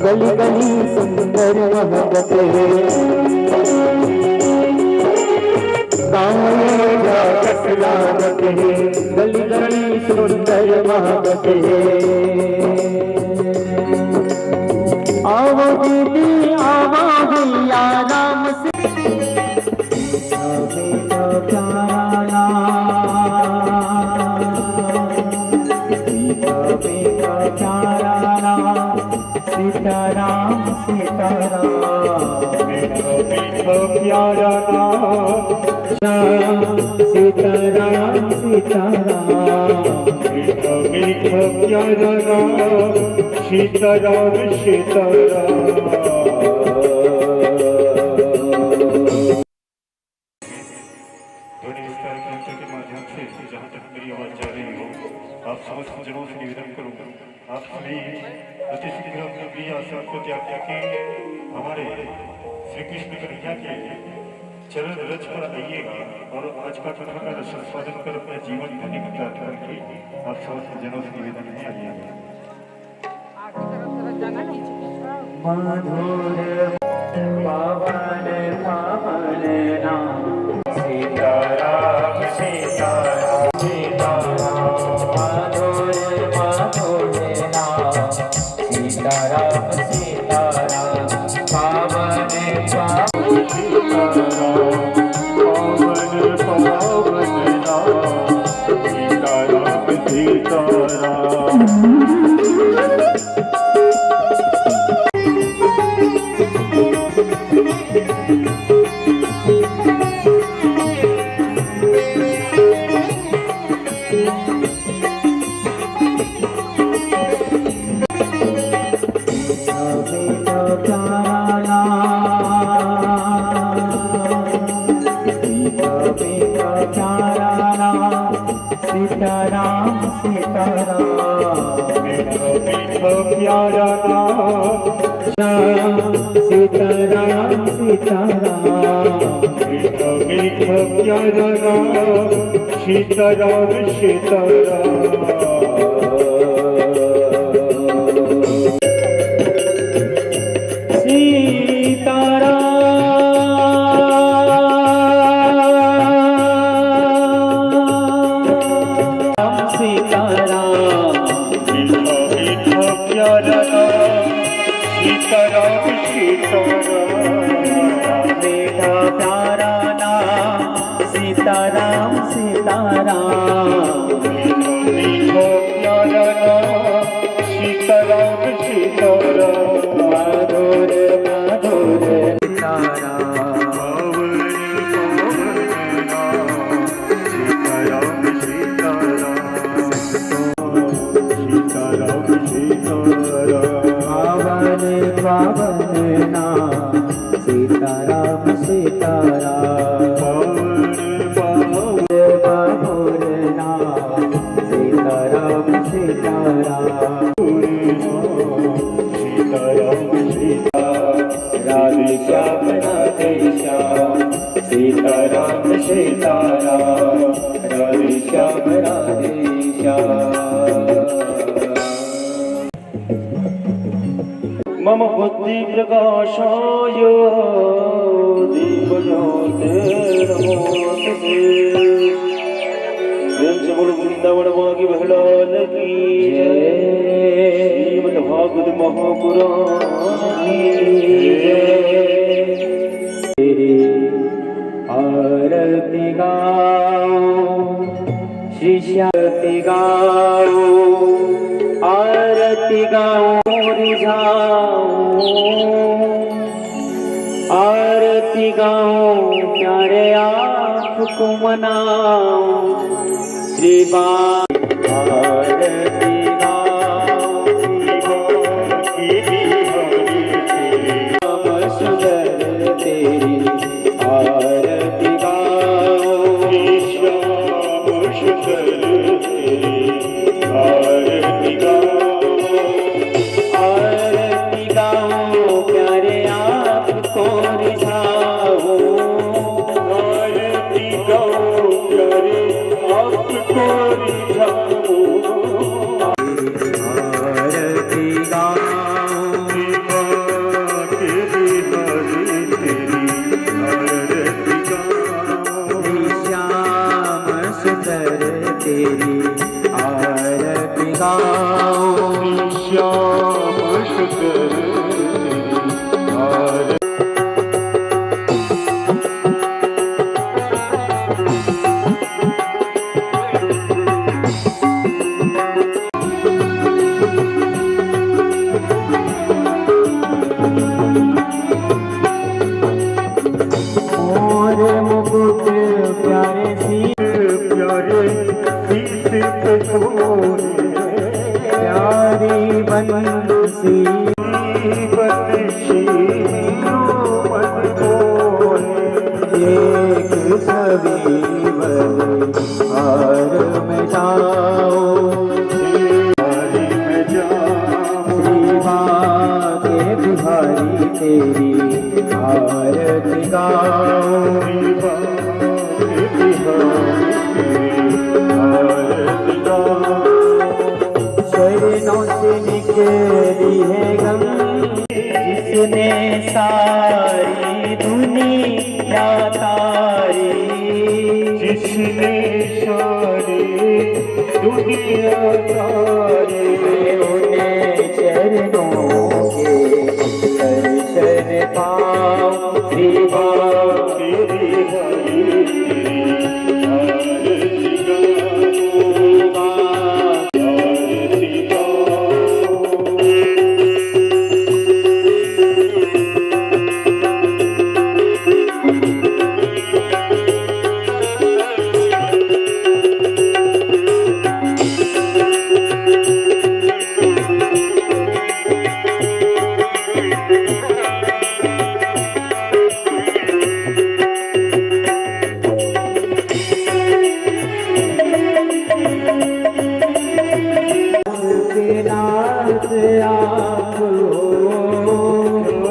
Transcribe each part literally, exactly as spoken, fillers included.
गली गली सुंदर महकत हे, गाँव ये जागत लागत हे। गली गली सुंदर महकत हे। आवा दीदी, आवा भैया, राम से मीठा मीठा प्यारा नाम, मीठा मीठा प्यारा नाम, सीताराम सीताराम। मीठा मीठा प्यारा नाम। सीताराम सीताराम। मीठा मीठा प्यारा नाम, सीताराम सीताराम। ध्वनि विस्तार यंत्र के माध्यम से जहाँ तक मेरी आवाज जा रही हो, आप समस्त जनों से निवेदन करूंगा, आप सभी अति शीघ्र अपनी प्रिय आसन को त्याग करके हमारे श्री कृष्ण कन्हैया के चरण रज पर आइएगा और आज का कथा का रस आस्वादन कर अपना जीवन धन्य करके आप समस्त जनों से निवेदन है, आइएगा। मधुर पावन पावन नाम सीताराम सीताराम सीताराम। मधुर मधुर नाम सीताराम सीताराम। पावन पावन सीताराम, पावन पावन नाम सीताराम सीताराम। सीताराम सीताराम। मीठा मीठा प्यारा नाम। सीताराम सीताराम। मीठा मीठा प्यारा नाम, सीताराम सीताराम। सीताराम सीताराम। मीठा मीठा प्यारा नाम, सीताराम सीताराम। मीठा प्यारा नाम सीताराम सीताराम। मीठा प्यारा नाम सीताराम सीताराम। मधुर मधुर सीताराम। पावन पावन नाम सीताराम सीताराम। सीताराम सीताराम। पावन पावन नाम सीताराम सीताराम। पावन पावन मधुर नाम सीताराम सीताराम। सीताराम सीता। राधे श्याम राधे श्याम। सीताराम सीताराम। राधे श्याम राधे श्याम। मम बुद्धि प्रकाशाय दीपज्योतिर्नमोस्तुते। प्रेम से बोलो वृंदावन माँ की भगवान की जय। श्रीमद् भागवत महापुराण की जय। तेरी आरती गाओ, शिष्य आरती गाओ, आरती गाओ, रिझाओ, आरती गाओ, प्यारे आपको मनाओ, श्री बा-, आरती गाओ, श्री बा-, श्याम सुंदर तेरी आरती गाओ। श्याम सुंदर तेरी आरती गाओ। आरती गाओ प्यारे आपको रिझाओ। आरती गाओ प्यारे आपको रिझाओ। श्याम सुंदर तेरी आरती। मोर मुकुट प्यारे सी प्यारे शीश पे सोए। प्यारी बंसी बंसी मन मोहे। एक सवीवल हार में जाओ। हार में जाओ। श्री बांके बिहारी तेरी आरती गाओ। श्री बांके बिहारी तेरी आरती गाओ। चरणों से निकली है गंगा, जिसने सारी दुनिया तारी। जिसने सारी दुनिया तारी। मैं उन्हें चरणों के दर्शन पाऊं। श्री बांके बिहारी तेरी आरती गाऊं। श्री बांके बिहारी तेरी आरती गाऊं। के नाथ आप हो।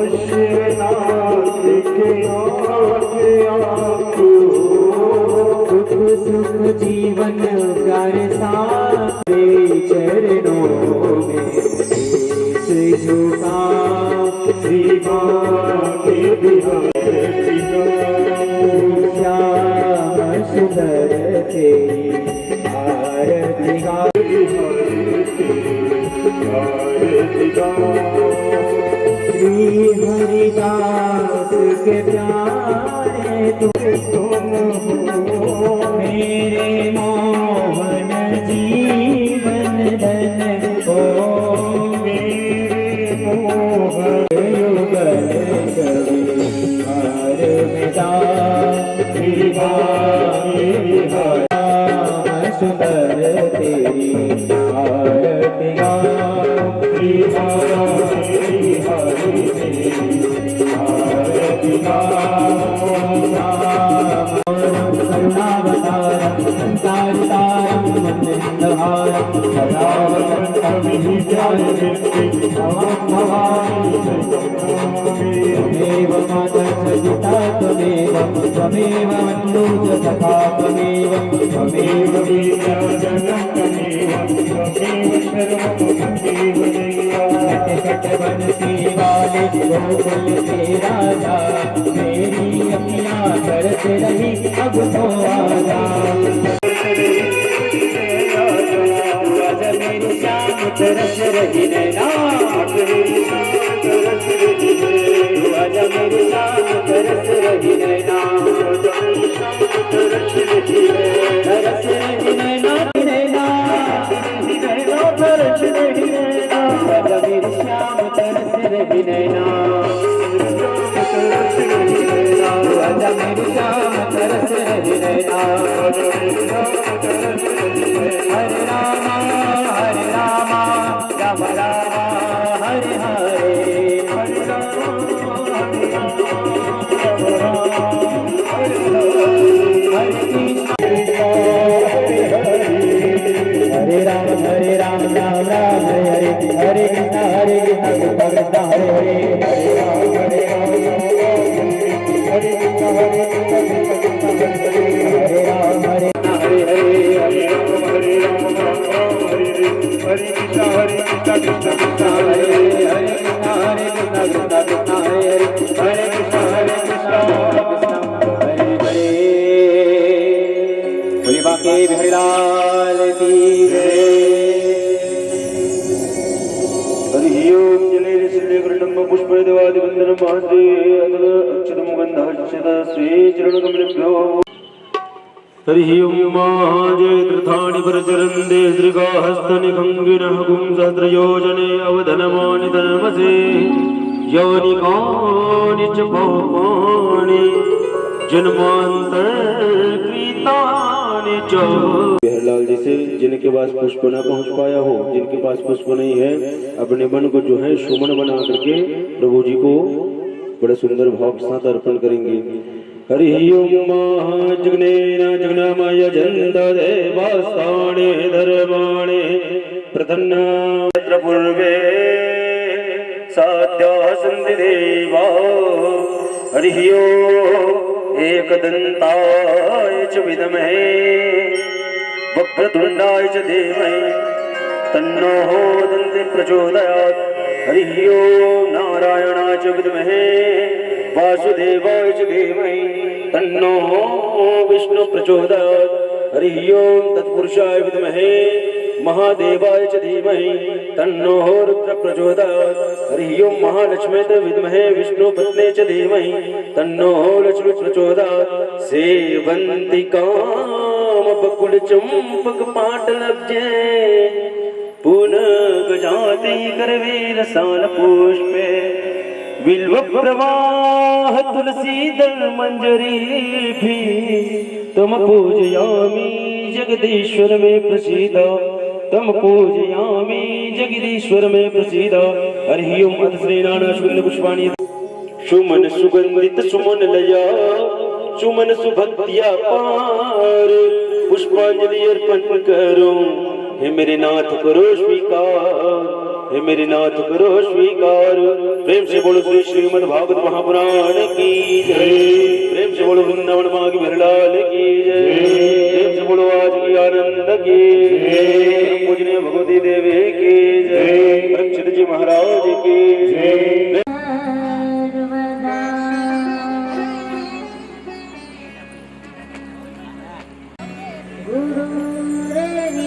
विश्वनाथ के नाथ आप हो। दुख सुख जीवन प्यारे साथ, तेरे चरणों में शीश झुका। श्री बांके बिहारी श्याम सुंदर तेरी आरती गा। श्री हरिदास के प्यारे तुम हो। मेरे मोहन जीवन धन हो। मेरे मोहन युगल कवि हार में जा। श्री बांके बिहारी सुंदर तेरी आरती गाओ। श्री बांके बिहारी तेरी आरती गाओ। करुणावतारम संसारतारम भुजगेंद्रहारम सदा वसंतम हृदयारविंदे। त्वमेव माता च पिता त्वमेव, त्वमेव बन्धु च सखा त्वमेव, त्वमेव विद्या जनक त्वमेव, त्वमेव सर्वं मम देव देव। नटखट वन के वाले गोकुल के राजा, मेरी अखियाँ तरस रही अब तो आजा। आजा मेरे श्याम तरस रही नैना। आजा मेरे श्याम तरस रही नैना। तरस रही नैना, नैना। आजा मेरे श्याम तरस रही नैना। आजा मेरे श्याम तरस रही नैना। हरे रामा, हरे रामा, राम राम, हरे हरे। हरे राम, हरे राम, राम राम, हरे हरे। हरे कृष्ण, हरे हरे। हरे राम, हरे राम, राम राम, हरे हरे। हरे कृष्ण, हरे कृष्ण, कृष्ण कृष्ण, हरे हरे। हरे राम, हरे राम, राम राम, हरे हरे। हरे कृष्ण, हरे कृष्ण, कृष्ण कृष्ण, हरे हरे। हरे राम, हरे हरे हरे। हरे कृष्ण, हरे कृष्ण, कृष्ण कृष्ण, हरे हरे। हरे कृष्ण, हरे कृष्ण, कृष्ण कृष्ण, हरे हरे। हरे कृष्ण, हरे कृष्ण, कृष्ण हरे हरे। बोलिए बांके बिहारी लाल की जय। हरि ओम। जलेन सिद्धे करटम्ब पुष्पे देवादिवंदन महाद्रे अतल अक्षत मुगंध हर्षित श्री चरण कमलेभ्यो। हरि ओम। महाजय तीर्थानि प्रचरन्ते श्रीकाहस्तनि खंगिन गुम सहस्र योजने अवधनमानि धनमसे यानि कानि च पापानि जन्मांतर कृतानि च। बिहारीलाल जी से जिनके पास पुष्प ना पहुंच पाया हो, जिनके पास पुष्प नहीं है, अपने मन को जो है सुमन बना करके प्रभु जी को बड़ा सुंदर भाव के साथ अर्पण करेंगे। हरि ओम। महाजगनेन जगनामय जयंता देवास्ताने धर्माणे प्रतन्ना तत्र पूर्वे साध्या सन्ति देवा। हरि ओम। एकदंताय च विद्महे वक्रतुंडाय च धीमहि तन्नो दन्ति प्रचोदयात्। हरि ओम। नारायणाय च विद्महे वासुदेवाय च धीमहि तन्नो विष्णु प्रचोदयात्। हरि ओम। तत्पुरुषाय विद्महे महादेवाय च धीमहि तन्नो रुद्र प्रचोदयात्। हरि ओम। महालक्ष्मी च विद्महे विष्णु पत्नी च धीमहि तन्नो लक्ष्मी प्रचोदयात्। सेवंती काम बकुल चंपक पाटल जे पुन गजाति करवीर साल पुष्पे बिल्व प्रवाह तुलसी दल मंजरी भी तम पूजयामि जगदीश्वर में प्रसीद। तम पूजयामि जगदीश्वर में प्रसीद। हरि ओम। अथ श्री नाना सुगंध पुष्पाणि सुमन सुगंधित सुमन लया सुमन सुभक्तिया पार पुष्पांजलि अर्पण करूं। हे मेरे नाथ करो स्वीकार, हे मेरे नाथ करो स्वीकार। प्रेम से बोलो श्री श्रीमद् भागवत महापुराण की जय। प्रेम से बोलो वृंदावन माँ की भरलाल की जय। प्रेम से बोलो आज की आनंद की जय। पूजनीय भगवती देवी की जय। रक्षित जी महाराज की जय। गुरुर्विष्णु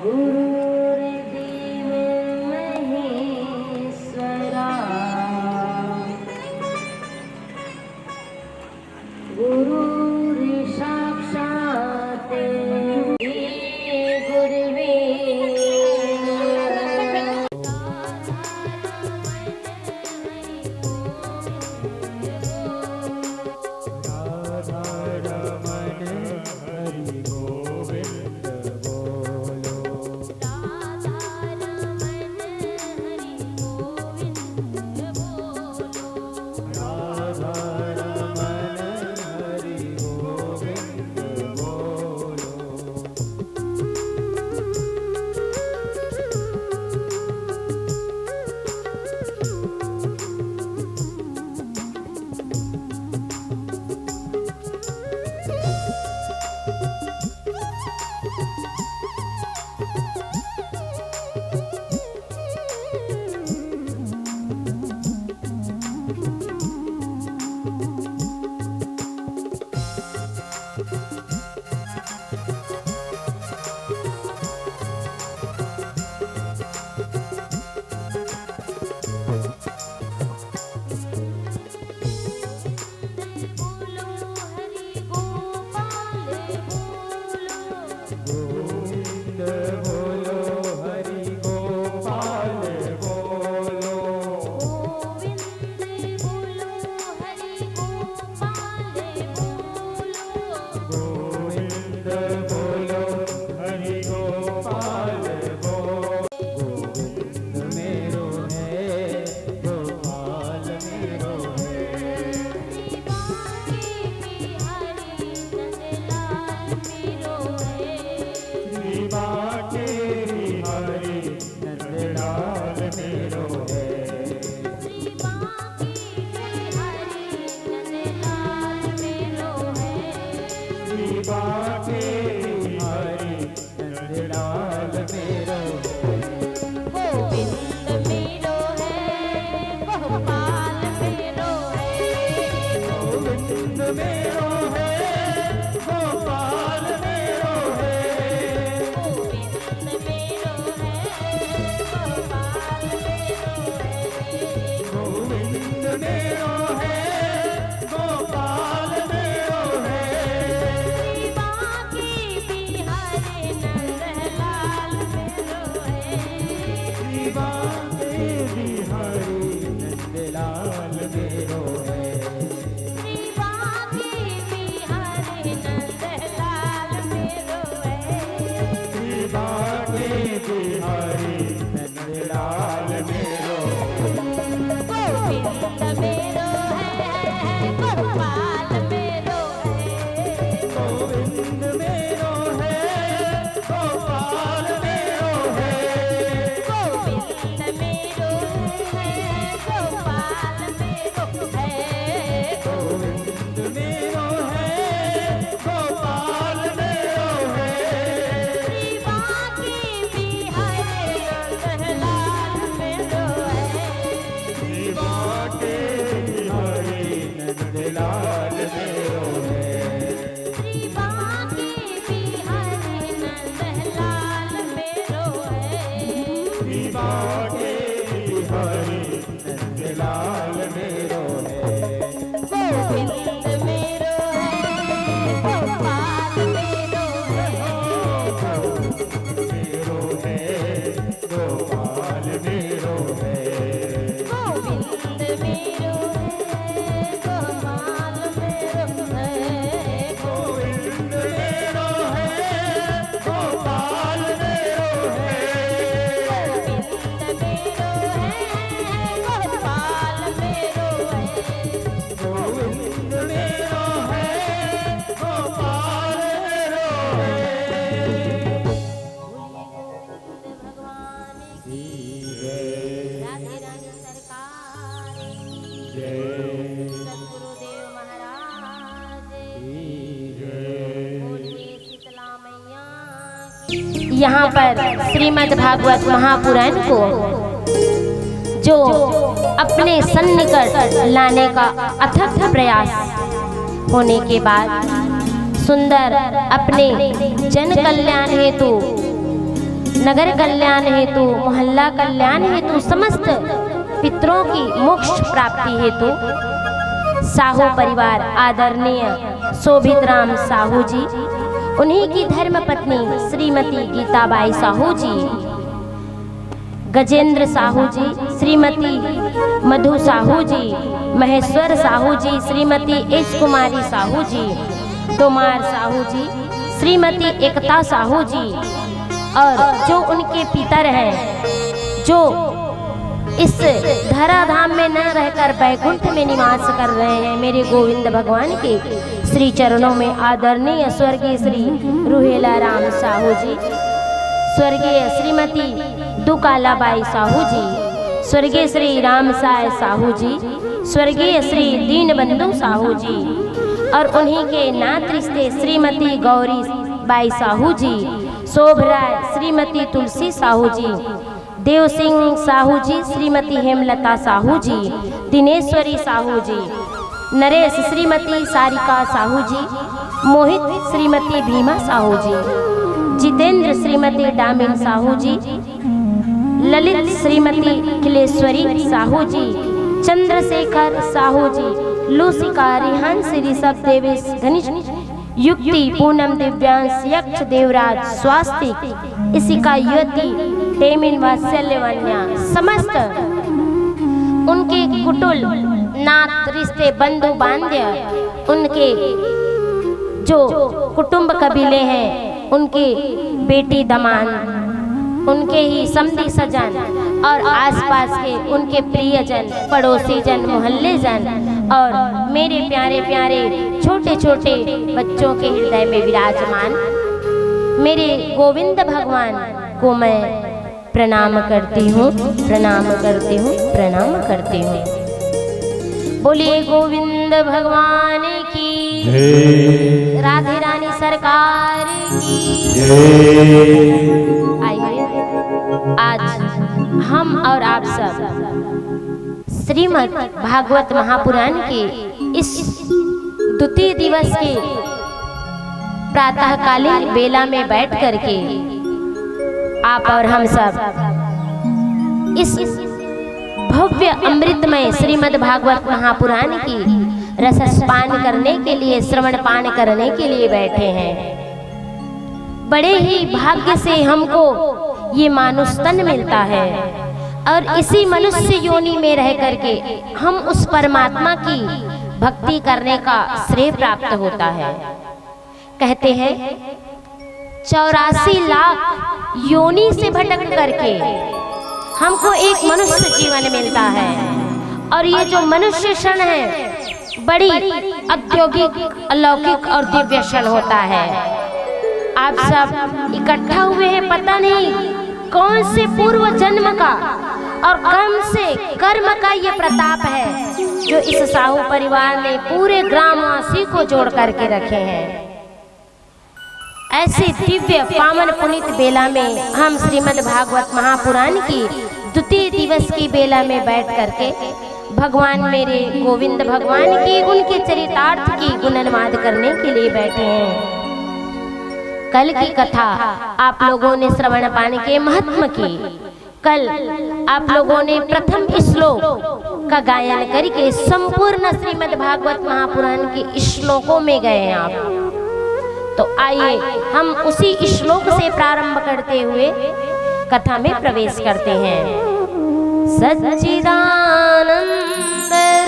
गुरुर्देव महेश्वरा। गुरुर्साक्षात् गुरुवे। बिहारी नंदलाल मेरो है। गोविंद मेरो है, गोपाल मेरो है। गोविंद मेरो है, गोपाल मेरो है। गोविंद मेरो है, गोपाल मेरो है। गोविंद मेरो है, गोपाल मेरो है। गोविंद मेरो है, गोपाल मेरो है। गोविंद मेरो है, गोपाल मेरो है। बोलिए गोविंद भगवान की जय। राधे रानी सरकार की जय। सतगुरुदेव महाराज की जय। बोलिए शीतला मैया की। यहाँ पर श्रीमद् भागवत महापुराण को जो अपने सन्निकट लाने का अथक प्रयास होने के बाद सुंदर अपने जन कल्याण हेतु, नगर कल्याण हेतु, मोहल्ला कल्याण हेतु, समस्त पितरों की मोक्ष प्राप्ति हेतु साहू परिवार आदरणीय शोभित राम साहू जी, उन्हीं की धर्म पत्नी श्रीमती गीताबाई साहू जी, गजेंद्र साहू जी, श्रीमती मधु साहू जी, महेश्वर साहू जी, श्रीमती एस कुमारी साहू जी, तोमार साहू जी, श्रीमती एकता साहू जी, और जो उनके पितर हैं, जो इस धराधाम में न रहकर बैकुंठ में निवास कर रहे हैं, मेरे गोविंद भगवान के श्री चरणों में आदरणीय स्वर्गीय श्री रुहेला राम साहू जी, स्वर्गीय श्रीमती दुकालाबाई साहू जी, स्वर्गीय श्री रामसाय साहू जी, स्वर्गीय श्री दीनबंधु साहू जी और उन्हीं के नात रिश्ते श्रीमती गौरी बाई साहू जी, शोभराय श्रीमती तुलसी साहू जी, देव सिंह साहू जी, श्रीमती हेमलता साहू जी, दिनेश्वरी साहू जी, नरेश श्रीमती सारिका साहू जी, मोहित श्रीमती भीमा साहू जी, जितेंद्र श्रीमती डामिन साहू जी, ललित श्रीमती अखिलेश्वरी साहू जी, चंद्रशेखर साहू जी, लूसिका, रिहान, श्री ऋषभ, देवेश, घनिष्ठ, युक्ति, पूनम, दिव्यांश, यक्ष, देवराज, स्वास्तिक, इशिका, युवती, टेमिन, वात्सल्य, वन्या, समस्त उनके कुटुल, नात, रिश्ते, बंधु, बांध्य, उनके जो कुटुंब कबीले हैं, उनके बेटी दमान, उनके ही समधी सजन और आसपास के उनके प्रियजन, पड़ोसी जन, मोहल्ले जन और मेरे प्यारे प्यारे छोटे छोटे बच्चों के हृदय में विराजमान मेरे गोविंद भगवान को मैं प्रणाम करती हूँ, प्रणाम करती हूँ, प्रणाम करती हूँ। बोलिए गोविंद भगवान की जय। राधे रानी सरकार की जय। आइए, आज हम और आप सब श्रीमद् भागवत महापुराण के इस द्वितीय दिवस के प्रातःकालीन बेला में बैठ करके आप और हम सब इस भव्य अमृतमय श्रीमद् भागवत महापुराण की रसस्पान करने के लिए, श्रवण पान करने के लिए बैठे हैं। बड़े ही भाग्य से हमको ये मानुष तन मिलता है और इसी मनुष्य योनि में रह करके हम उस परमात्मा की भक्ति करने का श्रेय प्राप्त होता है। कहते हैं, चौरासी लाख योनि से भटक करके हमको एक मनुष्य जीवन मिलता है और ये जो मनुष्य क्षण है, बड़ी औद्योगिक, अलौकिक और दिव्य क्षण होता है। आप सब इकट्ठा हुए हैं, पता नहीं कौन से पूर्व जन्म का और कौन से कर्म का ये प्रताप है, जो इस साहू परिवार ने पूरे ग्रामवासी को जोड़ करके रखे हैं। ऐसे दिव्य, पावन, पुनीत बेला में हम श्रीमद् भागवत महापुराण की द्वितीय दिवस की बेला में बैठ करके भगवान मेरे गोविंद भगवान की, उनके चरितार्थ की गुणानुवाद करने के लिए बैठे हैं। कल की कथा आप लोगों ने श्रवण पान के महत्व की, कल आप लोगों ने प्रथम श्लोक का गायन करके संपूर्ण श्रीमद् भागवत महापुराण के श्लोकों में गए आप। तो आइए, हम उसी श्लोक से प्रारंभ करते हुए कथा में प्रवेश करते हैं। सच्चिदानंद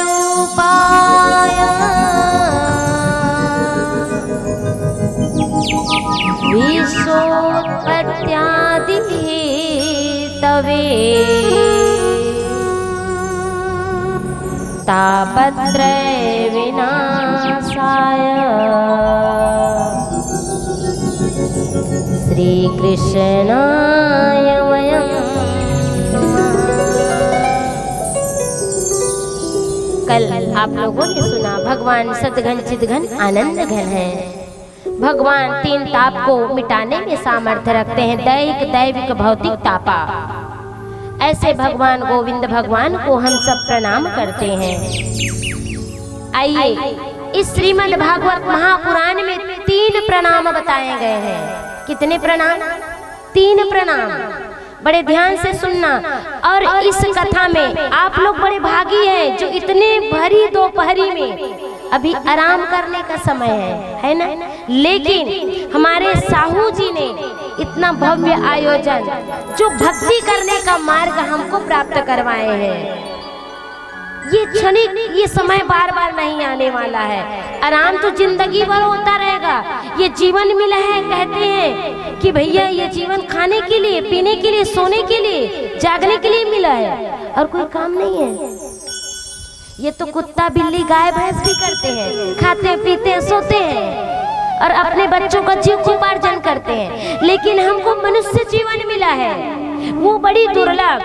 रूपाय विश्वोत्पत्त्यादि हेतवे तापत्रय विनाशाय श्रीकृष्णाय वयं। कल आप लोगों ने सुना, भगवान सदघन चिदघन आनंद घन है। भगवान तीन ताप को मिटाने में सामर्थ्य रखते हैं, दैहिक, दैविक, भौतिक तापा। ऐसे भगवान गोविंद भगवान को हम सब प्रणाम करते हैं। आइए, इस श्रीमद् भागवत महापुराण में तीन प्रणाम बताए गए हैं। कितने प्रणाम? तीन प्रणाम। बड़े ध्यान से सुनना। और इस कथा में आप लोग बड़े भागी हैं जो इतने भरी दोपहरी में अभी आराम करने का समय है, है ना? लेकिन हमारे साहू जी ने इतना भव्य आयोजन, जो भक्ति करने का मार्ग हमको प्राप्त करवाए हैं। ये क्षणिक, ये समय बार बार नहीं आने वाला है। आराम तो जिंदगी भर होता रहेगा। ये जीवन मिला है, कहते हैं कि भैया, ये जीवन खाने के लिए, पीने के लिए, सोने के लिए, जागने के लिए मिला है, और कोई काम नहीं है। ये तो कुत्ता, बिल्ली, गाय, भैंस भी करते हैं, खाते हैं, पीते हैं, सोते हैं और अपने बच्चों का जीविकोपार्जन करते हैं, लेकिन हमको मनुष्य जीवन मिला है, वो बड़ी दुर्लभ।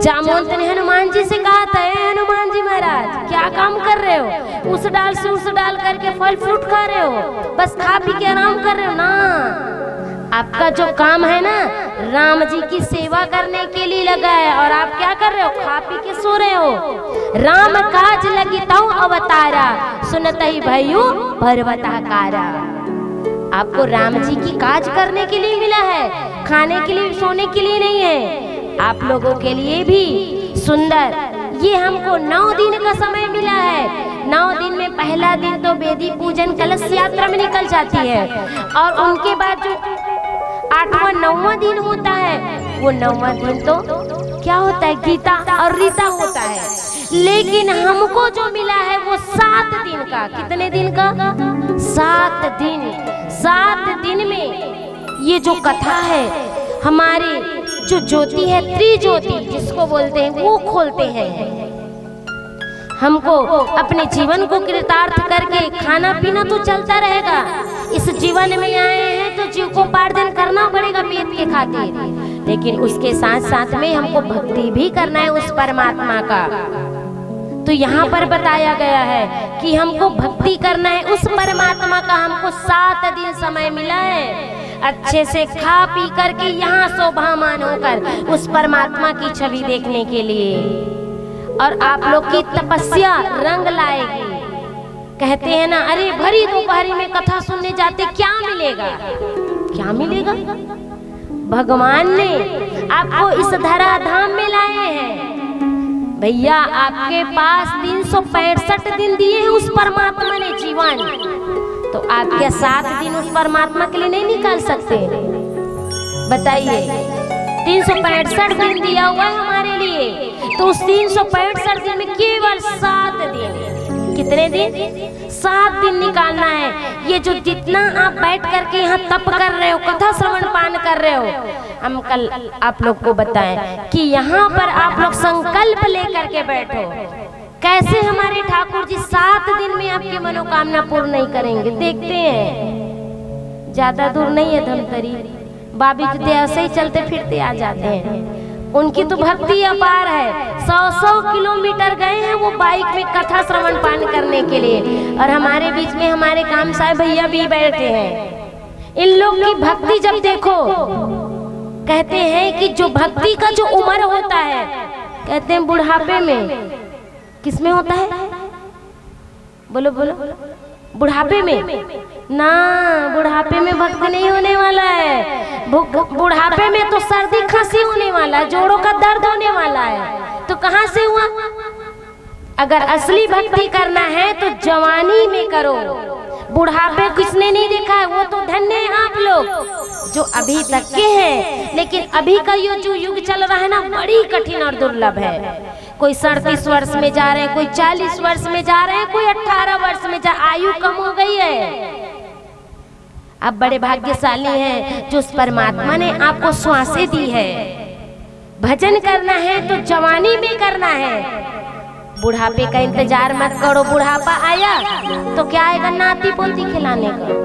जामवंत ने हनुमान जी से कहा था, "हे हनुमान जी महाराज, क्या काम कर रहे हो? उस डाल से उस डाल करके फल फ्रूट खा रहे हो, बस खा पी के आराम कर रहे हो ना। आपका जो काम है ना, राम जी की सेवा करने के लिए लगा है, और आप क्या कर रहे हो? खा पी के सो रहे हो।" "राम काज लगी तउ अवतारा, सुनत ही भयउ पर्वत हकारा।" आपको राम जी की काज करने के लिए मिला है, खाने के लिए, सोने के लिए नहीं है। आप लोगों के लिए भी सुंदर, ये हमको नौ दिन का समय मिला है। नौ दिन में पहला दिन तो वेदी पूजन, कलश यात्रा में निकल जाती है, और उनके बाद जो आठवां, नौवां दिन होता है, वो नौवां दिन तो क्या होता है? गीता और रीता होता है। लेकिन हमको जो मिला है, वो सात दिन का। कितने दिन का? सात दिन। सात दिन में ये जो कथा है, हमारे जो ज्योति है, त्रिज्योति जिसको बोलते हैं, वो खोलते हैं। हमको अपने जीवन को कृतार्थ करके खाना पीना तो चलता रहेगा। इस जीवन में आए हैं तो जीविकोपार्जन करना पड़ेगा पेट के खातिर, लेकिन उसके साथ साथ में हमको भक्ति भी करना है उस परमात्मा का। तो यहाँ पर बताया गया है कि हमको भक्ति करना है उस परमात्मा का। हमको सात दिन समय मिला है अच्छे से खा पी करके यहाँ शोभामान होकर उस परमात्मा की छवि देखने के लिए। और आप लोग की तपस्या रंग लाएगी। कहते हैं ना, "अरे, भरी दोपहरी में कथा सुनने जाते, क्या मिलेगा? क्या मिलेगा?" भगवान ने आपको इस धराधाम में लाए हैं भैया। आपके पास तीन सौ पैंसठ दिन दिए हैं उस परमात्मा ने जीवन, तो आप क्या सात दिन उस परमात्मा के लिए नहीं निकाल सकते? बताइए, तीन सौ पैंसठ दिन दिया हुआ है हमारे लिए, तो उस तीन सौ पैंसठ दिन में केवल सात दिन, कितने दिन? सात दिन निकालना है। ये जो जितना आप बैठ करके यहाँ तप कर रहे हो, कथा श्रवण पान कर रहे हो, हम कल आप लोग को बताएं कि यहाँ पर आप लोग संकल्प लेकर के बैठो। कैसे हमारे ठाकुर जी सात दिन में आपकी मनोकामना पूर्ण नहीं करेंगे, देखते हैं। ज्यादा दूर नहीं है धमतरी, बाबी जी तो ऐसे ही चलते फिरते आ जाते हैं। उनकी तो भक्ति अपार है, सौ सौ किलोमीटर गए हैं वो बाइक में कथा श्रवण पान करने के लिए, और हमारे बीच में हमारे काम साहब भैया भी बैठे हैं। इन लोग की भक्ति जब देखो, कहते हैं कि जो भक्ति का जो उम्र होता है, कहते हैं बुढ़ापे में। किसमें होता है? बोलो, बोलो। बुढ़ापे में ना, बुढ़ापे में भक्ति नहीं होने वाला है। बु-, बुढ़ापे में तो सर्दी खांसी होने वाला है, जोड़ों का दर्द होने वाला है। तो कहाँ से हुआ? अगर असली भक्ति करना है तो जवानी में करो। बुढ़ापे किसने नहीं देखा है, वो तो धन्य है आप लोग जो अभी तक के हैं। लेकिन अभी का ये जो युग चल रहा है ना, बड़ी कठिन और दुर्लभ है। कोई सैंतीस वर्ष में जा रहे हैं, कोई चालीस वर्ष में जा रहे हैं, कोई अठारह वर्ष में जा, आयु कम हो गई है। आप बड़े भाग्यशाली हैं जो उस परमात्मा ने आपको श्वासें दी है। भजन करना है तो जवानी में करना है, बुढ़ापे का इंतजार मत करो। बुढ़ापा आया तो क्या आएगा? नाती पोती खिलाने का।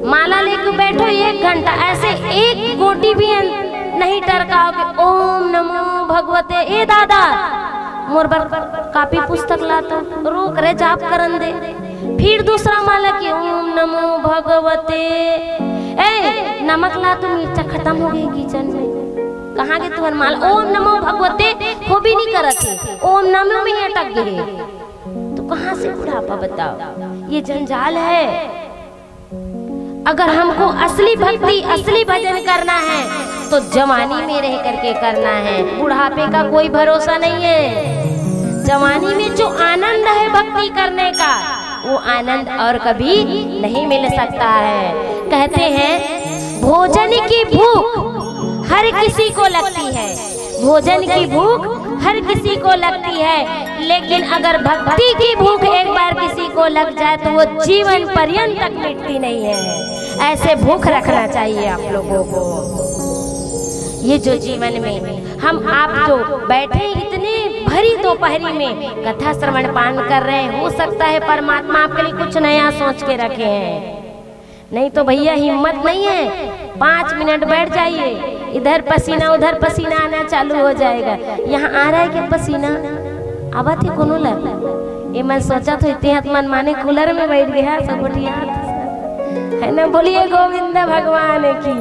माला लेके बैठो एक घंटा, ऐसे एक गोटी भी अन-, नहीं टरकाओगे। ओम नमो भगवते, ए दादा, मोर बर कापी पुस्तक ला तो, रोक रे, जाप करन दे। फिर दूसरा माला की, ओम नमो भगवते, ए नमक ला तो, मिर्चा खत्म हो गई किचन में। कहाँ के तुहर माला? ओम नमो भगवते हो भी नहीं करत है, ओम नमो में ही अटक गए। तो कहाँ से बुढ़ापा बताओ? ये जंजाल है। अगर हमको असली भक्ति, असली भजन करना है तो जवानी में रह करके करना है। बुढ़ापे का कोई भरोसा नहीं है। जवानी में जो आनंद है भक्ति करने का, वो आनंद और कभी नहीं मिल सकता है। कहते हैं, भोजन की भूख हर किसी को लगती है, भोजन की भूख हर किसी को लगती है, लेकिन अगर भक्ति की भूख एक बार किसी को लग जाए तो वो जीवन पर्यंत तक मिटती नहीं है। ऐसे भूख रखना चाहिए आप लोगों को। ये जो जीवन में हम आप जो बैठे इतनी भरी दोपहरी में कथा श्रवण पान कर रहे हैं, हो सकता है परमात्मा आपके लिए कुछ नया सोच के रखे हैं। नहीं तो भैया, हिम्मत नहीं है, पाँच मिनट बैठ जाइए, इधर पसीना उधर पसीना आना चालू हो जाएगा। यहाँ आ रहा है क्या पसीना? आवा थे कोनो ला? ये मैं सोचा तो इतने हाथ मन माने कूलर में बैठ गया सब गोठिया, है ना? बोलिए गोविंद भगवान की।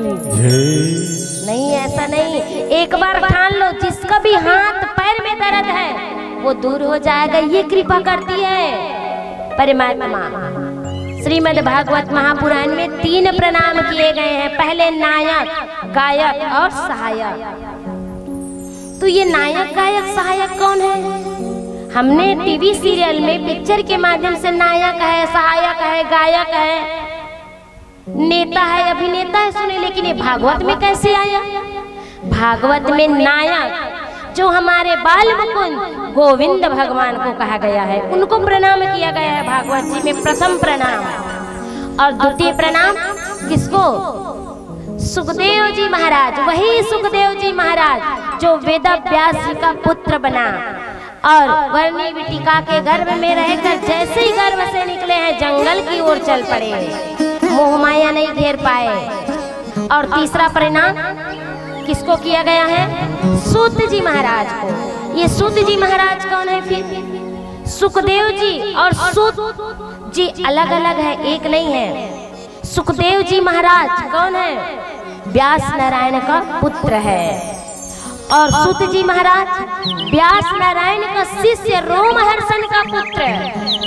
नहीं, ऐसा नहीं। एक बार ठान लो, जिसका भी हाथ पैर में दर्द है वो दूर हो जाएगा, ये कृपा करती है परमात्मा। श्रीमद् भागवत महापुराण में तीन प्रणाम किए गए हैं। पहले नायक, गायक और सहायक। तो ये नायक, गायक, सहायक कौन है? हमने टीवी सीरियल में, पिक्चर के माध्यम से नायक है, सहायक है, गायक है, नेता है, अभिनेता है सुने, लेकिन ये भागवत में कैसे आया? भागवत में नायक जो हमारे बाल मुकुंद गोविंद भगवान को कहा गया है, उनको प्रणाम किया गया है भागवत जी में प्रथम प्रणाम। और द्वितीय प्रणाम किसको? सुखदेव जी महाराज। वही सुखदेव जी महाराज जो वेद व्यास जी का पुत्र बना और वरनी बिटिका के गर्भ में रहकर जैसे ही गर्भ से निकले हैं, जंगल की ओर चल पड़े, मोह माया नहीं घेर पाए। और तीसरा प्रणाम किसको किया गया है? सूत जी महाराज को। ये सूत जी महाराज कौन है फिर? सुखदेव जी और सूत जी अलग अलग है, एक नहीं है। सुखदेव जी महाराज कौन है? व्यास नारायण का पुत्र है। और सूत जी महाराज व्यास नारायण का शिष्य, रोमहर्षण का पुत्र।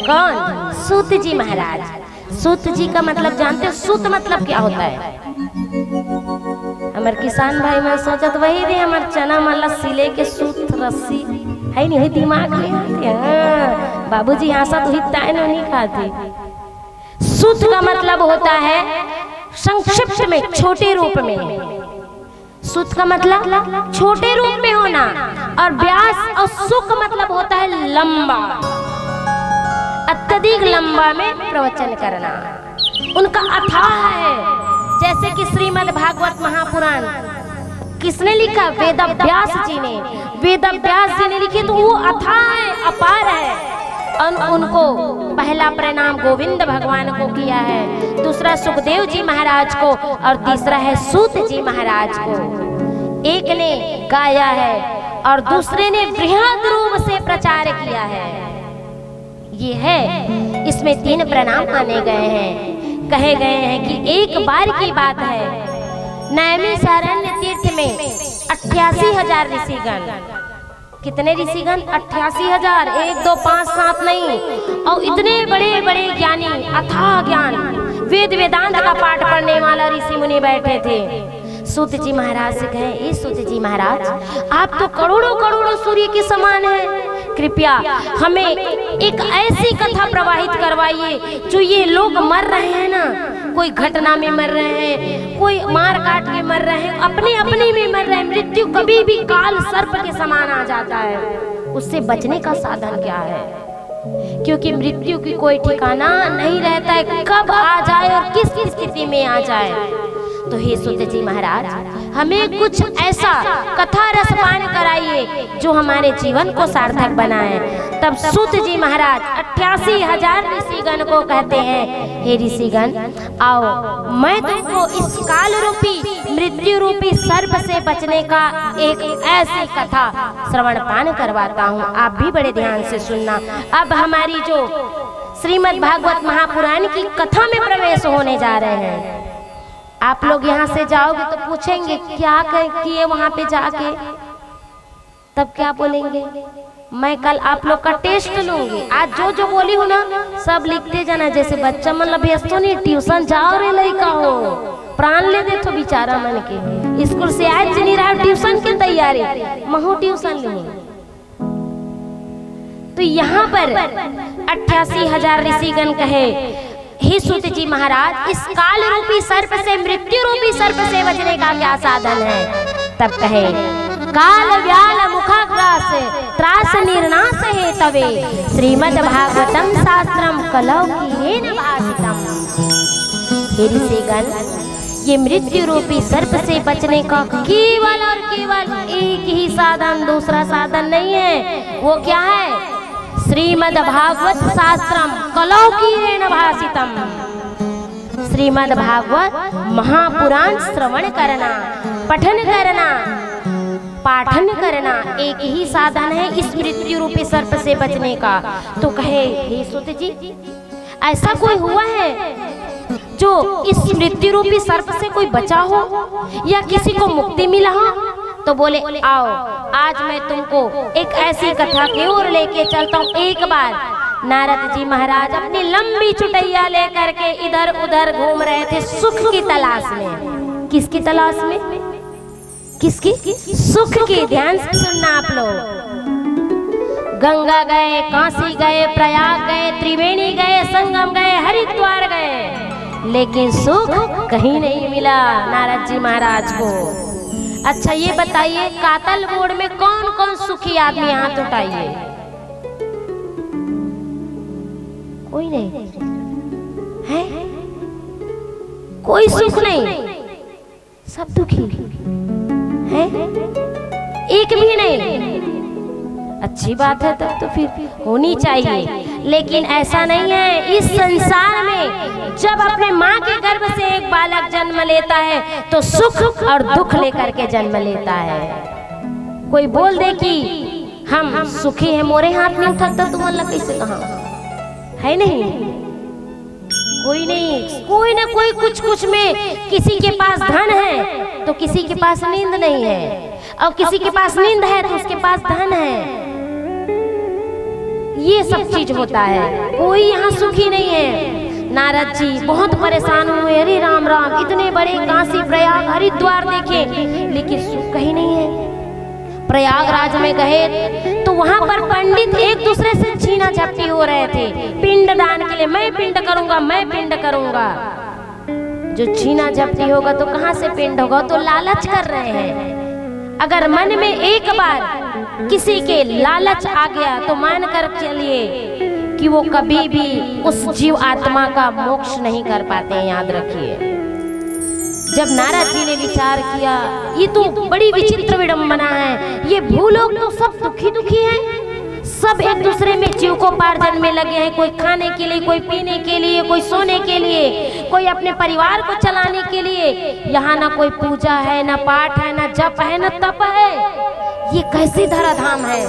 कौन? सूत जी महाराज। सूत जी का मतलब जानते हो? सूत मतलब क्या होता है? हमार किसान भाई मन सोचत वही रे, हमार चना मन ला सिले के सूत रस्सी है नहीं, वही दिमाग में आते। हाँ, बाबूजी हाँसत हुई ताय नो नहीं खाती। सूत का मतलब होता है संक्षिप्त में, छोटे रूप में। सूत का मतलब छोटे रूप में होना, और व्यास और सुक मतलब होता है लंबा, अत्यधिक लंबा में प्रवचन करना। उनका अथाह है, जैसे कि श्रीमद् भागवत महापुराण किसने लिखा? वेद व्यास जी ने। वेद व्यास जी ने लिखी, तो वो अथाह है, अपार है। और उनको पहला प्रणाम गोविंद भगवान को किया है, दूसरा सुखदेव जी महाराज को, और तीसरा है सूत जी महाराज को। एक ने गाया है और दूसरे ने बृहद रूप से प्रचार किया है। ये है, इसमें तीन प्रणाम माने गए हैं। कहे गए हैं कि एक बार की बात है, नैमिषारण्य तीर्थ में अट्ठासी हजार ऋषिगण, कितने ऋषिगण? अट्ठासी हजार, एक, दो, पांच, सात नहीं। और इतने बड़े बड़े ज्ञानी, अथाह ज्ञान, वेद वेदांत का पाठ पढ़ने वाला ऋषि मुनि बैठे थे। सूत जी महाराज से कहे, "ए सूत जी महाराज, आप तो करोड़ों करोड़ों सूर्य के समान हैं, कृपया हमें एक ऐसी कथा प्रवाहित करवाइए जो ये लोग मर रहे हैं ना, कोई घटना में मर रहे हैं, कोई मार काट के मर रहे हैं, अपने अपने में मर रहे हैं। मृत्यु कभी भी काल सर्प के समान आ जाता है, उससे बचने का साधन क्या है?" क्योंकि मृत्यु की कोई ठिकाना नहीं रहता है, कब आ जाए और किस स्थिति में आ जाए। तो हे सूत जी महाराज, हमें कुछ ऐसा कथा रसपान कराइए जो हमारे जीवन को सार्थक बनाए। तब सूत जी महाराज अट्ठासी हजार ऋषिगण को कहते हैं, "हे ऋषिगण, आओ, मैं तुमको इस काल रूपी, मृत्यु रूपी सर्प से बचने का एक ऐसी कथा श्रवण पान करवाता हूँ, आप भी बड़े ध्यान से सुनना।" अब हमारी जो श्रीमद् भागवत महापुराण की कथा में प्रवेश होने जा रहे हैं। आप लोग यहाँ से जाओगे तो पूछेंगे, "क्या कर-, किए वहाँ पे जाके?" तब क्या बोलेंगे? "मैं कल आप लोग का टेस्ट लूंगी।" आज जो जो बोली हूँ ना, सब लिखते जाना। जैसे बच्चा मन ला भेजतो नहीं, "ट्यूशन जाओ रे लइका हो।" प्राण ले देथो बेचारा मन के। स्कूल से आज नहीं रहा, ट्यूशन के तैयारी, महू ट्यूशन लूंगी। तो यहाँ पर अट्ठासी हजार ऋषिगण कहे, "हे सूत जी महाराज, इस काल रूपी सर्प से, मृत्यु रूपी सर्प से बचने का क्या साधन है?" तब कहे, "काल व्याल मुखाग्रास त्रास निर्नाश हेतवे, श्रीमद् भागवतम शास्त्रम कलौकीरेण भाषितम।" हे ऋषिगण, ये मृत्यु रूपी सर्प से बचने का केवल और केवल एक ही साधन, दूसरा साधन नहीं है। वो क्या है? श्रीमद् भागवत शास्त्रम कलौकीरेण भाषितम। श्रीमद् भागवत महापुराण श्रवण करना, पठन करना, पाठन करना एक ही साधन है इस मृत्यु रूपी सर्प से बचने का। तो कहे, "हे सूत जी, ऐसा कोई हुआ है जो इस मृत्यु रूपी सर्प से कोई बचा हो या किसी को मुक्ति मिला हो?" तो बोले, "आओ, आज मैं तुमको एक ऐसी कथा की ओर लेके चलता हूँ।" एक बार नारद जी महाराज अपनी लंबी चुटैया लेकर के इधर उधर घूम रहे थे सुख की तलाश में। किसकी तलाश में? किसकी? सुख की। ध्यान से सुनना आप लोग। गंगा गए, काशी गए, प्रयाग गए, त्रिवेणी गए, संगम गए, हरिद्वार गए, लेकिन सुख कहीं नहीं मिला नारद जी महाराज को। अच्छा, ये बताइए, कातल गोड़ में कौन कौन सुखी आदमी, हाथ उठाइए। कोई नहीं है, कोई सुख नहीं। सब दुखी हैं, एक भी नहीं। अच्छी बात है, तब तो फिर होनी चाहिए, लेकिन ऐसा नहीं है। इस संसार में जब अपने माँ के गर्भ से एक बालक जन्म लेता है तो सुख और दुख लेकर के जन्म लेता है। कोई बोल दे कि हम सुखी हैं, मोरे हाथ नहीं उठा, तो तुमन ला कैसे कहा? है नहीं? कोई नहीं, कोई ना कोई कुछ कुछ में, किसी के पास धन है तो किसी के पास नींद नहीं है, और किसी के पास नींद है तो उसके पास धन है। ये सब चीज होता है, कोई यहाँ सुखी नहीं है। नारद जी बहुत परेशान हुए, "अरे राम राम, इतने बड़े काशी प्रयाग हरिद्वार देखे, लेकिन सुख कहीं नहीं है।" प्रयागराज में गए तो वहां पर पंडित एक दूसरे से छीना झपटी हो रहे थे, पिंड दान के लिए, "मैं पिंड करूंगा, मैं पिंड करूंगा।" जो छीना झपटी होगा तो कहां से पिंड होगा? तो लालच कर रहे हैं। अगर मन में एक बार किसी के लालच आ गया तो मान कर चलिए कि वो कभी भी उस जीव आत्मा का मोक्ष नहीं कर पाते हैं, याद रखिए। जब नारद जी ने विचार किया, ये तो बड़ी विचित्र विडंबना है, ये भूलोक तो सब दुखी दुखी है, सब एक दूसरे में जीविकोपार्जन में लगे हैं, कोई खाने के लिए, कोई पीने के लिए, कोई सोने के लिए, कोई अपने परिवार को चलाने के लिए। यहाँ ना कोई पूजा है, ना पाठ है, ना जप है, ना तप है। ये कैसी धराधाम है?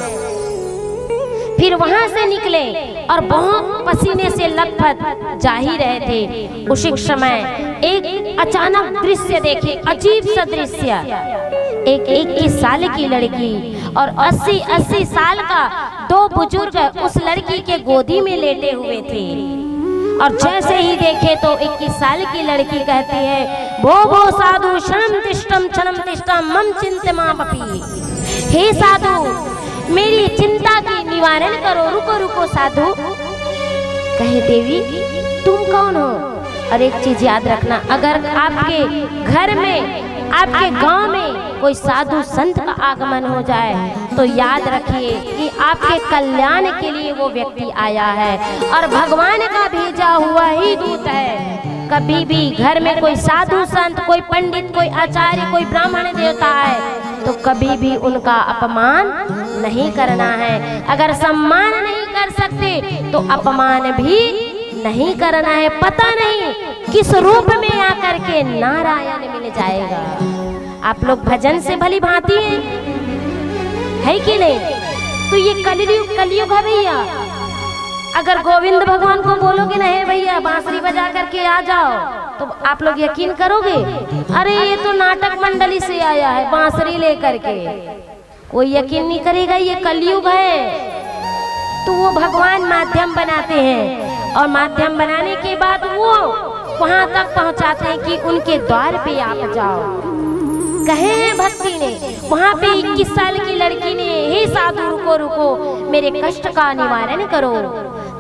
फिर वहां से निकले और बहुत पसीने से लथपथ जा ही रहे थे। उसी समय एक अचानक दृश्य देखे, अजीब सा दृश्य। एक इक्कीस साल की लड़की और अस्सी अस्सी साल का दो बुजुर्ग उस लड़की के गोदी में लेटे हुए थे। और जैसे ही देखे तो इक्कीस साल की लड़की कहती है, "भो भो साधु, क्षणम तिष्ठम, क्षणम तिष्ठम, मम चिंतमापपि।" हे साधु, मेरी चिंता की निवारण करो, रुको रुको साधु। कहे, "देवी, तुम कौन हो?" और एक चीज याद रखना, अगर आपके घर में, आपके गांव में कोई साधु संत का आगमन हो जाए तो याद रखिए कि आपके कल्याण के लिए वो व्यक्ति आया है और भगवान का भेजा हुआ ही दूत है। कभी भी घर में कोई साधु संत, कोई पंडित, कोई आचार्य, कोई ब्राह्मण देवता आए तो कभी भी उनका अपमान नहीं करना है। अगर सम्मान नहीं कर सकते तो अपमान भी नहीं करना है। पता नहीं किस रूप में आकर के नारायण मिल जाएगा। आप लोग भजन से भली भांति हैं, है कि नहीं? तो ये कलयुग, कलयुग है भैया। अगर गोविंद भगवान को बोलोगे ना, "हे भैया, बांसुरी बजा करके आ जाओ," तो आप लोग यकीन करोगे, "अरे, ये तो नाटक मंडली से आया है बांसुरी लेकर के।" कोई यकीन नहीं करेगा, ये कलयुग है। तो वो भगवान माध्यम बनाते हैं और माध्यम बनाने के बाद वो वहां तक पहुंचाते हैं कि उनके द्वार पे आप जाओ। कहे हैं भक्ति ने, वहां पे इक्कीस साल की लड़की ने, "हे साधु, रुको, रुको, मेरे कष्ट का निवारण करो।"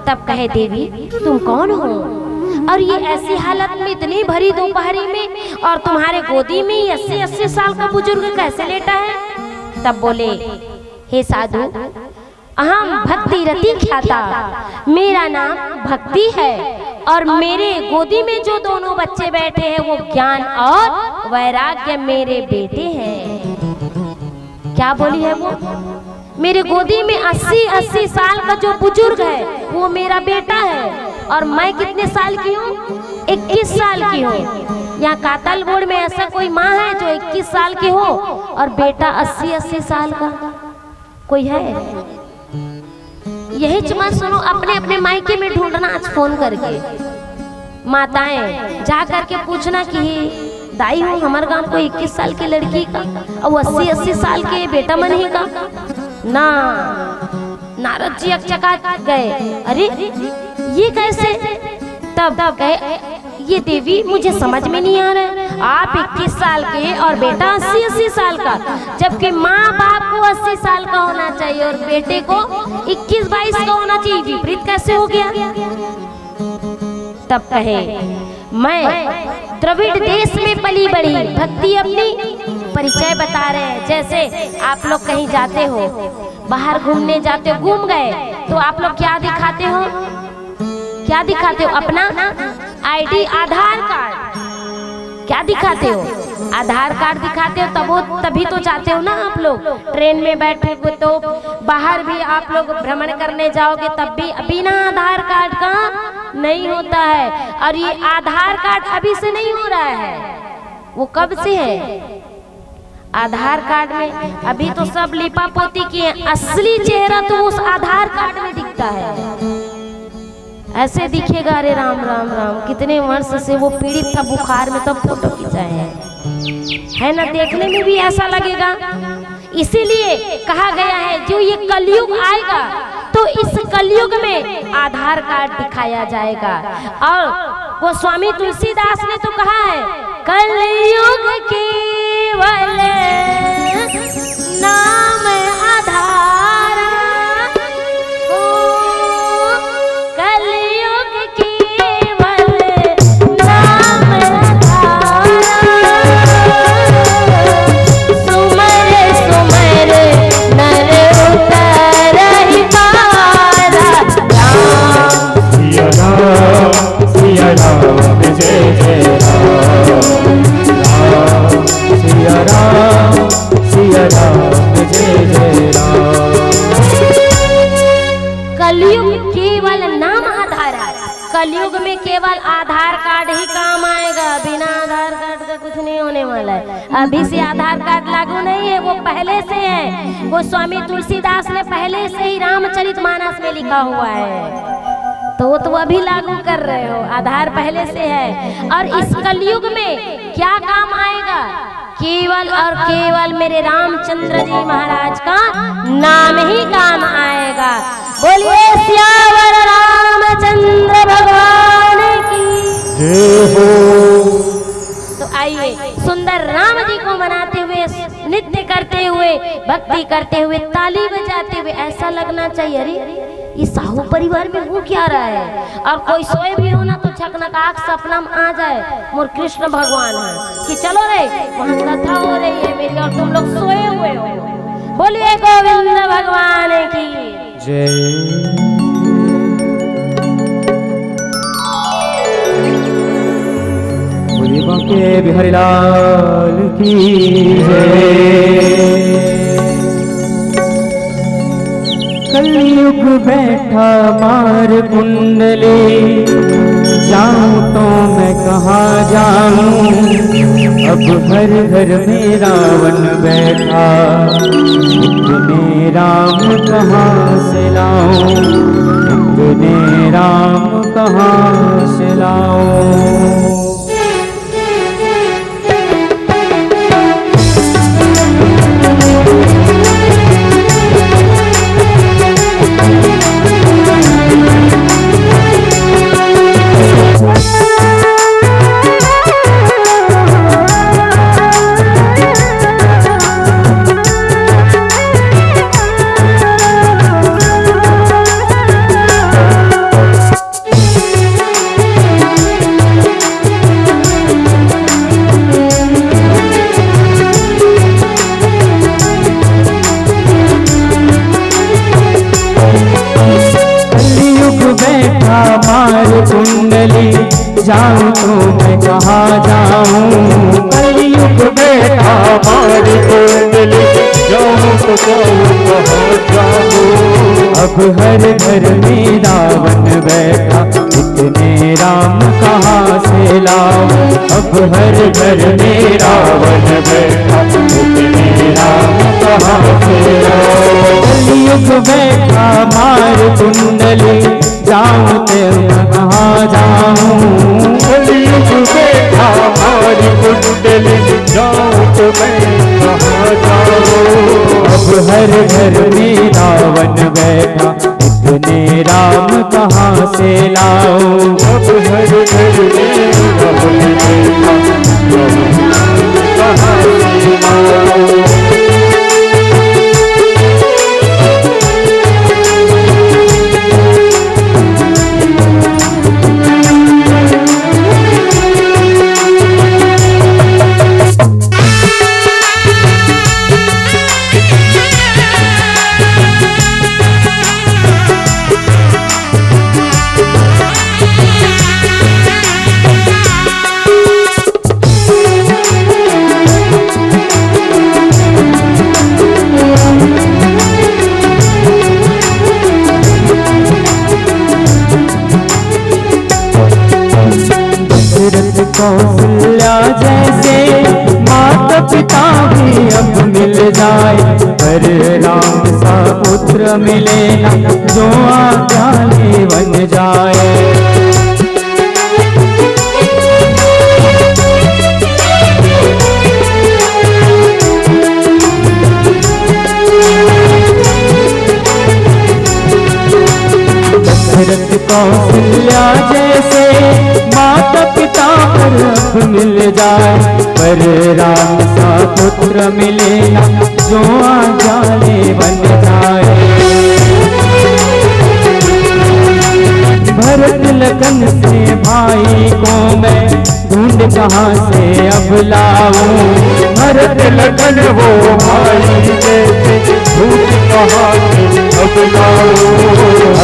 तब कहे, "देवी, तुम कौन हो? और ये ऐसी हालत में, इतनी भरी दोपहरी में, और तुम्हारे गोदी में ये अस्सी अस्सी साल का बुजुर्ग कैसे लेटा है?" तब बोले, "हे साधु, अहम भक्ति रति ख्याता, मेरा नाम भक्ति है और मेरे गोदी में जो दोनों बच्चे बैठे हैं वो ज्ञान और वैराग्य मेरे बेटे हैं।" क्या बोली है वो? "मेरे गोदी में अस्सी अस्सी साल का जो बुजुर्ग है वो मेरा बेटा है और मैं कितने साल की हूँ? इक्कीस साल की हूँ।" यहाँ कातल बोर्ड में ऐसा कोई माँ है जो इक्कीस साल की हो और बेटा अस्सी अस्सी साल का? कोई है? यही चुमा सुनो, अपने अपने मायके में ढूंढना आज फोन करके। माताएं जा करके पूछना कि, "दाई हो, हमर गांव कोई इक्कीस साल की लड़की का और अस्सी अस्सी साल के बेटा मन ही का?" ना, नारद जी अकचका गए, "अरे, ये कैसे?" तब कहे, "ये देवी, मुझे समझ में नहीं आ रहा है, आप इक्कीस साल के और बेटा अस्सी अस्सी साल का, जबकि माँ बाप को अस्सी साल का होना चाहिए और बेटे को इक्कीस बाईस का होना चाहिए, विपरीत कैसे हो गया?" तब कहे, "मैं द्रविड़ देश में पली बड़ी, भक्ति अपनी परिचय बता रहे हैं।" जैसे आप लोग कहीं जाते हो, बाहर घूमने जाते हो, घूम गए तो आप लोग क्या दिखाते हो? क्या दिखाते हो? अपना आईडी, आधार कार्ड। क्या दिखाते हो? आधार कार्ड दिखाते हो, तब वो, तभी तो जाते हो ना आप लोग। ट्रेन में बैठे हो तो, बाहर भी आप लोग भ्रमण करने जाओगे तब भी बिना आधार कार्ड का नहीं होता है। और ये आधार कार्ड अभी से नहीं हो रहा है, वो कब से है? आधार कार्ड में अभी तो सब लिपा पोती किए, असली चेहरा तो उस आधार कार्ड में दिखता है। ऐसे दिखेगा, अरे राम, राम, राम, कितने वर्ष से वो पीड़ित था बुखार में, तब फोटो खिंचाए हैं, है ना? देखने में भी ऐसा लगेगा। इसीलिए कहा गया है, जो ये कलियुग आएगा तो इस कलियुग में आधार कार्ड दिखाया जाएगा। और वो स्वामी तुलसीदास ने तो कहा है, "कलयुग केवल नाम आधारा, ओ, कलयुग केवल नाम आधारा, सुमर सुमर नर उतरहि पारा।" राम सिया राम, सिया राम, जय जय राम। राम सिया राम, सिया राम, जय जय राम। कलयुग केवल नाम आधारा। कलयुग में केवल आधार कार्ड ही काम आएगा, बिना आधार कार्ड का कुछ नहीं होने वाला है। अभी से आधार कार्ड लागू नहीं है, वो पहले से है, वो स्वामी तुलसीदास ने पहले से ही रामचरित मानस में लिखा हुआ है। वो तो अभी लागू कर रहे हो, आधार पहले से है। और इस कलयुग में क्या काम आएगा? केवल और केवल मेरे रामचंद्र जी महाराज का नाम ही काम आएगा। बोलिए सियावर रामचंद्र भगवान की। जय हो। तो आइए, सुंदर राम जी को मनाते हुए, नृत्य करते हुए, भक्ति करते हुए, ताली बजाते हुए ऐसा लगना चाहिए, अरे, ये साहू परिवार में हो क्या रहा है? और कोई सोए भी हो ना, तो छकनकाक सपना में आ जाए, मोर कृष्ण भगवान है, कि चलो रे, वहाँ कथा हो रही है मेरी और तुम लोग सोए हुए हो। बोलिए गोविंद भगवान की। जय। बोलिए बांके बिहारी लाल की जय। कलयुग बैठा मार कुंडली, जाऊं तो मैं कहाँ जाऊं? अब हर घर में रावण बैठा, इतने राम कहाँ से लाऊं? इतने राम कहाँ से लाऊं? कलयुग बैठा मार कुंडली, जाऊं तो मैं कहाँ जाऊं? कलयुग बैठा मार कुंडली, जाऊं तो जाऊं कहाँ जाऊं? अब हर घर में रावण बैठा, इतने राम कहाँ से लाऊं? अब हर घर में रावण बैठा, इतने राम कहाँ से लाऊं? कलयुग बैठा मार कुंडली, जाऊं तो मैं कहाँ जाऊं? कलयुग बैठा मार कुंडली, जाऊं तो मैं कहाँ जाऊं? अब हर घर में रावण बैठा, इतने राम कहाँ से लाऊं? अब हर घर में रावण बैठा, कहाँ से लाऊं? दशरथ कौशल्या जैसे माता पिता भी अब मिल जाए, पर राम सा पुत्र मिले ना, जो आज्ञा ले बन जाए। दशरथ कौशल्या जैसे माता पिता पर अब मिल जाए, पर राम सा पुत्र मिले ना, जो आज्ञा ले बन जाए। भरत लखन से भाई को मैं ढूंढ कहाँ से अब लाऊं? भरत लखन वो भाई जैसे ढूंढ कहाँ से अब लाऊं?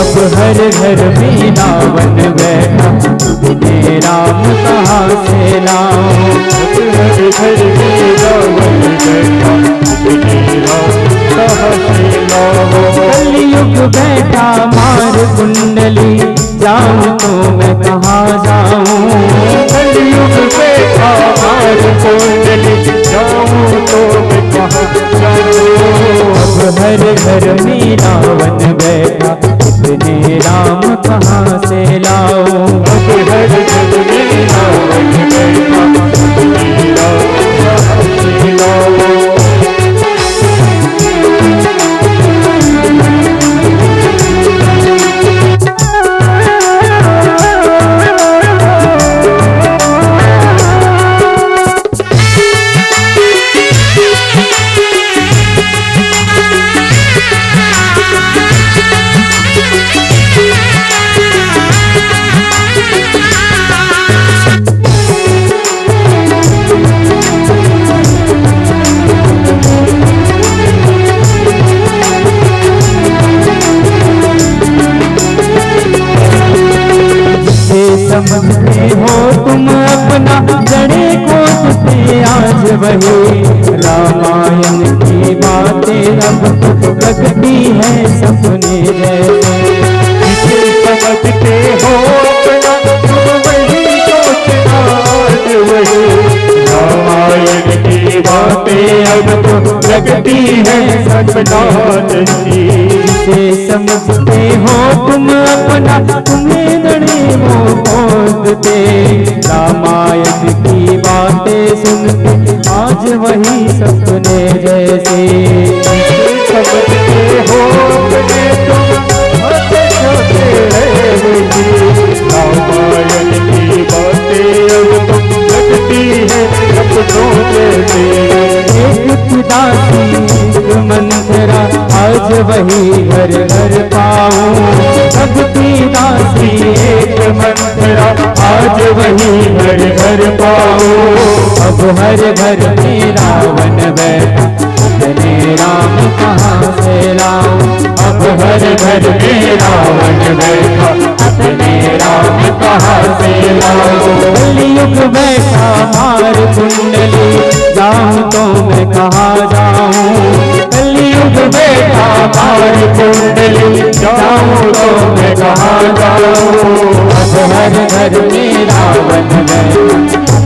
अब हर घर में रावण बैठा, इतने राम कहाँ से लाऊं? अब हर घर में रावण बैठा, इतने राम कहाँ से लाऊं? कलयुग बैठा मार कुंडली, जाऊं तो मैं कहाँ जाऊं? कलयुग बैठा मार कुंडली, जाऊं तो मैं कहाँ जाऊं? अब हर घर में रावण बैठा, अपने राम कहाँ से लाऊं? अब हर जग में रावण बैठा, अपने राम कहाँ से लाऊं? जिसे समझते हो तुम अपना, जड़े खोजते आज वही। रामायण की बातें अब तो लगती है सपने जैसे। जिसे समझते हो अपना, तुम वही सोचना आज वही। रामायण की बातें अब तो लगती है सपना जैसी। जिसे समझते हो तुम अपना, तुम्हें नड़े वो खोजते। रामायण की बातें सुनते आज वही सपने जैसे। समझते हो अपने तुम हद छोटे हैं जी। रामायण की बातें अब तो लगती है सपनों जैसे। एक थी दासी एक मंथरा, आज वही घर घर पाऊं। सब थी दासी एक मंथरा, आज वही घर घर पाऊं। अब हर घर में रावण बैठा, अपने राम कहाँ से लाऊं? अब हर घर में रावण बैठा, अपने राम कहाँ से लाऊं? कलयुग बैठा मार कुंडली, जाऊं तो मैं कहाँ जाऊं? कलयुग बैठा मार कुंडली, जाऊं तो मैं कहाँ जाऊं? अब हर घर में रावण बैठा,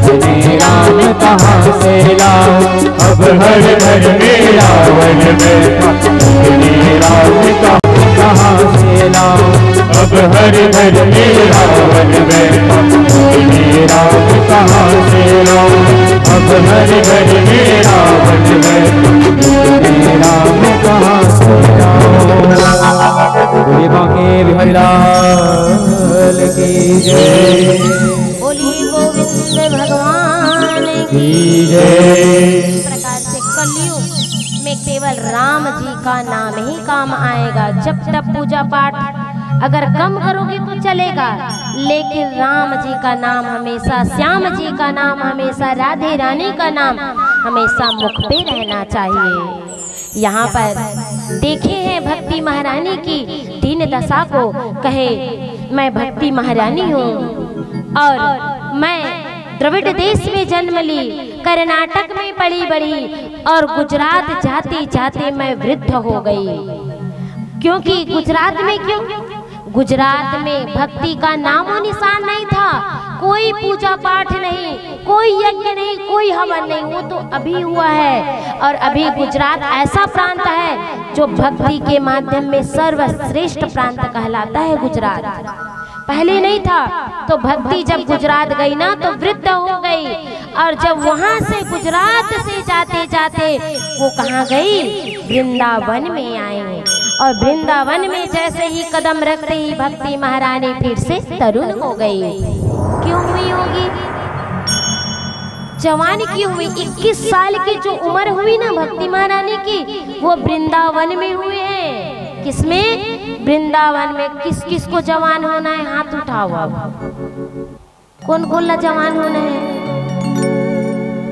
अपने राम कहाँ से लाऊं? अब हर घर में रावण बैठा, अपने राम कहाँ से लाऊं? अब हर घर में रावण बैठा, अपने राम कहाँ से लाऊं? अब हर घर में रावण बैठा, अपने राम कहाँ से लाऊं? बोलिए बांके बिहारी लाल की जय। बोलिए गोविंद भगवान की जय। इस प्रकार से कलयुग में केवल राम जी का नाम ही काम आएगा। जब तब पूजा पाठ अगर कम करोगे तो चलेगा, लेकिन राम जी का नाम हमेशा, श्याम जी का नाम हमेशा, राधे रानी का नाम हमेशा मुख पे रहना चाहिए। यहाँ पर देखे हैं भक्ति महारानी की दीन दशा को, कहे, "मैं भक्ति महारानी हूँ और मैं द्रविड़ देश में जन्म ली, कर्नाटक में पली बड़ी और गुजरात जाते जाते मैं वृद्ध हो गई।" क्योंकि गुजरात में क्यों? गुजरात में भक्ति का नामो निशान नहीं था, कोई पूजा पाठ नहीं, कोई यज्ञ नहीं, कोई हवन नहीं, वो तो अभी हुआ है। और अभी गुजरात ऐसा प्रांत है जो भक्ति के माध्यम में सर्वश्रेष्ठ प्रांत कहलाता है गुजरात। पहले नहीं था, तो भक्ति जब गुजरात गई ना, तो वृद्ध हो गई। और जब वहां से, गुजरात से जाते जाते वो कहाँ गई? वृंदावन में आई। और वृंदावन में जैसे ही कदम रखते ही भक्ति महारानी फिर से तरुण हो गई। क्यों हुई होगी? जवान क्यों हुई? इक्कीस साल की जो उम्र हुई ना भक्ति महारानी की, वो वृंदावन में हुई है। किसमें? वृंदावन में। किस किस को जवान होना है, हाथ उठाओ। अब कौन कौन ला जवान होना है?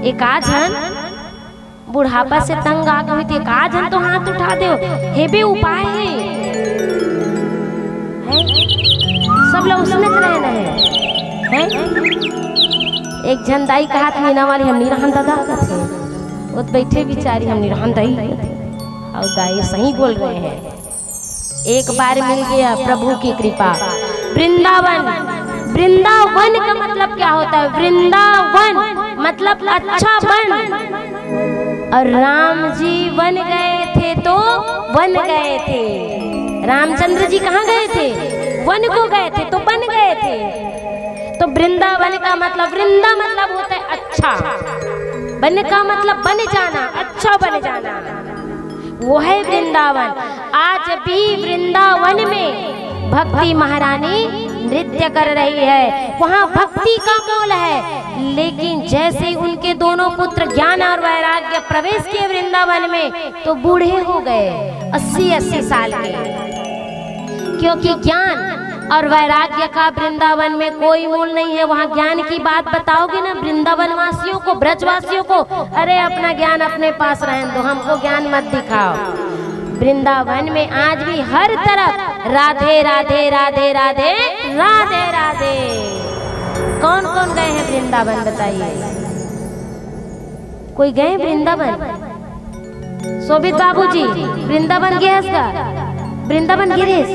एक आध झन बुढ़ापा से तंग आ गए हुई, तो एक आध झन तो हाथ उठा दो। हे बे, उपाय है, हैं? सब ला उसने रहना है, हैं? एक झन दाई कहात, "मीना वाली हम नहीं रहन दादा," कथे। वो तो बैठे बिचारी, "हम नहीं रहन दाई," कथे। और दाई सही बोल रहे हैं। एक बार मिल गया प्रभु की कृपा। वृंदावन, वृंदावन का मतलब क्या होता है? वृंदावन मतलब अच्छा वन। और राम जी वन गए थे तो वन गए थे। रामचंद्र जी कहाँ गए थे? वन को गए थे, तो बन गए थे। तो वृंदावन का मतलब, वृंदा मतलब होता है अच्छा, बन का मतलब बन जाना, अच्छा बन जाना, वो है वृंदावन। आज भी वृंदावन में भक्ति महारानी नृत्य कर रही है, वहाँ भक्ति का मोल है। लेकिन जैसे ही उनके दोनों पुत्र ज्ञान और वैराग्य प्रवेश किए वृंदावन में, तो बूढ़े हो गए, अस्सी अस्सी साल के। क्योंकि ज्ञान और वैराग्य का वृंदावन में कोई मोल नहीं है। वहाँ ज्ञान की बात बताओगे ना वृंदावन वासियों को, ब्रजवासियों को, अरे अपना ज्ञान अपने पास रहने दो, हमको ज्ञान मत दिखाओ। वृंदावन में आज भी हर तरफ राधे राधे राधे राधे राधे राधे। कौन कौन गए हैं वृंदावन, बताइए? कोई गए वृंदावन? शोभित बाबूजी, वृंदावन गे हस का? वृंदावन गे रेहेस?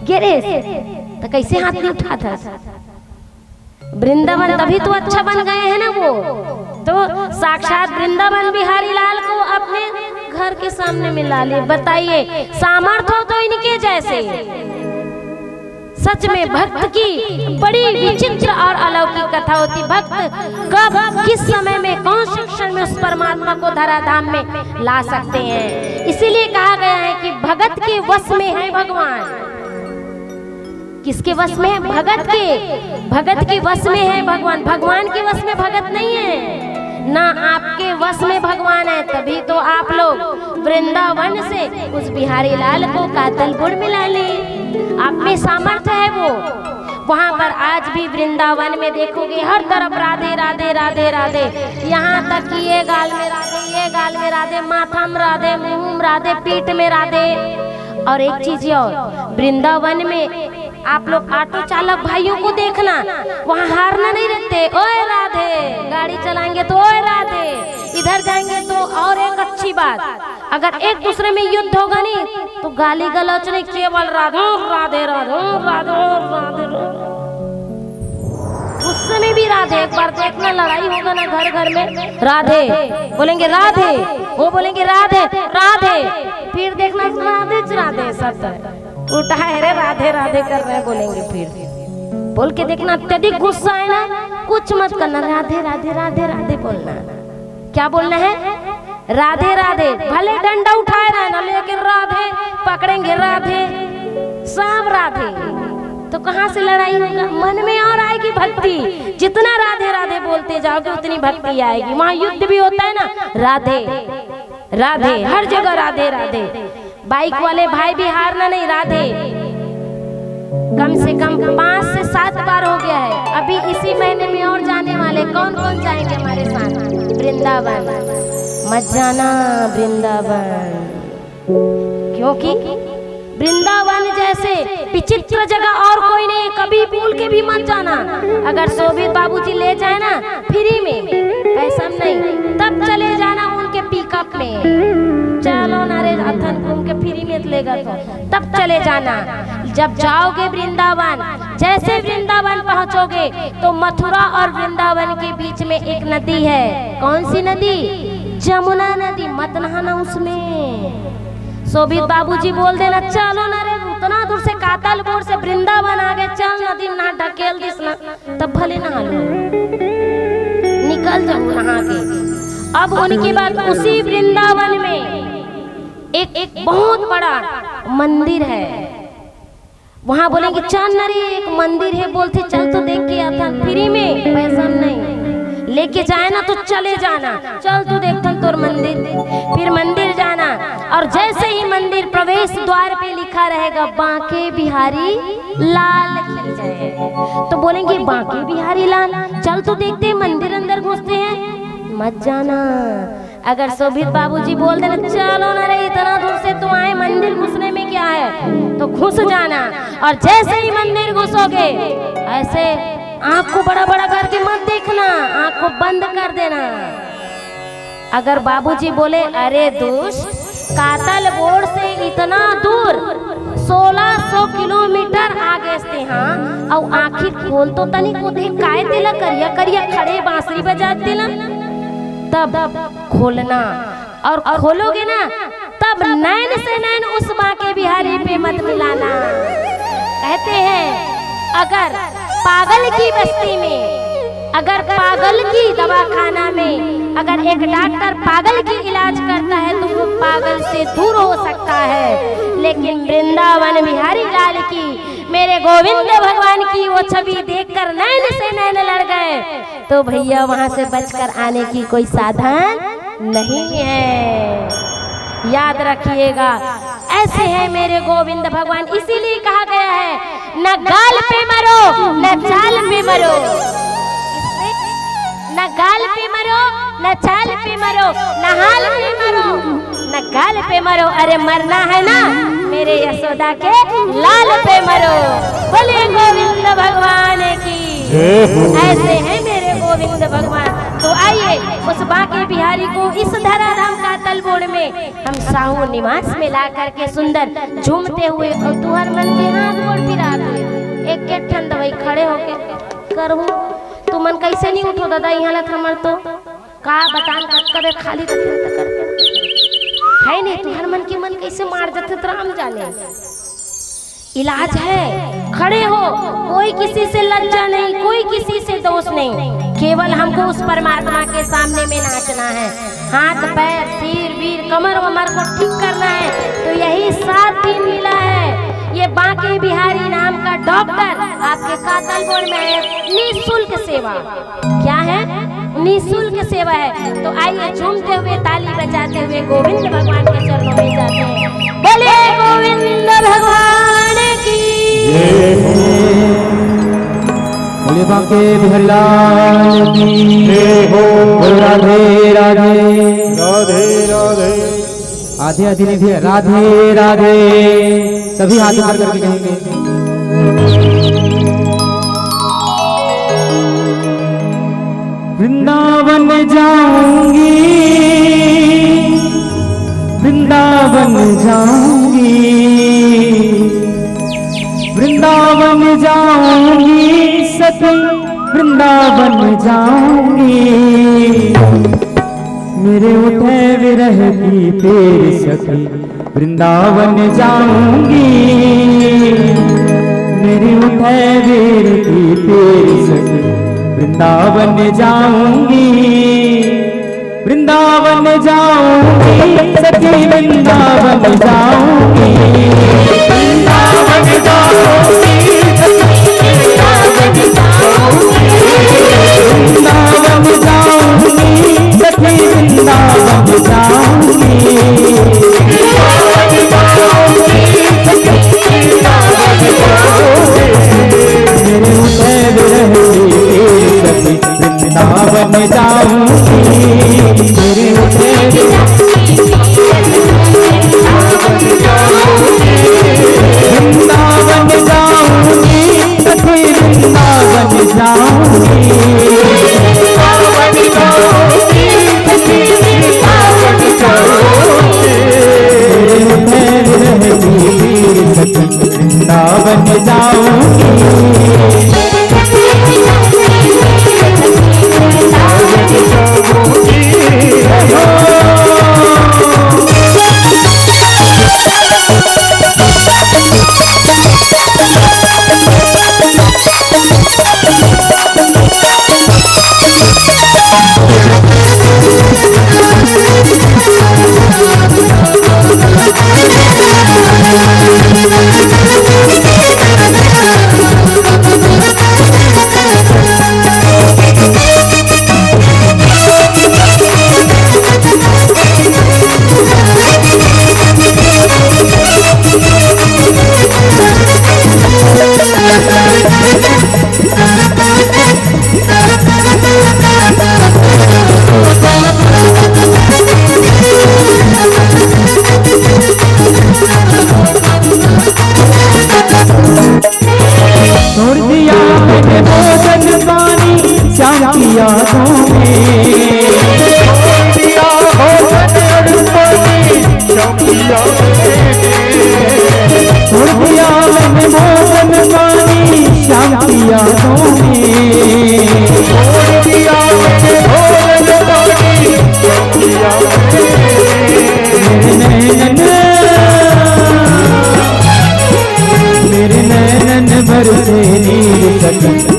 गे रेहेस? तो कैसे हाथ नहीं उठात हस? वृंदावन तभी तो अच्छा बन गए हैं ना वो। तो साक्षात वृंदावन बिहारी लाल को अपने घर के सामने मिला लिए। बताइए, सामर्थ्य हो तो इनके जैसे। सच में भक्त की बड़ी विचित्र और अलौकिक कथा होती। भक्त कब, किस समय में, कौन से क्षण में उस परमात्मा को धराधाम में ला सकते हैं। इसीलिए कहा गया है कि भगत के वश में है भगवान। किसके वश में है? भगत के। भगत के वश में है भगवान, भगवान के वश में भगत नहीं है। ना आपके वश में भगवान है, तभी तो आप लोग वृंदावन से उस बिहारी लाल को कातल गुड़ मिला ले। आप में सामर्थ्य है वो। वहां पर आज भी वृंदावन में देखोगे, हर तरफ राधे राधे राधे राधे। यहाँ तक कि ये गाल में राधे, ये गाल में राधे, माथा में राधे, मुंह में राधे, पीठ में राधे। और एक चीज और, वृंदावन में आप लोग ऑटो चालक भाइयों को देखना, वहाँ हारना नहीं रहते। ओए राधे, गाड़ी चलाएंगे तो ओए राधे, इधर जाएंगे तो। और एक अच्छी बात, अगर एक दूसरे में युद्ध होगा नहीं तो गाली गलौज नहीं, केवल राधे राधे राधे राधे राधे। गुस्से में भी राधे। एक बार देखना, लड़ाई होगा ना घर घर में, राधे बोलेंगे, राधे, वो बोलेंगे, राधे राधे, फिर देखना, राधे राधे सब। उठा है रे, राधे राधे कर रहे हैं, बोलेंगे फिर। बोल के देखना, अत्यधिक गुस्सा है ना, कुछ मत करना, राधे राधे राधे राधे बोलना। क्या बोलना है? राधे राधे। भले डंडा उठाए रहे ना, लेकिन राधे पकड़ेंगे, राधे, सब राधे। तो कहाँ से लड़ाई होगा? मन में और आएगी भक्ति। जितना राधे राधे बोलते जाओगे, उतनी भक्ति आएगी। वहाँ युद्ध भी होता है ना, राधे राधे, हर जगह राधे राधे। बाइक वाले भाई भी हारना नहीं, राधे। कम से कम पांच से सात बार हो गया है। अभी इसी महीने में और जाने वाले। कौन कौन जाएंगे हमारे साथ? वृंदावन। मत जाना वृंदावन, क्योंकि वृंदावन जैसे विचित्र जगह और कोई नहीं। कभी भूल के भी मत जाना। अगर शोभित बाबूजी ले जाए ना फ्री में, पैसा नहीं, तब चले जाना उनके पिकअप में। चलो ना रे, अथन घूम के फ्री में लेगा तो तब चले जाना। जब जाओगे वृंदावन, जैसे वृंदावन पहुंचोगे तो मथुरा और वृंदावन के बीच में एक नदी है। कौन सी नदी? जमुना नदी। मत नहाना उसमें। शोभित बाबूजी बोल देना, चलो ना रे, उतना दूर से कातल बोर से वृंदावन आ गए, चल नदी में नहा, ढकेल दिस ना, तब भले नहा लो, निकल जाओ नहा के। अब उनके बाद उसी वृंदावन में एक, एक बहुत बड़ा मंदिर है। वहां बोलेंगे, चल ना रे, एक मंदिर है, बोलते, चल तो देख के आता, फ्री में, पैसा नहीं, लेके जाए ना तो चले जाना, चल तू देखथन तोर मंदिर। फिर मंदिर जाना, और जैसे ही मंदिर प्रवेश द्वार पे लिखा रहेगा, बांके बिहारी लाल की जय, तो बोलेंगे, बांके बिहारी लाल, चल तो देखते हैं, मंदिर अंदर घुसते हैं। मत जाना। अगर शोभित बाबूजी बोल देना, चलो ना रे, इतना दूर से तुम आए, मंदिर घुसने में क्या है, तो घुस जाना। और जैसे ही मंदिर घुसोगे, ऐसे आंख को बड़ा बड़ा करके मत देखना, आंख को बंद कर देना। अगर बाबूजी बोले, अरे दुष्ट, कातल बोर से इतना दूर, सोलह सौ किलोमीटर आ गए थे, हाँ, और आंखी खोल तो तनी को देख, काय तेला करिया करिया खड़े बांसुरी बजात तेला, तब खोलना। और खोलोगे ना, तब नैन से नैन उस बांके बिहारी पे मत मिलाना। कहते हैं, अगर पागल की बस्ती में, अगर पागल की दवाखाना में अगर एक डॉक्टर पागल की इलाज करता है तो वो पागल से दूर हो सकता है, लेकिन वृंदावन बिहारी लाल की, मेरे गोविंद भगवान की वो छवि देखकर नैन से नैन लड़ गए, तो भैया, वहां से बचकर आने की कोई साधन नहीं है। याद रखिएगा, ऐसे हैं मेरे गोविंद भगवान, इसीलिए कहा गया है, न गाल पे मरो, न चाल पे मरो। न गाल पे मरो, न चाल पे मरो, न हाल पे मरो, न गाल पे मरो। अरे, मरना है ना, मेरे यशोदा के लाल पे मरो। बोलिए गोविंद भगवान की। जय हो। ऐसे हैं मेरे गोविंद भगवान। तो आइए, उस बांके बिहारी को इस धराधाम कातल बोर्ड में हम साहू निवास में ला करके सुंदर झूमते हुए, और तुहर मन के हाथ गोड़ पिरात हुए, एक एक ठन दवाई खड़े होके करहूं। तुमन कैसे नहीं उठो दादा, इहाँ ला हमर तो का बतान, कतका बेर खाली रथे त करके है नहीं, तुहर मन के मन कैसे मार जाथे त राम जाने। इलाज है, खड़े हो, कोई किसी से लज्जा नहीं, कोई किसी से दोष नहीं, केवल हमको उस परमात्मा के सामने में नाचना है। हाथ पैर, तीर वीर, कमर वमर को ठीक करना है, तो यही सात दिन मिला है। ये बांके बिहारी नाम का डॉक्टर आपके कातल बोर्ड में आए, निःशुल्क सेवा। क्या है? निःशुल्क सेवा है। तो आइए, झूमते हुए, ताली बजाते हुए गोविंद भगवान के चरणों में जाते हैं। बोले गोविंद भगवान की। जय हो। बोले बांके बिहारी लाल की। जय हो। बोल राधे राधे। राधे राधे। आधे आधे नहीं भैया, राधे राधे। सभी हाथ ऊपर करके कहेंगे। वृंदावन जाऊंगी, वृंदावन जाऊंगी, वृंदावन जाऊंगी सखी, वृंदावन जाऊंगी। मेरे उठे विरह की पीर सखी, वृंदावन जाऊंगी। मेरे उठे विरह की पीर सखी, वृंदावन जाऊंगी। वृंदावन जाऊंगी सखी, वृंदावन जाऊंगी। वृंदावन जाऊंगी सखी, वृंदावन जाऊंगी। वृंदावन जाऊंगी सखी, वृंदावन जाऊंगी। वृंदावन जाऊंगी सखी, वृंदावन जाऊंगी। मेरे उठे विरह की पीर सखी, वृंदावन जाऊंगी। मेरे उठे वृंदावन जाऊंगी, सखी वृंदावन जाऊंगी। मेरे उठे विरह की पीर सखी, वृंदावन जाऊंगी। छोड़ दिया मैंने भोजन पानी श्याम की यादों में। छोड़ दिया भोजन और पानी श्याम की यादों में। छोड़ दिया मैंने भोजन पानी श्याम की यादों में। छोड़ दिया मैंने भोजन पानी श्याम की यादों में। मेरे नैनन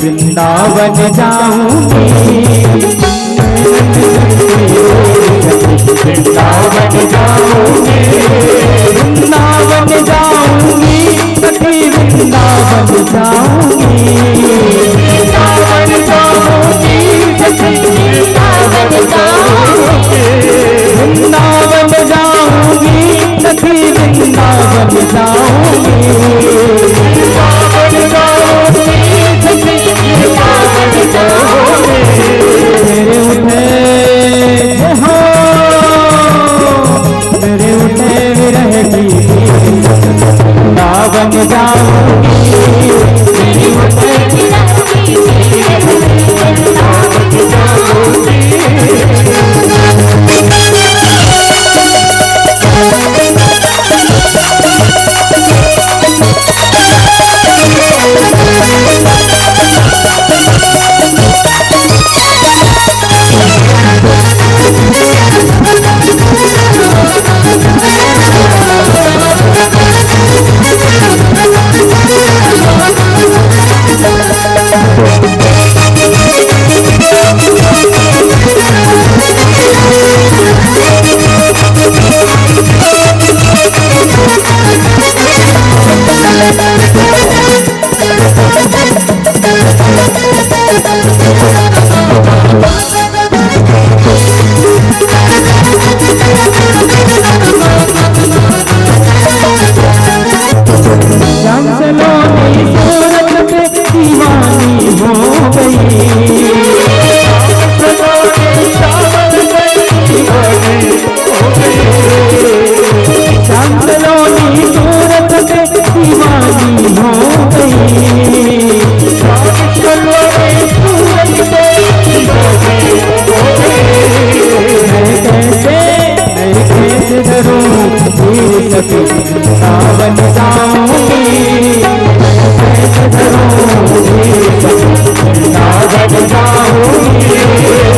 वृंदावन जाऊंगी, वृंदावन जाऊंगी, वृंदावन जाऊंगी, सखी वृंदावन जाऊंगी। वृंदावन जाऊंगी, सखी वृंदावन जाऊंगी। वृंदावन जाऊंगी, सखी वृंदावन जाऊंगी। वृंदावन जाऊंगी, सखी वृंदावन जाऊंगी। मेरे उठे हो, मेरे उठे विरह की पीर, वृंदावन जाऊंगी। मेरे उठे विरह की पीर, वृंदावन जाऊंगी। श्याम सलोनी सूरत पे दीवानी हो गई। श्याम सलोनी सूरत पे दीवानी हो गई। मैं कैसे, मैं कैसे धरूं धीर सखी वृंदावन जाऊंगी। मैं कैसे धरूं धीर सखी वृंदावन जाऊंगी।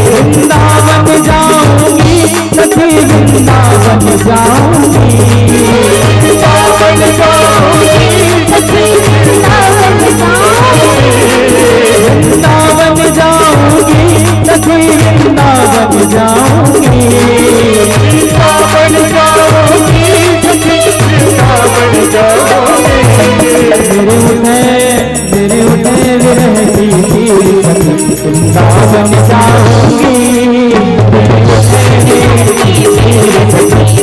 वृंदावन जाऊंगी, सखी वृंदावन जाऊंगी। वृंदावन जाऊंगी, सखी वृंदावन जाऊंगी। वृंदावन जाऊंगी, सखी वृंदावन जाऊंगी। वृंदावन जाऊंगी, सखी वृंदावन जाऊंगी। मेरे उठे, मेरे उठे विरह की पीर, वृंदावन जाऊंगी।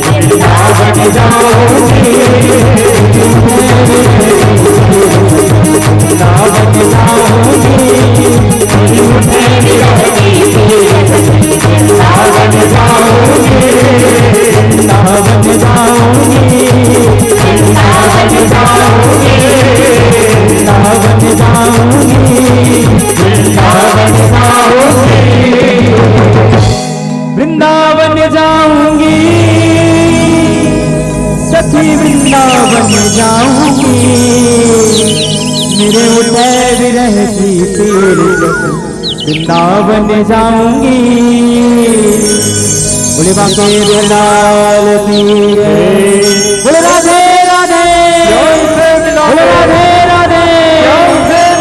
वृंदावन जाऊंगी। वृंदावन जाऊंगी। वृंदावन जाऊंगी। वृंदावन जाऊंगी। वृंदावन जाऊंगी। वृंदावन जाऊंगी। वृंदावन जाऊंगी। वृंदावन जाऊंगी, सखी वृंदावन जाऊंगी। मेरे उठे विरह की पीर, वृंदावन जाऊंगी। बोले बांके बिहारी लाल की जय। बोले राधे राधे। बोले राधे राधे।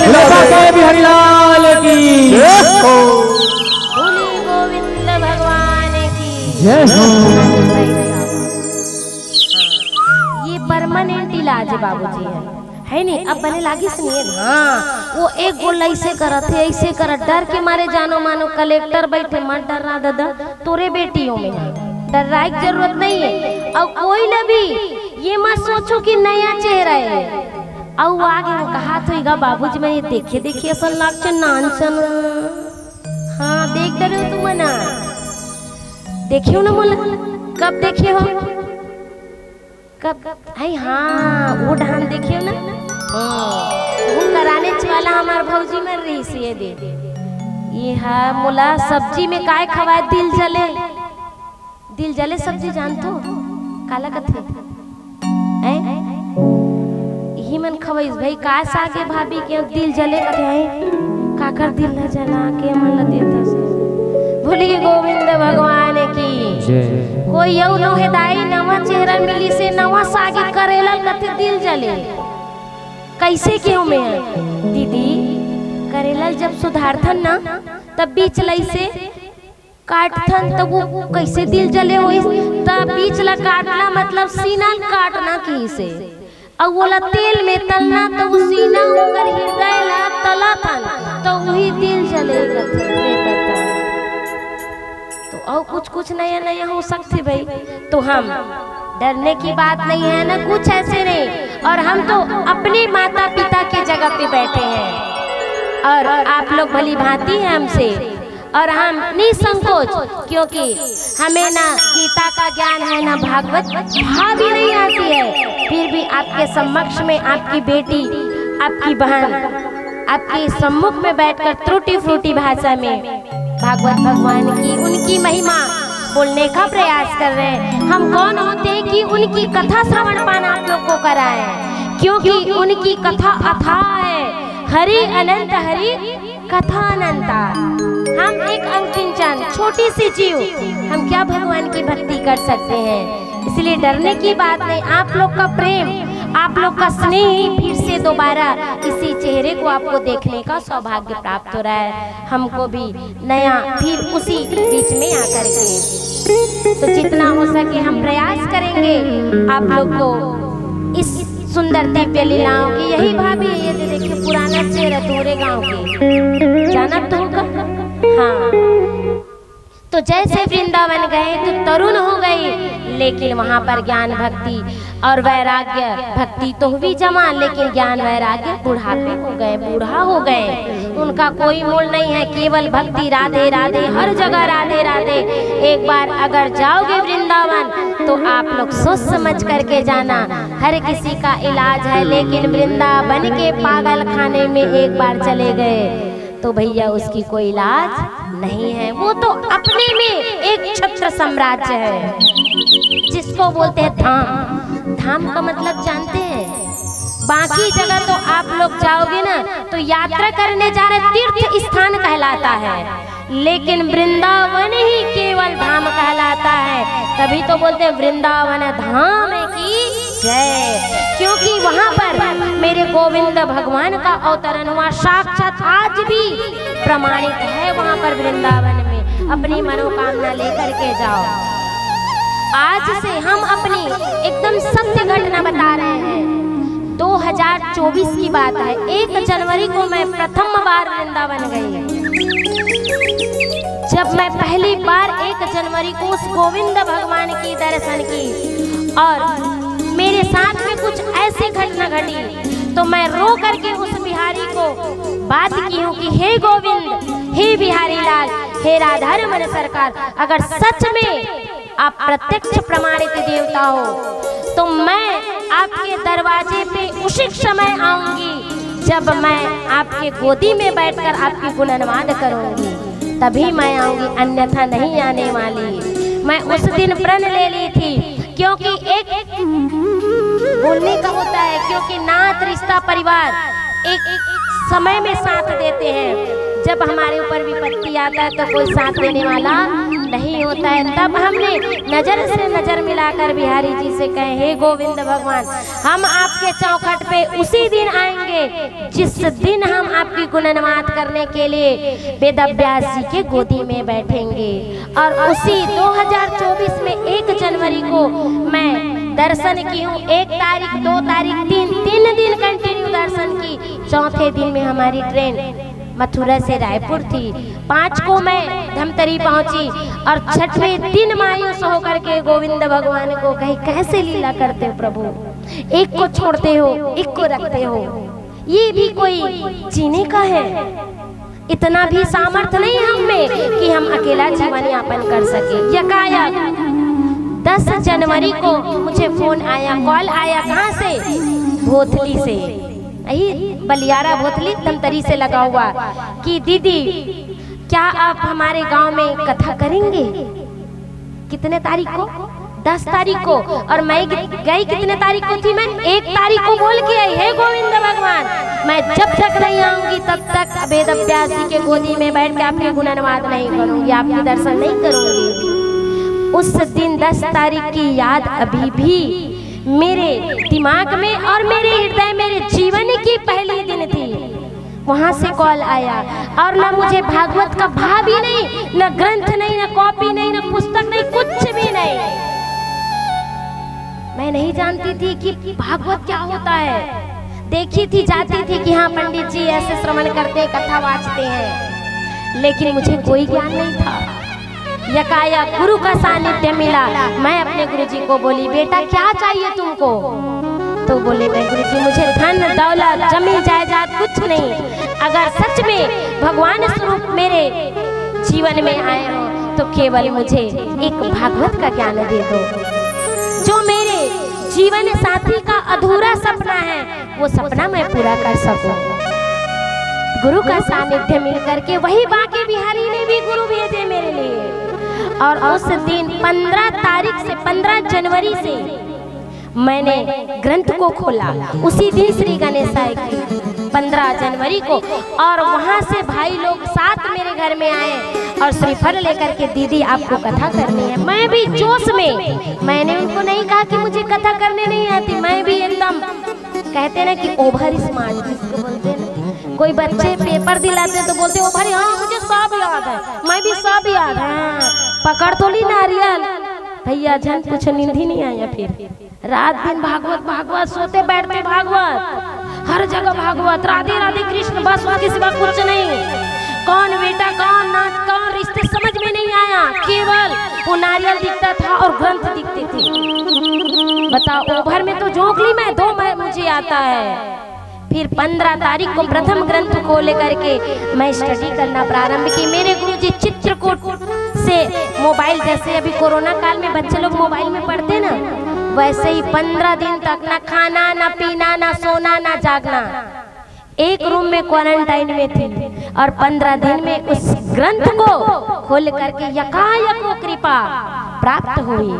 बोले बांके बिहारी लाल की जय। बोले गोविंद भगवान की जय हो। ये परमानेंट इलाज है बाबूजी, है, है नी? अब बने लागिस नी? हाँ, वो एक गोड़ ऐसे करत हे, ऐसे करत, डर के मारे जानो मानो कलेक्टर बैठे, मत डर्रा ददा, तोरे बेटी हो मैं, डर्राए के जरूरत नहीं है। अउ कोई ला भी ये मत सोचो कि नया चेहरा है। अउ आगे वो कहा थोई गा, बाबूजी मैं ये देखे देखे असन लागथे नान सन। हाँ, देख डरे हो तुमन। देखे हो ना मोला? कब देखे हो? कब? हाय हाँ, वो डहान देखे हो ना? हाँ। वो कराने वाला हमार भौजी मर रही सी ये दे। ये हा मोला सब्जी में काय खवाए दिल जले। दिल जले सब्जी जानथो? काला कथे? हैं? इही मन खवइस भई, का सागे भाभी के दिल जले कथे हैं? काकर दिल ला जला के मन ला देता से। बोली गोविंद भगवान की जय। कोई यऊ नोहे दाई, नवा चेहरा मिली से, नवा सागे करेला कथे दिल जले। कैसे केहूँ मैं? दीदी, करेला ल जब सुधारथन ना, तब बीच ल अइसे काटथन, त वो कइसे दिल जले होइस? त बीच ल काटना मतलब सीना ल काटना कहिसे। अउ ओला तेल में तलना, त वो सीना ओकर हृदय ल तलथन, त वही दिल जले कथे, ये बता। तो और कुछ कुछ नया नया हो सकथे भाई। तो हम, डरने की बात नहीं है ना, कुछ ऐसे नहीं। और हम तो अपने माता पिता के जगह पे बैठे हैं और आप लोग भली भांति हैं हमसे। और हम निसंकोच, क्योंकि हमें ना गीता का ज्ञान है, ना भागवत, भा भी नहीं आती है, फिर भी आपके समक्ष में आपकी बेटी, आपकी बहन, आपके सम्मुख में बैठकर त्रुटि फ्रूटी भाषा में भागवत भगवान की, उनकी महिमा बोलने का प्रयास कर रहे हैं। हम कौन होते हैं कि उनकी कथा श्रवण पान आप लोग को कराएं, क्योंकि उनकी कथा अथाह है। हरि अनंत, हरि कथा अनंता। हम एक अंकिंचन, छोटी सी जीव, हम क्या भगवान की भक्ति कर सकते हैं? इसलिए डरने की बात नहीं। आप लोग का प्रेम, आप लोग का स्नेह ही फिर से दोबारा इसी चेहरे को आपको देखने का सौभाग्य प्राप्त हो रहा है। हमको भी नया फिर उसी बीच में आकर के, तो जितना हो सके हम प्रयास करेंगे आप लोग को इस सुंदर दिव्य लीलाओं की। यही भाभी है, ये देखिए, पुराना चेहरा धोरे गांव के, जाना तुमका? हाँ। तो जैसे वृंदावन गए तो तरुण हो गई, लेकिन वहां पर ज्ञान भक्ति और वैराग्य, भक्ति तो हुई जवान, लेकिन ज्ञान वैराग्य बुढ़ापे हो गए, बूढ़ा हो गए, उनका कोई मोल नहीं है। केवल भक्ति, राधे राधे, हर जगह राधे राधे। एक बार अगर जाओगे वृंदावन तो आप लोग सोच समझ करके जाना। हर किसी का इलाज है, लेकिन वृंदावन के पागल खाने में एक बार चले गए तो भैया, उसकी कोई इलाज नहीं है। वो तो अपने में एक छत्र साम्राज्य है, जिसको बोलते हैं धाम। धाम का मतलब जानते हैं? बाकी जगह तो आप लोग जाओगे ना, तो यात्रा करने जा रहे, तीर्थ स्थान कहलाता है, लेकिन वृंदावन ही केवल धाम कहलाता है। तभी तो बोलते हैं, वृंदावन धाम की जय, क्योंकि वहां पर मेरे गोविंद भगवान का अवतरण हुआ। साक्षात आज भी प्रमाणित है वहां पर वृंदावन में। अपनी मनोकामना लेकर के जाओ। आज से हम अपनी एकदम सत्य घटना बता रहे हैं। दो हज़ार चौबीस की बात है, एक जनवरी को मैं प्रथम बार वृंदावन गई। जब मैं पहली बार एक जनवरी को उस गोविंद भगवान की दर्शन की और मेरे साथ में कुछ ऐसी घटना घटी, तो मैं रो करके उस बिहारी को बात की हूँ कि हे गोविंद, हे बिहारी लाल, हे राधा रमन सरकार, अगर सच में आप प्रत्यक्ष प्रमाणित देवता हो, तो मैं आपके दरवाजे पे उसी समय आऊंगी जब मैं आपके गोदी में बैठकर आपकी गुणानुवाद करूंगी, तभी मैं आऊंगी, अन्यथा नहीं आने वाली। मैं उस दिन प्रण ले ली थी, क्योंकि एक बोलने का होता है, क्योंकि नात रिश्ता परिवार एक समय में साथ देते हैं। जब हमारे ऊपर विपत्ति आता है तो कोई साथ देने वाला नहीं होता है। तब हमने नजर से नजर मिलाकर बिहारी जी से कहे, हे गोविंद भगवान, हम आपके चौखट पे उसी दिन आएंगे जिस दिन हम आपकी गुणनवाद करने के लिए वेदव्यास जी के गोदी में बैठेंगे। और उसी दो हज़ार चौबीस में एक जनवरी को मैं दर्शन की हूँ। एक तारीख, दो तारीख, तीन, तीन दिन कंटिन्यू दर्शन की। चौथे दिन में हमारी ट्रेन मथुरा से रायपुर थी। पाँच को मैं धमतरी पहुंची और छठवें दिन मायूस होकर के गोविंद भगवान को कही, कैसे लीला करते हो प्रभु, एक को छोड़ते हो, एक को रखते हो, ये भी कोई जीने का है? इतना भी सामर्थ्य नहीं हम में कि हम अकेला जीवन यापन कर सके। यकायक दस जनवरी को मुझे फोन आया, कॉल आया। कहाँ से? भोथली से। यही बलियारा भोथली धमतरी से लगा हुआ, कि दीदी, क्या आप हमारे गांव में कथा करेंगे? कितने तारीख को? दस तारीख को। और मैं गई कितने तारीख को थी? मैं एक तारीख को बोल के आई, हे गोविंद भगवान, मैं जब तक नहीं आऊंगी तब तक वेद व्यास जी के गोदी में बैठ के आपके गुणानुवाद नहीं करूंगी, आपके दर्शन नहीं करूंगी। उस दिन दस तारीख की याद अभी भी मेरे दिमाग में और मेरे हृदय, मेरे जीवन की पहली दिन थी। वहां से कॉल आया और ना मुझे भागवत का भाव ही नहीं, ना ग्रंथ नहीं, ना कॉपी नहीं, ना पुस्तक नहीं, कुछ भी नहीं। मैं नहीं जानती थी कि भागवत क्या होता है। देखी थी, जाती थी कि हाँ, पंडित जी ऐसे श्रवण करते हैं, कथा वाचते हैं, लेकिन मुझे कोई ज्ञान नहीं था। यकायक गुरु का सानिध्य मिला। मैं अपने गुरुजी को बोली, "बेटा, क्या चाहिए तुमको?" तो बोले, "मैं गुरुजी, मुझे धन दौलत, जमीन जायदाद कुछ नहीं, अगर सच में भगवान स्वरूप मेरे जीवन में आए हो तो केवल मुझे एक भागवत का ज्ञान दे दो, जो मेरे जीवन साथी का अधूरा सपना है वो सपना मैं पूरा कर सकूं।" गुरु का सानिध्य मिल करके वही बांके बिहारी ने भी गुरु भेजे मेरे लिए। और उस दिन पन्द्रह तारीख से, पन्द्रह जनवरी से मैंने ग्रंथ को खोला। उसी दिन श्री गणेशाय की पन्द्रह जनवरी को, और वहां से भाई लोग साथ मेरे घर में आए और श्रीफल लेकर के, "दीदी, आपको कथा करनी है।" मैं भी जोश में, मैंने उनको नहीं कहा कि मुझे कथा करने नहीं आती, मैं भी एकदम, कहते ना कि ओवर स्मार्ट जिसको बोलते हैं ना, कोई बच्चे पेपर दिलाते हैं तो बोलते हैं, "ओ भाई, हाँ, मुझे सब याद है, मैं भी सब याद है।" हाँ, पकड़ तो ली नारियल। भैया, झन कुछ नींद ही नहीं आया फिर। रात दिन भागवत, भागवत, सोते बैठते भागवत, हर जगह भागवत, "राधे राधे कृष्ण", बस उसके सिवा कुछ नहीं। कौन बेटा, कौन नात, कौन रिश्ते, समझ में नहीं आया। केवल वो नारियल दिखता था और ग्रंथ दिखते थे। बताओ, ओवर में तो झोंक ली मैं, दो मैं, मुझे आता है। फिर पन्द्रह तारीख को प्रथम ग्रंथ को लेकर के मैं स्टडी करना प्रारंभ की। मेरे गुरुजी चित्रकूट से मोबाइल, जैसे अभी कोरोना काल में बच्चे लोग मोबाइल में पढ़ते ना, वैसे ही पन्द्रह दिन तक ना खाना, ना पीना, ना सोना, ना जागना, एक रूम में क्वारंटाइन में थी और पन्द्रह दिन में उस ग्रंथ को खोल करके यकायक वो कृपा प्राप्त हुई।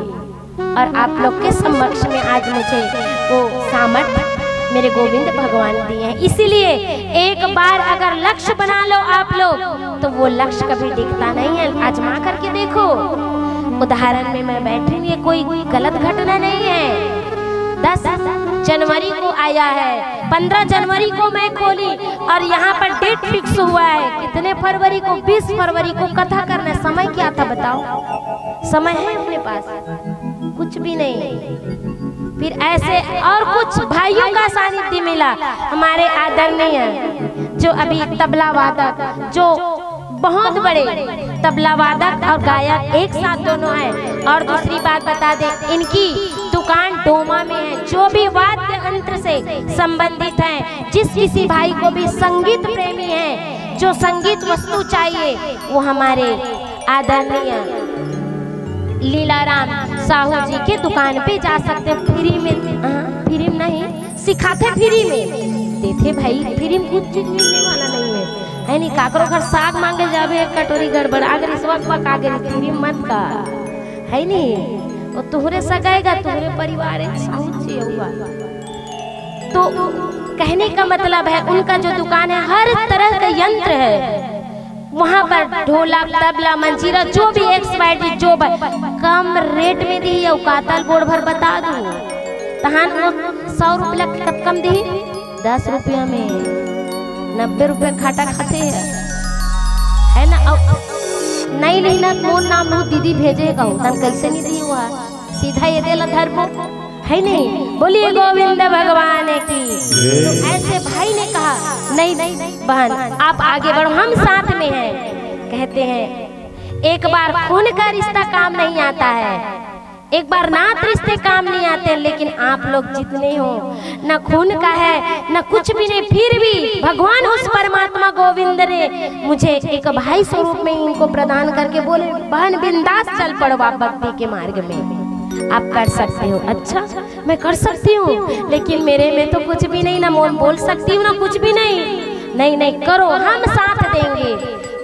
और आप लोग के समक्ष में आज मुझे वो सामर्थ्य मेरे गोविंद भगवान दिए हैं। इसीलिए एक बार अगर लक्ष्य बना लो आप लोग, तो वो लक्ष्य कभी डिगता नहीं है। आजमा करके देखो, उदाहरण में मैं बैठी हूँ, ये कोई गलत घटना नहीं है। दस जनवरी को आया है, पन्द्रह जनवरी को मैं खोली और यहाँ पर डेट फिक्स हुआ है, कितने फरवरी को, बीस फरवरी को कथा करना है। समय क्या था बताओ? समय है अपने पास? कुछ भी नहीं। फिर ऐसे और कुछ भाइयों का सानिध्य मिला, हमारे आदरणीय जो अभी तबला वादक, जो बहुत बड़े तबला वादक और गायक एक साथ दोनों हैं। और दूसरी बात बता दें, इनकी दुकान डोमा में है। जो भी वाद्य यंत्र से संबंधित हैं, जिस किसी भाई को भी संगीत प्रेमी है, जो संगीत वस्तु चाहिए, वो हमारे आदरणीय लीलाराम साहू जी के दुकान पे जा सकते हैं। फ्री में, हाँ, फ्री में नहीं, सिखाते फ्री में देते भाई। फ्री में कुछ चीज मिलने वाला नहीं है, है नहीं? काकरो घर साग मांगे जाबे, एक कटोरी गड़बड़ा गे, रिश्वत पका गे, फ्री में मत का, है नहीं? वो तुहरे सगाएगा, तुहरे परिवार है, साहू जी हुआ। तो कहने का मतलब है, उनका जो दुकान है, हर तरह का यंत्र है वहां पर, ढोलक, तबला, मंजीरा, जो भी एक्स वाई जेड, जो ब-, कम रेट में दी, औकातल बोर्ड भर बता दू, तहान वो सौ रुपया कब कम दी, दस रुपया में नब्बे रुपया घाटा खाते हैं, है ना? अब नहीं लेना, मोर नाम लो, दीदी भेजे कहूँ, तन कैसे नहीं दी हुआ, सीधा ये दे ला धर को, है नहीं? बोलिए गोविंद भगवान की। तो ऐसे भाई ने कहा, "नहीं, नहीं बहन, आप आगे बढ़ो, हम साथ में हैं।" कहते हैं, एक बार खून का रिश्ता काम नहीं आता है, एक बार नात रिश्ते काम नहीं आते, लेकिन आप लोग जितने हो, ना खून का है, ना कुछ भी नहीं, फिर भी भगवान उस परमात्मा गोविंद ने मुझे एक भाई स्वरूप में इनको प्रदान करके बोले, "बहन, बिंदास चल पड़ो आप भक्ति के मार्ग में, आप कर सकते हो।" अच्छा, मैं कर सकती हूँ, लेकिन मेरे में तो कुछ भी नहीं, ना मैं बोल सकती हूँ, ना कुछ भी नहीं। नहीं, नहीं, करो, हम साथ देंगे।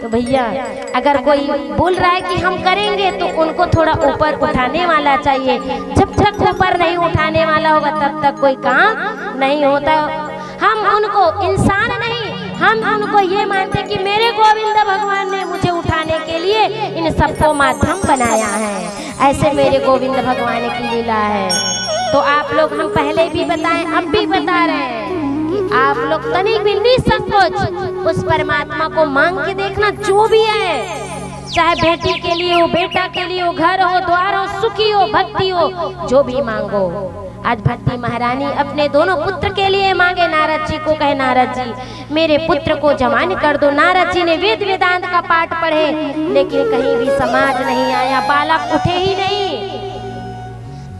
तो भैया, अगर कोई बोल रहा है कि हम करेंगे, तो उनको थोड़ा ऊपर उठाने वाला चाहिए। जब तक ऊपर नहीं उठाने वाला होगा, तब तक कोई काम नहीं होता। हम उनको इंसान नहीं, हम उनको ये मानते कि मेरे गोविंद भगवान ने मुझे उठाने के लिए इन सबको माध्यम बनाया है। ऐसे मेरे गोविंद भगवान की लीला है। तो आप लोग, हम पहले भी बताएं, अब भी बता रहे हैं, आप लोग तनिक भी निसंकोच उस परमात्मा को मांग के देखना, जो भी है, चाहे बेटी के लिए हो, बेटा के लिए हो, घर हो, द्वार हो, सुखी हो, भक्ति हो, जो भी मांगो। आज भक्ति महारानी अपने दोनों पुत्र के लिए मांगे, नारद जी को कहे, नारद जी, मेरे पुत्र को जवान कर दो। नारद जी ने वेद वेदांत का पाठ पढ़े, लेकिन कहीं भी समाज नहीं आया, बालक उठे ही नहीं।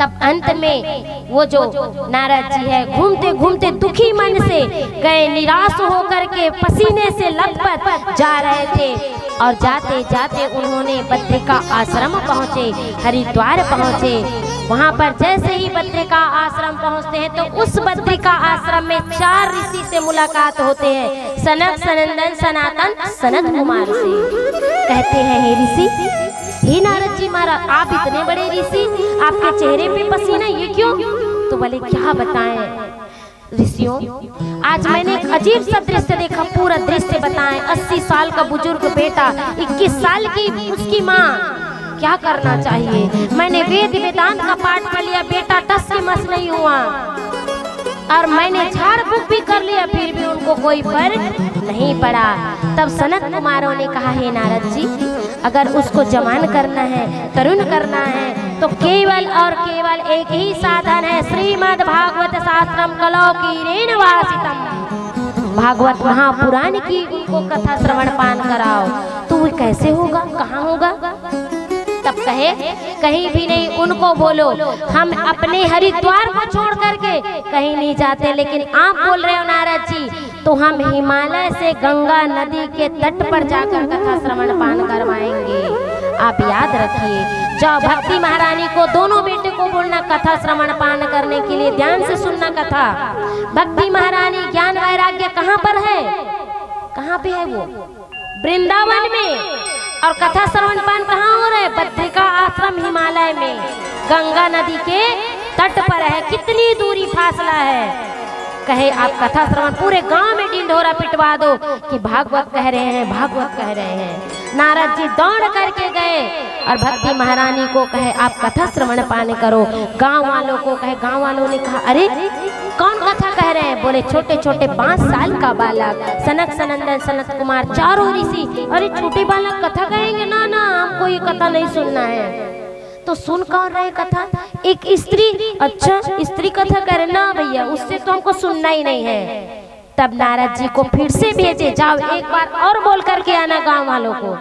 तब अंत में वो जो नारद जी है, घूमते घूमते दुखी मन से गए, निराश होकर के पसीने से लथपथ जा रहे थे। और जाते जाते उन्होंने बद्रिका आश्रम पहुंचे, हरिद्वार पहुंचे। वहां पर जैसे ही बद्रिका आश्रम पहुंचते हैं, तो उस बद्रिका आश्रम में चार ऋषि से मुलाकात होते हैं, सनक, सनंदन, सनातन, सनत कुमार से। कहते हैं, हे ऋषि, हे नारद जी महाराज, आप इतने बड़े ऋषि, आपके चेहरे पे पसीना, ये क्यों? तो बोले, क्या बताएं ऋषियों, आज मैंने एक अजीब सा दृश्य देखा। पूरा दृश्य बताएं। अस्सी साल का बुजुर्ग बेटा, इक्कीस साल की उसकी माँ, क्या करना चाहिए? मैंने वेद वेदांत का पाठ पढ़ लिया, बेटा टस से मस नहीं हुआ, और मैंने झाड़ फूक भी कर लिया, फिर भी उनको कोई फर्क नहीं पड़ा। तब सनत कुमारों ने कहा, हे नारद जी, अगर उसको जवान करना है, तरुण करना है, तो केवल और केवल एक ही साधन है, श्रीमद् भागवत शास्त्रम कलौ कीरेण वासितम। भागवत महापुराण की उनको कथा श्रवण पान कराओ। तो वो कैसे होगा, कहाँ होगा? तब कहे, कहीं भी नहीं, उनको बोलो, हम अपने हरिद्वार को छोड़ करके कहीं नहीं जाते। लेकिन आप बोल रहे हो नारद जी, तो हम हिमालय से गंगा नदी के तट पर जाकर कथा श्रवण पान करवाएंगे। आप याद रखिए, जाओ भक्ति महारानी को, दोनों बेटे को बोलना कथा श्रवण पान करने के लिए। ध्यान से सुनना कथा। भक्ति महारानी ज्ञान वैराग्य कहाँ पर है, कहाँ पे है वो? वृंदावन में। और कथा श्रवण पान कहाँ हो रहा है? बद्रिका आश्रम हिमालय में, गंगा नदी के तट पर है। कितनी दूरी फासला है। कहे, आप कथा श्रवण, पूरे गांव में ढिंढोरा पिटवा दो कि भागवत कह रहे हैं, भागवत कह रहे हैं। नारद जी दौड़ करके गए और भक्ति महारानी को कहे, आप कथा श्रवण पान करो। गांव वालों को कहे, गांव वालों ने कहा, अरे, कौन कथा कह रहे हैं? बोले, छोटे छोटे पाँच साल का बालक, सनक सनंदन सनत कुमार, चारों ऋषि। अरे, छोटे बालक कथा कहेंगे? ना ना, हमको ये कथा नहीं सुनना है। तो सुन कौन रहे कथा? एक स्त्री। अच्छा, स्त्री कथा कह रहे? ना भैया, उससे तो हमको सुनना ही नहीं है। तब नारद जी को फिर से भेजे, जाओ एक बार और बोल करके आना गांव वालों को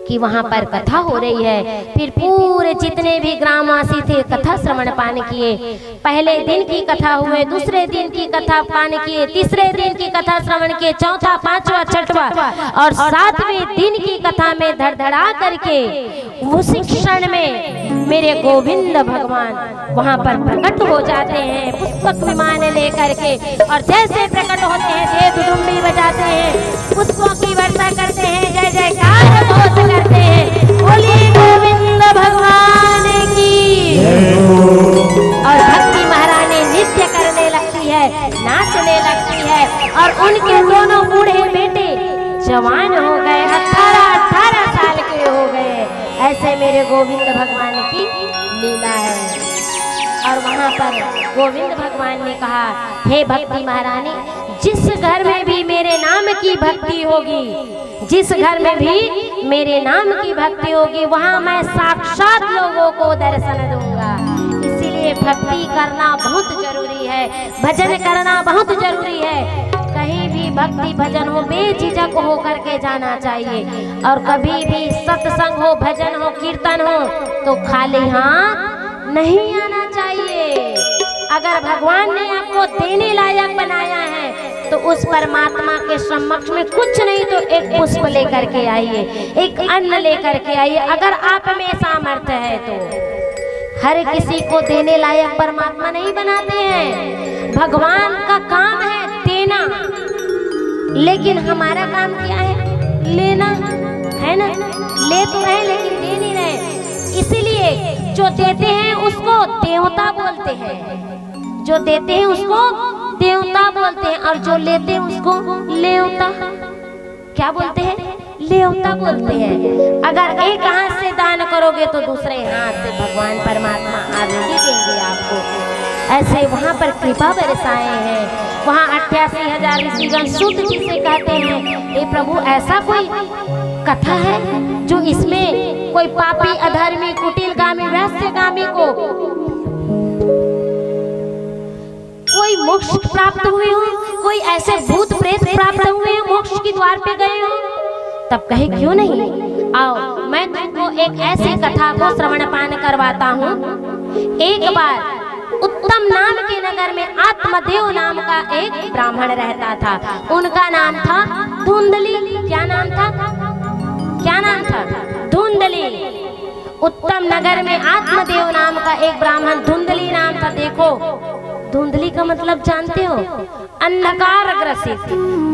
कि वहां पर कथा हो रही है। फिर पूरे जितने भी ग्रामवासी थे, कथा श्रवण पान किए। पहले दिन की कथा हुए, दूसरे दिन की कथा पान किए, तीसरे दिन की कथा श्रवण किए, चौथा, पांचवा, छठवा और सातवें दिन की कथा में धड़धड़ा करके उसी क्षण में मेरे गोविंद भगवान वहां पर प्रकट हो जाते हैं पुष्पक विमान लेकर के। और जैसे प्रकट होते हैं, देव डुडुम्बी बजाते हैं, पुष्पों की वर्षा करते हैं, जय जयकार घोष करते हैं, बोलिए गोविंद भगवान की। और भक्ति महारानी नृत्य करने लगती है, नाचने लगती है, और उनके दोनों बूढ़े बेटे जवान हो गए, अठारह अठारह साल के हो गए। ऐसे मेरे गोविंद भगवान की लीला है। और वहां पर गोविंद भगवान ने कहा, हे भक्ति महारानी, जिस घर में भी मेरे नाम की भक्ति होगी, जिस घर में भी मेरे नाम की भक्ति होगी, वहां मैं साक्षात लोगों को दर्शन दूंगा। इसीलिए भक्ति करना बहुत जरूरी है, भजन करना बहुत जरूरी है। कहीं भी भक्ति भजन हो, बेझिझक हो करके जाना चाहिए। और कभी भी सत्संग हो, भजन हो, कीर्तन हो, तो खाली हाथ नहीं आना चाहिए। अगर भगवान ने आपको देने लायक बनाया है, तो उस परमात्मा के समक्ष में कुछ नहीं तो एक पुष्प लेकर के आइए, एक अन्न लेकर के आइए, अगर आप में सामर्थ्य है तो। हर किसी को देने लायक परमात्मा नहीं बनाते हैं। भगवान का काम है देना, लेकिन हमारा काम क्या है? लेना, है ना? ले तो रहे लेकिन दे नहीं रहे। इसीलिए जो देते हैं उसको देवता बोलते हैं, जो देते हैं उसको देवता बोलते हैं, और जो लेते हैं उसको लेवता। क्या बोलते हैं? लेवता बोलते हैं। अगर एक हाथ से दान करोगे तो दूसरे हाथ से भगवान परमात्मा आगे भी देंगे आपको। ऐसे वहां पर कृपा बरसाए हैं। वहां अट्ठासी हजार ऋषिगण सूत जी से कहते हैं, "हे प्रभु, ऐसा कोई कथा है जो इसमें कोई पापी, अधर्मी, कुटिलगामी, वेश्यगामी को कोई मोक्ष प्राप्त हुए हो, कोई ऐसे भूत प्रेत प्राप्त हुए हो, मोक्ष के द्वार पे गए हो?" तब कहे, "क्यों नहीं, आओ, मैं तुमको एक ऐसी कथा को श्रवण पान करवाता हूँ।" एक बार उत्तम नाम के नगर में आत्मदेव नाम का एक ब्राह्मण रहता था। उनका नाम था धुंधली। क्या नाम था? क्या नाम था? धुंधली। उत्तम नगर में आत्मदेव नाम का एक ब्राह्मण धुंधली नाम था। देखो, धुंधली का मतलब जानते हो? अंधकार ग्रसित।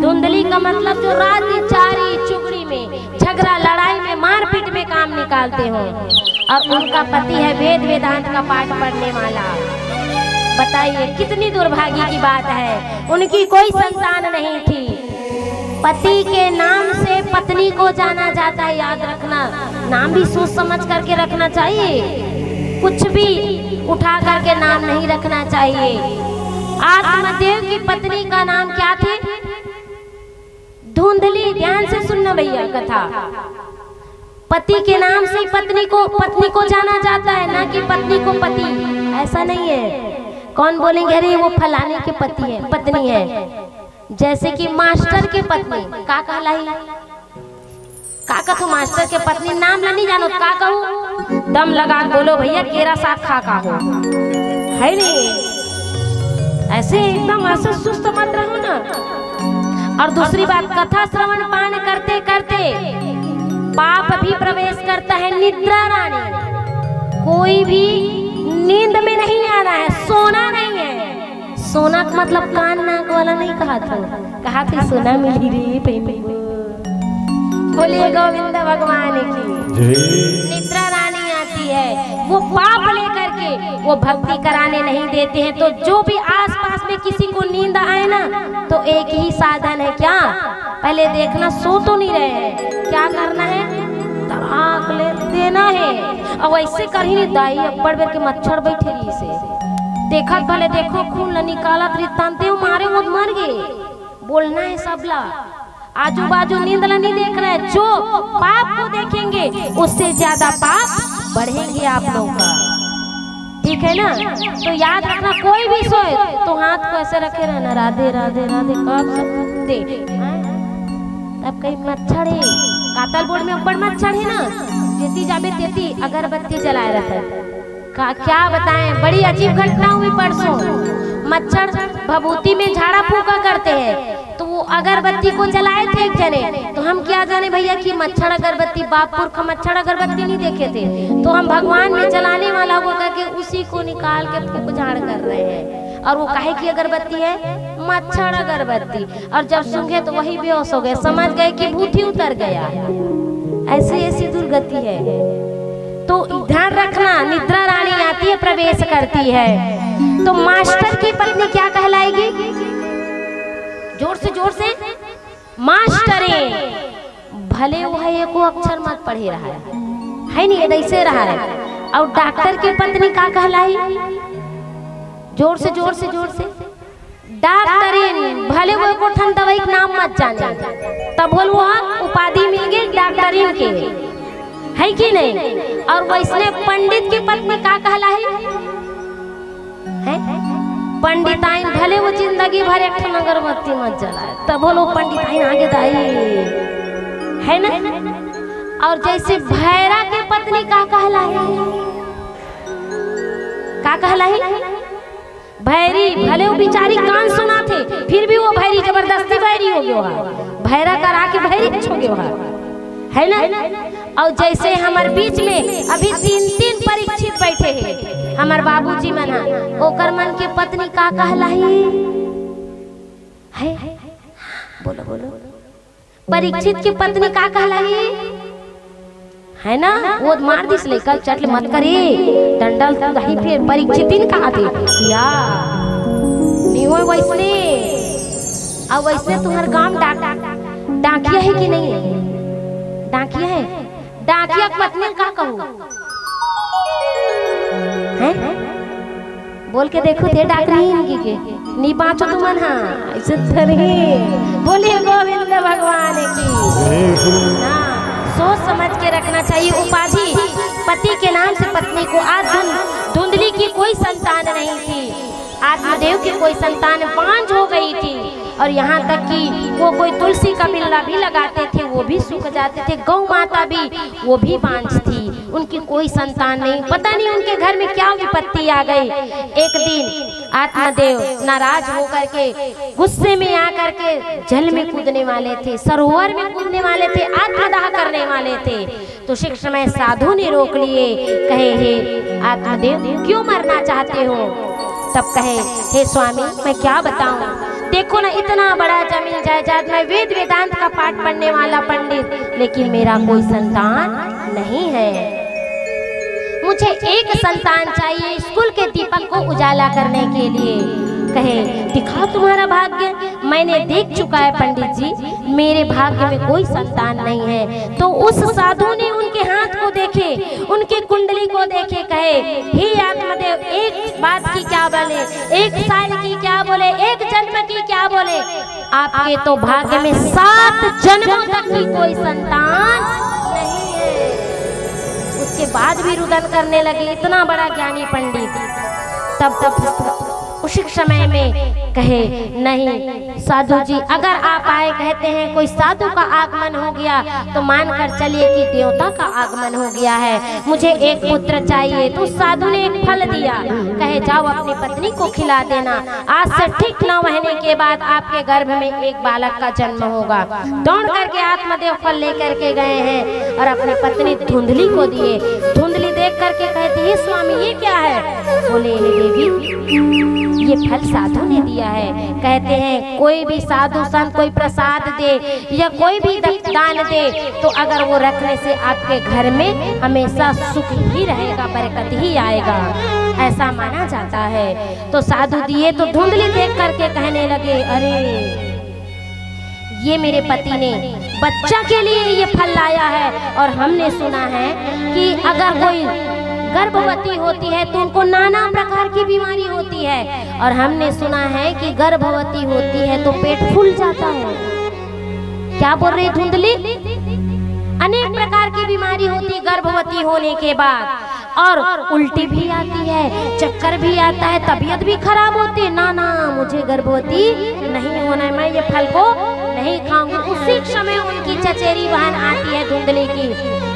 धुंधली का मतलब जो रात चारी चुगड़ी में, झगड़ा लड़ाई में, मारपीट में काम निकालते हो। और उनका पति है वेद वेदांत का पाठ पढ़ने वाला। बताइए, कितनी दुर्भाग्य की बात है। उनकी कोई संतान नहीं थी। पति के नाम से पत्नी को जाना जाता है, याद रखना। नाम भी सोच समझ करके रखना चाहिए, कुछ भी उठा करके नाम नहीं रखना चाहिए। आत्मदेव की पत्नी का नाम क्या थी? धुंधली। ध्यान से सुनना भैया कथा। पति के नाम से ही पत्नी को, पत्नी को जाना जाता है, ना कि पत्नी को पति। ऐसा नहीं है। कौन बोलेंगे, "अरे, वो फलाने के पति है, पत्नी है।" जैसे कि मास्टर के पत्नी का कहलाई? का कथो मास्टर के पत्नी? नाम ला नहीं जानो, का कहूँ? दम लगा के बोलो भैया, केरा साग खा का हो, है नहीं? ऐसे एकदम ऐसे सुस्त मत रहो ना। और दूसरी बात, कथा श्रवण पान करते करते पाप भी प्रवेश करता है। निद्रा रानी, कोई भी नींद में नहीं आना है, सोना नहीं है। सोना का मतलब कान नाक वाला नहीं कहा था, कहा थी, "सोना मिली रे पहनी।" बोलिए गोविंद भगवान की। निद्रा रानी आती है, वो पाप लेकर के वो भक्ति कराने नहीं देते हैं। तो जो भी आसपास में किसी को नींद आए ना, तो एक ही साधन है, क्या? पहले देखना, सो तो नहीं रहे हैं, क्या करना है? तड़ाक ले देना है। और वैसे करही नहीं दाई, अब्बड़ बेर के मच्छर बैठे रही से। देखत भले देखो, खून ला निकालत रही, तानते हो मारे, वो मर गए। बोलना है सबला, आजू बाजू नींद ला नहीं देखना है। जो पाप को देखेंगे, उससे ज्यादा पाप बढ़ेंगे आप लोगों का। ठीक है ना? तो याद रखना, कोई भी सोए तो हाथ को ऐसे रखे रहना, "राधे राधे राधे।" कब से दे, तब कहीं मच्छर है, कातल बोर्ड में अब्बड़ मच्छर है ना, जेती जाबे तेती अगरबत्ती जलाए रहता है। का, क्या बताएं, बड़ी अजीब घटना हुई परसों। मच्छर भभूति में झाड़ा फूंका करते हैं, तो वो अगरबत्ती को जलाए थे एक जने, तो हम क्या जाने भैया कि मच्छर अगरबत्ती, बाप पुरख मच्छर अगरबत्ती नहीं देखे थे, तो हम भगवान में जलाने वाला वो करके उसी को निकाल के फूंक झाड़ कर रहे हैं। और वो काहे की अगरबत्ती है? मच्छर अगरबत्ती। और जब सूंघे तो वही बेहोश हो गए, समझ गए कि भूत ही उतर गया। ऐसी ऐसी दुर्गति है। तो ध्यान रखना, निद्रा रानी आती है, प्रवेश करती है, तो मास्टर की पत्नी क्या कहलाएगी? जोर से, जोर से, मास्टरे। भले वो है, एको अक्षर मत पढ़े रहा है, है नहीं, ऐसे रहा है। और डॉक्टर की पत्नी का कहलाई? जोर से, जोर से, जोर से। डॉक्टरिन, भले वो एको ठन दवाई के नाम मत जाने, तब बोल वो उपाधि मिल गई डॉक्टरिन के, है कि नहीं? और वैसने पंडित की पत्नी का कहलाई? हैं? पंडिताइन, भले वो जिंदगी भर एक ठन अगरबत्ती मत जलाए, तब बोलो पंडिताइन आगे दाई, है ना? और जैसे भैरा के पत्नी का कहलाई? का कहलाई? भैरी, भले वो बिचारी कान सुना थे, फिर भी वो भैरी जबरदस्ती भैरी हो गयो है, भैरा करा के भैरी हो गयो है, है ना? और जैसे हमारे बीच में अभी तीन तीन परीक्षित बैठे हैं, हमारे बाबूजी मन हा, ओकर मन के पत्नी का कहलाई? है? बोलो, बोलो। परीक्षित की पत्नी का कहलाई? है ना? वो मार दिस लइका, चट ले मत करी। डंडल दही फिर परीक्षित ही कहा थे। या। नहीं होय वैसने। अब वैसने तुम्हारे गांव डाक, डाकिया है कि नहीं है? डाकिया है। डाकिया की पत्नी का कहू? हैं? बोल के देखो थे डॉक्टरीन की के नी बाँचो तुमन। हाँ, ऐसे थोड़ी। बोलिए गोविंद भगवान की। हाँ, सोच समझ के रखना चाहिए। उपाधि पति के नाम से पत्नी को। आज धुन-, धुंधली की कोई संतान नहीं थी, आत्मदेव की कोई संतान बांझ हो गई थी, और यहाँ तक कि वो कोई तुलसी का बिल्ला भी लगाते थे, वो भी सूख जाते थे। गौ माता भी, वो भी बांझ थी, उनकी कोई संतान नहीं। पता नहीं उनके घर में क्या विपत्ति आ गई। एक दिन आत्मदेव नाराज होकर के, गुस्से में आकर के जल में कूदने वाले थे, सरोवर में कूदने वाले थे, आत्मदाह करने वाले थे। तो उसी समय साधु ने रोक लिए, कहे, "हे आत्मदेव, क्यों मरना चाहते हो?" तब कहे, "हे स्वामी, मैं क्या बताऊं, देखो ना, इतना बड़ा जमीन जायदाद, मैं वेद वेदांत का पाठ पढ़ने वाला पंडित, लेकिन मेरा कोई संतान नहीं है। मुझे एक संतान चाहिए इस कुल के दीपक को उजाला करने के लिए।" कहे, "दिखाओ तुम्हारा भाग्य।" "मैंने देख चुका है पंडित जी, मेरे भाग्य में कोई संतान नहीं है।" तो उस साधु ने उनके हाथ को देखे, उनकी कुंडली को देखे, कहे, "हे आत्मदेव, एक बात की क्या बोले, एक साल की क्या बोले, एक जन्म की क्या बोले, आपके तो भाग्य में सात जन्मों तक की कोई संतान नहीं है।" उसके बाद भी रुदन करने लगे, इतना बड़ा ज्ञानी पंडित। तब, तब उसी समय में कहे, "नहीं साधु जी, अगर आप आए, कहते हैं कोई साधु का आगमन हो गया, तो मानकर चलिए कि देवता का आगमन हो गया है, मुझे एक पुत्र चाहिए।" तो साधु ने एक फल दिया, कहे, "जाओ, अपनी पत्नी को खिला देना, आज से ठीक नौ महीने के बाद आपके गर्भ में एक बालक का जन्म होगा।" दौड़ करके आत्मदेव फल लेकर के गए हैं और अपनी पत्नी धुंधली को दिए। धुंधली देख करके कहती, "हे स्वामी, ये क्या है?" बोले, "हे देवी, ये फल साधु ने दिया है।" कहते हैं, कोई भी साधु संत कोई प्रसाद दे या कोई भी द-, दान दे, तो अगर वो रखने से आपके घर में हमेशा सुख ही रहेगा, बरकत ही आएगा, ऐसा माना जाता है। तो साधु दिए तो धुंधली देख करके कहने लगे, "अरे, ये मेरे पति ने बच्चा के लिए ये फल लाया है, और हमने सुना है कि अगर कोई गर्भवती होती है तो उनको नाना प्रकार की बीमारी होती है, और हमने सुना है कि गर्भवती होती है तो पेट फूल जाता है।" क्या बोल रही धुंधली? अनेक प्रकार की बीमारी होती गर्भवती होने के बाद, और उल्टी भी आती है, चक्कर भी आता है, तबीयत भी खराब होती है। "ना, ना, मुझे गर्भवती नहीं होना है, मैं ये फल को नहीं खाऊंगी।" उसी समय उनकी चचेरी बहन आती है धुंधली की,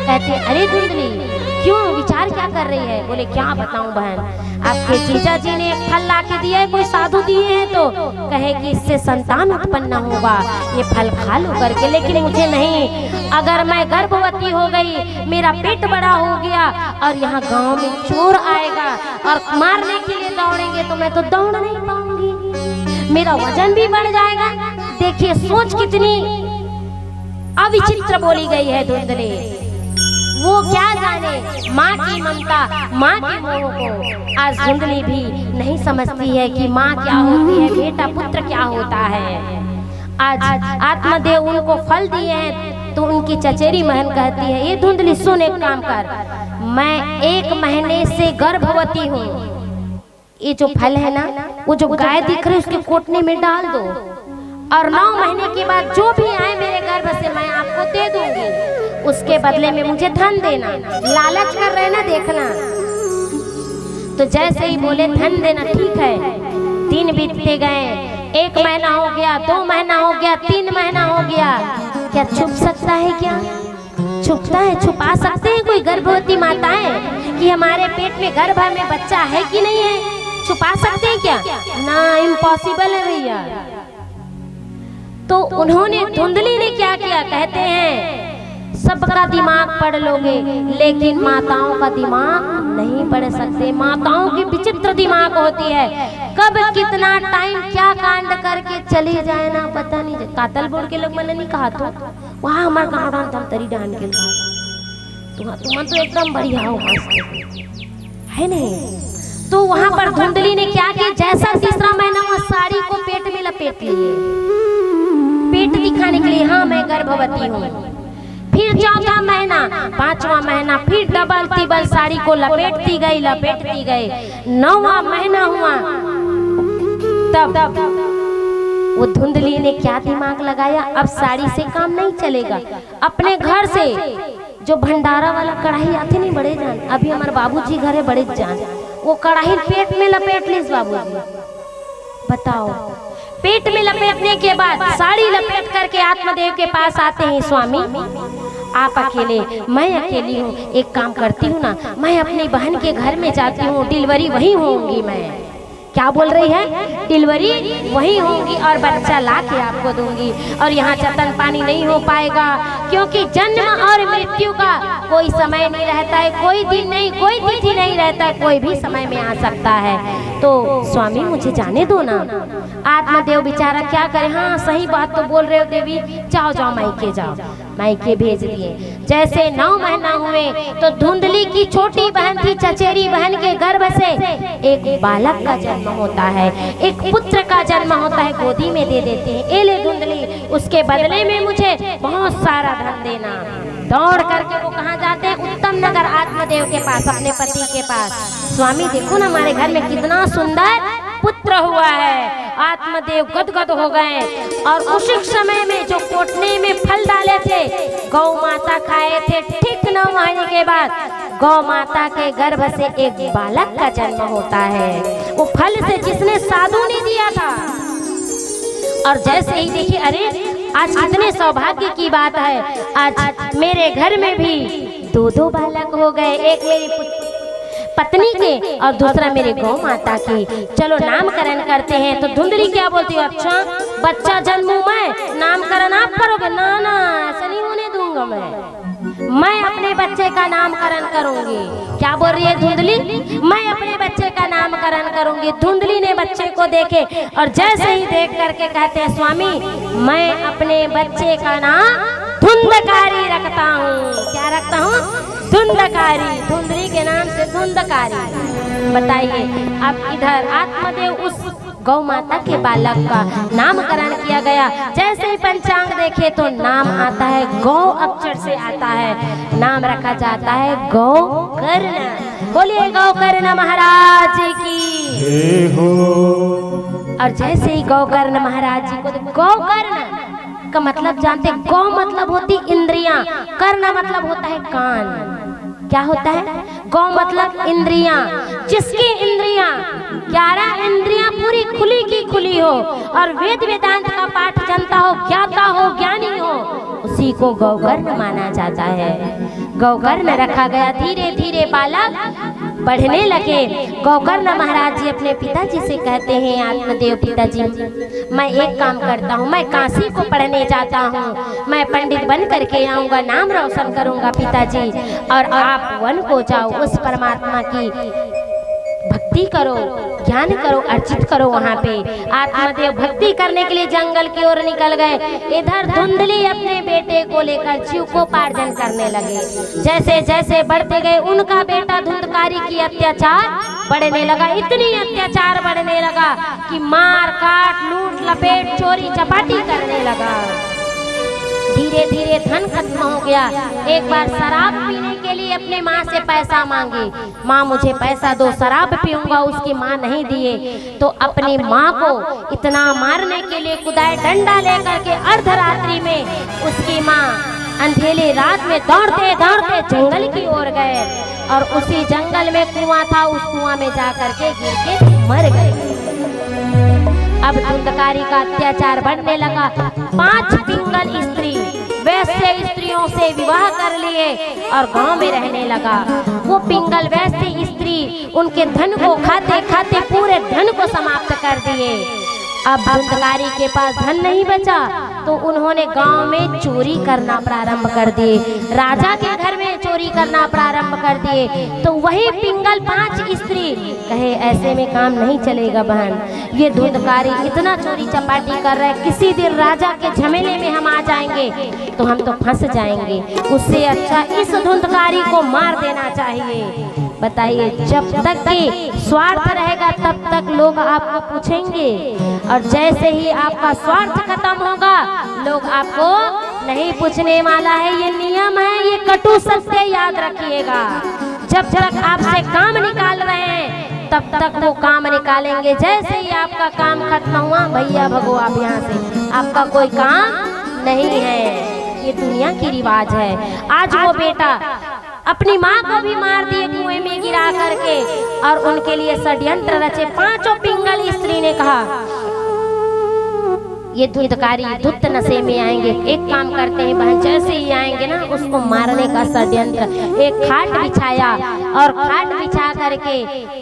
कहती है, "अरे धुंधली, क्यों, विचार क्या कर रही है?" बोले, "क्या बताऊं बहन, आपके जीजा जी ने एक फल ला के दिया है, कोई साधु दिए हैं तो।" कहे कि इससे संतान उत्पन्न होगा, ये फल खा लो करके, लेकिन मुझे नहीं। अगर मैं गर्भवती हो गई, मेरा पेट बड़ा हो गया और यहाँ गांव में चोर आएगा और मारने के लिए दौड़ेंगे, तो मैं तो दौड़ नहीं पाऊंगी, मेरा वजन भी बढ़ जाएगा। देखिए, सोच कितनी अविचित्र बोली गई है धुंधली। वो क्या जाने माँ की ममता, माँ के मोह को। आज धुंधली भी नहीं समझती है कि माँ क्या होती है, बेटा पुत्र क्या होता है। आज आत्मदेव उनको फल दिए हैं, तो उनकी चचेरी बहन कहती है, "ये धुंधली, सुन, एक काम कर, मैं एक महीने से गर्भवती हूँ, ये जो फल है ना, वो जो गाय दिख रही है, उसके कोटने में डाल दो, और नौ महीने के बाद जो भी आए मेरे गर्भ से, मैं आपको दे दूंगी, उसके बदले में मुझे धन देना।" लालच कर रहे ना, देखना। तो जैसे ही बोले, "धन देना, ठीक है।" दिन बीतते गए, एक महीना हो गया, दो महीना हो गया, तीन महीना हो गया। क्या छुप सकता है क्या? छुपता है? छुपा सकते हैं कोई गर्भवती माताएं कि हमारे पेट में, गर्भ में बच्चा है कि नहीं है? छुपा सकते हैं क्या? ना, इम्पॉसिबल है भैया। तो उन्होंने, धुंधली ने क्या किया? कहते हैं, "सबका दिमाग पढ़ लोगे, लेकिन माताओं का दिमाग नहीं पढ़ सकते।" माताओं की विचित्र दिमाग होती है, कब कितना टाइम क्या कांड करके चली जाए ना, पता नहीं। कातल बोल के लोग, मैंने नहीं कहा, तो वहाँ हमारे गाँव डान धमतरी डान के तुम, तुम तो एकदम बढ़िया हो, मस्त, है नहीं? तो वहां पर धुंधली ने क्या किया, जैसा तीसरा महीना हुआ, साड़ी को पेट में लपेट लिए, पेट दिखाने के लिए, "हाँ, मैं गर्भवती हूँ।" फिर चौथा महीना, पांचवा महीना, फिर डबल तिबल साड़ी को लपेटती गई, लपेटती गई। नौवां महीना हुआ, तब वो धुंधली ने क्या दिमाग लगाया, अब साड़ी से काम नहीं चलेगा। अपने घर से जो भंडारा वाला कढ़ाई आथे नहीं बड़े जान, अभी हमारे बाबूजी घर है बड़े जान, वो कढ़ाई पेट में लपेट लिस बाबूजी। बताओ, पेट में लपेटने के बाद साड़ी लपेट करके आत्मदेव के पास आते हैं, स्वामी आप अकेले, मैं अकेली हूँ, एक काम करती हूँ ना, मैं अपनी बहन के घर में जाती हूँ, डिलीवरी वहीं होंगी मैं। क्या बोल रही है? डिलीवरी वहीं होंगी और बच्चा ला के आपको दूंगी। और यहाँ जतन पानी नहीं हो पाएगा, क्योंकि जन्म और मृत्यु का कोई समय नहीं रहता है, कोई दिन नहीं, कोई तिथि नहीं रहता है, कोई भी समय में आ सकता है। तो स्वामी, मुझे जाने दो ना। आत्मदेव बेचारा क्या करे? हाँ, सही बात तो बोल रहे हो देवी, जाओ, जाओ, मायके जाओ। मायके भेज दिए। जैसे नौ महीना हुए तो धुंधली की छोटी बहन थी, चचेरी बहन के गर्भ से एक बालक का जन्म होता है, एक पुत्र का जन्म होता है, गोदी में दे देते हैं, "ए ले धुंधली, उसके बदले में मुझे बहुत सारा धन देना।" दौड़ करके वो कहाँ जाते हैं? उत्तम नगर आत्मदेव के पास, अपने पति के पास। "स्वामी, देखो ना, हमारे घर में कितना सुंदर पुत्र हुआ है।" आत्मदेव गदगद हो गए और उसी समय में जो कोटने में फल डाले थे, गौ माता खाए थे, ठीक नौ महीने के बाद गौ माता के गर्भ से एक बालक का जन्म होता है। वो फल से जिसने साधु ने दिया था। और जैसे ही देखिए, अरे, आज कितने सौभाग्य की बात है, आज मेरे घर में भी दो दो बालक हो गए, एक मेरी पुत-, पत्नी के और दूसरा मेरे गौ माता के। चलो, नामकरण करते हैं। तो धुंधली क्या बोलती हो? "अच्छा, बच्चा जन्मू मैं, नामकरण आप करोगे?" "ना, ना, ऐसा नहीं होने दूंगा मैं, मैं अपने बच्चे का नामकरण करूंगी।" क्या बोल रही है धुंधली? "मैं अपने बच्चे का नामकरण करूंगी।" धुंधली ने बच्चे को देखे और जैसे ही देख करके कहते हैं, "स्वामी, मैं अपने बच्चे का नाम धुंधकारी रखता हूँ।" क्या रखता हूँ? धुंधकारी। धुंधली के नाम से धुंधकारी। बताइए, अब इधर आत्मदेव उस गौ माता के बालक का नामकरण किया गया। जैसे ही पंचांग देखे तो नाम आता है, गौ अक्षर से आता है, नाम रखा जाता है गौकर्ण। बोलिए गौकर्ण महाराज की। जय हो। और जैसे ही गौकर्ण महाराज जी को, गौकर्ण का मतलब जानते, गौ मतलब होती इंद्रियां, कर्ण मतलब होता है कान। क्या होता है? गौ मतलब इंद्रियां। जिसकी इंद्रियां, ग्यारह इंद्रियां पूरी खुली की खुली हो और वेद वेदांत का पाठ जानता हो, ज्ञाता हो, ज्ञानी हो, उसी को गौकर्ण माना जाता है। गौकर्ण रखा गया। धीरे धीरे बालक बढ़ने लगे। गौकर्ण महाराज जी अपने पिताजी से कहते हैं, "आत्मदेव पिताजी, मैं एक काम करता हूँ, मैं काशी को पढ़ने जाता हूँ, मैं पंडित बन करके आऊँगा, नाम रोशन करूँगा पिताजी, और आप वन को जाओ, उस परमात्मा की भक्ति करो, ज्ञान करो, अर्जित करो वहाँ पे।" आत्मदेव भक्ति करने के लिए जंगल की ओर निकल गए। इधर धुंधली अपने बेटे को लेकर जीविकोपार्जन करने लगे। जैसे जैसे बढ़ते गए, उनका बेटा धुंधकारी की अत्याचार बढ़ने लगा, इतनी अत्याचार बढ़ने लगा कि मार काट, लूट लपेट, चोरी चपाटी करने लगा। धीरे धीरे धन खत्म हो गया। एक बार शराब पीने के लिए अपने माँ से पैसा मांगी, "माँ, मुझे पैसा दो, शराब पीऊंगा।" उसकी माँ नहीं दिए तो अपनी माँ को इतना मारने के लिए कुदाए, डंडा लेकर के अर्धरात्रि में उसकी माँ अंधेली रात में दौड़ते दौड़ते जंगल की ओर गए और उसी जंगल में कुआं था, उस कुआं में जा करके गिर के मर गए। अब धुंधकारी का अत्याचार बढ़ने लगा। पांच पिंगल स्त्री वैश्य स्त्रियों से विवाह कर लिए और गांव में रहने लगा। वो पिंगल वैश्य स्त्री उनके धन को खाते खाते पूरे धन को समाप्त कर दिए। अब धुंधकारी के पास धन नहीं बचा तो उन्होंने गांव में चोरी करना प्रारंभ कर दिए, राजा के घर में चोरी करना प्रारंभ कर दिए। तो वही पिंगल पांच स्त्री कहे, "ऐसे में काम नहीं चलेगा बहन, ये धुंधकारी इतना चोरी चपाटी कर रहा है, किसी दिन राजा के झमेले में हम आ जाएंगे तो हम तो फंस जाएंगे, उससे अच्छा इस धुंधकारी को मार देना चाहिए।" बताइए, जब तक कि स्वार्थ रहेगा तब तक लोग आपको पूछेंगे, और जैसे ही आपका स्वार्थ खत्म होगा, लोग आपको नहीं पूछने वाला है। ये नियम है, ये कटु सत्य याद रखिएगा। जब तक आपसे काम निकाल रहे हैं, तब तक वो काम निकालेंगे। जैसे ही आपका काम खत्म हुआ, भैया भगो आप यहाँ से, आपका कोई काम नहीं है। ये दुनिया की रिवाज है। आज वो बेटा अपनी माँ को भी मार दिए कुएं में गिरा करके, और उनके लिए षड्यंत्र रचे। पांचों पिंगल स्त्री ने कहा, ये धुंधकारी धुत्त नशे में आएंगे, एक काम करते हैं बहन, जैसे ही आएंगे ना, उसको मारने का षड्यंत्र। एक खाट बिछाया और खाट बिछा करके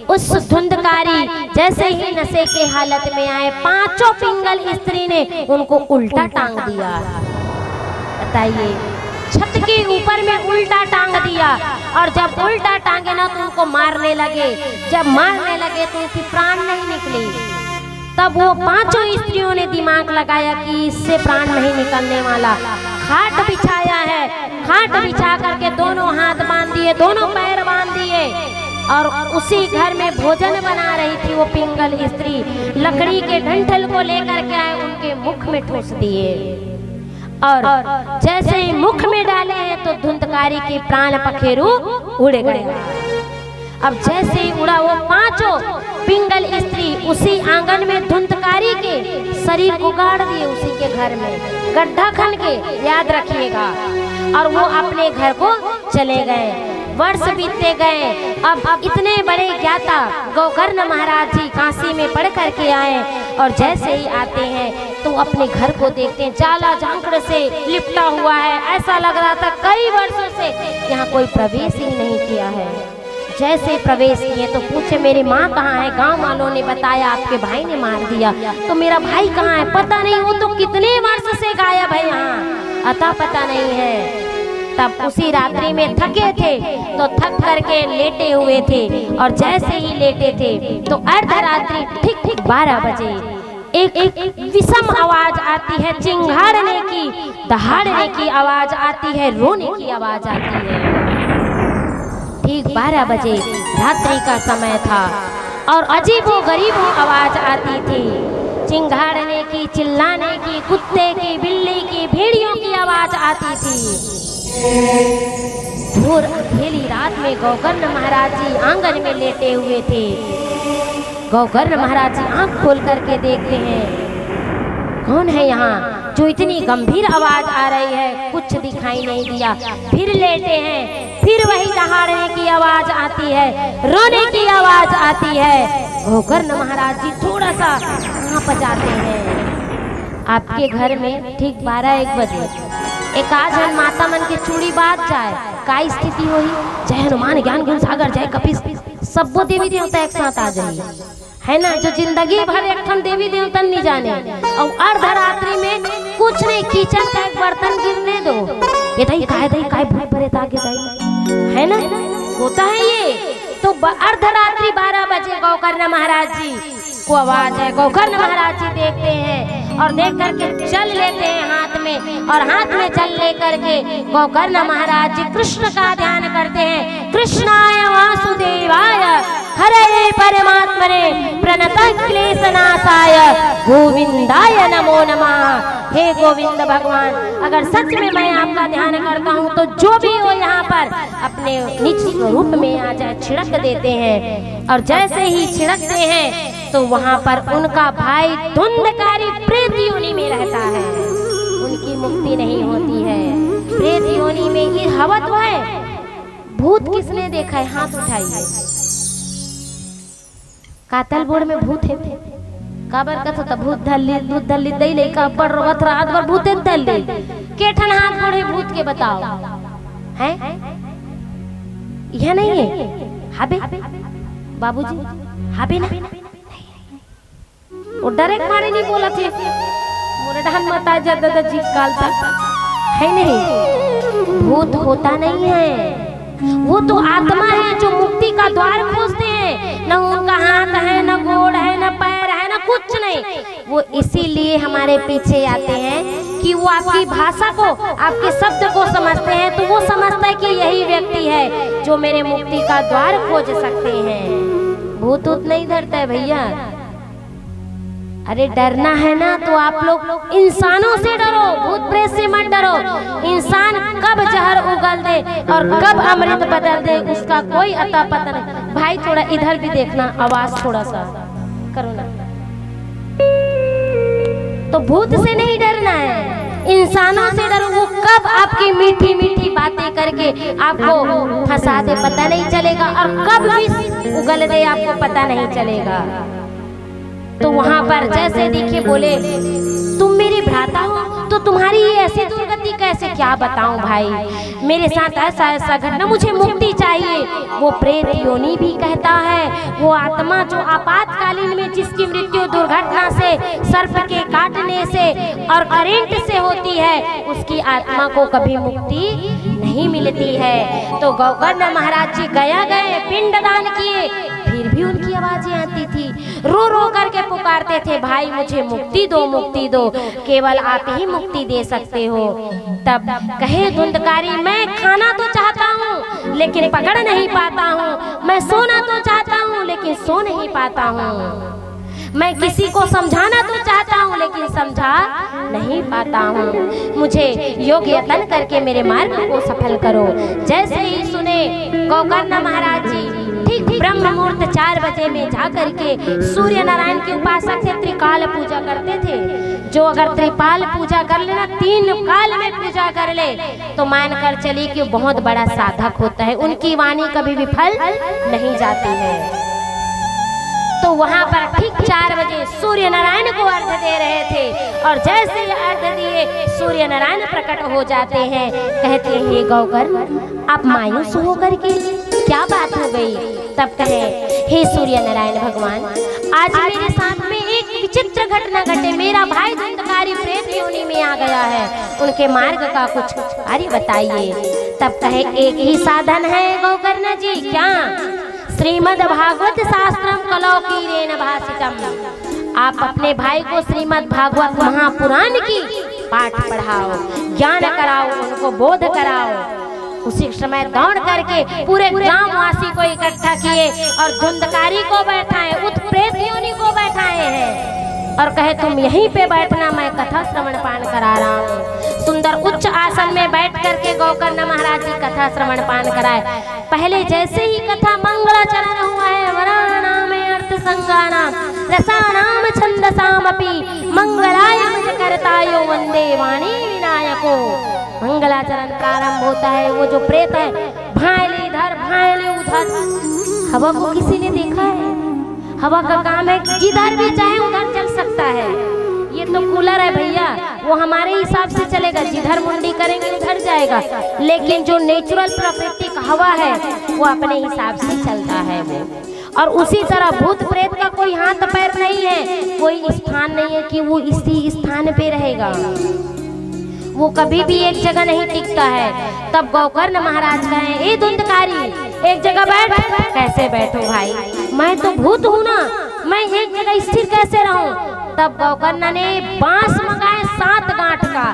उस धुंधकारी जैसे ही नशे के हालत में आए, पांचों पिंगल स्त्री ने उनको उल्टा टांग दिया। बताइए, छत के ऊपर में उल्टा टांग दिया, और जब उल्टा टांगे ना, तो उनको मारने लगे। जब मारने लगे, तो उनकी प्राण नहीं निकली। तब वो पांचों स्त्रियों ने दिमाग लगाया कि इससे प्राण नहीं निकलने वाला। खाट बिछाया है, खाट बिछा करके दोनों हाथ बांध दिए, दोनों पैर बांध दिए, और उसी घर में भोजन बना रही थी वो पिंगल स्त्री। लकड़ी के डंठल को लेकर के आए, उनके मुख में ठूंस दिए, और जैसे ही मुख में डाले हैं, तो धुंधकारी के प्राण पखेरु उड़ गए। अब जैसे ही उड़ा, वो पांचों पिंगल स्त्री उसी आंगन में धुंधकारी के शरीर को गाड़ दिए, उसी के घर में गड्ढा खन के, याद रखिएगा। और वो अपने घर को चले गए। वर्ष बीतते गए। अब इतने बड़े ज्ञाता गोकर्ण महाराज जी काशी में पढ़ करके आए, और जैसे ही आते हैं, तो अपने घर को देखते हैं, जाला जांकड़ से लिपटा हुआ है। ऐसा लग रहा था कई वर्षों से यहाँ कोई प्रवेश ही नहीं किया है। जैसे प्रवेश किए तो पूछे, मेरी माँ कहाँ है? गांव वालों ने बताया, आपके भाई ने मार दिया। तो मेरा भाई कहाँ है? पता नहीं, वो तो कितने वर्ष से गायब है, यहाँ अता पता नहीं है। तब उसी रात्रि में थके थे, तो थक करके लेटे हुए थे, और जैसे ही लेटे थे, तो अर्धरात्रि ठीक ठीक बारह बजे एक, एक विषम आवाज आती है, चिंघाड़ने की, दहाड़ने की आवाज आती है, रोने की आवाज आती है। ठीक बारह बजे रात्रि का समय था, और अजीबो गरीबो आवाज आती थी, चिंघाड़ने की, चिल्लाने की, कुत्ते की, बिल्ली की, भेड़ियों की आवाज आती थी। घोर अंधेरी रात में गोकर्ण महाराज जी आंगन में लेटे हुए थे। गोकर्ण महाराज जी आंख खोल करके देखते हैं, कौन है यहाँ जो इतनी गंभीर आवाज आ रही है? कुछ दिखाई नहीं दिया। फिर लेटे हैं, फिर वही दहाड़ने की आवाज आती है, रोने की आवाज आती है। गोकर्ण महाराज जी थोड़ा सा कांप जाते हैं। आपके घर में ठीक बारह एक बजे एक आध झन माता मन के चूड़ी बाज जाए, का स्थिति होही? जय हनुमान ज्ञान गुण सागर, जय कपीस, सब्बो देवी देवता एक साथ आ जाही, है ना? जो जिंदगी भर एक ठन देवी देवतन नहीं जाने, और अर्धरात्रि में कुछ नहीं, किचन का एक बर्तन गिरने दो, ये दई काय, दई काय, भूत प्रेत आ गे दई, है ना? होता है ये। तो ब-, अर्धरात्रि बारह बजे गोकर्ण महाराज जी को आवाज है। गोकर्ण महाराज जी देखते हैं और देख करके जल लेते हैं हाथ में, और हाथ में जल लेकर के गोकर्ण महाराज जी कृष्ण का ध्यान करते हैं। कृष्णाय वासुदेवाय हरे परमात्मने प्रणत क्लेश नाशाय गोविंदाय नमो नमः। हे गोविंद भगवान, अगर सच में मैं आपका ध्यान करता हूँ तो जो भी हो यहाँ पर अपने निज स्वरूप में आ जाए, छिड़क देते हैं। और जैसे ही छिड़कते हैं तो वहां पर उनका भाई धुंधकारी प्रेत योनि में रहता है, उनकी मुक्ति नहीं होती है। प्रेत योनि में ये हवत है। भूत किसने देखा है, हाथ उठाइए। कातल बोड़ में भूत हे। काबर कथो त भूत धर ली, भूत धर ली, दई लइका पड़ रोवत रात भर भूते धर ली। के ठन हाथ गोड़ हे भूत के बताओ, हैं? यह नहीं है। हाबे बाबूजी, हाबे ना। वो डरे के मारे नहीं बोलत हे। मोरे डहन मत आ जा दादा जी, काल तक है नहीं। भूत होता नहीं है, वो तो आत्मा है जो मुक्ति का द्वार खोजते हैं। न उनका हाथ है, न गोड़ है, न पैर है, न कुछ नहीं। वो इसीलिए हमारे पीछे आते हैं कि वो आपकी भाषा को, आपके शब्द को समझते हैं, तो वो समझता है कि यही व्यक्ति है जो मेरे मुक्ति का द्वार खोज सकते हैं। भूत उत नहीं धरता है भैया। अरे डरना है ना तो आप लोग इंसानों से डरो, भूत प्रेत से मत डरो। इंसान कब जहर उगल दे और कब अमृत बदल दे, उसका कोई अता पता नहीं। भाई, थोड़ा इधर भी देखना, आवाज थोड़ा सा करो ना। तो भूत से नहीं डरना है, इंसानों से डरो। वो कब आपकी मीठी मीठी बातें करके आपको फंसा दे, पता नहीं चलेगा, और कब विष उगल दे, आपको पता नहीं चलेगा। तो वहां पर जैसे दिखे, बोले, "तुम मेरे भ्राता हो, तो तुम्हारी ये ऐसी दुर्गति कैसे?" क्या बताऊं भाई, मेरे साथ ऐसा ऐसा घटना, मुझे मुक्ति चाहिए। वो प्रेत योनि भी कहता है, वो आत्मा जो आपातकालीन में जिसकी मृत्यु दुर्घटना से, सर्प के काटने से और करंट से होती है, उसकी आत्मा को कभी मुक्ति नहीं मिलती है। तो गोकर्ण महाराज जी गया गए, पिंडदान किए, फिर भी उनकी आवाजें आती थी। रो रो करके पुकारते थे, "भाई, मुझे मुक्ति दो, मुक्ति दो, केवल आप ही मुक्ति दे सकते हो।" तब कहे धुंधकारी, "मैं खाना तो चाहता हूँ, लेकिन पकड़ नहीं पाता हूँ। मैं सोना तो चाहता हूँ, लेकिन सो नहीं पाता हूँ। मैं किसी को समझाना तो चाहता हूँ, लेकिन समझा नहीं पाता हूँ। मुझे योग यत्न करके मेरे मार्ग को सफल करो।" जैसे ही सुने गोकर्ण महाराज जी, ठीक ब्रह्म मुहूर्त चार बजे में जा करके, सूर्य नारायण के उपासक थे, त्रिकाल पूजा करते थे, जो अगर त्रिकाल पूजा कर लेना, तीन काल में पूजा कर ले, तो मानकर चलिए कि बहुत बड़ा साधक होता है, उनकी वाणी कभी विफल नहीं जाती है। तो वहां पर ठीक चार बजे सूर्य नारायण को अर्घ दे रहे थे, और जैसे ही अर्घ दिए, सूर्य नारायण प्रकट हो जाते हैं। कहते हैं, "हे गोकर्ण, आप मायूस हो करके, क्या बात हो गई?" तब कहे, "हे सूर्य नारायण भगवान, आज मेरे साथ में एक विचित्र घटना घटे। मेरा भाई धुंधकारी प्रेत योनि में आ गया है, उनके मार्ग का कुछ कार्य बताइए।" तब कहे, "एक ही साधन है गोकर्ण जी।" "क्या?" "श्रीमद् भागवत शास्त्रम कलौ कीरेन भाषितम।" आप अपने भाई को श्रीमद् भागवत महापुराण की पाठ पढ़ाओ, ज्ञान कराओ, उनको बोध कराओ। उसी समय दौड़ करके पूरे ग्रामवासी को इकट्ठा किए और धुंधकारी को बैठाए, उत प्रेत योनि को बैठाए हैं, और कहे, "तुम यहीं पे बैठना, मैं कथा श्रवण पान करा रहा हूँ।" सुंदर उच्च आसन में बैठ करके गोकर्ण महाराज जी कथा श्रवण पान कराए। पहले जैसे ही कथा, "मंगलाचरण हुआ है वराणाम अर्थ संगानाम रसानाम छंदसामपि, मंगलाय मुझ करतायो वंदे वाणी विनायको।" मंगलाचरण प्रारंभ होता है, वो जो प्रेत है, भांय ले इधर, भांय ले उधर। हवा को किसी ने देखा है? हवा का काम है, जिधर भी चाहे उधर चल सकता है। ये तो कूलर है भैया, वो हमारे हिसाब से चलेगा, जिधर मुंडी करेंगे उधर जाएगा, लेकिन जो नेचुरल प्राकृतिक हवा है, वो अपने हिसाब से चलता है वो। और उसी तरह भूत प्रेत का कोई हाथ पैर नहीं है, कोई स्थान नहीं है कि वो इसी स्थान पे रहेगा, वो कभी भी एक जगह नहीं टिकता है। तब गोकर्ण महाराज कहे, "ए धुंधकारी, एक जगह बैठ।" "कैसे बैठूं भाई, मैं तो भूत हूं ना, मैं एक जगह स्थिर कैसे रहूं?" तब गोकर्ण ने बांस मंगाए सात गांठ का,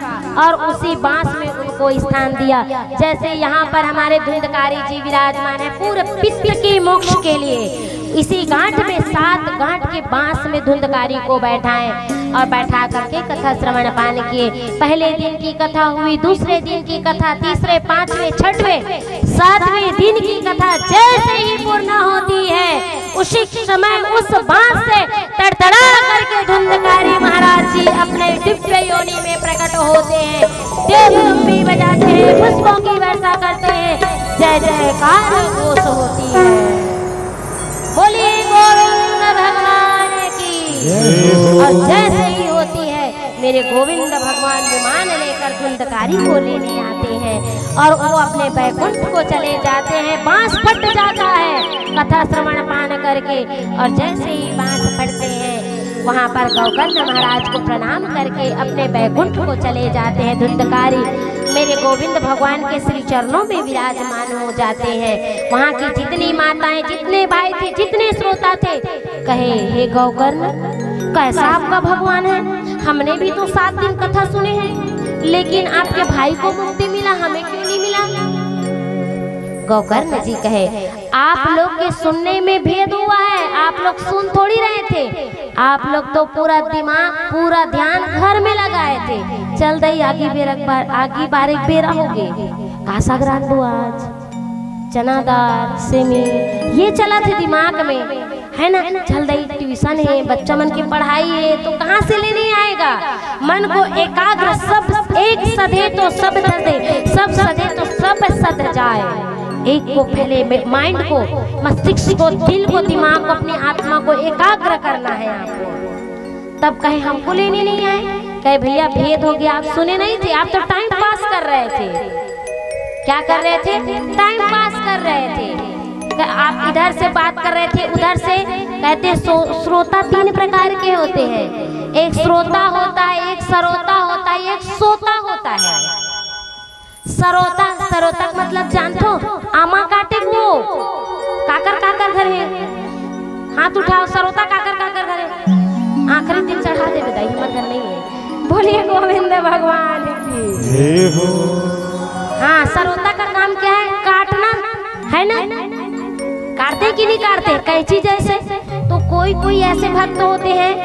और उसी बांस में उनको स्थान दिया। जैसे यहाँ पर हमारे धुंधकारी जी विराजमान है, पूरे पितर के मोक्ष के लिए इसी गांठ में, सात गांठ के बांस में धुंधकारी को बैठाए और बैठा करके कथा श्रवण पान किए। पहले दिन की कथा हुई, दूसरे दिन की कथा, तीसरे, पांचवें, छठवें, सातवें दिन की कथा जैसे ही पूर्ण होती है, उसी समय उस बांस से तड़तड़ा करके धुंधकारी महाराज जी अपने दिव्य योनि में प्रकट होते हैं, देव डुम्बी बजाते हैं, पुष्पों की वर्षा करते हैं, जय जयकार घोष होती है। बोलिए गोविंद भगवान की। जय हो। और जैसे ही होती है, मेरे गोविंद भगवान विमान लेकर धुंधकारी को लेने आते हैं और वो अपने बैकुंठ को चले जाते हैं। बांस फट जाता है कथा श्रवण पान करके, और जैसे ही बांस फटते हैं, वहां पर गोकर्ण महाराज को प्रणाम करके अपने बैकुंठ को चले जाते हैं धुंधकारी। मेरे गोविंद भगवान के श्री चरणों में विराजमान हो जाते हैं। वहां की जितनी माताएं, जितने भाई थे, जितने श्रोता थे, कहे, "हे गोकर्ण, कैसा आपका भगवान है? हमने भी तो सात दिन कथा सुने हैं, लेकिन आपके भाई को मुक्ति मिला, हमें क्यों नहीं मिला?" गोकर्ण जी कहे, "आप लोग के सुनने में भेद हुआ है, आप लोग सुन थोड़ी रहे थे, आप लोग तो पूरा दिमाग, पूरा ध्यान घर में लगाए थे।" चल दई, आगी बेरा, आगी बारे बेरा होगे। का सगरान दो आज। चना दाल, सेमी, ये चलत हे दिमाग में, है ना? चल दई, ट्यूशन हे, बच्चा मन के पढ़ाई हे, तो कहाँ से लेने आएगा? मन को एकाग्र, सब एक सधे तो सब सधे, सब सधे तो सब सध जाए। एक को पहले मे-, माइंड को, मस्तिष्क को, दिल को, दिमाग को, अपनी आत्मा को एकाग्र करना है आपको। तब कहे, "हमको लेने नहीं आए।" कहे, "भैया, भेद हो गया, आप सुने नहीं थे, आप तो टाइम पास कर रहे थे।" क्या कर रहे थे? टाइम पास कर रहे थे। क-, आप इधर से बात कर रहे थे, उधर से। कहते, सो-, श्रोता तीन प्रकार के होते हैं। एक श्रोता होता है, एक सरोता होता है, एक सोता होता है। सरोता, सरोता मतलब जानथो, आमा काटे वो। काकर काकर धरे हे? हाथ उठाओ, सरोता काकर काकर धरे हे? आखिरी दिन चढ़ा देबे दाई, हमर घर नहीं है। बोलिए गोविंद भगवान की। हे हो। हाँ, सरोता का काम क्या है? काटना, है ना? काटते कि नहीं काटते? कैंची जैसे। तो कोई कोई ऐसे भक्त होते हैं,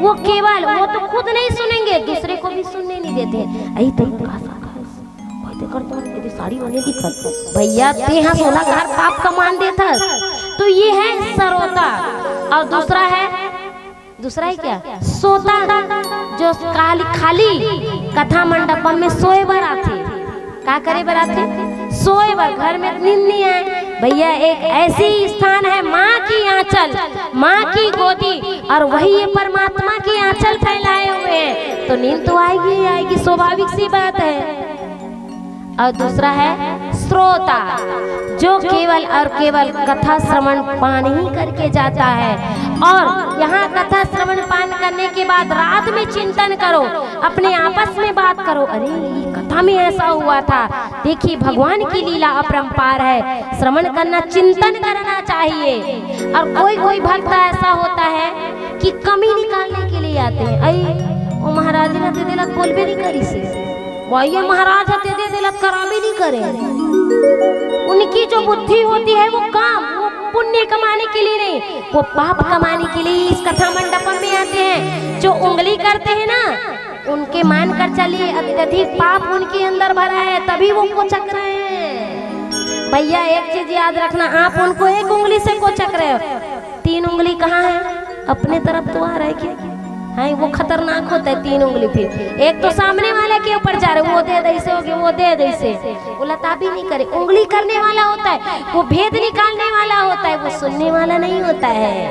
वो केवल, वो तो खुद नहीं सुनेंगे, दूसरे को भी सुनने नहीं देते हैं। अई तो का कोई देखर तो यदि साड़ी वाले दिखत, भैया, तेहा सोना घर पाप कमान देथस। तो ये है सरोता। और दूसरा है, दूसरा है क्या? सोता, जो खाली, खाली कथा मंडपम में सोए बर आथे। का करे बर आथे? सोए बर। घर में नींद नहीं आए। भैया, एक ऐसी स्थान है, माँ की आंचल, माँ की गोदी, और वही ये परमात्मा की आंचल फैलाए हुए हैं, तो नींद तो आएगी ही आएगी, स्वाभाविक सी बात है। और दूसरा है श्रोता, जो केवल और केवल कथा श्रवण पान ही करके जाता है। और यहाँ कथा श्रवण पान करने के बाद रात में चिंतन करो, अपने आपस में बात करो, "अरे, ये कथा में ऐसा हुआ था, देखिए, भगवान की लीला अपरंपार है।" श्रवण करना, चिंतन करना चाहिए। और कोई कोई भक्त ऐसा होता है कि कमी निकालने के लिए आते हैं, "अई, वो महाराज जी ना दे देला, बोलबे नहीं करी से।" भैया, महाराज ह दे दे देलत, कराबे नहीं करे। उनकी जो बुद्धि होती है, वो काम, वो पुण्य कमाने के लिए नहीं, वो पाप कमाने के लिए इस कथा मंडपम में आते हैं। जो उंगली करते हैं ना, उनके मान कर चलिए, अत्यधिक पाप उनके अंदर भरा है, तभी वो कोचक रहे हैं। भैया, एक चीज याद रखना, आप उनको एक उंगली से कोचक रहे हो, तीन उंगली कहाँ है? अपने तरफ तो आ रहा है क्या? हाँ, वो खतरनाक होता है, तीन उंगली। फिर एक तो सामने वाला के ऊपर जा रहे, वो दे दे ऐसे हो गए, वो दे दे ऐसे, वो लताबी नहीं करे। उंगली करने वाला होता है, वो भेद निकालने वाला होता है, वो सुनने वाला नहीं होता है।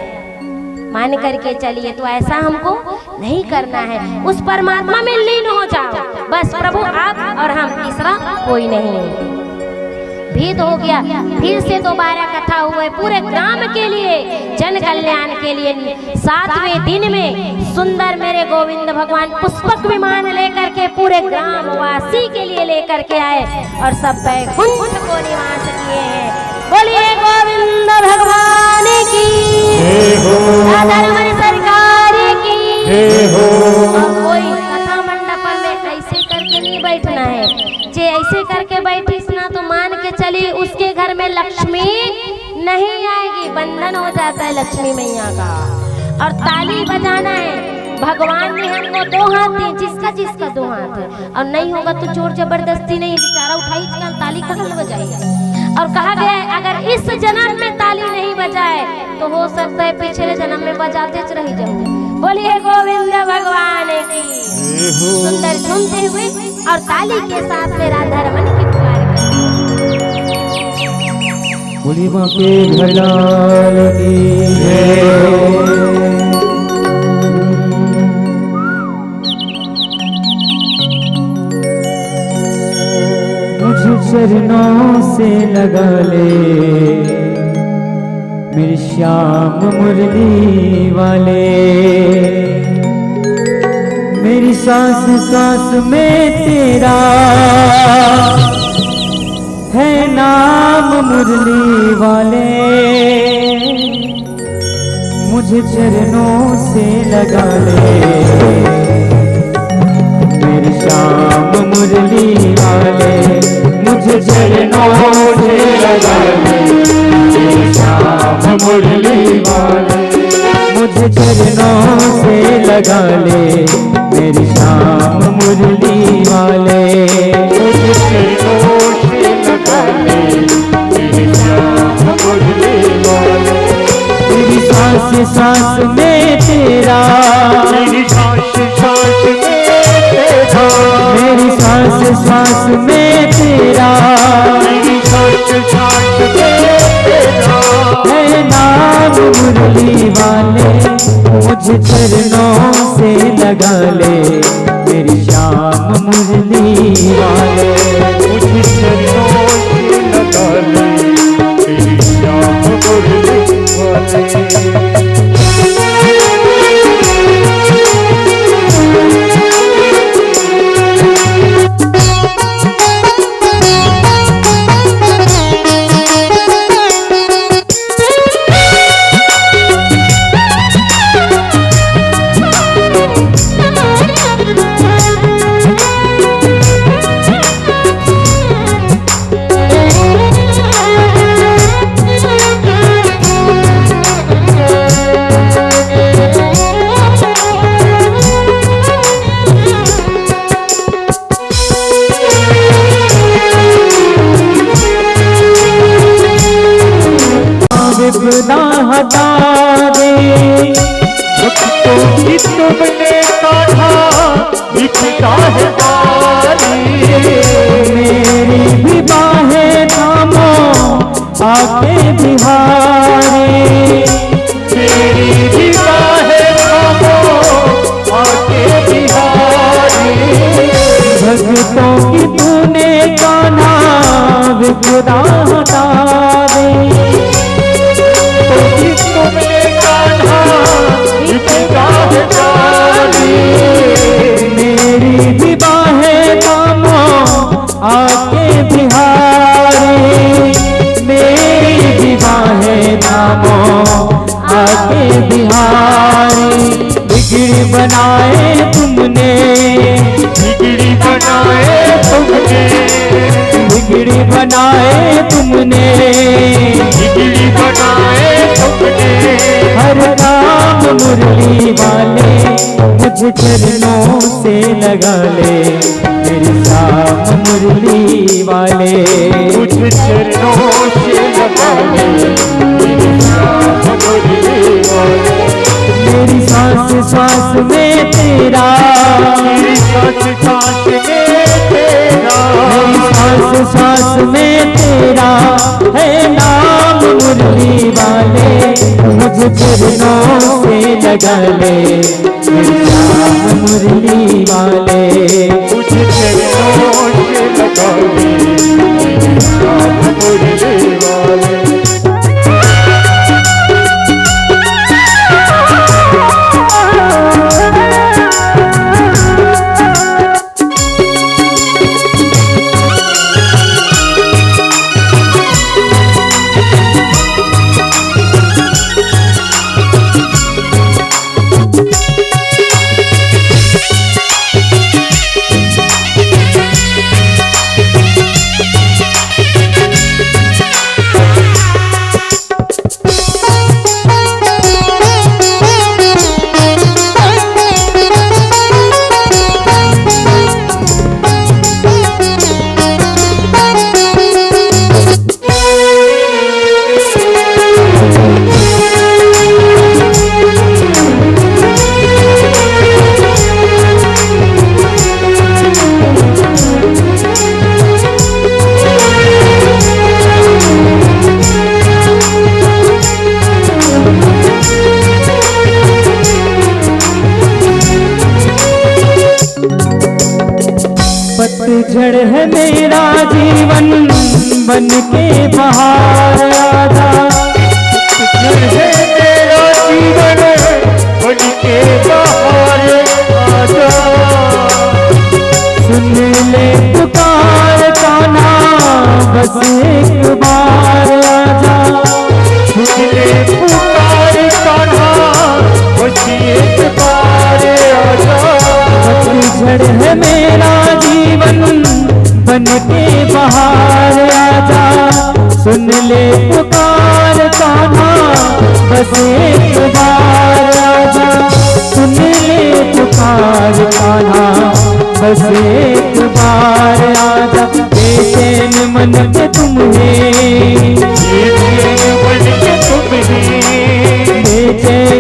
मान करके चलिए, तो ऐसा हमको नहीं करना है। उस परमात्मा में लीन हो जाओ, बस प्रभु आप और हम, तीसरा कोई नहीं। भेद हो गया। फिर से दोबारा कथा हुए पूरे ग्राम के लिए, जन कल्याण के लिए। सातवें दिन में सुंदर मेरे गोविंद भगवान पुष्पक विमान लेकर के पूरे ग्रामवासी के लिए लेकर के आए और सब बैकुंठ को निवास किए हैं। बोलिए गोविंद भगवान की, जय हो। राधा रमन सरकार की, जय हो। और कोई कथा मंडपम में ऐसे करके नहीं बैठना है। जे ऐसे करके बैठिस ना, तो मान के चली, उसके घर में लक्ष्मी नहीं आएगी, बंधन हो जाता है लक्ष्मी मैया का। और ताली बजाना है, भगवान ने हमको दो हाथ दिए, जिसका जिसका दो हाथ है, और नहीं होगा तो जोर जबरदस्ती नहीं, बेचारा उठाई इसका ताली कहाँ से बजाएगा? और कहा गया है, अगर इस जन्म में ताली नहीं बजाए तो हो सकता है पिछले जन्म में बजाते रह जाओ। बोलिए गोविंद भगवान की। सुंदर झूमते हुए और ताली के साथ में राधा रमन की पुकार करें। बोली माँ के घर लाल की जय। मुझे चरणों से लगा ले मेरे श्याम मुरली वाले, मेरी सांस सांस में तेरा है नाम मुरली वाले, मुझे चरणों से लगा ले मेरे श्याम मुरली वाले, मुझे चरणों से लगा ले मेरे श्याम मुरली वाले, मुझे चरणों से लगा ले मेरे श्याम मुरली वाले, मुझे चरणों से लगा ले मेरे सांस में तेरा, मेरी सांस सांस में तेरा, मेरी सांस सांस में तेरा, मेरी सांस सांस में तेरा है नाम मुरली वाले। मुझे चरणों से लगा ले, मेरी श्याम मुरली वाले। मुझे चरणों से लगा ले, मेरी श्याम मुरली वाले। विपदा हटा दे। दुख तो कि तुमने काढ़ा, विपदा है भारी। मेरी भी बाहें थामो, आके बिहारी। मेरी भी बाहें थामो, आके बिहारी। भक्तों की तूने कान्हा विपदा हटा दे। तो की तूने कान्हा विपदा हटा दे। मेरी भी बाहें थामो, आके बिहारी। मेरी भी बाहें थामो, आके बिहारी। बिगड़ी बनाए तुमने, बिगड़ी बनाए तुमने, बिगड़ी बनाए तुमने, बिगड़ी बनाए तुमने। हर काम मुरली वाले, मुझे चरणों से लगा ले, मेरी श्याम मुरली वाले। मुझे चरणों से लगा ले, मेरी श्याम मुरली वाले। मेरी सांस सांस में तेरा, मेरी सांस सांस में तेरा, मेरी सांस सांस में तेरा है नाम मुरली वाले। मुझे चरणों से लगा ले, श्याम मुरली वाले। मुझे चरणों से लगा ले, श्याम मुरली वाले। पतझड़ है मेरा जीवन, बन के बहार आजा। पतझड़ है मेरा जीवन, बन के बहार आजा। सुन ले पुकार कान्हा, बस एक बार आजा। सुन ले पुकार कान्हा, बस एक बार आजा। पतझड़ है मेरा जीवन, बन के बहार आजा। सुन ले पुकार कान्हा, बस एक बार आजा। सुन ले पुकार कान्हा, बस एक बार आजा। बेचैन मन पे तुम है, बेचैन मन पे तुम है, बेचैन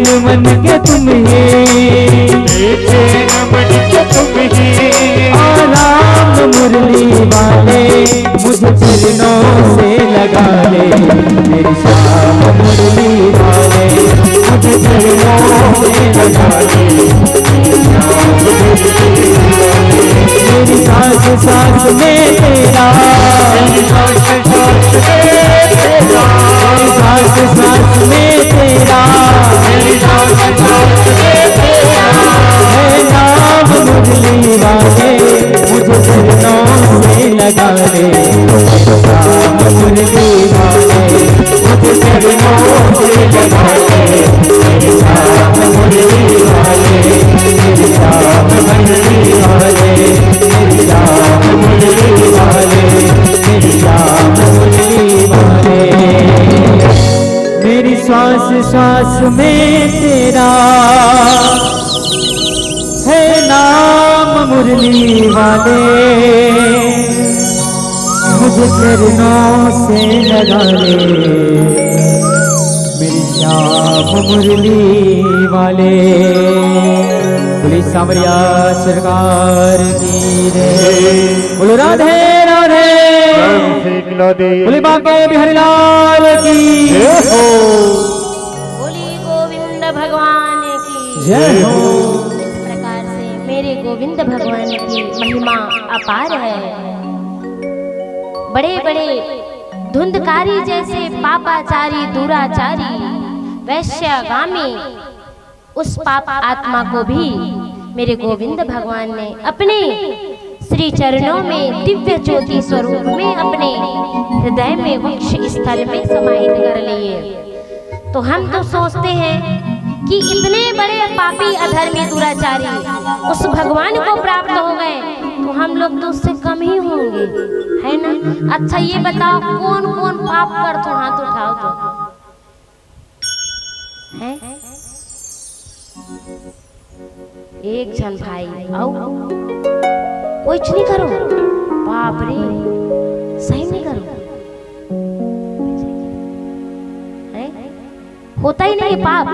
मेरी सांस सांस में तेरा, मेरी सांस सांस में तेरा, है नाम मुरली वाले, मुझे चरणों से लगा ले। नाम मुरली वाले, मुझे चरणों से लगा ले। मेरी सांस सांस में तेरा है नाम मुरली वाले, मुझे चरणों से लगा ले। मेरी श्याम मुरली वाले। बोली सांवरिया सरकार की जय। बोलो राधे राधे। बोली बांके बिहारी लाल की जय हो। बोली गोविंद भगवान की जय हो। इस प्रकार से मेरे गोविंद भगवान की महिमा अपार है। बड़े बड़े धुंधकारी जैसे पापाचारी, दुराचारी, वैश्यागामी, उस पाप आत्मा को भी मेरे गोविंद भगवान ने अपने श्री चरणों में दिव्य ज्योति स्वरूप में अपने हृदय में वक्ष स्थल में समाहित कर लिए। तो हम तो सोचते हैं कि इतने बड़े पापी, अधर्मी, दुराचारी उस भगवान को प्राप्त हो गए, तो हम लोग तो उससे कम ही होंगे, है ना? अच्छा, ये बताओ, कौन कौन पाप करथो, हाथ उठाओ तो। हैं? एक झन भाई, अउ कुछ नहीं करो। बाप रे, सही नहीं करो। हैं? होता ही नहीं पाप।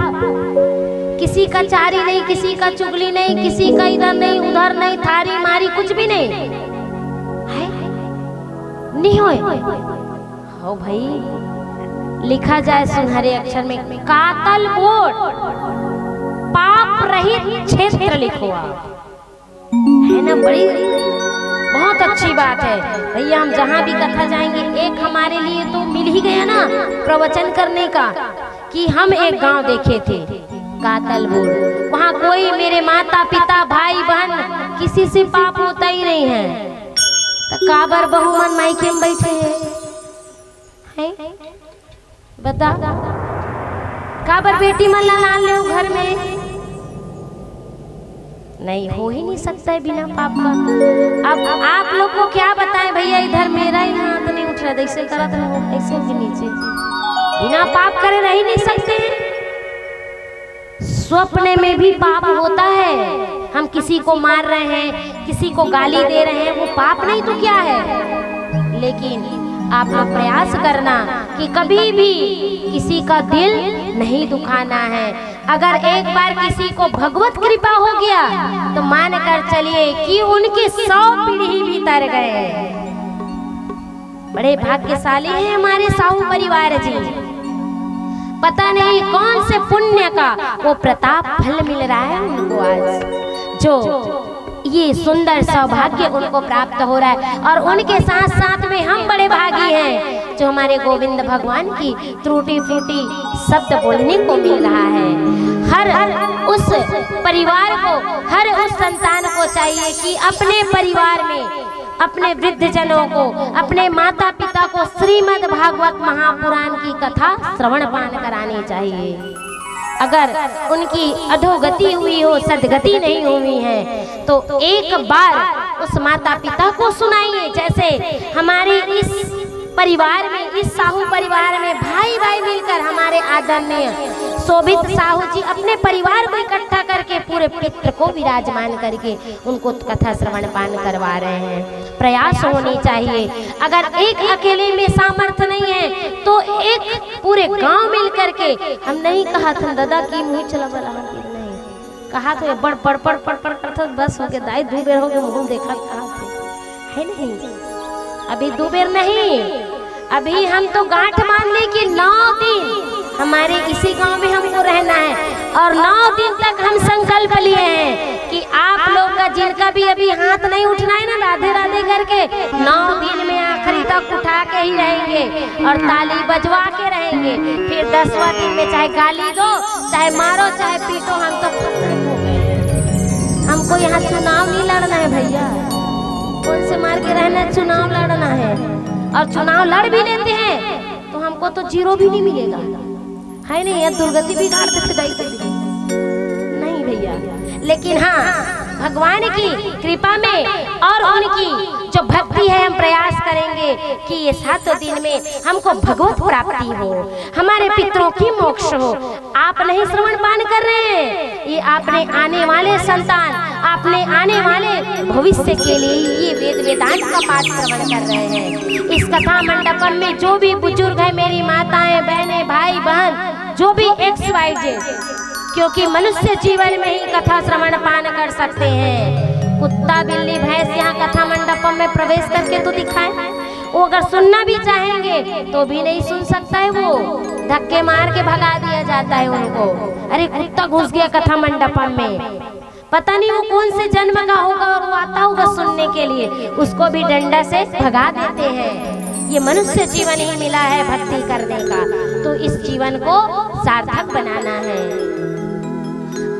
किसी का चारी नहीं, किसी का चुगली नहीं, किसी का इधर नहीं, उधर नहीं, थारी मारी कुछ भी नहीं है, नहीं होए। हो भाई, लिखा जाए सुनहरे अक्षर में, कातल बोल, पाप रहित क्षेत्र लिखो आप। है ना, बड़ी बहुत अच्छी बात है भैया। हम जहाँ भी कथा जाएंगे, एक हमारे लिए तो मिल ही गया ना प्रवचन करने का, कि हम एक गांव देखे थे कातल बोल, वहाँ कोई मेरे माता पिता भाई बहन किसी से पाप होता ही नहीं है। तो काबर बहू मन मायके में बैठे हैं, हैं? बता, काबर बेटी मन ला लान ले घर में? नहीं, हो ही नहीं सकता है बिना पाप का। अब आप लोग को क्या बताएं भैया, इधर मेरा ही हाथ नहीं उठ रहा, ऐसे करत रहो, ऐसे भी नीचे, बिना पाप करे रह ही नहीं सकते हैं। स्वप्न में भी पाप होता है। हम किसी को मार रहे हैं, किसी को गाली दे रहे हैं, वो पाप नहीं तो क्या है? लेकिन आप लोग प्रयास करना कि कभी भी किसी का दिल नहीं दुखाना है। अगर एक बार किसी को भगवत कृपा हो गया, तो मान कर चलिए कि उनकी सौ पीढ़ी भी तर गए। बड़े भाग्यशाली हैं हमारे साहू परिवार जी। पता नहीं कौन से पुण्य का वो प्रताप फल मिल रहा है उनको आज, जो ये सुंदर सौभाग्य उनको प्राप्त हो रहा है। और उनके साथ साथ में हम बड़े भागी हैं, जो हमारे गोविंद भगवान की त्रुटि फूटी शब्द बोलने को मिल रहा है। हर उस परिवार को, हर उस संतान को चाहिए कि अपने परिवार में अपने वृद्ध जनों को, अपने माता पिता को श्रीमद् भागवत महापुराण की कथा श्रवण पान करानी चाहिए। अगर उनकी अधोगति हुई हो, सदगति नहीं हुई है, तो एक बार उस माता पिता को सुनाइए। जैसे हमारे इस परिवार में, इस साहू परिवार में भाई भाई मिलकर हमारे आदरणीय शोभित साहू जी अपने परिवार को इकट्ठा करके, पूरे पितृ को विराजमान करके उनको कथा श्रवण पान करवा रहे हैं। प्रयास होने चाहिए। अगर एक अकेले में सामर्थ्य नहीं है, तो एक पूरे गांव मिल करके, हम नहीं कहा था दादा कि मुँह चला वाला हम नहीं कहा थे, बड़ पड़ पड़ पड़ पड़ करत हस, बस हो गया दाई, दू बेर हो गया, मुँह देखा कहा थे, है नहीं? अभी दू बेर नहीं, अभी हम तो गांठ मान ले कि नौ दिन हमारे इसी गांव में हमको रहना है। और नौ दिन तक हम संकल्प लिए हैं कि आप लोग का, जिनका भी अभी हाथ नहीं उठना है ना, राधे राधे करके, नौ दिन में आखिरी तक उठा के ही रहेंगे और ताली बजवा के रहेंगे। फिर दसवां दिन में चाहे गाली दो, चाहे मारो, चाहे पीटो, हम तो खत्म हो गए। हमको यहाँ चुनाव नहीं लड़ना है भैया, कौन से मार के रहना है, चुनाव लड़ना है। और चुनाव लड़ भी लेते हैं तो हमको तो जीरो भी नहीं मिलेगा, है नहीं? या दुर्गति बिगाड़ देते दाई के। नहीं भैया, लेकिन हाँ, भगवान की कृपा में और उनकी जो भक्ति है, हम प्रयास करेंगे कि ये सातों दिन में हमको भगवत प्राप्ति हो, हमारे पितरों की मोक्ष हो। आप नहीं श्रवण पान कर रहे हैं, ये आपने आने वाले संतान, आपने आने वाले भविष्य के लिए ये वेद वेदांत का पाठ श्रवण कर रहे हैं। इस कथा मंडपम में जो भी बुजुर्ग है, मेरी माताएं, बहनें, भाई, बहन, जो भी एक्स वाई जेड, क्योंकि मनुष्य जीवन में ही कथा श्रवण पान कर सकते हैं। कुत्ता, बिल्ली, भैंस यहाँ कथा मंडपम में प्रवेश करके तो दिखाए, वो अगर सुनना भी चाहेंगे तो भी नहीं सुन सकता है, वो धक्के मार के भगा दिया जाता है उनको। अरे, कुत्ता घुस गया कथा मंडपम में, पता नहीं वो कौन से जन्म का होगा और वो आता होगा सुनने के लिए, उसको भी डंडा से भगा देते हैं। ये मनुष्य जीवन ही मिला है भक्ति करने का, तो इस जीवन को सार्थक बनाना है।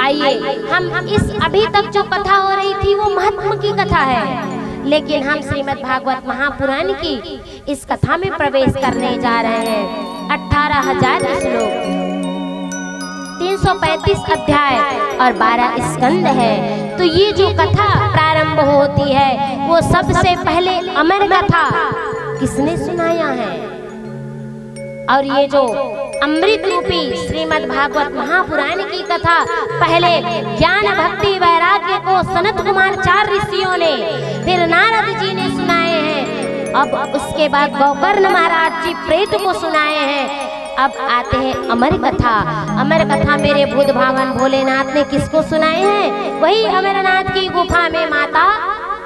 आइए, हम इस अभी तक जो कथा हो रही थी, वो महात्मा की कथा है, लेकिन हम श्रीमद् भागवत महापुराण की इस कथा में प्रवेश करने जा रहे हैं। अठारह हजार श्लोक, तीन सौ पैंतीस अध्याय और बारह स्कंद है। तो ये जो कथा प्रारंभ होती है, वो सबसे पहले अमर कथा किसने सुनाया है? और ये जो अमृत रूपी श्रीमद् भागवत महापुराण की कथा पहले ज्ञान, भक्ति, वैराग्य को सनत कुमार चार ऋषियों ने, फिर नारद जी ने सुनाए हैं, अब उसके बाद गोकर्ण महाराज जी प्रेत को सुनाए हैं। अब आते हैं अमर कथा। अमर कथा मेरे भूत भावन भोलेनाथ ने किसको सुनाए हैं? वही अमरनाथ की गुफा में माता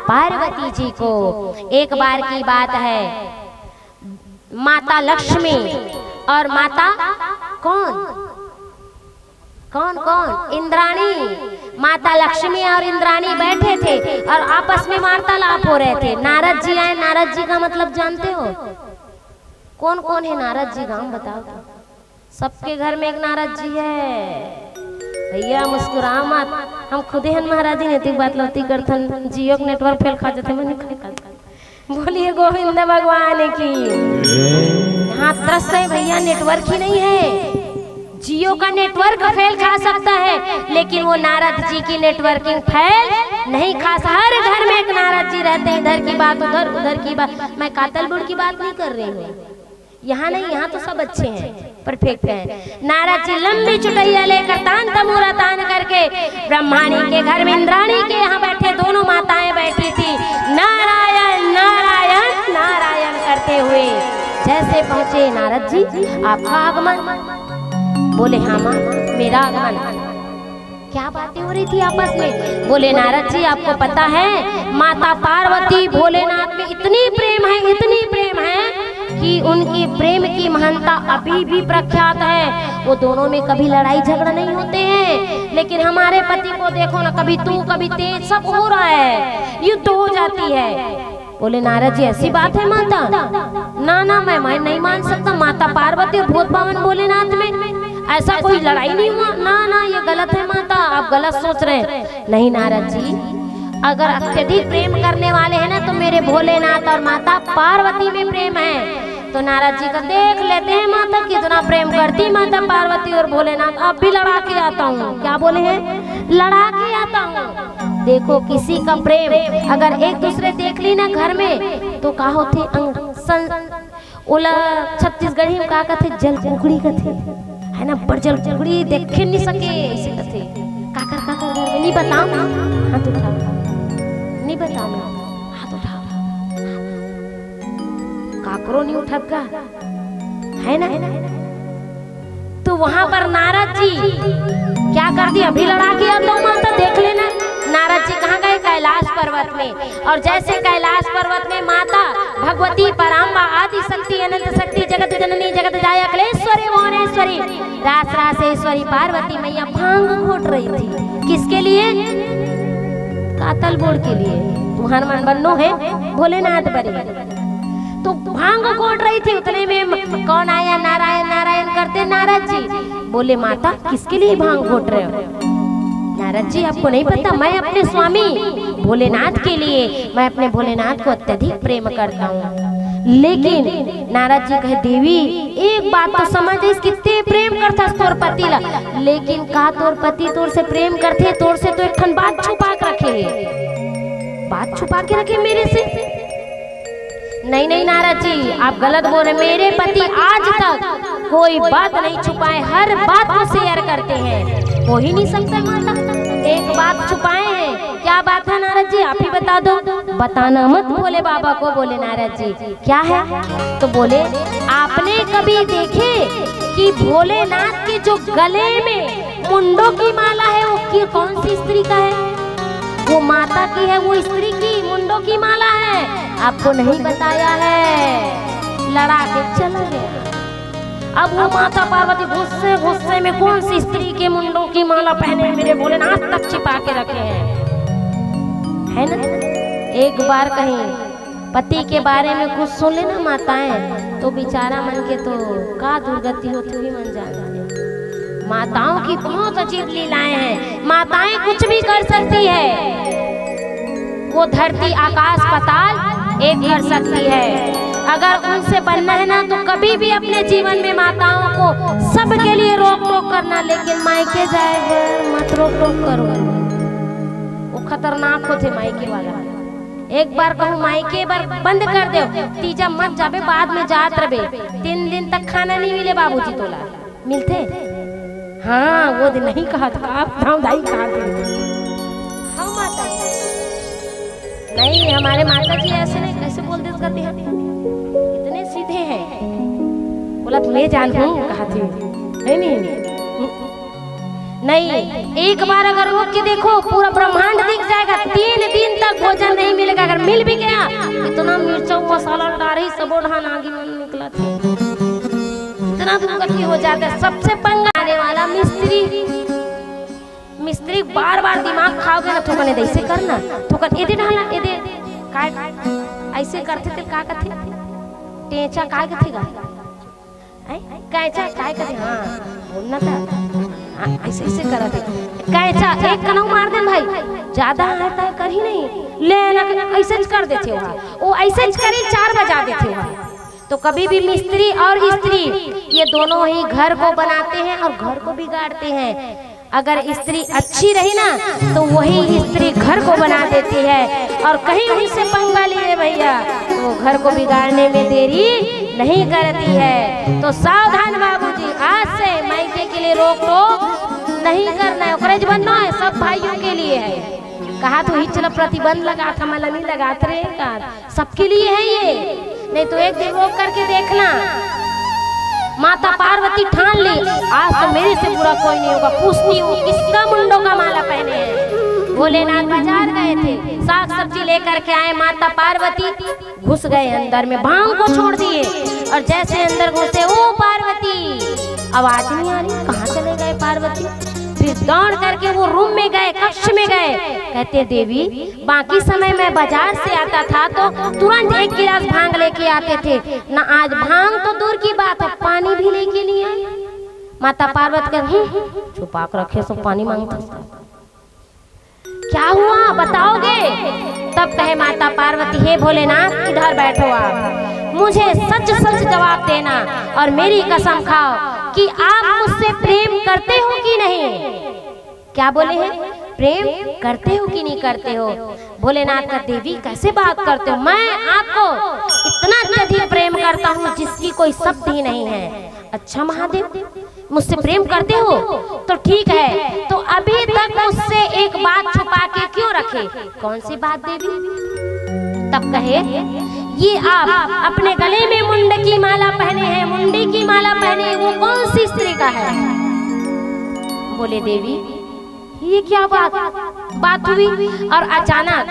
पार्वती जी को। एक बार की बात है, माता लक्ष्मी और माता कौन, कौन, कौन? इंद्राणी। माता लक्ष्मी और इंद्राणी बैठे थे और आपस में वार्तालाप हो रहे थे। नारद जी आए। नारद जी का मतलब जानते हो? कौन कौन है नारद जी, गांव बताओ तो। सबके घर में एक नारद जी है। भैया, मुस्कुराओ मत, हम खुदे हन महाराज जी, नैतिक बात लौती करथन, जियो के नेटवर्क फेल खा जाथे, मैंने खाए खा। बोलिए गोविंद भगवान की। यहाँ त्रस्त है भैया, नेटवर्क ही नहीं है। जियो का नेटवर्क फेल खा सकता है, लेकिन वो नारद जी की नेटवर्किंग फेल नहीं खा सकता। हर घर में एक नारद जी रहते हैं, इधर की बात उधर, उधर की बात। मैं कातलबुढ़ की बात नहीं कर रही हूँ, यहाँ नहीं, यहाँ तो सब अच्छे हैं, परफेक्ट हैं। नारद जी लंबी चुटैया लेकर तान तमूरा तान करके ब्रह्माणी के घर में इंद्राणी के यहाँ बैठे दोनों माताएं बैठी थी। नारायण, नारायण, नारायण करते हुए जैसे पहुंचे नारद जी, आपका आगमन। बोले, हाँ माँ, मेरा आगमन। क्या बातें हो रही थी आपस में? बोले, नारद जी, आपको पता है, माता पार्वती भोलेनाथ में इतनी प्रेम है, इतनी प्रेम है कि उनकी प्रेम की महानता अभी भी प्रख्यात है। वो दोनों में कभी लड़ाई झगड़ा नहीं होते हैं, लेकिन हमारे पति को देखो ना, कभी तू, कभी तेज, सब हो रहा है, युद्ध हो जाती है। बोले, नारद जी, ऐसी बात है माता? ना ना, मैं, मैं नहीं मान सकता। माता पार्वती और भूत भावन भोलेनाथ में ऐसा कोई लड़ाई नहीं हुआ। ना ना, ये गलत है माता, आप गलत सोच रहे हैं। नहीं नारद जी, अगर अत्यधिक प्रेम करने वाले हैं ना, तो मेरे भोलेनाथ और माता पार्वती में प्रेम है। तो नारद जी का देख लेते हैं माता, कितना प्रेम करती माता पार्वती और भोलेनाथ। अब भी लड़ा के आता हूँ। क्या बोले हैं? लड़ा के आता हूँ। देखो, किसी का प्रेम अगर एक दूसरे देख ली ना घर में, तो का होथे? अंग सं, ओला छत्तीसगढ़ी में का कथे? जल कुकड़ी कथे, है ना? बड़ जल कुकड़ी देखे नहीं सके, ऐसे कथे। काकर, काकर घर में नहीं बताओ, हाथ उठाओ। नहीं बताओ, हाथ उठाओ। काकरो नहीं उठत का, है ना? तो वहां पर नारद जी क्या कर दिया? अभी लड़ा के आता हूँ माता, देख लेना। नारद जी कहाँ गए? कैलाश पर्वत। में। और जैसे कैलाश पर्वत में माता भगवती पराम्बा आदि शक्ति, अनंत शक्ति, जगत जननी, जगत जाय, अखिलेश्वरी, भुवनेश्वरी, रास रासेश्वरी पार्वती मैया भांग घोट रही थी। किसके लिए? कातल बोड़ के लिए। तुम्हार मन बन्नो है भोलेनाथ बरे। तो भांग घोट रही थी, उतने में म-, कौन आया? नारायण, नारायण करते नारद जी। बोले, "माता, किसके लिए भांग घोट रहे हो?" "नारद जी, आपको नहीं पता, मैं अपने स्वामी भोलेनाथ के लिए, मैं अपने भोलेनाथ को अत्यधिक प्रेम करता हूँ।" लेकिन नारद जी कहे, "देवी, एक बात तो समझ, इस कितने प्रेम करथस तोर पति ला, लेकिन का तोर पति तोर से प्रेम करथे? तोर से तो एक ठन बात छुपा के रखे हे, बात छुपा के रखे मेरे से।" "नहीं, नहीं नारद जी, आप गलत बोल रहे। मेरे पति आज तक कोई बात नहीं छुपाए, हर बात को शेयर करते हैं। हो ही नहीं सकता माता, एक बात छुपाए हैं।" "क्या बात है नारद जी, आप ही बता दो।" "बताना मत भोले बाबा को।" बोले नारद जी, "क्या है?" तो बोले, "आपने कभी देखे कि भोलेनाथ के जो गले में मुंडों की माला है, वो की, कौन सी स्त्री का है? वो माता की है, वो स्त्री की मुंडों की माला है, आपको नहीं बताया है।" लड़ा के चला गया। अब वो माता पार्वती गुस्से गुस्से में कौन सी स्त्री के मुंडों की माला पहने मेरे भोलेनाथ तक छिपा के रखे हैं, है ना? एक बार कहीं पति के बारे में कुछ सुन लेना माताएं, तो बेचारा मन के तो का दुर्गति होती हुई मन जानते। माताओं की बहुत अजीब लीलाएं हैं। माताएं कुछ भी कर सकती है, वो धरती आकाश पाताल एक कर सकती है। अगर उनसे बनना है ना, तो कभी भी अपने जीवन में माताओं को सबके लिए रोक टोक करना, लेकिन मायके जाए बर मत रोक टोक करो, वो खतरनाक होथे मायके वाला। एक बार कहूँ मायके बर बंद कर दे, तीजा मत जाबे, बाद में जात रबे, तीन दिन तक खाना नहीं मिले बाबूजी तोला। मिलथे? हाँ, वो दिन नहीं कहा था, आप धाम धाई कहा थे। हम माता नहीं, हमारे माता जी ऐसे नहीं, कैसे बोल देते करते हैं, इतने सीधे हैं। बोला, "तुम्हें जान हूँ," कहा थे, है नहीं? नहीं, एक बार अगर रोक के देखो, पूरा ब्रह्मांड दिख जाएगा। तीन दिन तक भोजन नहीं मिलेगा, अगर मिल भी गया, इतना मिर्चा मसाला डारी सबो ढान आगे मन निकला था। इतना दुर्गति हो जाता है। सबसे पंगा आने वाला मिस्त्री, मिस्त्री बार बार दिमाग खाओगे ना, थोकन एदे ऐसे करना, थोकन एदे ढालना, एदे काय ऐसे करथे ते का कथे, टेंचा काय कथे गा, हैं? कैंचा काय कथे, हाँ, बोलना था, हाँ, ऐसे ऐसे करत है। कैंचा एक कनऊ मार दे भाई, ज्यादा है तय कर ही नहीं, ले ना, ऐसे ज कर देथे हो, वो ऐसे ज करे, चार बजा देथे हो। तो कभी भी मिस्त्री और स्त्री, ये दोनों ही घर को बनाते हैं और घर को बिगाड़ते हैं। अगर स्त्री अच्छी रही ना, तो वही स्त्री घर को बना देती है, और कहीं उनसे पंगा लिए भैया, तो वो घर को बिगाड़ने में देरी नहीं करती है। तो सावधान बाबूजी, आज से मायके के लिए रोक टोक नहीं करना है, ओकरे ज बनना है, सब भाइयों के लिए है। कहा तो ही चला प्रतिबंध लगा था, मला नहीं लगा रे का, सबके लिए है ये, नहीं तो एक दिन रोक करके देखना। माता पार्वती ठान ली, आज तो मेरे से बुरा कोई नहीं होगा। पूछती हूँ, किसका मुंडों का माला पहने हैं? भोलेनाथ बाजार गए थे, साग सब्जी लेकर के आए। माता पार्वती घुस गए अंदर में, भांग को छोड़ दिए, और जैसे अंदर घुसे, "ओ पार्वती!" आवाज नहीं आ रही, कहाँ चले गए पार्वती? फिर दौड़ करके वो रूम में गए, कक्ष में गए। कहते, "देवी, बाकी समय मैं बाजार से आता था तो तुरंत एक गिलास भांग लेके आते थे, ना आज भांग तो दूर की बात है, पानी भी लेके नहीं आए।" माता पार्वती कहे, "हम्म, छुपा के रखे, सब पानी मांगता, क्या हुआ बताओगे?" तब कहे माता पार्वती, "हे भोलेनाथ, इधर बैठो आप, मुझे सच सच जवाब देना और मेरी कसम खाओ कि आप मुझसे प्रेम करते हो कि नहीं।" क्या बोले हैं? "प्रेम करते हो कि नहीं करते हो?" भोलेनाथ का, "देवी, कैसे बात करते हो? मैं आपको इतना अत्यधिक प्रेम करता हूँ जिसकी कोई शब्द ही नहीं है।" "अच्छा महादेव, मुझसे प्रेम करते हो तो ठीक है, तो अभी तक मुझसे एक बात छुपा के क्यों रखे?" "कौन सी बात देवी?" तब कहे, "ये आप अपने गले में मुंड की माला पहने हैं, मुंडी की माला पहने हैं, वो कौन सी स्त्री का है?" बोले, "देवी, ये क्या बात, बात हुई?" और अचानक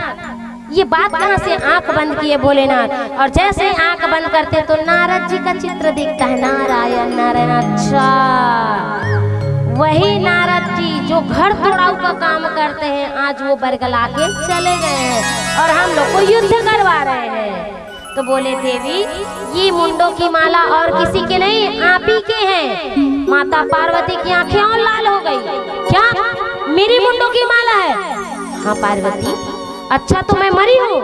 ये बात कहाँ से? आंख बंद किए भोलेनाथ, और जैसे ही आंख बंद करते तो नारद जी का चित्र दिखता है। नारायण नारायण। अच्छा, वही नारद जी जो घर तोड़ाऊ का काम करते हैं, आज वो बरगला के चले गए हैं और हम लोग को युद्ध करवा रहे हैं। तो बोले, देवी, ये मुंडों की माला और किसी के नहीं, आप ही के हैं। माता पार्वती की आंखें और लाल हो गई। क्या मेरी मुंडों की माला है? हाँ पार्वती। अच्छा तो मैं मरी हूँ?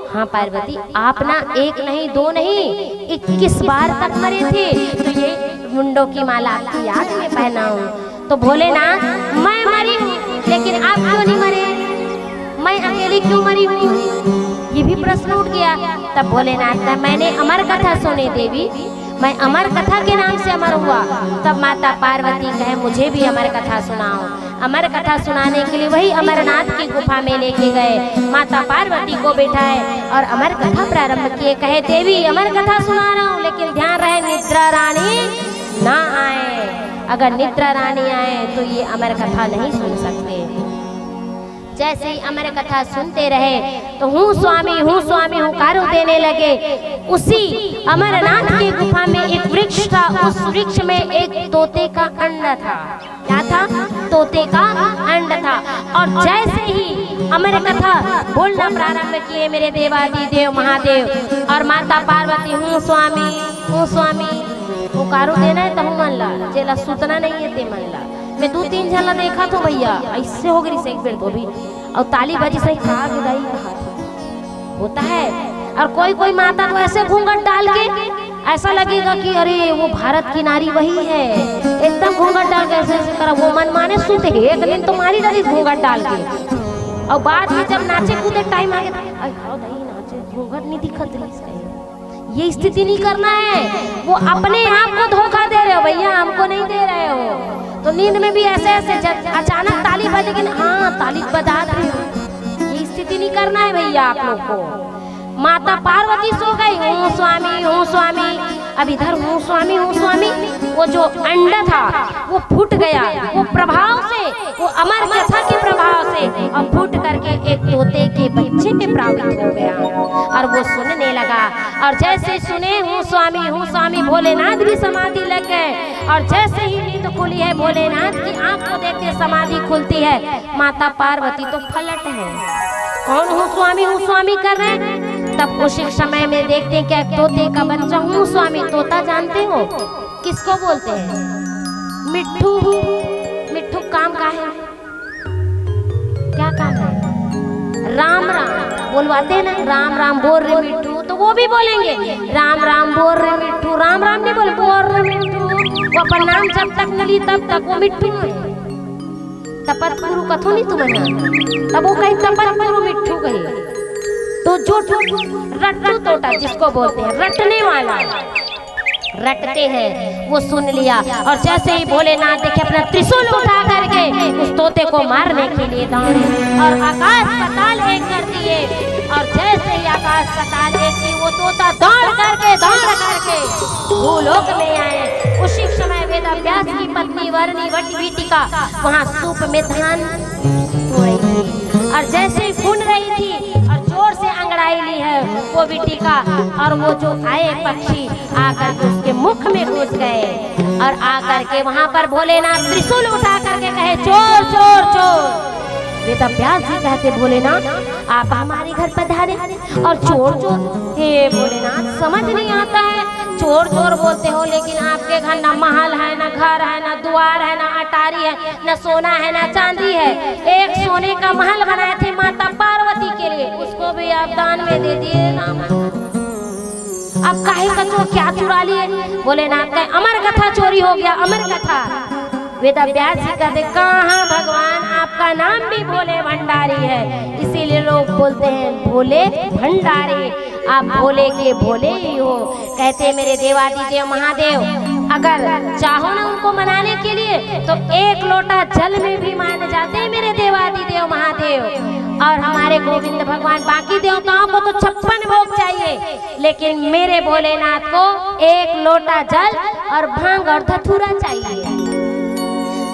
हाँ पार्वती, आप ना एक नहीं दो नहीं, इक्कीस बार तक मरे थे, तो ये मुंडों की माला आपकी याद में पहनाऊं। तो भोलेनाथ, मैं मरी हूँ लेकिन आप क्यों नहीं मरे? मैं अकेली क्यों मरी हुई हूँ? ये भी प्रश्न उठ गया। तब भोलेनाथ ने, मैंने अमर कथा सुनी देवी, मैं अमर कथा के नाम से अमर हुआ। तब माता पार्वती कहे, मुझे भी अमर कथा सुनाओ। अमर कथा सुनाने के लिए वही अमरनाथ की गुफा में लेके गए। माता पार्वती को बिठाए और अमर कथा प्रारंभ किए। कहे, देवी, अमर कथा सुना रहा हूँ, लेकिन ध्यान रहे, निद्रा रानी ना आए। अगर निद्रा रानी आए तो ये अमर कथा नहीं सुन सकते। जैसे ही अमर कथा सुनते रहे तो हूँ स्वामी, हूँ स्वामी हुंकारो देने लगे। उसी अमरनाथ की गुफा में एक वृक्ष था, उस वृक्ष में एक तोते का अंडा था। क्या था? तोते का अंड था। और जैसे ही अमर कथा बोलना प्रारंभ किए मेरे देवादिदेव महादेव और माता पार्वती, हूँ स्वामी, हूँ स्वामी, हुंकारो देना है तहु मन ला, जेला सुतना नहीं है ते मन ला। मैं दू तीन झन ला देखा तो भैया, ऐसे हो गई एक बेर तो भी, और ताली बजी सही, का के दाई कहा था। होता है। और कोई कोई माता तो ऐसे घूंघट डाल के ऐसा लगेगा कि अरे वो भारत की नारी वही है, एकदम घूंघट डाल के ऐसे ऐसे करा, वो मनमाने सुत है, एक दिन तो मारी डाली घूंघट डाल के। और बाद में जब नाचे कूदे टाइम आ गया, "अरे हाँ दाई, नाचे, घूंघट नहीं दिखत रही इसका।" ये स्थिति नहीं करना है। वो अपने आप को धोखा दे रहे हो भैया, हमको नहीं दे रहे हो। तो नींद में भी ऐसे ऐसे जब अचानक ताली बजेगी ना, हाँ ताली बजा रही हूँ, ये स्थिति नहीं करना है भैया आप लोग को। माता पार्वती सो गई, हूँ स्वामी, हूँ स्वामी। अब इधर हूँ स्वामी, हूँ स्वामी, वो जो अंडा था वो फूट गया, वो प्रभाव से, वो अमर कथा के प्रभाव से, और फूट करके एक तोते के बच्चे में प्राप्त हो गया। और वो सुनने लगा, और जैसे सुने, हूँ स्वामी, हूँ स्वामी, भोलेनाथ भी समाधि लग गए। और जैसे ही नींद खुली है, भोलेनाथ की आंख को देखते समाधि खुलती है, माता पार्वती तो फलट है। कौन हूँ स्वामी, हूँ स्वामी कर रहे हैं? तब उसी समय में देखते हैं क्या, तोते का बच्चा हूँ स्वामी, तोता जानते हो किसको बोलते हैं? मिट्ठू। मिट्ठू काम का है? क्या काम है? राम राम बोलवाते हैं ना, राम राम बोल रे मिट्ठू, तो वो भी बोलेंगे, राम राम बोल रे मिट्ठू। राम राम नहीं बोले, बोल रे मिट्ठू। वो अपन नाम जब तक न ली तब तक वो मिट्ठू है। तपत पुरु कथो नहीं तुमन, तब वो कही तपत पुरु मिट्ठू कही। तो जो रट्टू तोता जिसको बोलते हैं, रटने वाला, रटते हैं, वो सुन लिया। और जैसे ही भोलेनाथ देखे, अपना त्रिशूल उठा करके उस तोते को मारने के लिए दौड़े और आकाश पाताल एक कर दिए। और जैसे ही आकाश पाताल एक की, वो तोता दौड़ करके, दौड़ करके भूलोक में आए। उसी समय वेद व्यास की पत्नी वरनी वट विटिका वहाँ सूप में धान भून रही थी, और जैसे ही भून रही थी और जोर से अंगड़ाई ली है वो विटिका, और वो जो आए पक्षी आकर के उसके मुख में घुस गए, और आकर के वहां पर भोलेनाथ त्रिशूल उठा करके कहे, चोर, चोर, चोर। वेद व्यास जी कहते, भोलेनाथ, आप हमारे घर पधारे और चोर, चोर, हे भोलेनाथ, समझ नहीं आता है। चोर चोर बोलते हो, लेकिन आपके घर ना महल है, ना घर है, ना द्वार है, ना अटारी है, ना सोना है, ना चांदी है। एक सोने का महल बनाए थे माता पार्वती के लिए, उसको भी आप दान में दे दिए राम। अब काहे का चोर, क्या चुरा लिए? भोलेनाथ का अमर कथा चोरी हो गया, अमर कथा। वेद व्यास जी कहते, कहाँ भगवान, आपका नाम भी भोले भंडारी है, इसीलिए लोग बोलते हैं भोले भंडारी। आप भोले के भोले ही हो। कहते, मेरे देवादिदेव महादेव, अगर चाहो ना उनको मनाने के लिए तो एक लोटा जल में भी मान जाते हैं मेरे देवादिदेव महादेव। और हमारे गोविंद भगवान, बाकी देवताओं को तो छप्पन भोग चाहिए, लेकिन मेरे भोलेनाथ को एक लोटा जल और भांग और धतूरा चाहिए।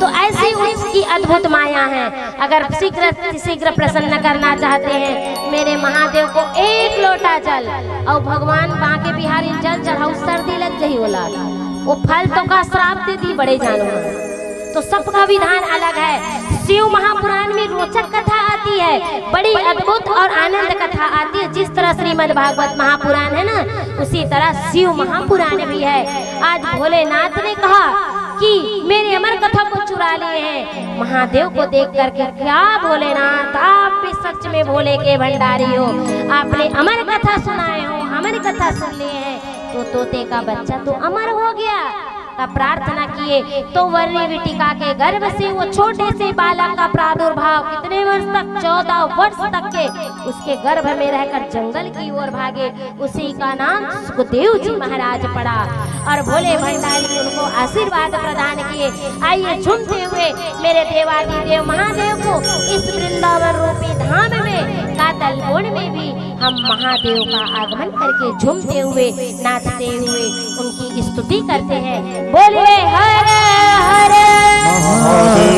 तो ऐसी उसकी अद्भुत माया है। अगर शीघ्र शीघ्र प्रसन्न करना चाहते हैं मेरे महादेव को, एक लोटा जल, और भगवान बांके बिहारी जल चढ़ाऊ, सर्दी लग जाही ओला, वो फल तो का श्राप दे दी बड़े जानवर। तो सबका विधान अलग है। शिव महापुराण में रोचक कथा आती है, बड़ी अद्भुत और आनंद कथा आती है। जिस तरह श्रीमद् भागवत महापुराण है ना, उसी तरह शिव महापुराण भी है। आज भोलेनाथ ने कहा कि मेरे अमर कथा को चुरा लिए हैं। महादेव को देख करके, क्या भोलेनाथ, आप भी सच में भोले के भंडारी हो, आपने अमर कथा सुनाए हो, अमर कथा सुन लिए हैं। तो तोते का बच्चा तो अमर हो गया। तब प्रार्थना किए तो वर्णी विटिका के गर्भ से वो छोटे से बालक का प्रादुर्भाव, कितने वर्ष तक, चौदह वर्ष तक के उसके गर्भ में रहकर जंगल की ओर भागे। उसी का नाम सुखदेव जी महाराज पड़ा और भोले भंडारी उनको आशीर्वाद प्रदान किए। आइए, झूमते हुए मेरे देवादिदेव महादेव को इस वृंदावन रूपी धाम में कातल कोण में भी हम महादेव का आगमन करके झूमते हुए, नाचते हुए उनकी स्तुति करते हैं। बोलिए हर हर महादेव।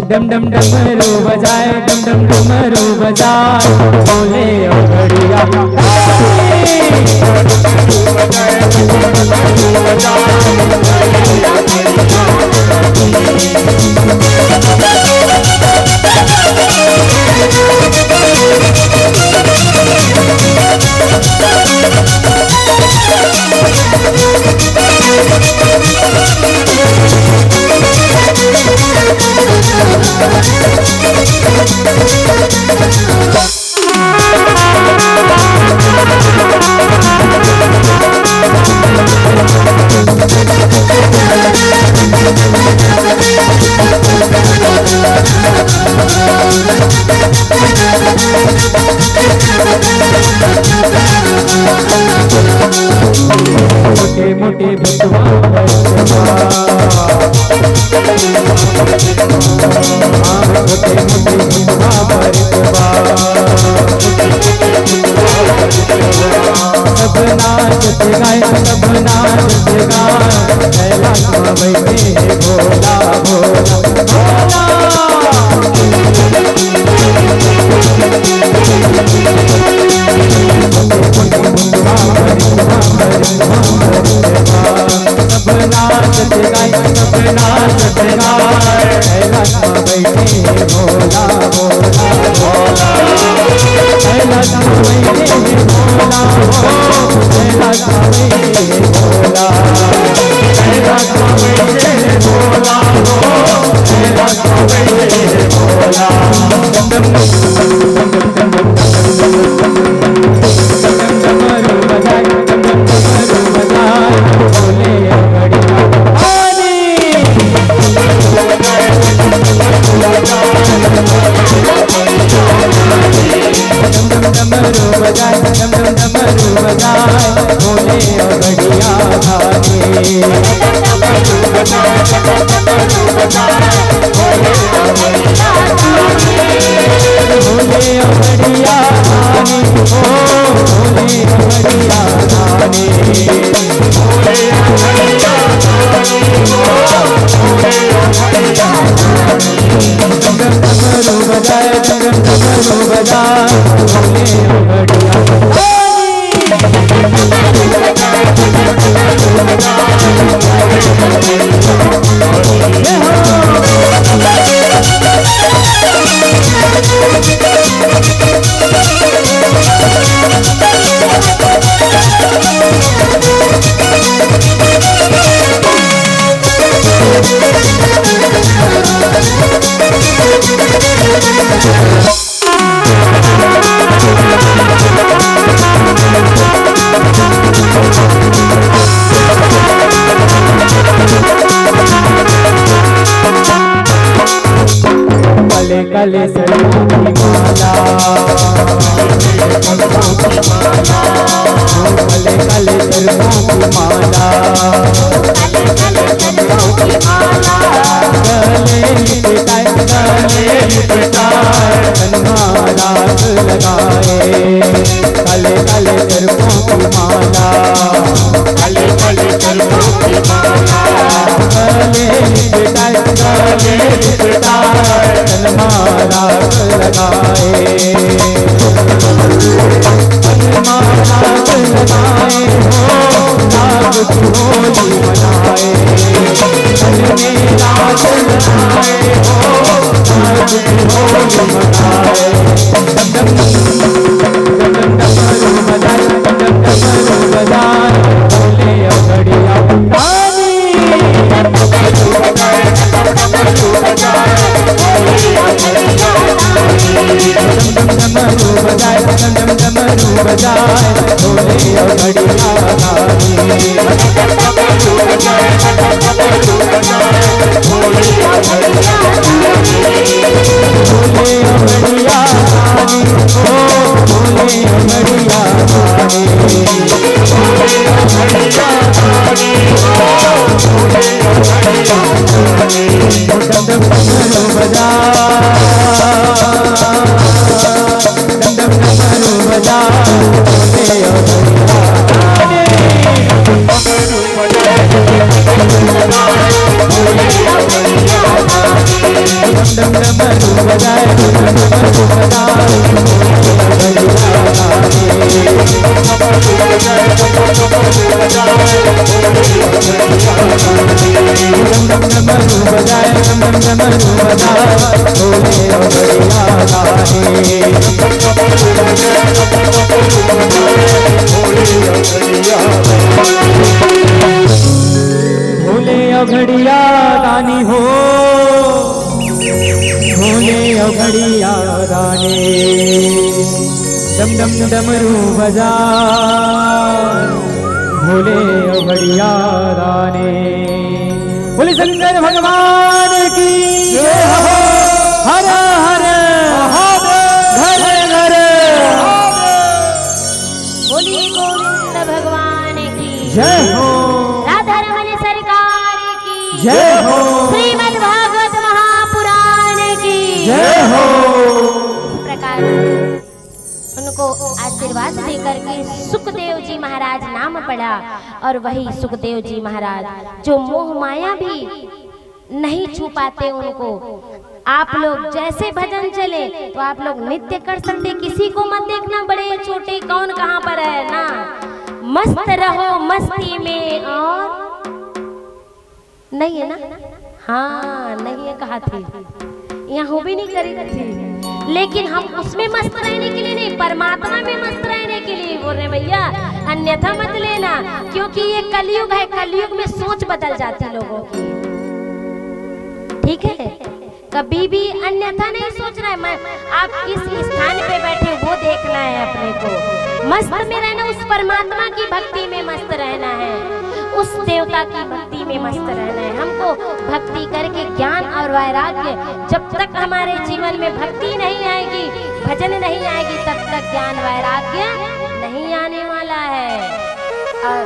डम डम डमरू बजाए, डम डम डमरू बजाए, बोले ओ घड़िया। मोटे मोटे भुतवा बरतवा, हाँ, मोटे मोटे भुतवा बरतवा। सब नाचत गाए, सब नाचत गाए, कैलाश में बैठे हैं भोला भोला। काले सर्पों की माला, काले काले सर्पों की माला, गले लिपटाए, गले लिपटाए, तन मा राग लगाए। काले काले सर्पों की माला, काले काले सर्पों की माला, गले लिपटाए, गले लिपटाए, तन मा राग लगाए। तन मा राग लगाए हो, राग की होली मनाए। तन में राग लगाए हो, राग की होली मनाए। डम डम डम डम डमरू बजाए, डम डम डमरू बजाए, बोले अवघड़िया रानी। डम डम डमरू बजाए, डम डम डमरू बजाए, बोले अवघड़िया रानी। बोले अवघड़िया रानी, ओ बोले अवघड़िया रानी। डम डम डमरू बजा, डम डम डमरू बजा, बोले अवघड़िया रानी। भोले अवघड़िया रानी हो, भोले अवघड़िया रानी, डम डम डमरू बजा, भोले अवघड़िया रानी। बोले शंकर भगवान की जय हो। हर हर महादेव। घर घर। बोलिए गोविंद भगवान की जय हो। राधा रमन सरकार की जय हो। श्रीमद् भागवत महापुराण की जय हो। इस प्रकार से उनको आशीर्वाद देकर के सुखदेव जी महाराज नाम पड़ा। और वही सुखदेव जी महाराज जो मोह माया भी नहीं छू पाते उनको। आप लोग जैसे भजन चले तो आप लोग नृत्य कर सकते, किसी को मत देखना बड़े छोटे कौन कहाँ पर है ना। मस्त रहो मस्ती में। और नहीं है ना? हाँ, नहीं है कहा थी, यहाँ हो भी नहीं करी थी। लेकिन हम उसमें मस्त रहने के लिए नहीं, परमात्मा में मस्त रहने के लिए बोल रहे हैं भैया, अन्यथा मत लेना। क्योंकि ये कलयुग है, कलयुग में सोच बदल जाती लोगों की। ठीक है, कभी भी अन्यथा नहीं सोचना है। मैं, आप किस स्थान पे बैठे वो देखना है अपने को। मस्त में रहना, उस परमात्मा की भक्ति में मस्त रहना है, उस देवता की भक्ति में मस्त रहना है। हमको भक्ति करके ज्ञान और वैराग्य, जब तक हमारे जीवन में भक्ति नहीं आएगी, भजन नहीं आएगी, तब तक ज्ञान वैराग्य नहीं आने वाला है। और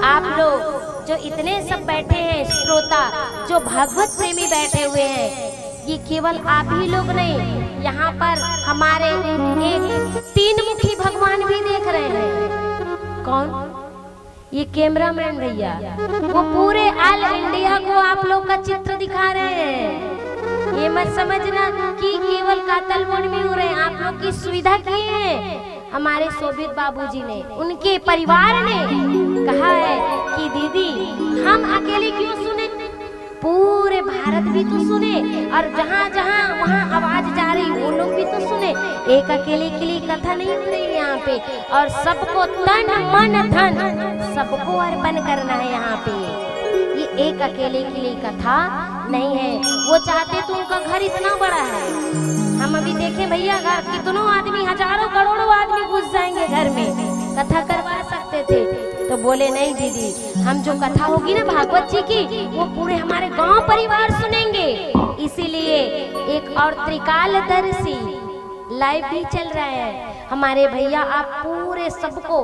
आप लोग जो इतने सब बैठे हैं श्रोता, जो भागवत प्रेमी बैठे हुए हैं, ये केवल आप ही लोग नहीं, यहाँ पर हमारे एक तीन मुखी भगवान भी देख रहे हैं। कौन? ये कैमरामैन भैया, वो पूरे ऑल इंडिया को आप लोग का चित्र दिखा रहे हैं। ये मत समझना कि केवल कातल बोर्ड में हो रहे हैं, आप लोग की सुविधा किए हैं हमारे शोभित बाबूजी ने, उनके परिवार ने कहा है कि दीदी, हम अकेले क्यों सुने, पूरे भारत भी तो सुने और जहाँ जहाँ वहाँ आवाज जा रही वो लोग भी तो सुने। एक अकेले के लिए कथा नहीं हो रही यहाँ पे, और सबको तन मन धन सबको अर्पण करना है यहाँ पे। ये एक अकेले के लिए कथा नहीं है। वो चाहते तो उनका घर इतना बड़ा है, हम अभी देखें भैया, घर कितनों आदमी, हजारों करोड़ों आदमी घुस जाएंगे घर में कथा करवा सकते थे। तो बोले, "नहीं दीदी, हम जो कथा होगी ना भागवत जी की, वो पूरे हमारे गांव परिवार सुनेंगे, इसीलिए एक और त्रिकालदर्शी लाइव भी चल रहा है। हमारे भैया आप पूरे सबको,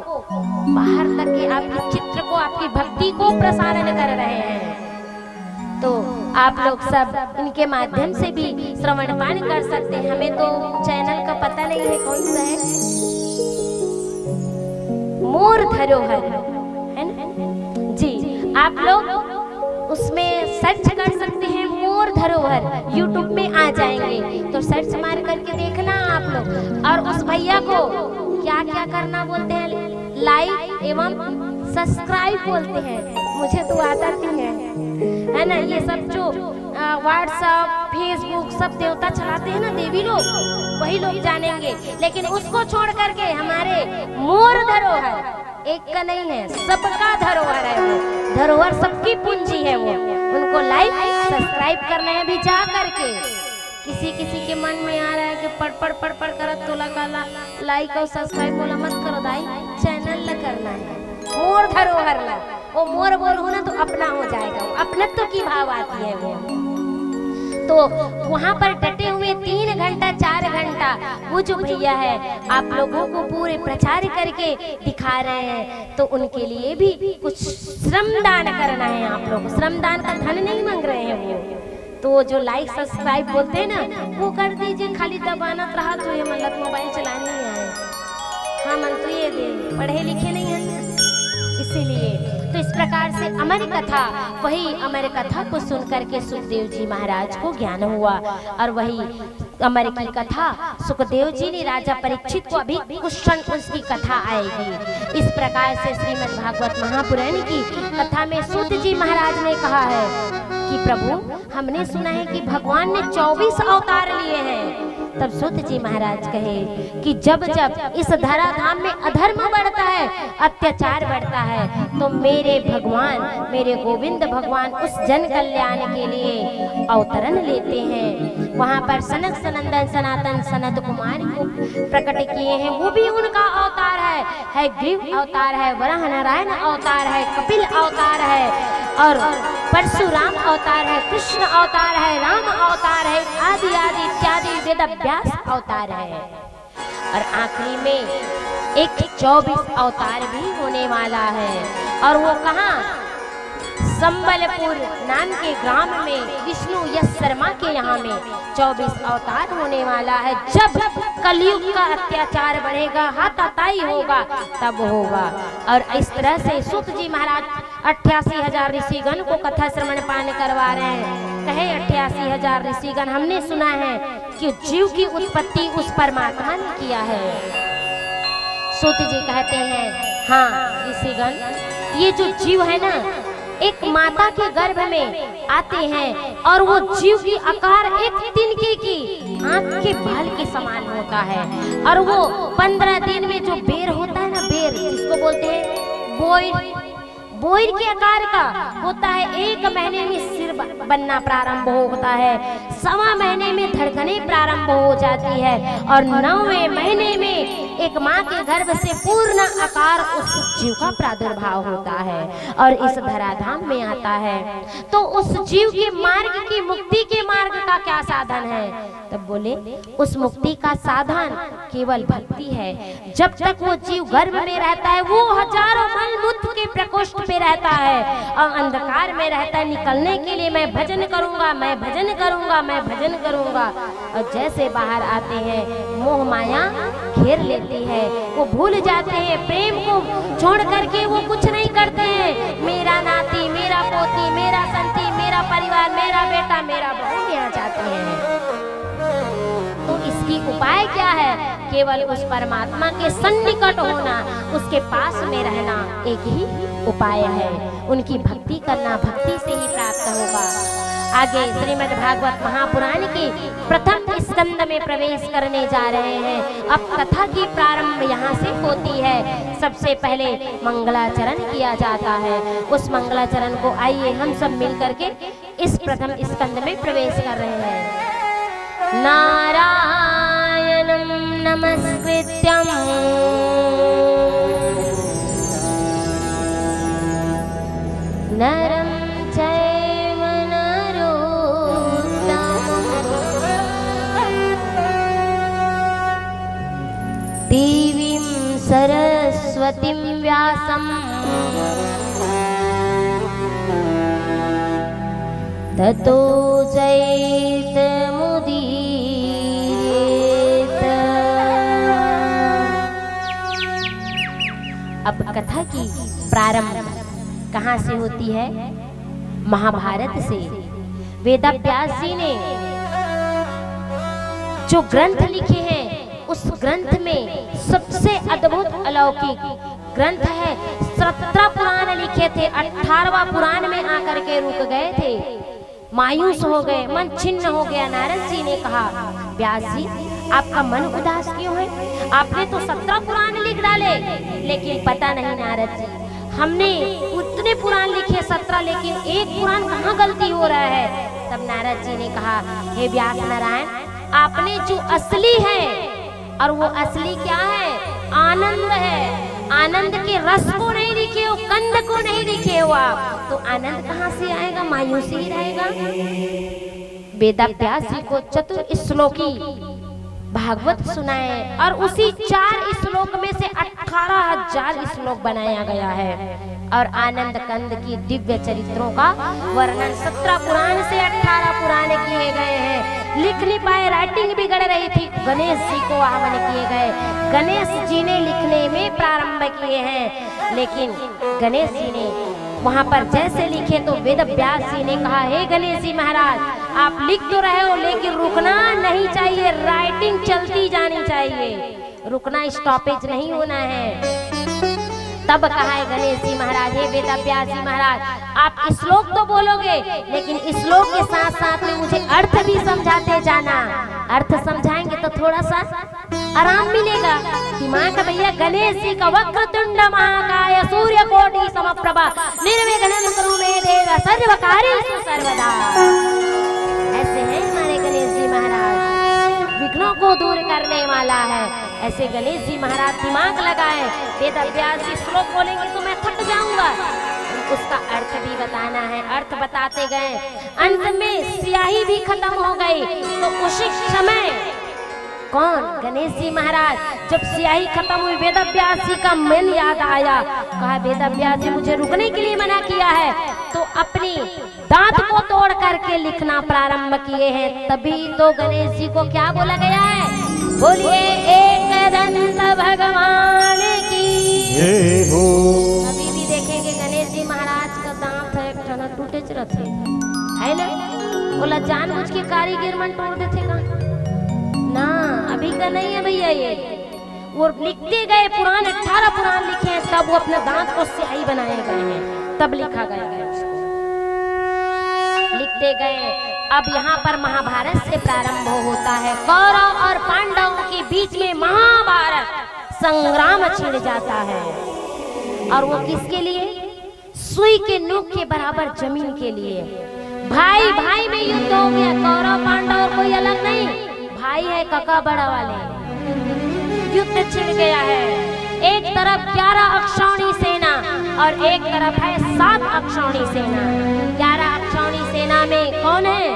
बाहर तक के आपके चित्र को, आपकी भक्ति को प्रसारण कर रहे हैं।" तो आप लोग सब इनके माध्यम से भी श्रवण पान कर सकते हैं। हमें तो चैनल का पता नहीं है कौन सा है, मोर धरोहर, है ना जी। आप लोग उसमें सर्च कर सकते हैं, मोर धरोहर YouTube में आ जाएंगे, तो सर्च मार करके देखना आप लोग। और उस भैया को क्या क्या करना बोलते हैं, लाइक एवं सब्सक्राइब बोलते हैं, मुझे तो आता नहीं है, है ना। ये सब जो व्हाट्सएप, फेसबुक, सब देवता चलाते हैं ना देवी लोग, वही लोग जानेंगे। लेकिन उसको छोड़ करके हमारे मोर धरोहर एक का नहीं है, सबका धरोहर है वो। धरोहर सबकी पूंजी है वो। उनको लाइक सब्सक्राइब करना है भी जा करके। किसी किसी के मन में आ रहा है कि पड़ पड़ पड़ पड़ करत तोला काला, लाइक और सब्सक्राइब मोला मत करो दाई, चैनल ला करना है। मोर धरोहर ला, वो मोर बोलहूँ ना तो अपना हो जाएगा, वो अपनत्व की भाव आती है वो। तो वहाँ पर डटे हुए तीन घंटा, चार घंटा वो जो भैया है, आप लोगों को पूरे प्रचार करके दिखा रहे हैं, तो उनके लिए भी कुछ श्रमदान करना है आप लोग। श्रमदान का धन नहीं मांग रहे हैं वो, तो वो जो लाइक सब्सक्राइब बोलते हैं ना, वो कर दीजिए, खाली दबाना रहा तो ये मतलब मोबाइल चलानी ही है। हाँ मन तो ये दे, पढ़े लिखे नहीं है इसीलिए। तो इस प्रकार से अमर कथा, वही अमर कथा को सुन करके सुखदेव जी महाराज को ज्ञान हुआ और वही अमर की कथा सुखदेव जी ने राजा परीक्षित को, अभी कुछ क्षण उसकी कथा आएगी। इस प्रकार से श्रीमद् भागवत महापुराण की कथा में सूत जी महाराज ने कहा है कि प्रभु, हमने सुना है कि भगवान ने चौबीस अवतार लिए हैं। तब सूत जी महाराज कहे कि जब जब इस धराधाम में अधर्म बढ़ता है, अत्याचार बढ़ता है, तो मेरे भगवान, मेरे गोविंद भगवान उस जन कल्याण के लिए अवतरण लेते हैं। वहाँ पर सनक सनंदन सनातन सनत कुमार को प्रकट किए हैं, वो भी उनका अवतार है, हयग्रीव अवतार है, वराह नारायण अवतार है, कपिल अवतार है और परशुराम अवतार है, कृष्ण अवतार है, राम अवतार है, आदि आदि इत्यादि वेद व्यास अवतार है। और आखिरी में एक चौबीस अवतार भी होने वाला है। और वो कहाँ? संबलपुर नाम के ग्राम में विष्णु यश शर्मा के यहाँ में चौबीस अवतार होने वाला है। जब कलयुग का अत्याचार बढ़ेगा, हाथापाई होगा, तब होगा। और इस तरह से सूत जी महाराज अट्ठासी हजार ऋषिगण को कथा श्रवण पान करवा रहे हैं। कहे अट्ठासी हजार ऋषिगण, हमने सुना है कि जीव की उत्पत्ति उस परमात्मा ने किया है। सूत जी कहते हैं, हाँ ऋषिगण, ये जो जीव है ना, एक माता के गर्भ में आते हैं और वो जीव की आकार एक तिनके की आंख के बाल के समान होता है। और वो पंद्रह दिन में जो बेर होता है ना, बेर जिसको बोलते हैं बोइर, बोइर के आकार का होता है। एक महीने में सिर ब-, बनना प्रारंभ होता है, सवा महीने में धड़कने प्रारंभ हो जाती है और नौवें महीने में एक माँ के गर्भ से पूर्ण आकार उस जीव का प्रादुर्भाव होता है और इस धराधाम में आता है। तो उस जीव के मार्ग की, मुक्ति के मार्ग का क्या साधन है? तब बोले, उस मुक्ति का साधन केवल भक्ति है। जब तक वो जीव गर्भ में रहता है, वो हजारों मल मूत्र के प्रकोष्ठ पे रहता है और अंधकार में रहता है। निकलने के लिए मैं भजन करूंगा, मैं भजन करूंगा, मैं भजन करूंगा। और जैसे बाहर आते हैं, मोह माया घेर लेती है, वो भूल जाते हैं प्रेम को छोड़ करके, वो कुछ नहीं करते हैं। मेरा नाती, मेरा पोती, मेरा संती, मेरा परिवार, मेरा बेटा, मेरा बहू, यहाँ जाते हैं। तो इसकी उपाय क्या है? केवल उस परमात्मा के सन्निकट होना, उसके पास में रहना एक ही उपाय है। उनकी भक्ति करना, भक्ति से ही प्राप्त होगा। आगे श्रीमद् भागवत महापुराण के प्रथम स्कंद में प्रवेश करने जा रहे हैं। अब कथा की प्रारंभ यहाँ से होती है। सबसे पहले मंगलाचरण किया जाता है। उस मंगलाचरण को आइए हम सब मिल करके इस प्रथम स्कंद में प्रवेश कर रहे हैं। नारायणं नमस्कृत्यं नरं चैव नरोत्तमम्। देवीं सरस्वतीं व्यासं ततो जयतमुदीरयेत्। अब कथा की प्रारंभ कहाँ से होती है? महाभारत से। वेदव्यास जी ने जो ग्रंथ लिखे हैं, उस ग्रंथ में सबसे अद्भुत अलौकिक ग्रंथ है। सत्रह पुराण लिखे थे, अठारहवाँ पुराण में आकर के रुक गए थे, मायूस हो गए, मन छिन्न हो गया। नारद जी ने कहा, व्यास जी, आपका मन उदास क्यों है? आपने तो सत्रह पुराण लिख डाले, लेकिन पता नहीं नारद जी, हमने उतने पुराण लिखे, सत्रह, लेकिन एक पुराण कहाँ गलती हो रहा है? तब नारद जी ने कहा, हे व्यास नारायण, आपने जो असली है, और वो असली क्या है? आनंद है। आनंद के रस को नहीं लिखे हो, कंद को नहीं लिखे हो आप, तो आनंद कहाँ से आएगा? मायूसी ही रहेगा। वेदव्यास जी को चतुर श्लोकी भागवत सुनाए और उसी चार श्लोक में से अठारह हजार श्लोक बनाया गया है। और आनंद कंद की दिव्य चरित्रों का वर्णन सत्रह पुराण से अठारह पुराण किए गए हैं। लिख नहीं पाए, राइटिंग बिगड़ रही थी, गणेश जी को आह्वान किए गए। गणेश जी ने लिखने में प्रारंभ किए हैं, लेकिन गणेश जी ने वहां पर जैसे लिखे तो वेद व्यास जी ने कहा, हे गणेश जी महाराज, आप लिख तो रहे हो, लेकिन रुकना नहीं चाहिए, राइटिंग चलती जानी चाहिए, रुकना, स्टॉपेज नहीं होना है। तब कहा है गणेश जी महाराज, हे वेद व्यास जी महाराज, आप श्लोक तो बोलोगे, लेकिन श्लोक के साथ साथ में मुझे अर्थ भी समझाते जाना। अर्थ समझाएंगे तो थोड़ा सा आराम मिलेगा। दिमाग भैया, गणेश जी का वक्रतुंड महाकाय सूर्य कोटि समप्रभा निर्विघ्नं कुरु मे देव सर्व कार्येषु सर्वदा। ऐसे हैं हमारे गणेश जी महाराज, विघ्नों को दूर करने वाला है। ऐसे गणेश जी महाराज दिमाग लगाए, वेद व्यास जी श्लोक बोलेंगे तो मैं थक जाऊंगा। उसका अर्थ भी बताना है, अर्थ बताते गए, अंत में स्याही भी खत्म हो गई। तो उसी समय कौन? गणेश जी महाराज। जब स्याही खत्म हुई, वेद व्यास जी का मन याद आया, कहा, वेद व्यास जी, मुझे रुकने के लिए मना किया है, तो अपनी दांत को तोड़ करके लिखना प्रारंभ किए हैं। तभी तो गणेश जी को क्या बोला गया है? बोलिए, एक दंत भगवान की। जय हो। अभी भी देखेंगे गणेश जी महाराज का दांत है, एक ठन टूटेच रथे, है ना? ओला जानबूझ के कारीगर मन तोड़ देथे का? ना, अभी का नहीं है भैया ये। वो लिखते गए, पुराण, अठारह पुराण लिखे हैं, तब वो अपने दांत को स्याही बनाए गए हैं, तब लिखा गया है उसको। लिखते गए। अब यहाँ पर महाभारत से प्रारंभ होता है, कौरव और पांडवों के बीच में महाभारत संग्राम छिड़ जाता है। और वो किसके लिए? सुई के नोक के बराबर जमीन के लिए। भाई भाई में युद्ध हो गया, कौरव पांडव और कोई अलग नहीं, भाई है कका बड़ा वाले। युद्ध छिड़ गया है, एक तरफ ग्यारह अक्षौणी सेना और एक तरफ है सात अक्षौणी सेना। ग्यारह अक्षौणी सेना में कौन है?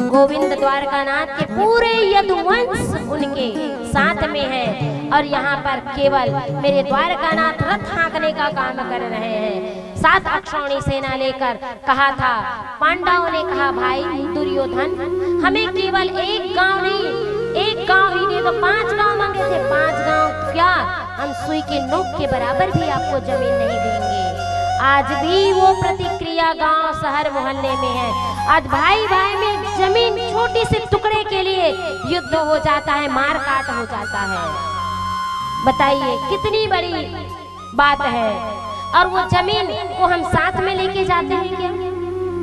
गोविंद द्वारकानाथ के पूरे यदुवंश उनके साथ में है और यहाँ पर केवल मेरे द्वारकानाथ रथ हाँकने का काम कर रहे हैं। सात अक्षौणी सेना लेकर कहा था, पांडवों ने कहा, भाई दुर्योधन, हमें केवल एक गांव नहीं, एक गांव ही दे दो। पांच गांव मांगे थे, पांच गांव क्या, हम सुई के नोक के बराबर भी आपको जमीन नहीं देंगे। आज भी वो प्रतिक्रिया गांव, शहर, मोहल्ले में है। आज भाई भाई में जमीन, छोटी से टुकड़े के लिए युद्ध हो जाता है, मारकाट हो जाता है। बताइए, कितनी बड़ी बात है। और वो जमीन को हम साथ में लेके जाते हैं क्या?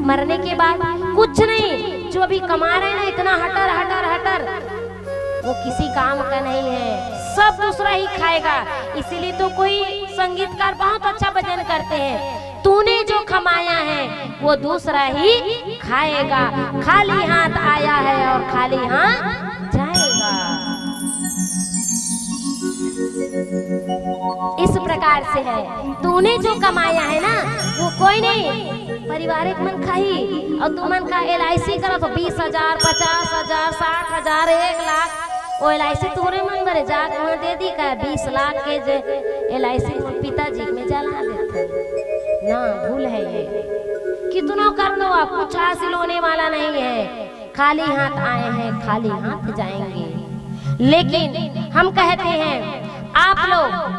मरने के बाद कुछ नहीं, जो अभी कमा रहे हैं ना, इतना हटर हटर हटर, वो किसी काम का नहीं है, सब दूसरा ही खाएगा। इसीलिए तो कोई संगीतकार बहुत अच्छा भजन करते हैं, तूने जो कमाया है वो दूसरा ही खाएगा, खाली हाथ आया है और खाली हाथ जाएगा। इस प्रकार से है। तूने जो कमाया है ना, वो कोई नहीं, परिवार एक मन खाही। और तुमन का एल आई सी करा तो बीस हजार, पचास हजार, साठ हजार, एक लाख, वो एल आई सी तोरे मन बरे जाके वहाँ दे दी का बीस लाख के जे एल आई सी मोर पिताजी में जला देते। ना, भूल है ये। कितनों कर लो आप, कुछ हासिल होने वाला नहीं है। खाली हाथ आए हैं, खाली हाथ जाएंगे। लेकिन हम कहते हैं, आप लोग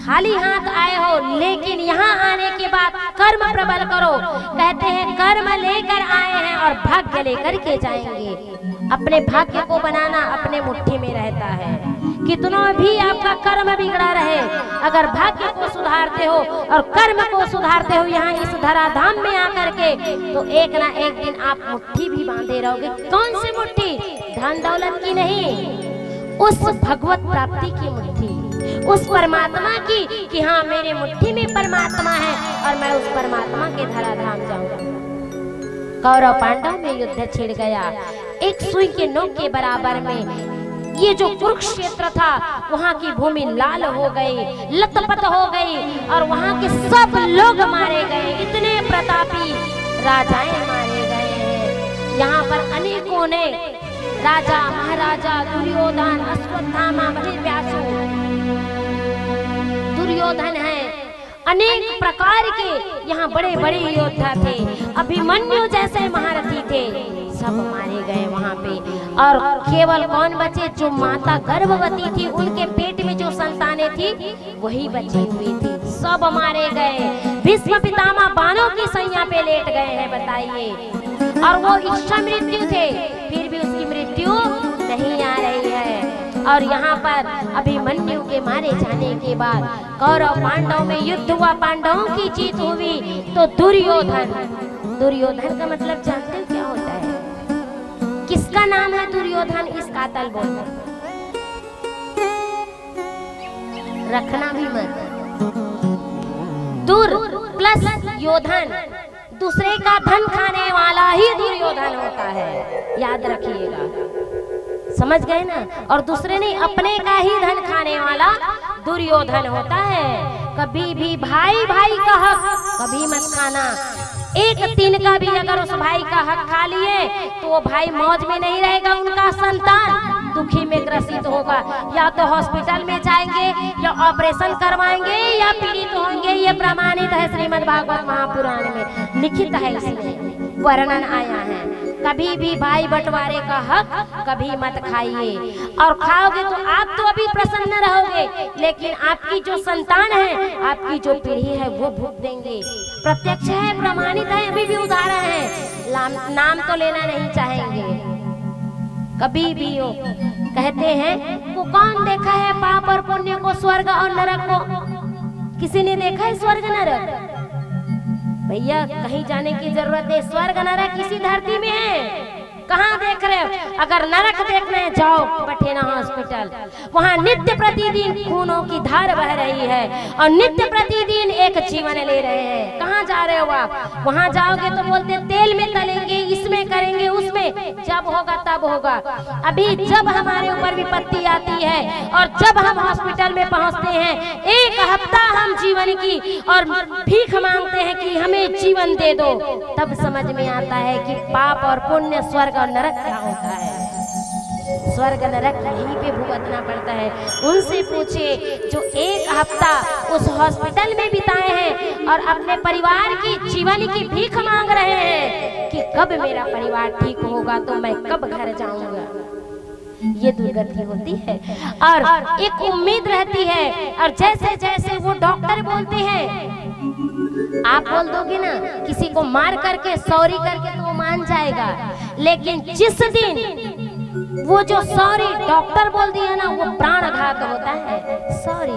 खाली हाथ आए हो, लेकिन यहाँ आने के बाद कर्म प्रबल करो। कहते हैं, कर्म लेकर आए हैं और भाग्य लेकर के जाएंगे। अपने भाग्य को बनाना अपने मुट्ठी में रहता है। कितनों भी आपका कर्म बिगड़ा रहे, अगर भाग्य को सुधारते हो और कर्म को सुधारते हो यहाँ इस धराधाम में आकर के, तो एक ना एक दिन आप मुट्ठी भी बांधे रहोगे। कौन सी मुट्ठी? धन दौलत की नहीं, उस भगवत प्राप्ति की मुट्ठी, उस परमात्मा की, कि हाँ, मेरे मुट्ठी में परमात्मा है और मैं उस परमात्मा के धराधाम जाऊंगा। कौरव पांडव में युद्ध छिड़ गया। एक सुई के नोक के बराबर में ये जो कुरुक्षेत्र था, वहाँ की भूमि लाल हो गई, लथपथ हो गई और वहाँ के सब लोग मारे गए। इतने प्रतापी राजाएं मारे गए हैं। यहाँ पर अनेकों ने, राजा, महाराजा, दुर्योधन, अश्वत्थामा, बलि, व्यासु, दुर्योधन है, अनेक प्रकार के यहाँ बड़े बड़े योद्धा थे, अभिमन्यु जैसे महारथी थे, सब मारे गए वहाँ पे। और केवल कौन बचे? जो माता गर्भवती थी, उनके पेट में जो संतानें थी, वही बची हुई थी, सब मारे गए। भीष्म पितामह बाणों की सैया पे लेट गए हैं, बताइए। और वो इच्छा मृत्यु थे, फिर भी उसकी मृत्यु नहीं आ रही है। और यहाँ पर अभिमन्यु के मारे जाने के बाद कौरव पांडव में युद्ध हुआ, पांडवों की जीत हुई, तो दुर्योधन, दुर्योधन का मतलब जानते हो क्या होता है? किसका नाम है दुर्योधन? इस कातल बोल रखना भी मत। दुर प्लस योधन, दूसरे का धन खाने वाला ही दुर्योधन होता है, याद रखिएगा, समझ गए ना? और दूसरे नहीं, अपने का ही धन खाने वाला दुर्योधन होता है। कभी भी भाई भाई का हक कभी मत खाना। एक तिनका भी अगर उस भाई का हक खा लिए तो वो भाई मौज में नहीं रहेगा, उनका संतान दुखी में ग्रसित होगा। या तो हॉस्पिटल में जाएंगे, या ऑपरेशन करवाएंगे, या पीड़ित होंगे। ये प्रमाणित है श्रीमद् भागवत महापुराण में, लिखित है, इसमें वर्णन आया है। कभी भी भाई बंटवारे का हक कभी मत खाइए, और खाओगे तो आप तो अभी प्रसन्न रहोगे, लेकिन आपकी जो संतान है, आपकी जो पीढ़ी है, वो भुगतेंगे। प्रत्यक्ष है, प्रमाणित है, अभी भी उदाहरण है, लाम-, नाम तो लेना नहीं चाहेंगे। कभी भी वो कहते हैं, वो कौन देखा है पाप और पुण्य को, स्वर्ग और नरक को? किसी ने देखा है स्वर्ग नरक? भैया, कहीं जाने की जरूरत नहीं, स्वर्ग नरक इसी धरती में है। कहाँ देख रहे हो? अगर नरक देखने जाओ, बठेना हॉस्पिटल, वहाँ नित्य प्रतिदिन खूनों की धार बह रही है और नित्य प्रतिदिन एक जीवन ले रहे हैं। कहाँ जा रहे हो आप? वहाँ जाओगे तो बोलते, तेल में तलेंगे, इसमें करेंगे, उसमें, जब होगा तब होगा। अभी जब हमारे ऊपर विपत्ति आती है और जब हम हॉस्पिटल में पहुँचते हैं, एक हफ्ता हम जीवन की और भीख मांगते हैं कि हमें जीवन दे दो, तब समझ में आता है कि पाप और पुण्य, स्वर्ग और नरक क्या होता है। स्वर्ग नरक यहीं पे भुगतना पड़ता है। उनसे पूछे जो एक हफ्ता उस हॉस्पिटल में बिताए हैं और अपने परिवार की जीवन की भीख मांग रहे हैं कि कब मेरा परिवार ठीक होगा, तो मैं कब घर जाऊंगा। ये दुर्गति होती है और एक उम्मीद रहती है। और जैसे जैसे वो डॉक्टर बोलते हैं, आप बोल दोगे ना, किसी को मार करके, सॉरी करके, तो वो मान जाएगा, लेकिन जिस दिन वो जो सॉरी डॉक्टर बोल दिया ना, वो प्राणघात होता है। सॉरी,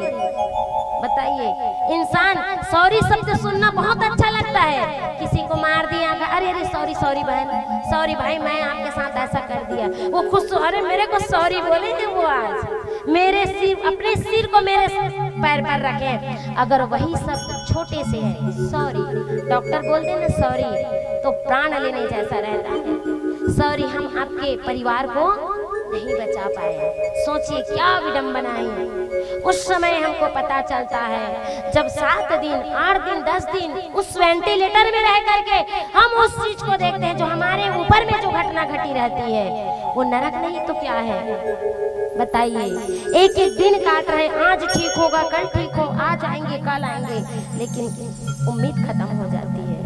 बताइए, इंसान, सॉरी शब्द सुनना बहुत अच्छा लगता है। किसी को मार दिया, अरे अरे, सॉरी, सॉरी बहन, सॉरी भाई, मैं आपके साथ ऐसा कर दिया, वो खुश हो, अरे मेरे को सॉरी बोले हैं वो, आज मेरे सिर, अपने सिर को मेरे पैर पर रखे। अगर वही शब्द छोटे से है, सॉरी, डॉक्टर बोल दे ना सॉरी, तो प्राण लेने जैसा रहता है। सॉरी, हम आपके परिवार को नहीं बचा पाए। सोचिए क्या विडंबना है। उस समय हमको पता चलता है जब सात दिन, आठ दिन, दस दिन उस वेंटिलेटर में रह करके हम उस चीज को देखते हैं जो हमारे ऊपर में जो घटना घटी रहती है, वो नरक नहीं तो क्या है? बताइए। एक एक दिन काट रहे, आज ठीक होगा, कल ठीक हो, आज आएंगे, कल आएंगे, लेकिन उम्मीद खत्म हो जाती है।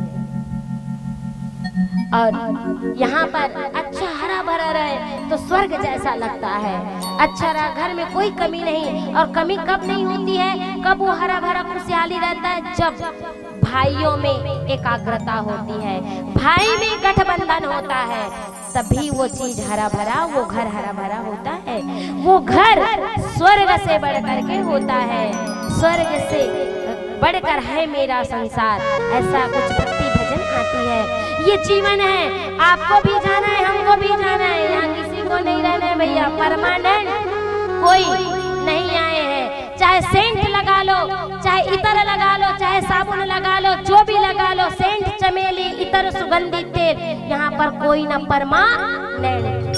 और यहाँ पर अच्छा हरा भरा रहे तो स्वर्ग जैसा लगता है। अच्छा रहा, घर में कोई कमी नहीं। और कमी कब नहीं होती है? कब वो हरा भरा खुशहाली रहता है? जब भाइयों में एकाग्रता होती है, भाई में गठबंधन होता है, तभी वो चीज हरा भरा, वो घर हरा भरा होता है। वो घर स्वर्ग से बढ़ करके होता है। स्वर्ग से बढ़कर है मेरा संसार, ऐसा कुछ भक्ति भजन आती है। ये जीवन है, आपको भी जाना है, हमको भी जाना है। यहाँ किसी को नहीं रहना है भैया, परमानेंट कोई नहीं आए हैं। चाहे सेंट लगा लो, चाहे इतर लगा लो, चाहे साबुन लगा लो, जो भी लगा लो, सेंट, चमेली, इतर, सुगंधित तेल, यहाँ पर कोई ना परमानेंट।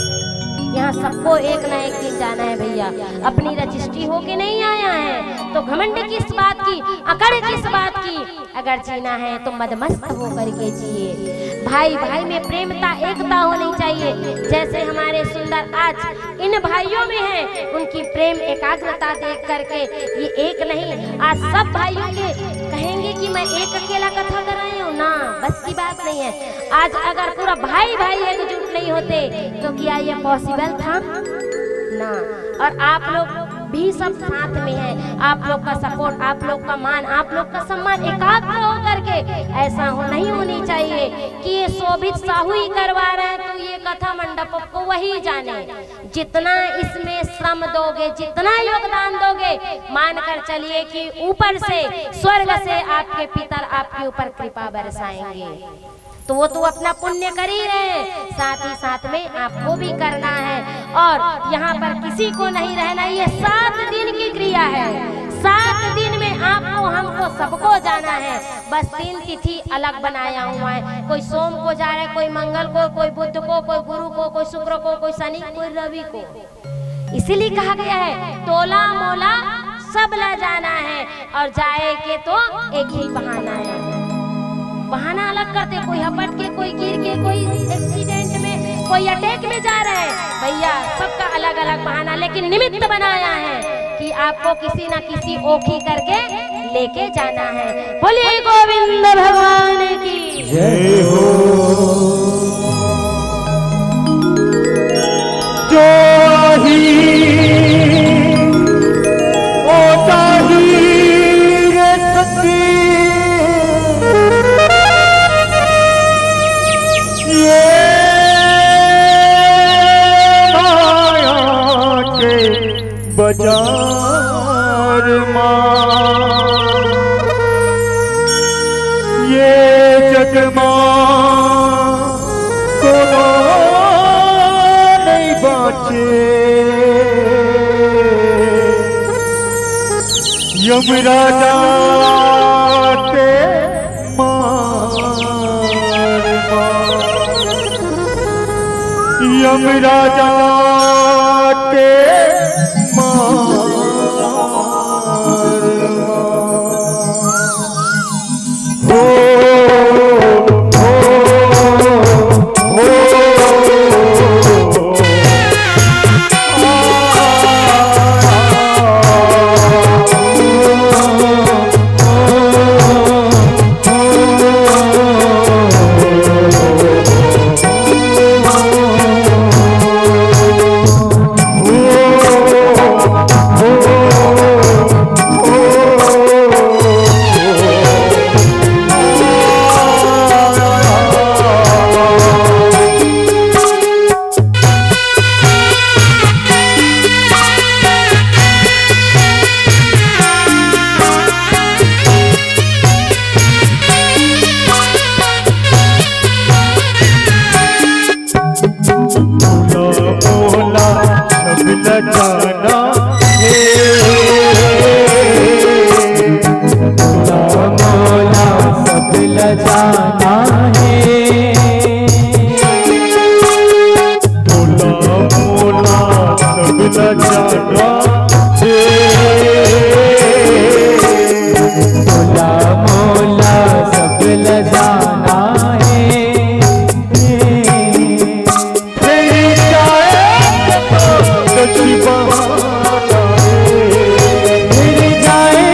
यहाँ सबको एक ना एक दिन जाना है भैया। अपनी रजिस्ट्री होके नहीं आया है तो घमंड किस बात की, अकड़ किस बात की? अगर जीना है तो मदमस्त होकर के जिए। भाई भाई में प्रेमता, एकता होनी चाहिए। जैसे हमारे सुंदर आज इन भाइयों में है, उनकी प्रेम एकाग्रता देख करके ये एक नहीं, आज सब भाइयों के कहेंगे कि मैं एक अकेला कथा कर रही हूँ ना, बस की बात नहीं है। आज अगर पूरा भाई भाई एकजुट नहीं होते तो क्या ये पॉसिबल था? ना। और आप लोग भी सब साथ में हैं, आप लोग का सपोर्ट, आप लोग का मान, आप लोग का सम्मान एकाग्र होकर के ऐसा हो, नहीं होनी चाहिए कि ये शोभित साहू ही करवा रहे हैं तो ये कथा मंडप को वही जाने। जितना इसमें श्रम दोगे, जितना योगदान दोगे, मानकर चलिए कि ऊपर से, स्वर्ग से आपके पितर आपके ऊपर कृपा बरसाएंगे। तो वो तो अपना पुण्य कर ही रहे हैं, साथ ही साथ में आपको भी करना है। और यहाँ पर किसी को नहीं रहना, ये सात दिन की क्रिया है। सात दिन में आपको, हमको, सबको जाना है। बस तीन तिथि अलग बनाया हुआ है, कोई सोम को जा रहा है, कोई मंगल को, कोई बुध को, कोई गुरु को, कोई शुक्र को, कोई शनि, कोई रवि को। इसीलिए कहा गया है, तोला मोला सब ला जाना है, और जाए के तो एक ही बहाना है। बहाना अलग करते, कोई हपट के, कोई गिर के, कोई एक्सीडेंट में, कोई अटैक में जा रहे हैं। भैया, सबका अलग अलग बहाना, लेकिन निमित्त बनाया है कि आपको किसी ना किसी ओखी करके लेके जाना है। बोलिए गोविंद भगवान की। जय हो। जो ही ओ ताही रे सखी, ये माया के बाजार मा, ये जग मा कोनो नहीं बाँचे। यमराजा के मार मा, यमराजा के मार मा। मोला सब ल जाना हे। फिर जाए तो कुछ बहाना हे। फिर जाए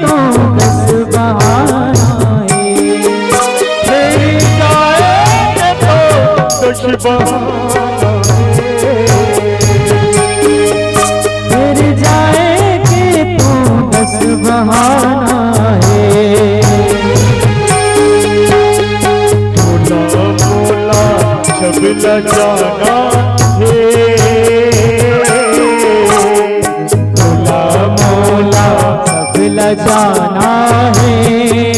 तो कुछ बहाना हे। फिर जाए तो कुछ बहाना हे। फिर जाए के तो बस बहाना हे। मोला, मोला सब ल जाना हे। मोला, मोला सब ल जाना हे।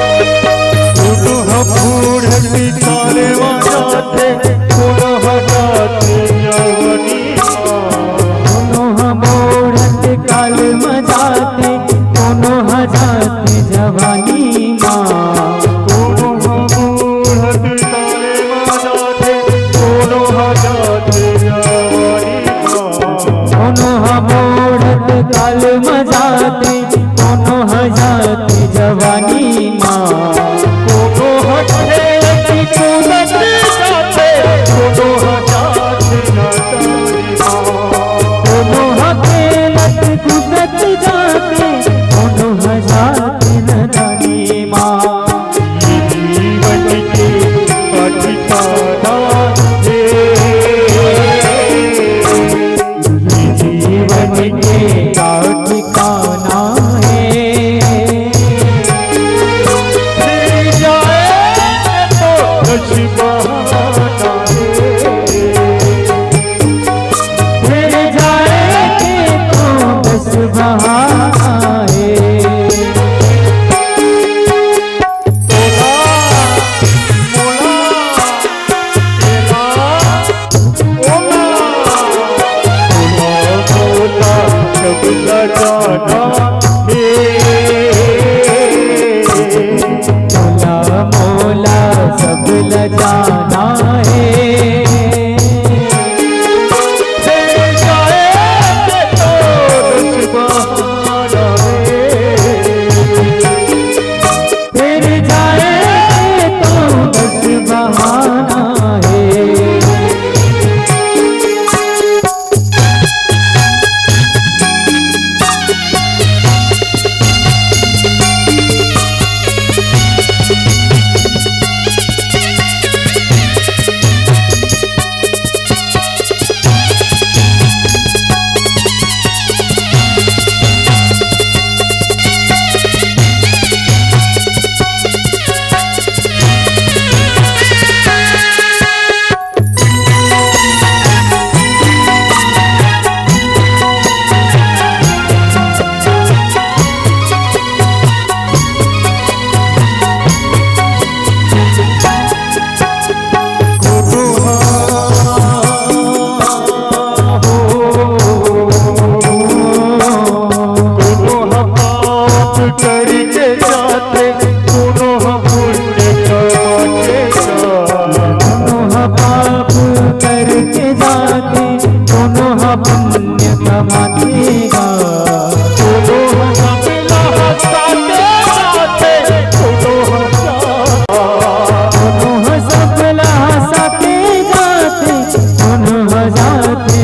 कोनो ह बूढ़ पिसारे म जाथे, कोनो ह जाथे जवानी म। कोनो ह बूढ़त काल म जाथे, कोनो ह जाथे जवानी म। कोनो ह बूढ़त काल म जाथे, कोनो ह जाथे जवानी म। कोनो ह बूढ़त काल म जाथे, कोनो ह जाथे जवानी म। कोनो ह खेलत कूदत जाथे, कोनो ह जाथे नदानी म। कोनो ह खेलत कूदत जाथे, कोनो ह जाथे नदानी म। ये जीवन के का ठिकाना हे। ये जीवन के का ठिकाना हे। फिर जाए तो कुछ बहाना हे। फिर जाए तो बस बहाना हे। तोला, मोला, तेला, ओला, तोला, तोला, सब ल जाना हे। तोला, मोला, सब ल जाना हे। फिर जाए तो कुछ बहाना हे। फिर जाए तो बस बहाना हे।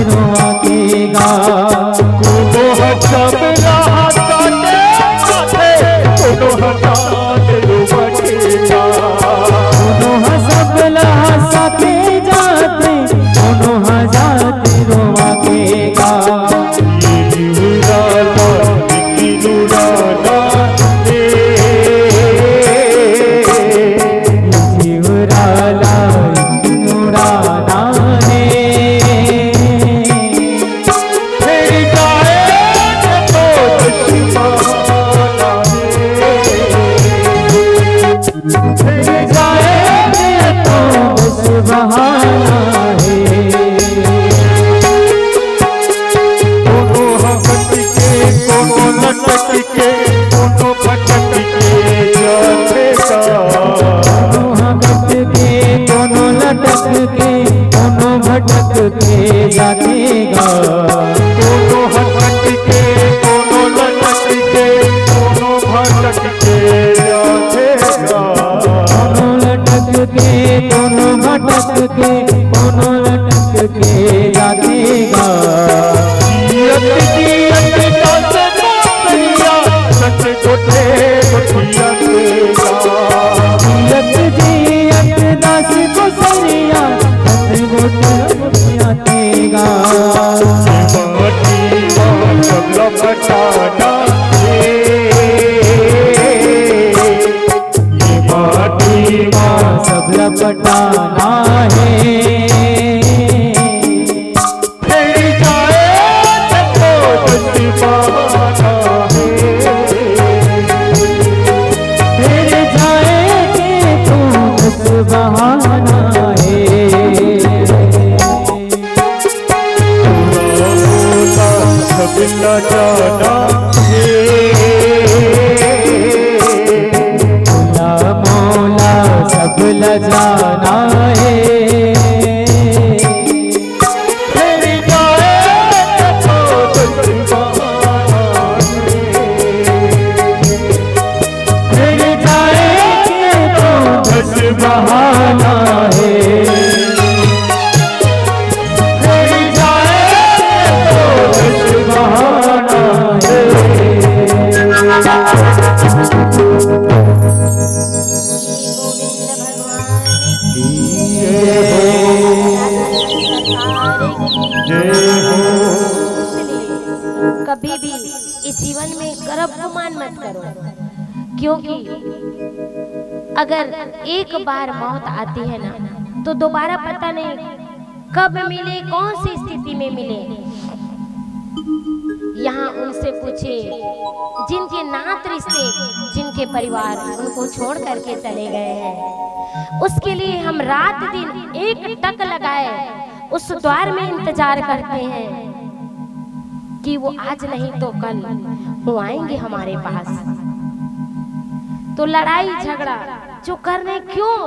रोआ के गा। कोनो ह सबला साथे जाथे, कोनो ह साथ रोवत गा। कोनो ह सबला साथे जाथे, कोनो ह जात रोआ के गा। ये जीवरा ला, ये जीवरा ला, ए। जीवरा ला, जीवरा ला हे। फिर जाए तो दुश्मना हे। फिर जाए तो बस बहाना हे। कोनो हगत के, कोनो लटक के, कोनो भटक के जाथे गा। कोनो हगत के, कोनो लटक के, कोनो भटक के जाथे गा। कोनो हगत के, कोनो लटक के, कोनो भटक के जाथे गा। कोनो लटक के, कोनो भटक के, कोनो लटक के जाथे गा। जियत जियत दस गोठिया, सच गोठे गोठिया तेगा। जियत जियत दस गोठिया, सच गोठे गोठिया तेगा। माटी मा सब लपटाना हे। ये माटी मा सब लपटाना हे। फिर जाए तो दुश्मना हे। फिर जाए तो बस बहाना हे। मोला सब ला जाना हे। मोला, मोला सब ला जाना हे। फिर जाए तो दुश्मना हे। फिर जाए तो बस बहाना हे। फिर जाए तो बस बहाना हे। गोविंद भगवान की जय हो। राधा रानी सरकार की जय हो। इसलिए कभी भी इस जीवन में गर्व गुमान मत करो, क्योंकि अगर एक बार मौत आती है ना, तो दोबारा पता नहीं कब मिले, कौन सी स्थिति में मिले। यहाँ उनसे पूछे, जिनके नात रिश्ते, जिनके परिवार उनको छोड़ करके चले गए हैं, उसके लिए हम रात दिन एक टक लगाए उस द्वार में इंतजार करते हैं कि वो आज नहीं तो कल वो आएंगे हमारे पास। तो लड़ाई झगड़ा जो करने क्यों,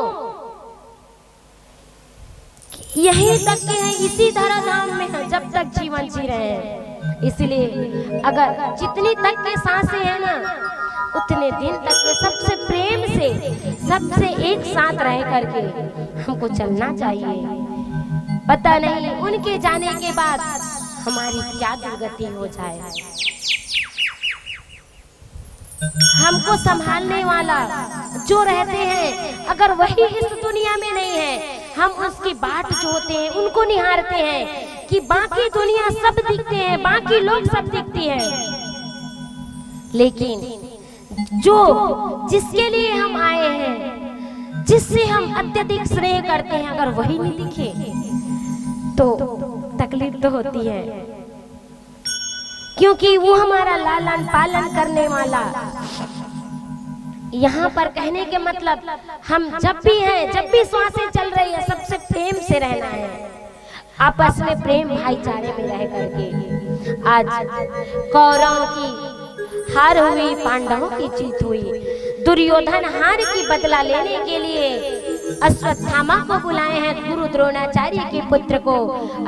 यहीं तक के हैं, इसी धराधाम में हैं जब तक जीवन जी रहे हैं। इसलिए अगर जितनी तक के सांसें हैं ना, उतने दिन तक के सबसे प्रेम से, सबसे एक साथ रह करके हमको चलना चाहिए। पता नहीं उनके जाने के बाद हमारी क्या दुर्गति हो जाए। हमको संभालने वाला जो रहते हैं, अगर वही इस दुनिया में नहीं है, हम उसकी बाट जोहते हैं, उनको निहारते हैं कि बाकी दुनिया सब दिखते हैं, बाकी लोग सब दिखते हैं, लेकिन जो, जिसके लिए हम आए हैं, जिससे हम अत्यधिक स्नेह करते हैं, अगर वही नहीं दिखे तो तकलीफ तो होती है, क्योंकि वो हमारा लालन पालन करने वाला। यहाँ पर कहने के मतलब, हम जब भी हैं, जब भी सांसें चल रही है, सबसे प्रेम से रहना है, आपस में प्रेम भाईचारे में रह करके। आज कौरवों की हार हुई, पांडवों की जीत हुई। दुर्योधन हार की बदला लेने के लिए अश्वत्थामा को बुलाए हैं, गुरु द्रोणाचार्य के पुत्र को।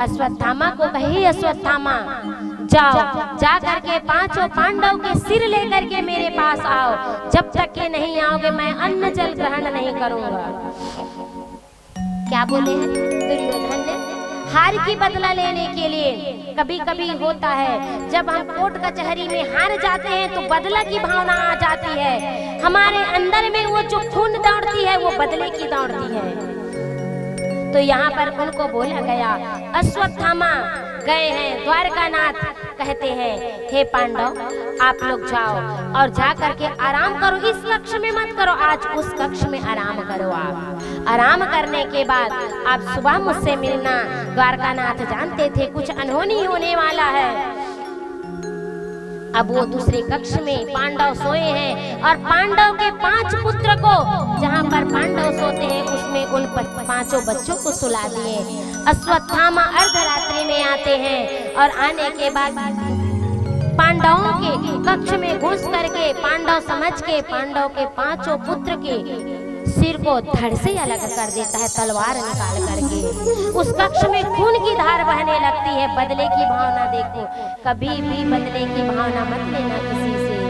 अश्वत्थामा को कहे, अश्वत्थामा, जाओ, जा करके पांचों पांडव के सिर लेकर के मेरे पास आओ। जब तक के नहीं आओगे, मैं अन्न जल ग्रहण नहीं करूंगा। क्या बोले हैं दुर्योधन ने? हार की बदला लेने के लिए। कभी कभी होता है, जब हम कोर्ट कचहरी में हार जाते हैं तो बदला की भावना आ जाती है, हमारे अंदर में वो जो खून दौड़ती है वो बदले की दौड़ती है। तो यहाँ पर उनको बोला गया, अश्वत्थामा गए हैं, द्वारकानाथ कहते हैं, हे पांडव, आप लोग जाओ और जा करके आराम करो, इस कक्ष में मत करो, आज उस कक्ष में आराम करो। आप आराम करने के बाद आप सुबह मुझसे मिलना। द्वारकानाथ जानते थे कुछ अनहोनी होने वाला है। अब वो दूसरे कक्ष में पांडव सोए हैं और पांडव के पांच पुत्र को, जहां पर पांडव सोते हैं, उसमें उन प-, पांचों बच्चों को सुला दिए। अश्वत्थामा अर्धरात्रि में आते हैं और आने के बाद पांडवों के कक्ष में घुस करके पांडव समझ के पांडव के पांचों पुत्र के सिर को धड़ से अलग कर देता है तलवार निकाल करके। उस कक्ष में खून की धार बहने लगती है। बदले की भावना देखो, कभी भी बदले की भावना मत लेना किसी से।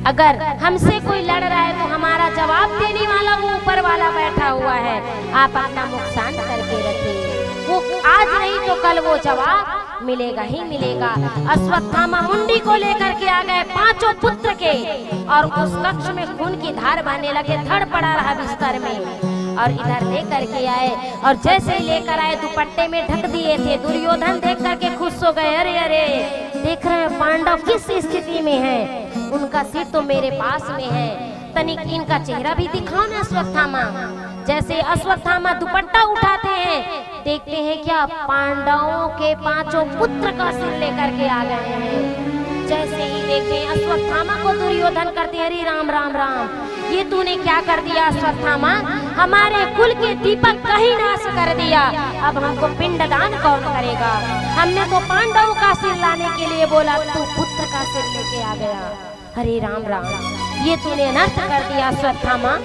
अगर हमसे कोई लड़ रहा है तो हमारा जवाब देने वाला वो ऊपर वाला बैठा हुआ है। आप अपना मुख शांत करके रखिए, वो आज नहीं तो कल वो जवाब मिलेगा ही मिलेगा। अश्वत्थामा मुंडी को लेकर के आ गए पांचों पुत्र के, और उस कक्ष में खून की धार बहने लगे, धड़ पड़ा रहा बिस्तर में। और इधर लेकर के आए, और जैसे ही लेकर आए, दुपट्टे में ढक दिए थे। दुर्योधन देख करके खुश हो गए, अरे अरे, देख रहे हैं पांडव किस स्थिति में हैं, उनका सिर तो मेरे पास में है, तनिक इनका चेहरा भी दिखाओ ना अश्वत्थामा। जैसे अश्वत्थामा दुपट्टा उठाते हैं, देखते हैं क्या पांडवों के पांचों पुत्र का सिर लेकर के आ गए हैं। जैसे ही देखे अश्वत्थामा को दुर्योधन करते हैं, अरे राम राम राम, ये तूने क्या कर दिया अश्वत्थामा, हमारे कुल के दीपक का ही नाश कर दिया। अब हमको पिंडदान कौन करेगा? हमने तो पांडवों का सिर लाने के लिए बोला, तू पुत्र का सिर लेके आ गया। हरे राम राम, ये तूने अनर्थ कर दिया अश्वत्थामा।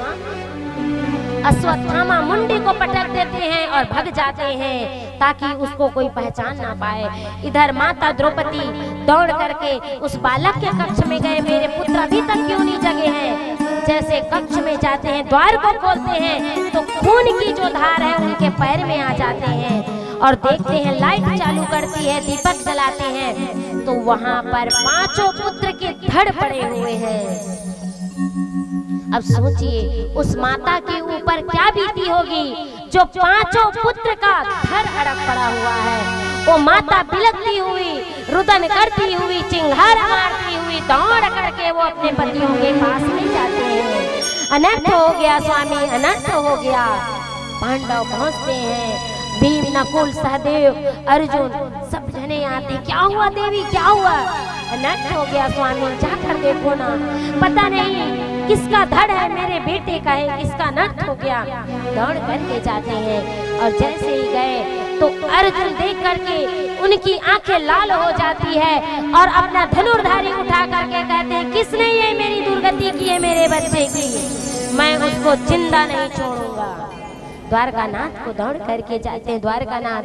अश्वत्थामा मुंडी को पटक देते हैं और भग जाते हैं ताकि उसको कोई पहचान ना पाए। इधर माता द्रौपदी दौड़ करके उस बालक के कक्ष में गए, मेरे पुत्र अभी तक क्यों नहीं जगे हैं? जैसे कक्ष में जाते हैं, द्वार को खोलते हैं तो खून की जो धार है उनके पैर में आ जाते हैं। और देखते हैं, लाइट चालू करती है, दीपक जलाते हैं तो वहां पर पांचों पुत्र के धड़ पड़े हुए हैं। अब सोचिए उस माता के ऊपर क्या बीती होगी जो पांचों पुत्र का धड़ अड़क पड़ा हुआ है। वो माता बिलकती हुई, रुदन करती हुई, चिंघारा मारती हुई दौड़ करके वो अपने पतियों के पास में जाते हैं। अनर्थ हो गया स्वामी, अनर्थ हो गया। पांडव पहुंचते हैं, भीम, नकुल, सहदेव, अर्जुन, सब जने आते, क्या हुआ देवी, क्या हुआ? अनर्थ हो गया स्वामी, जाकर देखो ना, पता नहीं किसका धड़ है, मेरे बेटे का है, किसका अनर्थ हो गया। दौड़ करके जाते हैं और जैसे ही गए तो अर्जुन देख करके उनकी आंखें लाल हो जाती है और अपना धनुर्धारी उठा करके कहते हैं, किसने ये मेरी दुर्गति की है मेरे बच्चे की, मैं उसको जिंदा नहीं छोड़ूंगा। द्वारकानाथ को दौड़ करके जाते हैं, द्वारकानाथ,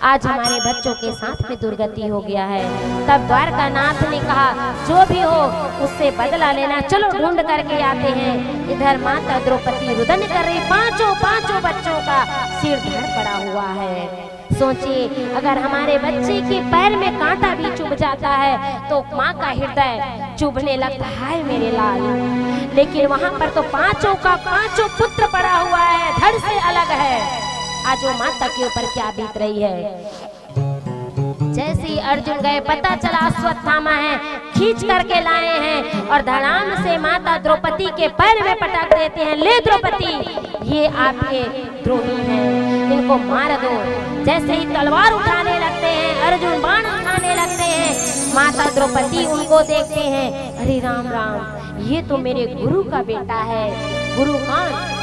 आज हमारे बच्चों के साथ में दुर्गति हो गया है। तब द्वारकानाथ ने कहा, जो भी हो उससे बदला लेना, चलो ढूंढ करके आते हैं। इधर माता द्रौपदी रुदन कर रही, पांचों पांचों बच्चों का सिर धड़ पड़ा हुआ है। सोचिए, अगर हमारे बच्चे के पैर में कांटा भी चुभ जाता है तो माँ का हृदय चुभने लगता है, मेरे लाल। लेकिन वहां पर तो पांचों का पांचों पुत्र पड़ा हुआ है, धड़ से अलग है। आज वो माता के ऊपर क्या बीत रही है। जैसे ही अर्जुन गए, पता चला अश्वत्थामा है, खींच करके लाए हैं और धड़ाम से माता द्रौपदी के पैर में पटक देते हैं, ले द्रौपदी, ये आपके द्रोही हैं, इनको मार दो। जैसे ही तलवार उठाने लगते हैं, अर्जुन बाण उठाने लगते हैं, माता द्रौपदी उनको देखते हैं, अरे राम राम, ये तो मेरे गुरु का बेटा है। गुरु कौन?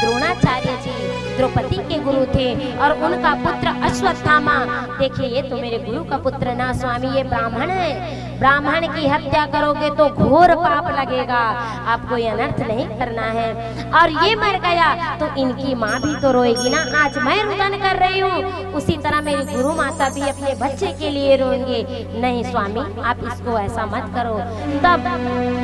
द्रोणाचार्य जी द्रौपदी के गुरु थे और उनका पुत्र अश्वत्थामा। देखिए, ये तो मेरे गुरु का पुत्र ना स्वामी, ये ब्राह्मण है। ब्राह्मण की हत्या करोगे तो घोर पाप लगेगा, आपको ये अनर्थ नहीं करना है। और ये मर गया तो इनकी माँ भी तो रोएगी ना, आज मैं रुदन कर रही हूँ, उसी तरह मेरी गुरु माता भी अपने बच्चे के लिए रोएंगे। नहीं स्वामी, आप इसको ऐसा मत करो। तब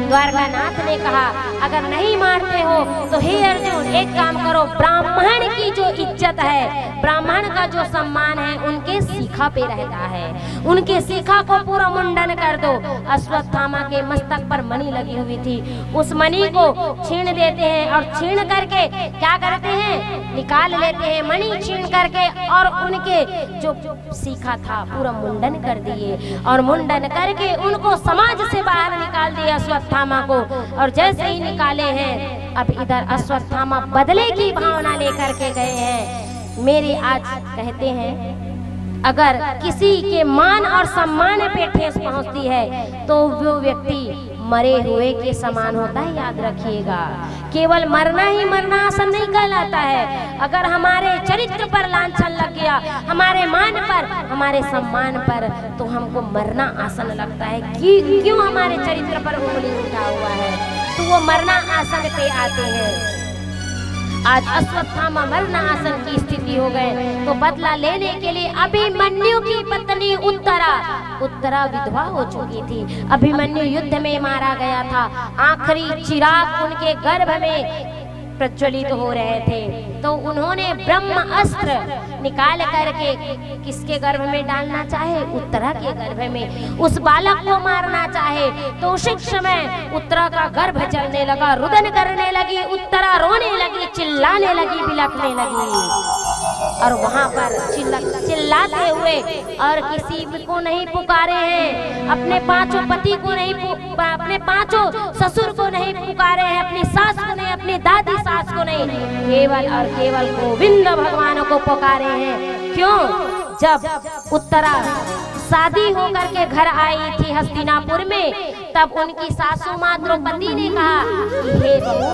द्वारकानाथ ने कहा, अगर नहीं मारते हो तो हे अर्जुन, एक काम करो। ब्राह्मण की जो इज्जत है, ब्राह्मण का जो सम्मान है, उनके शिखा पे रहता है। उनके शिखा को पूरा मुंडन कर दो। अश्वत्थामा के मस्तक पर मणि लगी हुई थी, उस मणि को छीन देते हैं और छीन करके क्या करते हैं, निकाल लेते हैं मणि छीन करके, और उनके जो शिखा था पूरा मुंडन कर दिए और मुंडन करके उनको समाज से बाहर निकाल दिए अश्वत्थामा को। और जैसे ही निकाले हैं, अब इधर अश्वत्थामा बदले की भावना लेकर के गए हैं। मेरे आज कहते हैं, अगर किसी के मान और सम्मान पे ठेस पहुंचती है तो वो व्यक्ति मरे हुए के समान होता है, याद रखिएगा। केवल मरना ही मरणासन नहीं कहलाता है। अगर हमारे चरित्र पर लांछन लग गया, हमारे मान पर, हमारे सम्मान पर, तो हमको मरणासन लगता है कि क्यों हमारे चरित्र पर उंगली उठा हुआ है, तो वो मरणासन पे आते हैं। आज अश्वत्थामा मरणासन की स्थिति हो गए, तो बदला लेने के लिए अभिमन्यु की पत्नी उत्तरा, उत्तरा विधवा हो चुकी थी। अभिमन्यु युद्ध में मारा गया था। आखिरी चिराग उनके गर्भ में प्रज्वलित हो रहे थे, तो उन्होंने ब्रह्म अस्त्र निकाल करके किसके गर्भ में डालना चाहे? उत्तरा के गर्भ में। उस बालक को मारना चाहे, तो उसी समय उत्तरा का गर्भ जलने लगा, रुदन करने लगी, उत्तरा रोने लगी, चिल्लाने लगी, बिलखने लगी। और वहां पर चिल्ला-, चिल्लाते हुए, और किसी को नहीं पुकारे हैं, अपने पांचों पति को नहीं पु-, अपने पांचों ससुर को नहीं पुकारे हैं, अपनी सास को नहीं, अपनी दादी सास को नहीं, केवल और केवल गोविंद भगवान को पुकारे हैं। क्यों? जब उत्तरा शादी होकर के घर आई थी हस्तिनापुर में, तब उनकी सासू माँ द्रौपदी ने कहा कि हे बहू,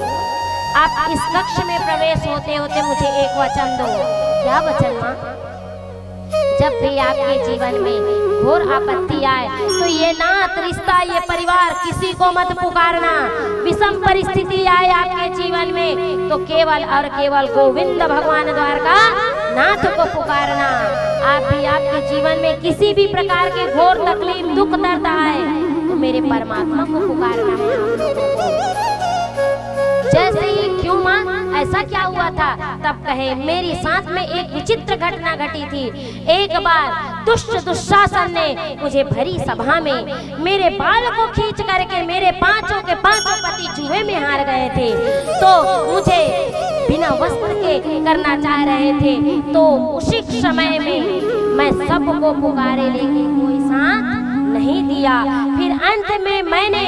आप इस कक्ष में प्रवेश होते होते मुझे एक वचन दो। क्या वचन माँ? जब भी आपके जीवन में घोर आपत्ति आए, तो ये नात रिश्ता, ये परिवार, किसी को मत पुकारना। विषम परिस्थिति आए आपके जीवन में, तो केवल और केवल गोविंद भगवान द्वारका नाथ को पुकारना। आप भी, आपके जीवन में किसी भी प्रकार के घोर तकलीफ, दुख, दर्द आए, तो मेरे परमात्मा को पुकारना है आप लोगों को। जैसे ही, क्यों माँ, ऐसा क्या हुआ था? तब कहे, मेरे साथ में एक विचित्र घटना घटी थी। एक बार दुष्ट दुशासन ने मुझे भरी सभा में मेरे बाल को खींच करके मेरे पांचों के पांचों पति जुए में हार गए थे, तो मुझे बिना वस्त्र के करना चाह रहे थे, तो उसी समय में मैं सबको पुकारे, लेकिन कोई साथ नहीं दिया। फिर अंत में मैंने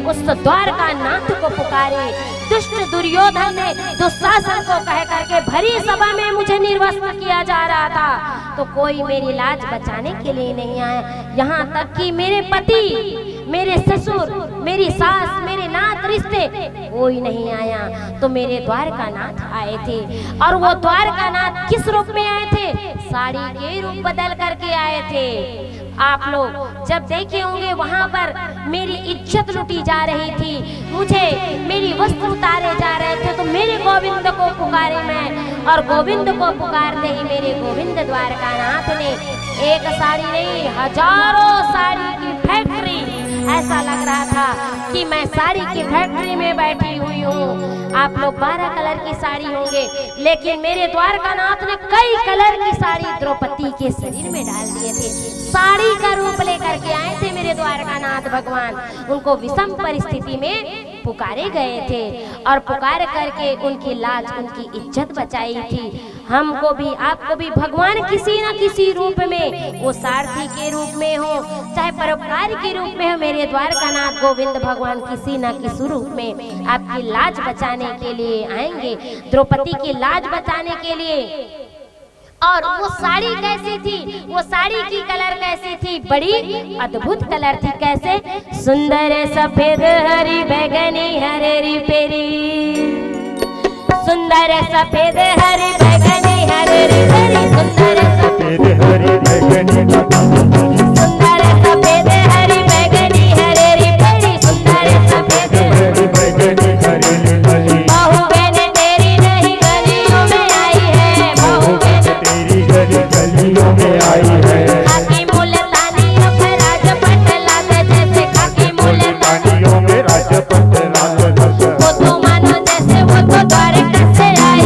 उस द्वारका नाथ को पुकारे। दुष्ट दुर्योधन ने दुशासन को कह करके भरी सभा में मुझे निर्वस्त्र किया जा रहा था, तो कोई मेरी लाज बचाने के लिए नहीं आया। यहाँ तक कि मेरे पति, मेरे ससुर, मेरी सास, मेरे नात रिश्ते, कोई नहीं आया, तो मेरे द्वारकानाथ आए थे। और वो द्वारकानाथ किस रूप में आए थे? साड़ी के रूप बदल करके आए थे। आप लोग जब देखे होंगे, वहां पर मेरी इज्जत लूटी जा रही थी, मुझे, मेरी वस्त्र उतारे जा रहे थे, तो मेरे गोविंद को पुकारी मैं, और गोविंद को पुकारते ही मेरे गोविंद द्वारकानाथ ने एक साड़ी नहीं, हजारों साड़ी की फैक्ट्री, ऐसा लग रहा था कि मैं साड़ी की फैक्ट्री में बैठी हुई हूँ। आप लोग बारह कलर की साड़ी होंगे, लेकिन मेरे द्वारकानाथ ने कई कलर की साड़ी द्रौपदी के शरीर में डाल दिए थे। साड़ी का रूप लेकर के आए थे मेरे द्वारकानाथ भगवान। उनको विषम परिस्थिति में पुकारे गए थे और पुकार करके उनकी लाज, उनकी इज्जत बचाई थी। हमको भी, आपको भी भगवान किसी ना किसी रूप में, वो सारथी के रूप में हो, चाहे परोपकार के रूप में हो, मेरे द्वारकानाथ गोविंद भगवान किसी ना किसी रूप में आपकी लाज बचाने के लिए आएंगे, द्रौपदी की लाज बचाने के लिए। और वो साड़ी कैसी थी? वो साड़ी की कलर कैसी थी? बड़ी अद्भुत कलर थी। कैसे? सुंदर सफेद हरी बैगनी हरेरी पेरी, सुंदर सफेद हरी बैगनी हरेरी पेरी, सुंदर सफेद हरी बैगनी, सुंदर सफेद हरी बैगनी हरेरी पेरी, सुंदर सफेद हरी बैगनी हरेरी पेरी। बहू बहन तेरी नहीं गलियों में आई है, बहू बहन तेरी गली गलियों में आई है। खाकी मुल्तानियों पे राजपट लाल जैसे, खाकी मुल्तानियों में राजपट लाल जैसे। वो तो मानो जैसे वो तो द्वारका से आई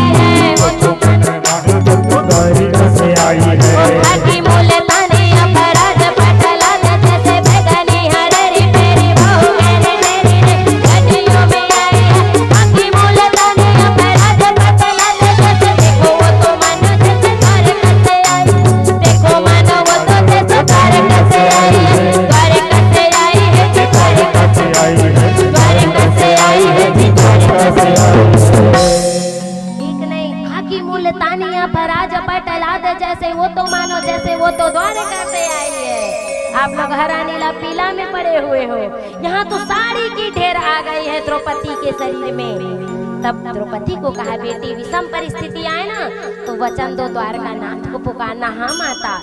से आई है, आप लोग हरा नीला पीला में पड़े हुए हो। यहाँ तो साड़ी की ढेर आ गई है द्रौपदी के शरीर में। तब द्रौपदी को कहा, बेटी, विषम परिस्थिति आए ना, तो वचन दो, द्वारका नाथ को पुकारना। हाँ माता।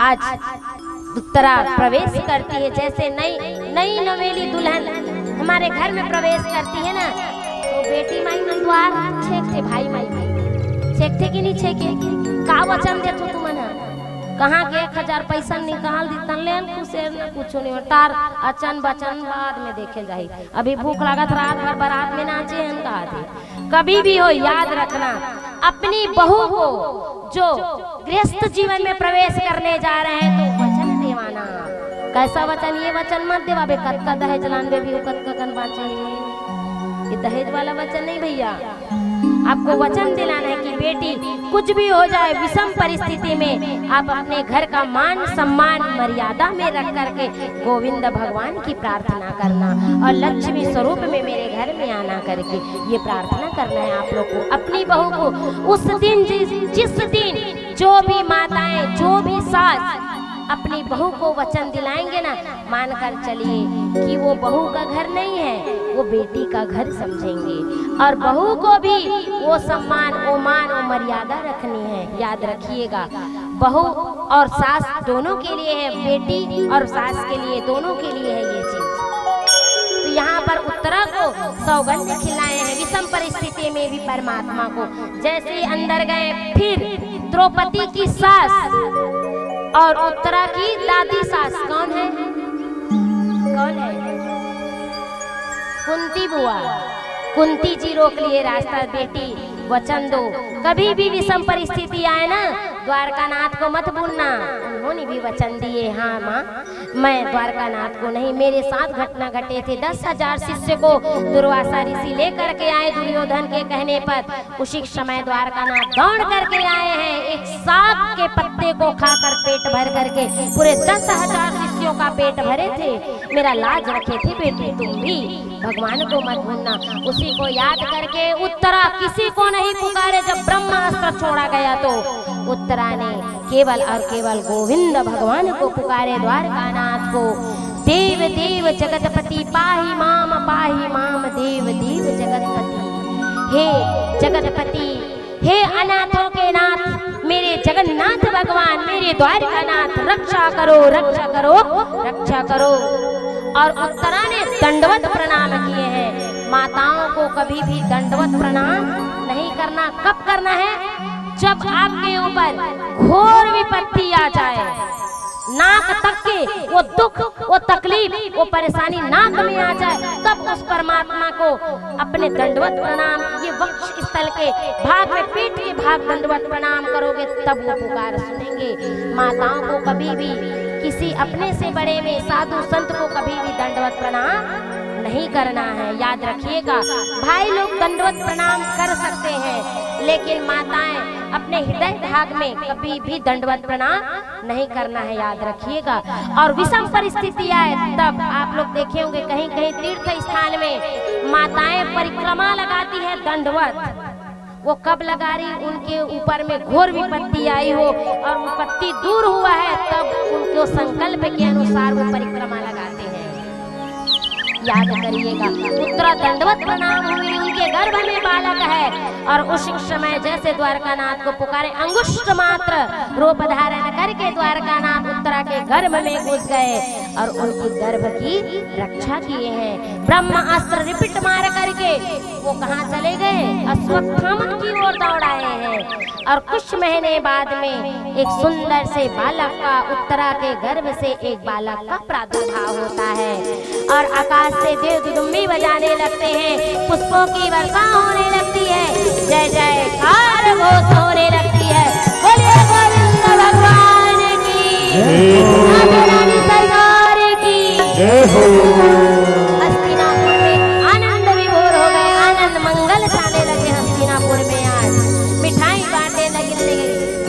आज उत्तरा प्रवेश करती है, जैसे नई नई नवेली दुल्हन हमारे घर में प्रवेश करती है ना, तो बेटी माई मन द्वार छेकथे, भाई माई माई छेकथे कि नहीं छेके? का वचन देथो तुमन ह? कहाँ के एक हजार पैसा निकाल दी तन ले, कुछ न कुछ नहीं हो। तार अचन बचन बाद में देखे जाही। अभी भूख लागत, रात भर बारात में नाचे हन कहा थे। कभी भी हो, याद रखना, अपनी बहू को जो गृहस्थ जीवन में प्रवेश करने जा रहे हैं तो वचन देवाना। कैसा वचन? ये वचन मत देवा बे, कतका दहेज लान बे भी, कतका कन बांचे। ये दहेज वाला वचन नहीं भैया। आपको वचन दिलाना है कि बेटी, कुछ भी हो जाए, विषम परिस्थिति में आप अपने घर का मान सम्मान मर्यादा में रख करके गोविंद भगवान की प्रार्थना करना और लक्ष्मी स्वरूप में मेरे घर में आना करके ये प्रार्थना करना है आप लोग को। अपनी बहू को उस दिन, जिस जिस दिन जो भी माताएं, जो भी सास अपनी बहू को वचन दिलाएंगे ना, मानकर चलिए कि वो बहू का घर नहीं है, वो बेटी का घर समझेंगे। और बहू को भी वो सम्मान, वो मान, वो मर्यादा रखनी है। याद रखिएगा, बहू और सास दोनों के लिए है, बेटी और सास के लिए, दोनों के लिए है ये चीज। तो यहाँ पर उत्तरा को सौगंध खिलाए हैं विषम परिस्थिति में भी परमात्मा को। जैसे ही अंदर गए, फिर द्रौपदी की सास और उत्तरा की दादी सास कौन है? कौन है? कुंती बुआ। कुंती जी रोक लिए रास्ता, बेटी वचन दो, कभी भी विषम परिस्थिति आए ना, द्वारकानाथ को मत भूलना। उन्होंने भी वचन दिए, हाँ माँ, मैं द्वारकानाथ को नहीं। मेरे साथ घटना घटे थे, दस हजार शिष्य को दुर्वासा ऋषि लेकर के आए दुर्योधन के कहने पर। उसी समय द्वारकानाथ दौड़ करके आए हैं, एक साग के पत्ते को खाकर पेट भर करके पूरे दस हजार शिष्यों का पेट भरे थे। मेरा लाज रखे थे बेटी तुम भी, भगवान को मत भूलना। उसी को याद करके उत्तरा किसी को नहीं पुकारे। जब ब्रह्मास्त्र छोड़ा गया तो उत्तरा ने केवल और केवल गोविंद भगवान को पुकारे, द्वारकानाथ को। देव देव जगतपति पाहि माम, पाहि माम देव देव जगतपति। हे जगतपति, हे अनाथों के नाथ, मेरे जगन्नाथ भगवान, मेरे द्वारकानाथ, रक्षा करो, रक्षा करो, रक्षा करो। और उत्तरा ने दंडवत प्रणाम किए हैं। माताओं को कभी भी दंडवत प्रणाम नहीं करना। कब करना है? जब आपके ऊपर घोर विपत्ति आ जाए, नाक तक के वो दुख, वो तकलीफ, वो परेशानी नाक में आ जाए, तब उस परमात्मा को अपने दंडवत प्रणाम, ये वक्ष स्थल के भाग में, पेट के भाग दंडवत प्रणाम करोगे, तब वो पुकार सुनेंगे। माताओं को कभी भी किसी अपने से बड़े में, साधु संत को कभी भी दंडवत प्रणाम नहीं करना है, याद रखिएगा। भाई लोग दंडवत प्रणाम कर सकते हैं, लेकिन माताएं अपने हृदय भाग में कभी भी दंडवत प्रणाम नहीं करना है, याद रखिएगा। और विषम परिस्थिति आए तब आप लोग देखे होंगे, कहीं कहीं तीर्थ स्थान में माताएं परिक्रमा लगाती है दंडवत। वो कब लगा रही, उनके ऊपर में घोर विपत्ति आई हो और विपत्ति दूर हुआ है, तब उनको संकल्प के अनुसार वो परिक्रमा लगाते हैं। याद करिएगा, उत्तरा दंडवत प्रणाम हुई, उनके गर्भ में बालक है। और उस समय जैसे द्वारकानाथ को पुकारे, अंगुष्ठ मात्र रूप धारण करके द्वारकानाथ उत्तरा के गर्भ में घुस गए और उनकी गर्भ की रक्षा किए हैं। ब्रह्म अस्त्र रिपिट मार करके वो कहाँ चले गए? अश्वत्थामा की ओर दौड़ आए हैं। और कुछ महीने बाद में एक सुंदर से बालक का, उत्तरा के गर्भ से एक बालक का प्रादुर्भाव होता है और आकाश से देव दुदुम्बी बजाने लगते हैं, पुष्पों की वर्षा होने लगती है, जय जयकार घोष होने लगती है। बोलिए गोविंद भगवान की, जय हो। राधे रानी सरकार की। जय हो। हस्तिनापुर में आनंद विभोर हो गए, आनंद मंगल छाने लगे हस्तिनापुर में। आज मिठाई बांटने लगे,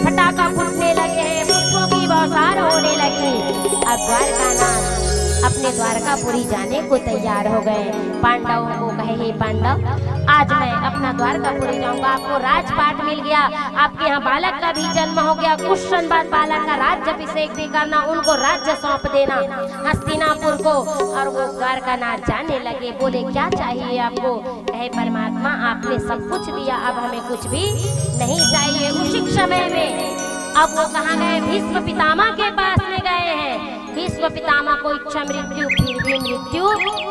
फटाका फूटने लगे हैं, पुष्पों की बौछार होने लगी। अब द्वारकानाथ अपने द्वारकापुरी जाने को तैयार हो गए। पांडवों को कहे, "हे पांडव, आज मैं अपना द्वारकापुरी जाऊंगा, आपको राजपाट मिल गया, आपके यहाँ बालक का भी जन्म हो गया, कुछ क्षण बाद बालक का राज्याभिषेक भी करना, उनको राज्य सौंप देना हस्तिनापुर को।" और वो द्वारकानाथ जाने लगे, बोले, "क्या चाहिए आपको?" कहे, "परमात्मा, आपने सब कुछ दिया, अब हमें कुछ भी नहीं चाहिए।" उसी समय में अब वो कहाँ गए? भीष्म पितामह के पास में गए हैं। भीष्म पितामह को इच्छा मृत्यु, फिर भी मृत्यु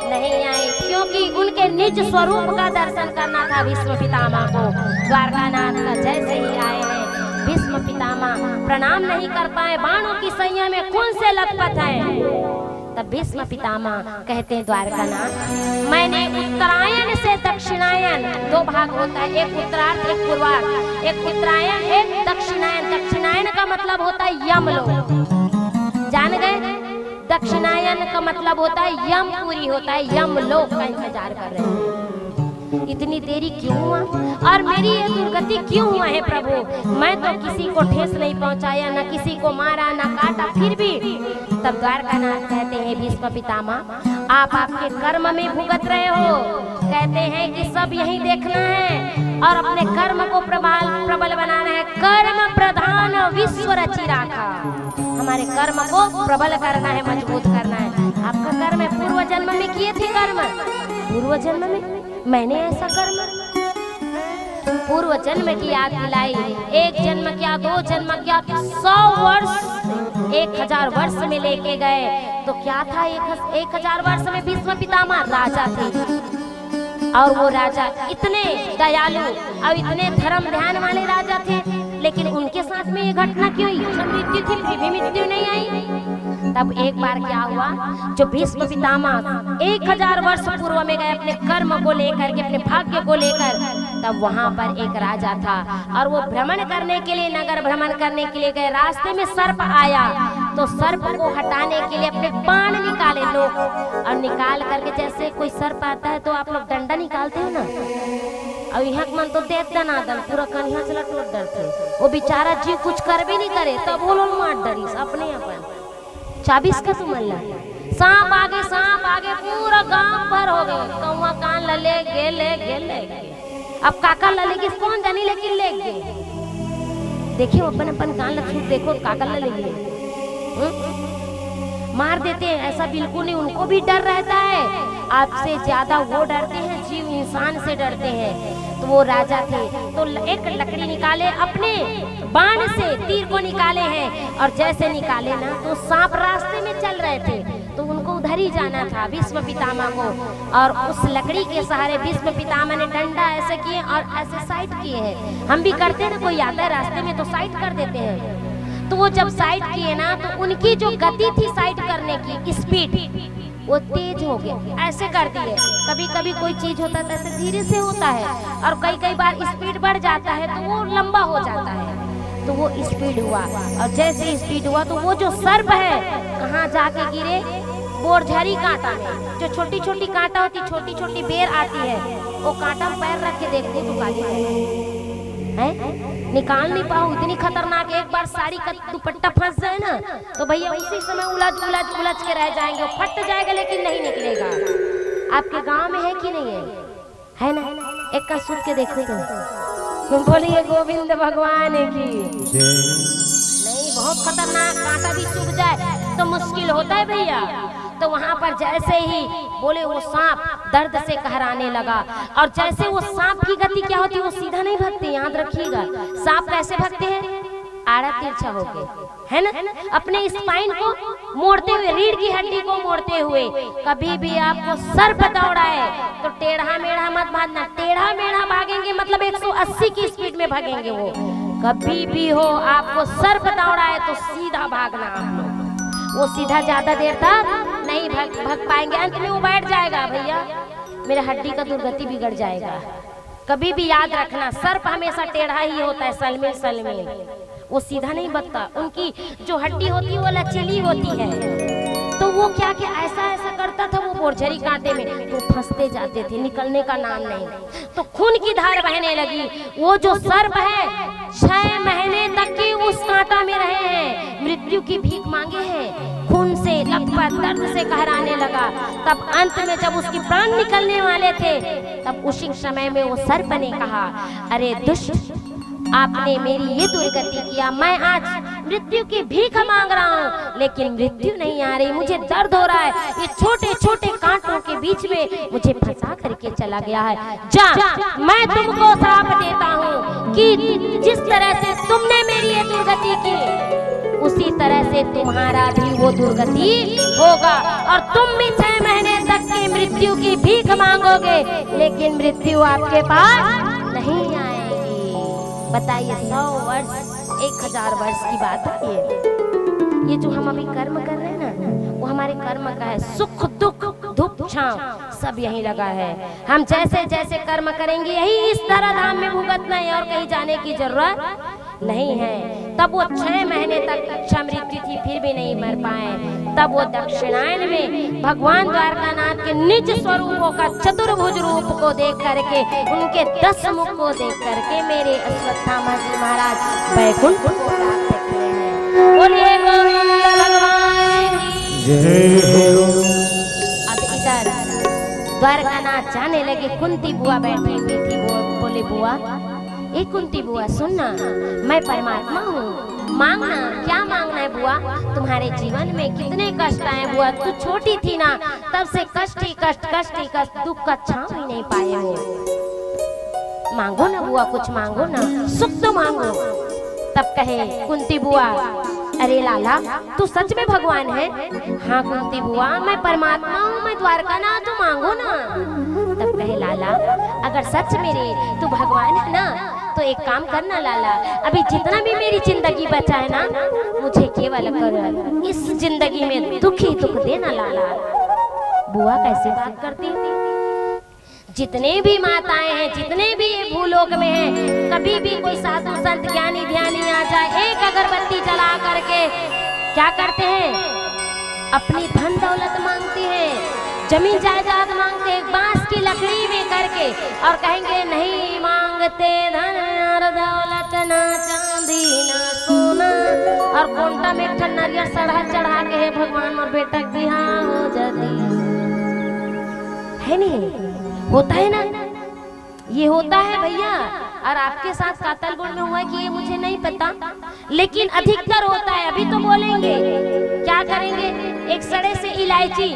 नहीं आई, क्योंकि उनके निज स्वरूप का दर्शन करना था भीष्म पितामह को। द्वारकानाथ का जैसे ही आए हैं भीष्म पितामह, प्रणाम नहीं कर पाए, बाणों की सैया में खून से लथपथ है। तब भीष्म पितामह कहते हैं, "द्वारकानाथ, मैंने उत्तरायण से दक्षिणायन," दो भाग होता है, एक उत्तरार्ध, एक पूर्वार्ध, एक उत्तरायण, एक दक्षिणायन। दक्षिणायन का मतलब होता है यमलोक, जान गए? दक्षिणायन का मतलब होता है यमपुरी, होता है यमलोक का इंतजार कर रहे हैं। इतनी देरी क्यों हुआ और मेरी ये दुर्गति क्यों हुआ है प्रभु? मैं तो किसी को ठेस नहीं पहुंचाया, न किसी को मारा, न काटा, फिर भी। तब द्वारकानाथ कहते हैं, "भीष्म पितामह, आप आपके कर्म में भुगत रहे हो।" कहते हैं कि सब यही देखना है और अपने कर्म को प्रबल, प्रबल बनाना है। "कर्म प्रधान विश्व रचि राखा।" हमारे कर्म को प्रबल करना है, मजबूत करना है। आपका कर्म है, पूर्व जन्म में किए थे कर्म, पूर्व जन्म में मैंने ऐसा कर्म, पूर्व जन्म की याद दिलाई। एक जन्म क्या, दो जन्म क्या, सौ वर्ष, एक हजार वर्ष में लेके गए तो क्या था? एक हज-, एक हजार वर्ष में भीष्म पितामह राजा थे, और वो राजा इतने दयालु और इतने धर्म ध्यान वाले राजा थे, लेकिन उनके साथ में ये घटना क्यों हुई? जब मृत्यु थी, फिर भी मृत्यु नहीं आई। तब एक बार क्या हुआ, जो भीष्म पितामह एक हजार वर्ष पूर्व में गए अपने कर्म को लेकर के, अपने भाग्य को लेकर, तब वहां पर एक राजा था और वो भ्रमण करने के लिए, नगर भ्रमण करने के लिए गए। रास्ते में सर्प आया तो सर्प को हटाने के लिए अपने बाण निकाले लोग, और निकाल करके, जैसे कोई सर्प आता है तो आप लोग डंडा निकालते हो ना, और यहाँ मन तो देत दनादन पूरा कनिहा चला टोट डरते। वो बेचारा जीव कुछ कर भी नहीं करे, तब वो लोग मार डरिस अपने अपन। चाबिस का तुमन ला सांप आगे, सांप आगे, पूरा गांव भर हो गए। कौवा कान ला ले गे, ले गे, ले गे। अब काकर ला लेगिस कौन जानी, लेकिन ले गे। देखिए, अपन अपन कान ला छू देखो, काकर ला ले गे। हम्म? मार देते हैं, ऐसा बिल्कुल नहीं। उनको भी डर रहता है, आपसे ज्यादा वो डरते हैं, जीव इंसान से डरते हैं। तो वो राजा थे, तो ल-, एक लकड़ी निकाले, अपने बाण से तीर को निकाले हैं, और जैसे निकाले ना, तो सांप रास्ते में चल रहे थे, तो उनको उधर ही जाना था भीष्म पितामह को। और उस लकड़ी के सहारे भीष्म पितामह ने डंडा ऐसे किए और ऐसे साइड किए हैं। हम भी करते हैं ना, कोई आता है रास्ते में तो साइड कर देते हैं। तो वो जब साइड किए ना, तो उनकी जो गति थी साइड करने की, स्पीड, वो तेज हो गया, ऐसे कर दिए। कभी कभी कोई चीज होता है तो ऐसे धीरे से होता है, और कई कई बार स्पीड बढ़ जाता है तो वो लंबा हो जाता है। तो वो स्पीड हुआ, और जैसे स्पीड हुआ तो वो जो सर्प है, कहाँ जाके गिरे? बोरझरी कांटा में। जो छोटी छोटी कांटा होती, छोटी छोटी बेर आती है, वो कांटा में पैर रख के देखते तो गाली है, निकाल नहीं पाओ, इतनी खतरनाक। एक बार साड़ी का दुपट्टा फंस जाए ना, तो भैया उसी समय उलझ उलझ उलझ के रह जाएंगे, फट जाएगा लेकिन नहीं निकलेगा। आपके गांव में है कि नहीं है? है ना? एक का सुन के देखो तो। बोलिए गोविंद भगवान की। नहीं, बहुत खतरनाक, कांटा भी चुभ जाए तो मुश्किल होता है भैया। तो वहां पर जैसे ही बोले, वो सांप दर्द से कहराने लगा। और जैसे वो सांप की गति क्या होती है, वो सीधा नहीं भागते, याद रखिएगा। सांप कैसे भागते हैं? आड़ा तिरछा होके, है ना, अपने स्पाइन को मोड़ते हुए, रीढ़ की हड्डी को मोड़ते हुए। कभी भी आपको सर्प दौड़ाए तो टेढ़ा मेढ़ा मत भागना। टेढ़ा मेढ़ा भागेंगे मतलब एक सौ अस्सी की स्पीड में भागेंगे वो। कभी भी हो, आपको सर्प दौड़ाए तो सीधा भागना आप लोग। वो सीधा ज्यादा देर तक नहीं भाग, भाग पाएंगे। अंत में वो बैठ जाएगा, भैया, मेरे हड्डी का दुर्गति बिगड़ जाएगा। कभी भी याद रखना, सर्प हमेशा टेढ़ा ही होता है, सलमिल सलमिल, वो सीधा नहीं बत्ता। उनकी जो हड्डी होती है वो लचीली होती है। तो वो क्या क्या ऐसा ऐसा करता था वो बोरझरी कांटे में, वो फंसते जाते थे, निकलने का नाम नहीं। तो खून की धार बहने लगी। वो जो सर्प है, छह महीने तक के उस कांटा में रहे हैं, मृत्यु मृत्यु की भीख मांगे हैं, खून से लथपथ दर्द से कहराने लगा। तब अंत में जब उसकी प्राण निकलने वाले थे, तब उसी समय में वो सर्प ने कहा, "अरे दुष्ट, आपने मेरी ये दुर्गति किया, मैं आज मृत्यु की भीख मांग रहा हूँ, लेकिन मृत्यु नहीं आ रही, मुझे दर्द हो रहा है, ये छोटे छोटे कांटों के बीच में मुझे फंसा करके चला गया है। जा, मैं तुमको श्राप देता हूँ कि जिस तरह से तुमने मेरी ये दुर्गति की, उसी तरह से तुम्हारा भी वो दुर्गति होगा, और तुम भी छह महीने तक की मृत्यु की भीख मांगोगे, लेकिन मृत्यु आपके पास नहीं आएगी।" बताइए, सौ वर्ष, एक हजार वर्ष की बात है ये। ये जो हम अभी कर्म कर रहे हैं ना, वो हमारे कर्म का है। सुख दुख धूप छांव सब यहीं लगा है। हम जैसे जैसे कर्म करेंगे, यही इस धरा धाम में भुगतना है और कहीं जाने की जरूरत नहीं है। तब वो छह महीने तक इच्छा मृत्यु थी, फिर भी नहीं मर पाए। तब वो दक्षिणायन में भगवान द्वारकानाथ के निज स्वरूपों का चतुर्भुज रूप को देख करके, उनके दस मुख को देख करके मेरे अश्वत्थामा जी महाराज बैकुंठ को प्राप्त किए हैं। बोलिए गोविंद भगवान की जय हो। अब इधर द्वारकानाथ जाने लगे, कुंती बुआ बैठी हुई थी। वो बोले, "बुआ, ए कुंती बुआ, सुन ना, मैं परमात्मा हूँ, मांगना।" "क्या मांगना है बुआ? तुम्हारे जीवन में कितने कष्ट आए बुआ, तू छोटी थी ना, तब से कष्ट ही कष्ट, कष्ट ही कष्ट, दुख का छांव ही नहीं पाए हो। मांगो ना बुआ, कुछ मांगो ना, सुख तो मांगो।" तब कहे कुंती बुआ, "अरे लाला, तू सच में भगवान है?" "हाँ कुंती बुआ, मैं परमात्मा हूँ, मैं द्वारकानाथ हूँ, मांगो ना।" तब कहे, "लाला, अगर सच में रे तू भगवान है ना, तो एक काम करना लाला, अभी जितना भी मेरी जिंदगी बचा है ना, मुझे केवल कर इस जिंदगी में दुख ही दुख देना लाला।" बुआ कैसी बात करती है? जितने भी माताएं हैं, जितने भी भूलोक में हैं, कभी भी कोई साधु संत ज्ञानी ध्यानी आ जाए, एक अगरबत्ती जला करके क्या करते हैं? अपनी धन दौलत मांगते हैं, जमीन जायदाद मांगते हैं, बांस की लकड़ी में करके, और कहेंगे, "नहीं मांगते धन और दौलत, ना चांदी ना सोना।" और कोंटा में एक ठन नरियर सड़हा चढ़ा के, "हे भगवान, मोर बेटा के बिहाव हो जाती।" है नहीं? होता है ना? ये होता है भैया। और आपके साथ कातलगुंड में हुआ है कि ये मुझे नहीं पता, लेकिन अधिकतर होता है। अभी तो बोलेंगे, क्या करेंगे? एक सड़े से इलायची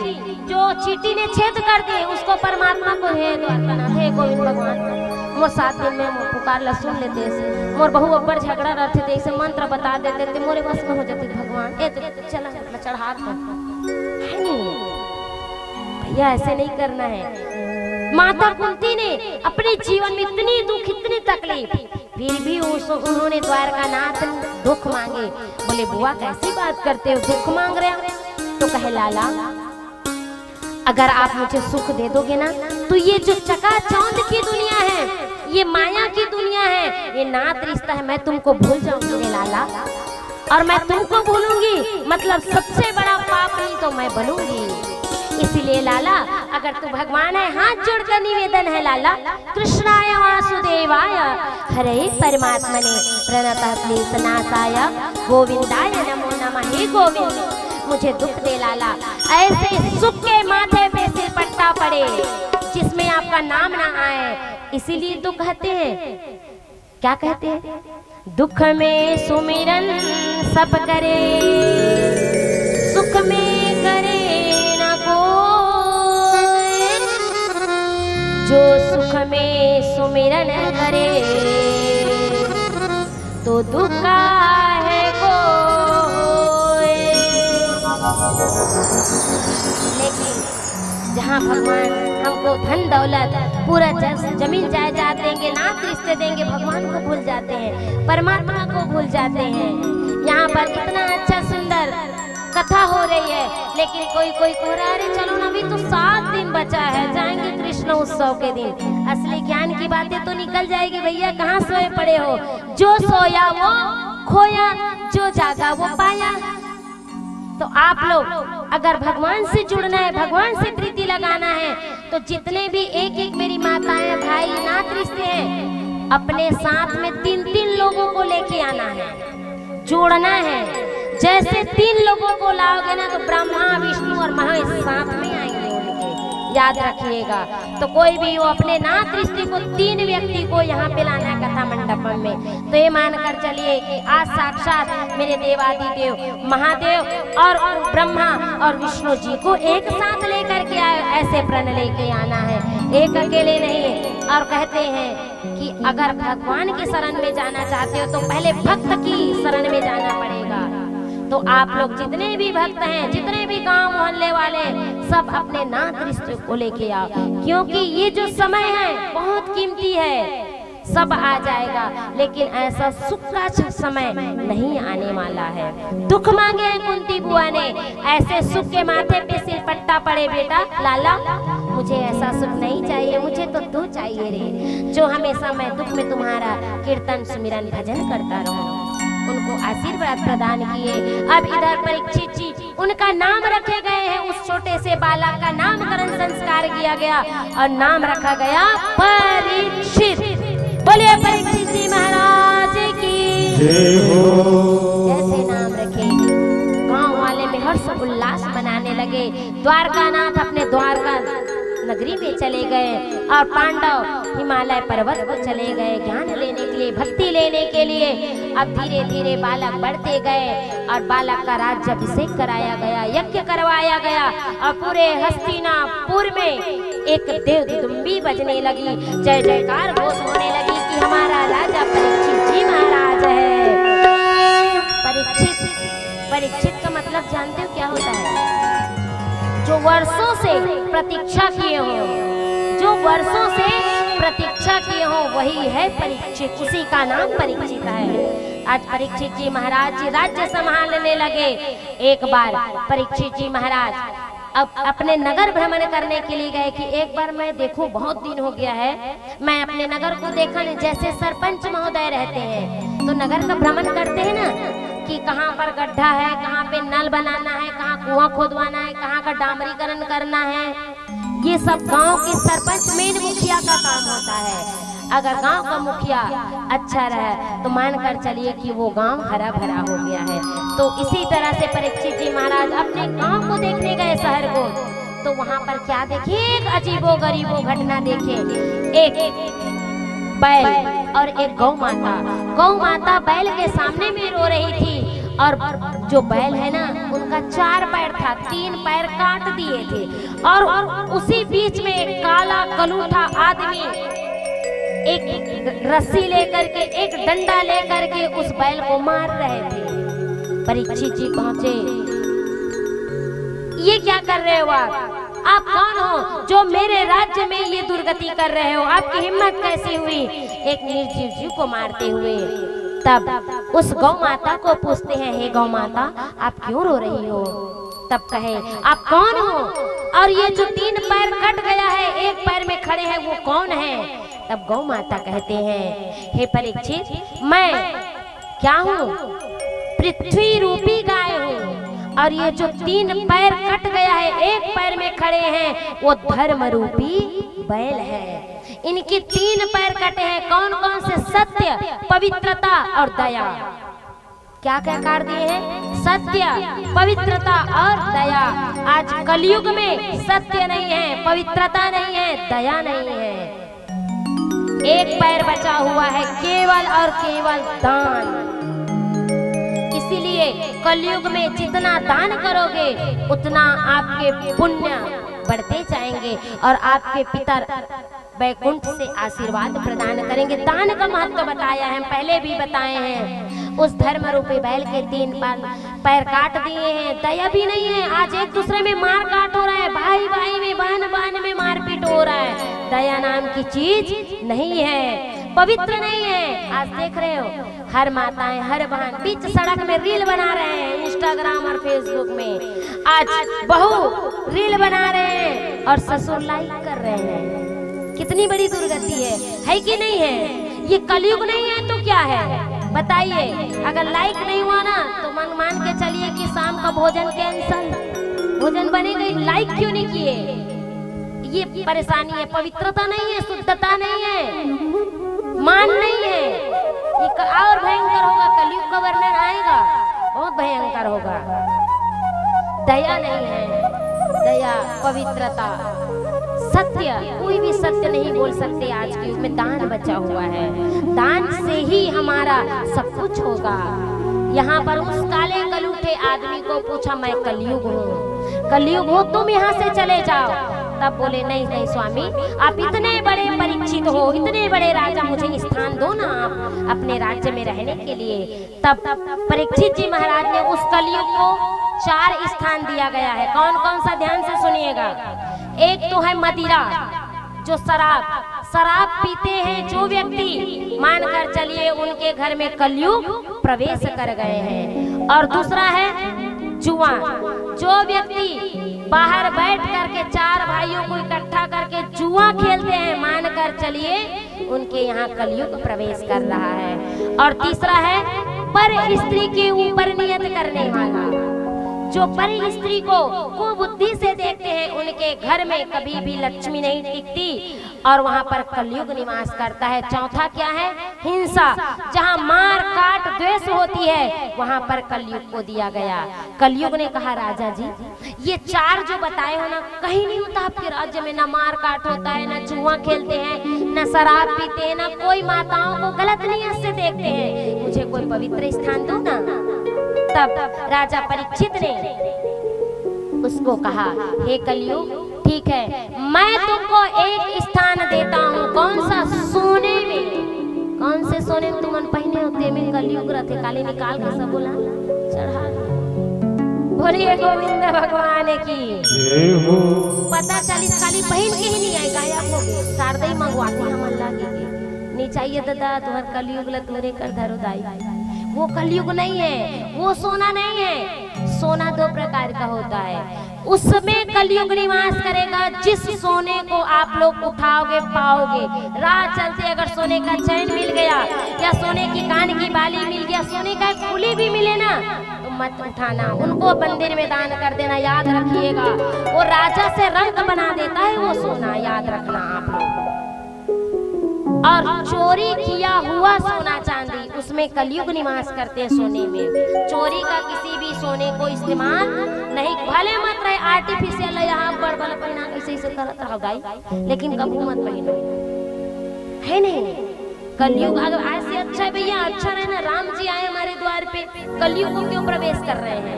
जो चींटी ने छेद कर दिए, उसको परमात्मा को, "हे द्वारकानाथ, हे गोविंद भगवान, मोर सात दिन में मोर पुकार ला सुन लेते, मोर बहू अब्बड़ झगड़ा रहते थे, इसे मंत्र बता देते थे, मोरे बस में हो जाते भगवान, ए तो चला, मैं चढ़ा दूं।" है नहीं? भैया, ऐसे नहीं करना है। माता कुंती ने अपने जीवन में इतनी दुख, इतनी तकलीफ, फिर भी उस, उन्होंने द्वारकानाथ दुख मांगे। बोले, "बुआ, कैसी बात करते हो, दुख मांग रहे हो?" तो कहे, "लाला, अगर आप मुझे सुख दे दोगे ना, तो ये जो चकाचौंध की दुनिया है, ये माया की दुनिया है, ये नात रिश्ता है, मैं तुमको भूल जाऊंगी रे लाला।" और मैं तुमको भूलूंगी, मतलब सबसे बड़ा पापनी तो मैं बनूंगी। इसीलिए लाला, अगर तू भगवान है, हाथ जोड़कर निवेदन है लाला, कृष्णाय वासुदेवाय हरे परमात्मने प्रणत क्लेश नाशाय गोविंदाय नमो नमः। हे गोविंद, मुझे दुख दे लाला, ऐसे सुख के माथे पे सिरपट्टा पड़े जिसमें आपका नाम ना आए, इसीलिए तो कहते हैं, क्या कहते हैं? दुख में सुमिरन सब करे, सुख में करे ना कोई। जो सुख में सुमिरन करे, तो दुख काहे को होए। लेकिन जहाँ भगवान हमको धन दौलत, पूरा जस-, जमीन जायदाद देंगे, नात रिश्ते देंगे, भगवान को भूल जाते हैं, परमात्मा को भूल जाते हैं। यहाँ पर इतना अच्छा सुंदर कथा हो रही है, लेकिन कोई कोई कह रहा है, "अरे चलो ना, अभी तो सात दिन बचा है, जाएंगे कृष्ण उत्सव के दिन।" असली ज्ञान की बातें तो निकल जाएगी भैया, कहाँ सोए पड़े हो? जो सोया वो खोया, जो जागा वो पाया। तो आप लोग अगर भगवान से जुड़ना है, भगवान से प्रीति लगाना है, तो जितने भी एक एक मेरी माताएं, भाई, नात रिश्ते हैं, अपने साथ में तीन तीन लोगों को लेके आना है, जोड़ना है। जैसे तीन लोगों को लाओगे ना, तो ब्रह्मा, विष्णु और महेश साथ में आएंगे उनके, याद रखिएगा। तो कोई भी हो, अपने नाथ रिश्ते को, तीन व्यक्ति को यहाँ पे लाना है कथा मंडपम में। तो ये मानकर चलिए कि आज साक्षात मेरे देवादिदेव महादेव और ब्रह्मा और विष्णु जी को एक साथ लेकर के आए, ऐसे प्रण लेके आना है, एक अकेले नहीं। और कहते हैं कि अगर भगवान की शरण में जाना चाहते हो, तो पहले भक्त की शरण में जाना पड़ेगा। तो आप लोग जितने भी भक्त हैं, जितने भी गांव मोहल्ले वाले, सब अपने नाथ रिश्ते को लेके आओ, क्योंकि ये जो समय है, बहुत कीमती है। सब आ जाएगा, लेकिन ऐसा सुख का छ-, समय नहीं आने वाला है। दुख मांगे हैं कुंती बुआ ने, ऐसे सुख के माथे पे सिलपट्टा पड़े, बेटा, लाला, मुझे ऐसा सुख नहीं चाहिए, मुझे तो तू चाहिए रे, जो हमेशा मैं दुख में तुम्हारा कीर्तन, सुमिरन, भजन करता रहूं। उनको आशीर्वाद प्रदान किए। अब इधर परीक्षित जी, उनका नाम रखे गए हैं, उस छोटे से बालक का नामकरण संस्कार किया गया और नाम रखा गया परीक्षित। बोलिए परीक्षित जी महाराज की। जय हो। जैसे नाम रखे, गांव वाले में हर्ष उल्लास मनाने लगे। द्वारकानाथ अपने द्वारका नगरी में चले गए और पांडव हिमालय पर्वत को चले गए ज्ञान लेने के लिए, भक्ति लेने के लिए। अब धीरे धीरे बालक बढ़ते गए और बालक का राज्याभिषेक कराया गया, यज्ञ करवाया गया और पूरे हस्तिनापुर में एक देव दुदुम्बी बजने लगी, जय जयकार घोष होने लगी कि हमारा राजा परीक्षित जी महाराज है। परीक्षित, परीक्षित का मतलब जानते हो क्या होता है? जो वर्षों से प्रतीक्षा किए हो, जो वर्षों से प्रतीक्षा किए हो, वही है परीक्षित, उसी का नाम परीक्षित है। आज परीक्षित जी महाराज जी राज्य संभालने लगे। एक बार परीक्षित जी महाराज अब अपने नगर भ्रमण करने के लिए गए कि एक बार मैं देखूं, बहुत दिन हो गया है, मैं अपने नगर को देखा नहीं। जैसे सरपंच महोदय रहते हैं तो नगर का भ्रमण करते हैं ना, कि कहाँ पर गड्ढा है, कहाँ पे नल बनाना है, कहाँ कुआं खोदवाना है, कहाँ का डामरीकरण करना है। ये सब गांव के सरपंच, मेन मुखिया का काम होता है। अगर गांव का मुखिया अच्छा रहे तो मानकर चलिए कि वो गांव हरा भरा हो गया है। तो इसी तरह से परीक्षित जी महाराज अपने गांव को देखने गए, शहर को, तो वहां पर क्या देखे? एक अजीबो गरीबो घटना देखे। एक बैल और एक गौ माता। गौ माता बैल के सामने में रो रही थी और जो बैल है ना, उनका चार पैर था, तीन पैर काट दिए थे और उसी बीच में एक काला कलूठा आदमी एक रस्सी लेकर के, एक डंडा लेकर के उस बैल को मार रहे थे। परीक्षित जी पहुंचे, ये क्या कर रहे हो आप? आप कौन हो जो मेरे राज्य में ये दुर्गति कर रहे हो? आपकी हिम्मत कैसी हुई? एक निर्जीव जीव को मारते हुए। तब उस गौ माता को पूछते हैं, हे गौ माता, आप क्यों रो रही हो? तब कहे, आप कौन हो? और ये जो तीन पैर कट गया है, एक पैर में खड़े हैं, वो कौन है? तब गौ माता कहते हैं, हे परीक्षित, मैं क्या हूँ? पृथ्वी रूपी गाय हूँ। और ये जो तीन पैर कट गया है, एक पैर में खड़े हैं, वो धर्म रूपी बैल है। इनके तीन पैर कटे हैं। कौन कौन से? सत्य, पवित्रता और दया। क्या क्या काट दिए हैं? सत्य, पवित्रता और दया। आज कलयुग में सत्य नहीं है, पवित्रता नहीं है, दया नहीं है। एक पैर बचा हुआ है, केवल और केवल दान। इसीलिए कलयुग में जितना दान करोगे, उतना आपके पुण्य बढ़ते जाएंगे और आपके पितर वैकुंठ से आशीर्वाद प्रदान करेंगे। दान का महत्व बताया है, हम पहले भी बताए हैं। उस धर्म रूपी बैल के तीन पैर, पैर काट दिए हैं, दया भी नहीं है। आज एक दूसरे में मार काट हो रहा है, भाई भाई में, बहन बहन में मारपीट हो रहा है। दया नाम की चीज नहीं है, पवित्र नहीं है। आज देख रहे हो, हर माताएं, हर बहन बीच सड़क में रील बना रहे हैं, Instagram और Facebook में। आज बहू रील बना रहे हैं और ससुर लाइक कर रहे हैं। कितनी बड़ी दुर्गति है, है कि नहीं है? ये कलयुग नहीं है तो क्या है, बताइए? अगर लाइक नहीं हुआ ना, तो मन मान के चलिए कि शाम का भोजन कैंसिल। भोजन बनेगा ही, लाइक क्यों नहीं किए? ये परेशानी है, पवित्रता नहीं है, शुद्धता नहीं है, मान नहीं है। ये क-, और भयंकर होगा, कलयुग का वर्णन आएगा। बहुत भयंकर होगा। दया नहीं है, दया, पवित्रता, सत्य, कोई भी सत्य नहीं बोल सकते। आज के युग में दान बचा हुआ है, दान से ही हमारा सब कुछ होगा। यहाँ पर उस काले कलूठे आदमी को पूछा, "मैं कलयुग हूँ, कलयुग हूँ, तुम यहाँ से चले जाओ।" तब बोले, "नहीं, नहीं स्वामी, आप इतने बड़े परीक्षित हो, इतने बड़े राजा, मुझे स्थान दो ना आप अपने राज्य में रहने के लिए।" तब परीक्षित जी महाराज ने उस कलयुग को चार स्थान दिया गया है। कौन कौन सा, ध्यान से सुनिएगा। एक तो है मदिरा, जो शराब, शराब पीते हैं जो व्यक्ति, मानकर चलिए उनके घर में कलयुग प्रवेश कर गए हैं। और दूसरा है जुआ, जो व्यक्ति बाहर बैठ करके चार भाइयों को इकट्ठा करके जुआ खेलते हैं, मानकर चलिए उनके यहाँ कलयुग प्रवेश कर रहा है। और तीसरा है पर स्त्री के ऊपर नियत करने वाला, जो पर स्त्री को कुबुद्धि से देखते हैं, उनके घर में कभी भी लक्ष्मी नहीं टिकती और वहाँ पर कलयुग निवास करता है। चौथा क्या है? हिंसा, जहाँ मार काट द्वेष होती है, वहाँ पर कलयुग को दिया गया। कलयुग ने कहा, "राजा जी, ये चार जो बताए हो ना, कहीं नहीं होता आपके राज्य में, ना मार काट होता है, ना जुआ खेलते हैं, ना शराब पीते हैं, ना कोई माताओं को गलत नियत से देखते हैं, मुझे कोई पवित्र स्थान दो ना।" तब राजा परीक्षित ने उसको कहा, "हे कलयुग, ठीक है, मैं तुमको एक स्थान देता हूँ।" कौन सा? सोने में। कौन से सोने में तुमन पहिने हो, तेमे कलयुग रथे, काली निकाल के सब बोला चढ़ा दे। बोलिए गोविंद भगवान की। जय हो। पता चलिस खाली पहिन के ही नहीं आए, गायब हो गए। शारदा ही मंगवाती हमन लागे के। नहीं चाहिए दादा, तुम्हार कलयुग ला तुम्हारे कर धरो दाई। वो कलयुग नहीं है, वो सोना नहीं है। सोना दो प्रकार का होता है। उसमें कलयुग निवास करेगा। जिस सोने को आप लोग उठाओगे, पाओगे, राह चलते अगर सोने का चैन मिल गया या सोने की कान की बाली मिल गया, सोने का एक फुली भी मिले ना, तो मत उठाना, उनको मंदिर में दान कर देना। याद रखिएगा, वो राजा से रंग बना देता है वो सोना, याद रखना आप लोग। और चोरी किया हुआ सोना चांदी, उसमें कलयुग निवास करते हैं सोने में। चोरी का किसी भी सोने को इस्तेमाल नहीं, भले मत रहे आर्टिफिशियल है, यहाँ बड़ बड़ पहना, ऐसे ऐसे करत रहो दाई, लेकिन कबू मत पहनो, है नहीं? कलयुग अगर आज से अच्छा है भैया, अच्छा रहना, राम जी आए हमारे द्वार पे, कलयुग को क्यों प्रवेश कर रहे हैं?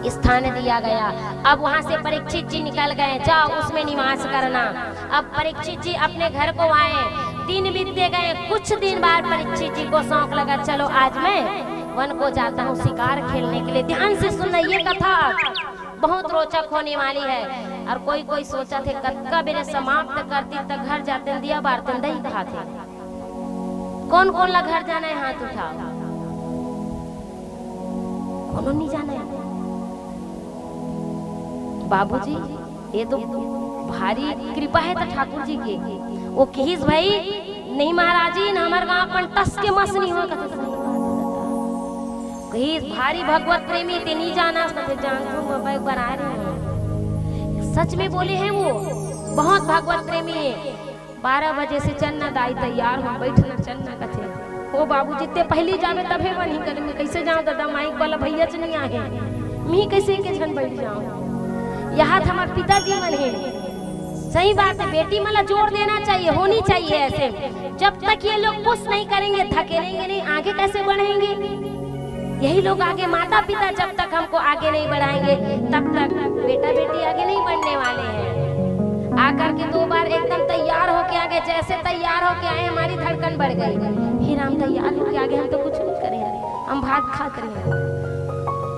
स्थान दिया गया। अब वहां से परीक्षित जी निकल गए, जाओ उसमें निवास करना। अब परीक्षित जी अपने घर को आए, दिन बीतते गए। कुछ दिन बाद परीक्षित जी को शौक लगा, चलो आज मैं वन को जाता हूँ शिकार खेलने के लिए। ध्यान से सुनना ये कथा, बहुत रोचक होने वाली है। और कोई कोई सोचथे कतका बेरे समाप्त करती त घर जाते दिया बारते दही कहाथे। कौन कौन ला घर जाना है, हाथ उठाओ। कोनो नहीं जाना है। बाबूजी, ये तो भारी कृपा है तो ठाकुर जी के। वो किहिस भाई, "नहीं महाराजी, न हमर गांव अपन टस के मस नहीं हो।" कथे, "सही बात है दादा।" किहिस, "भारी भगवत प्रेमी, ते नहीं जाना।" कथे, "जानथों, मैं एक बार आए रहे हूँ।" सच में बोले हैं वो, बहुत भगवत प्रेमी है। बारह बजे से चल ना दाई, तैयार हो, बैठ ना, चल ना, कथे। "ओ बाबूजी, ते पहली जाबे तभे बनही," कथे, "मैं कैसे जाऊं दादा, माइक वाला भैया च नहीं आहे, मैं कैसे के झन बैठ जाऊं, यहाँ तो हमारे पिताजी मन है।" सही बात है, बेटी मन ला जोर देना चाहिए, होनी चाहिए ऐसे। जब तक ये लोग पुश नहीं करेंगे, धकेलेंगे नहीं, आगे कैसे बढ़ेंगे? यही लोग आगे, माता पिता जब तक हमको आगे नहीं बढ़ाएंगे, तब तक बेटा बेटी आगे नहीं बढ़ने वाले हैं। आकर के दो बार एकदम तैयार होके आ गए, जैसे तैयार होके आए हमारी धड़कन बढ़ गई। "हे राम, तैयार होके आ गए, हम तो कुछ नहीं करे हैं, हम भात खात रहे हैं।"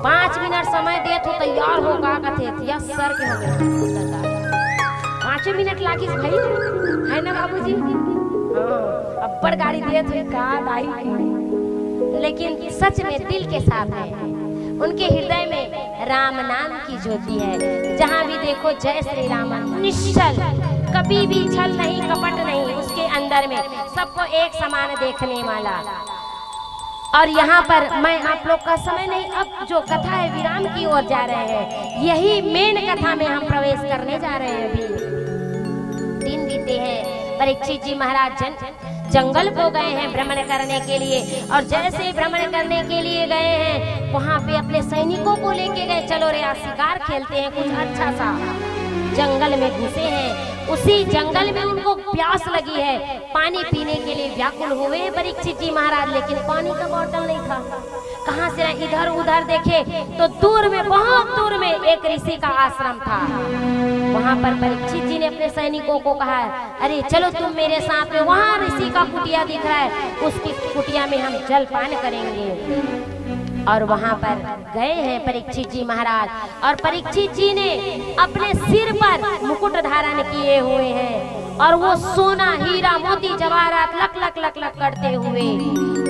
पाँच मिनट समय दे तो तैयार हो, का कथे, या सर के हो गया। पाँचों मिनट लागिस भाई, है ना बाबूजी? हाँ, अब्बड़ गारी दिए थे का दाई। लेकिन सच में दिल के साथ है। उनके हृदय में राम नाम की ज्योति है। जहाँ भी देखो जय श्री राम, निश्चल, कभी भी छल नहीं, कपट नहीं उसके अंदर में, सबको एक समान देखने वाला। और यहाँ पर मैं आप लोग का समय नहीं, अब जो कथा है विराम की ओर जा रहे हैं, यही मेन कथा में हम प्रवेश करने जा रहे हैं। अभी दिन बीते हैं, परीक्षित जी महाराज जन जंगल को गए हैं भ्रमण करने के लिए, और जैसे ही भ्रमण करने के लिए गए हैं, वहां पे अपने सैनिकों को लेके गए, "चलो रे, आज शिकार खेलते हैं कुछ अच्छा सा।" जंगल में घुसे हैं, उसी जंगल में उनको प्यास लगी है, पानी पीने के लिए व्याकुल हुए हैं परीक्षित जी महाराज, लेकिन पानी का बॉटल नहीं था। कहाँ से इधर उधर देखे तो दूर में, बहुत दूर में एक ऋषि का आश्रम था। वहां पर परीक्षित जी ने अपने सैनिकों को कहा, "अरे चलो तुम मेरे साथ में, वहां ऋषि का कुटिया दिख रहा है, उसकी कुटिया में हम जलपान करेंगे।" और वहां पर गए हैं परीक्षित जी महाराज, और परीक्षित जी ने अपने सिर पर मुकुट धारण किए हुए हैं, और वो सोना, हीरा, मोती, जवाहरात लक लक लक लक करते हुए,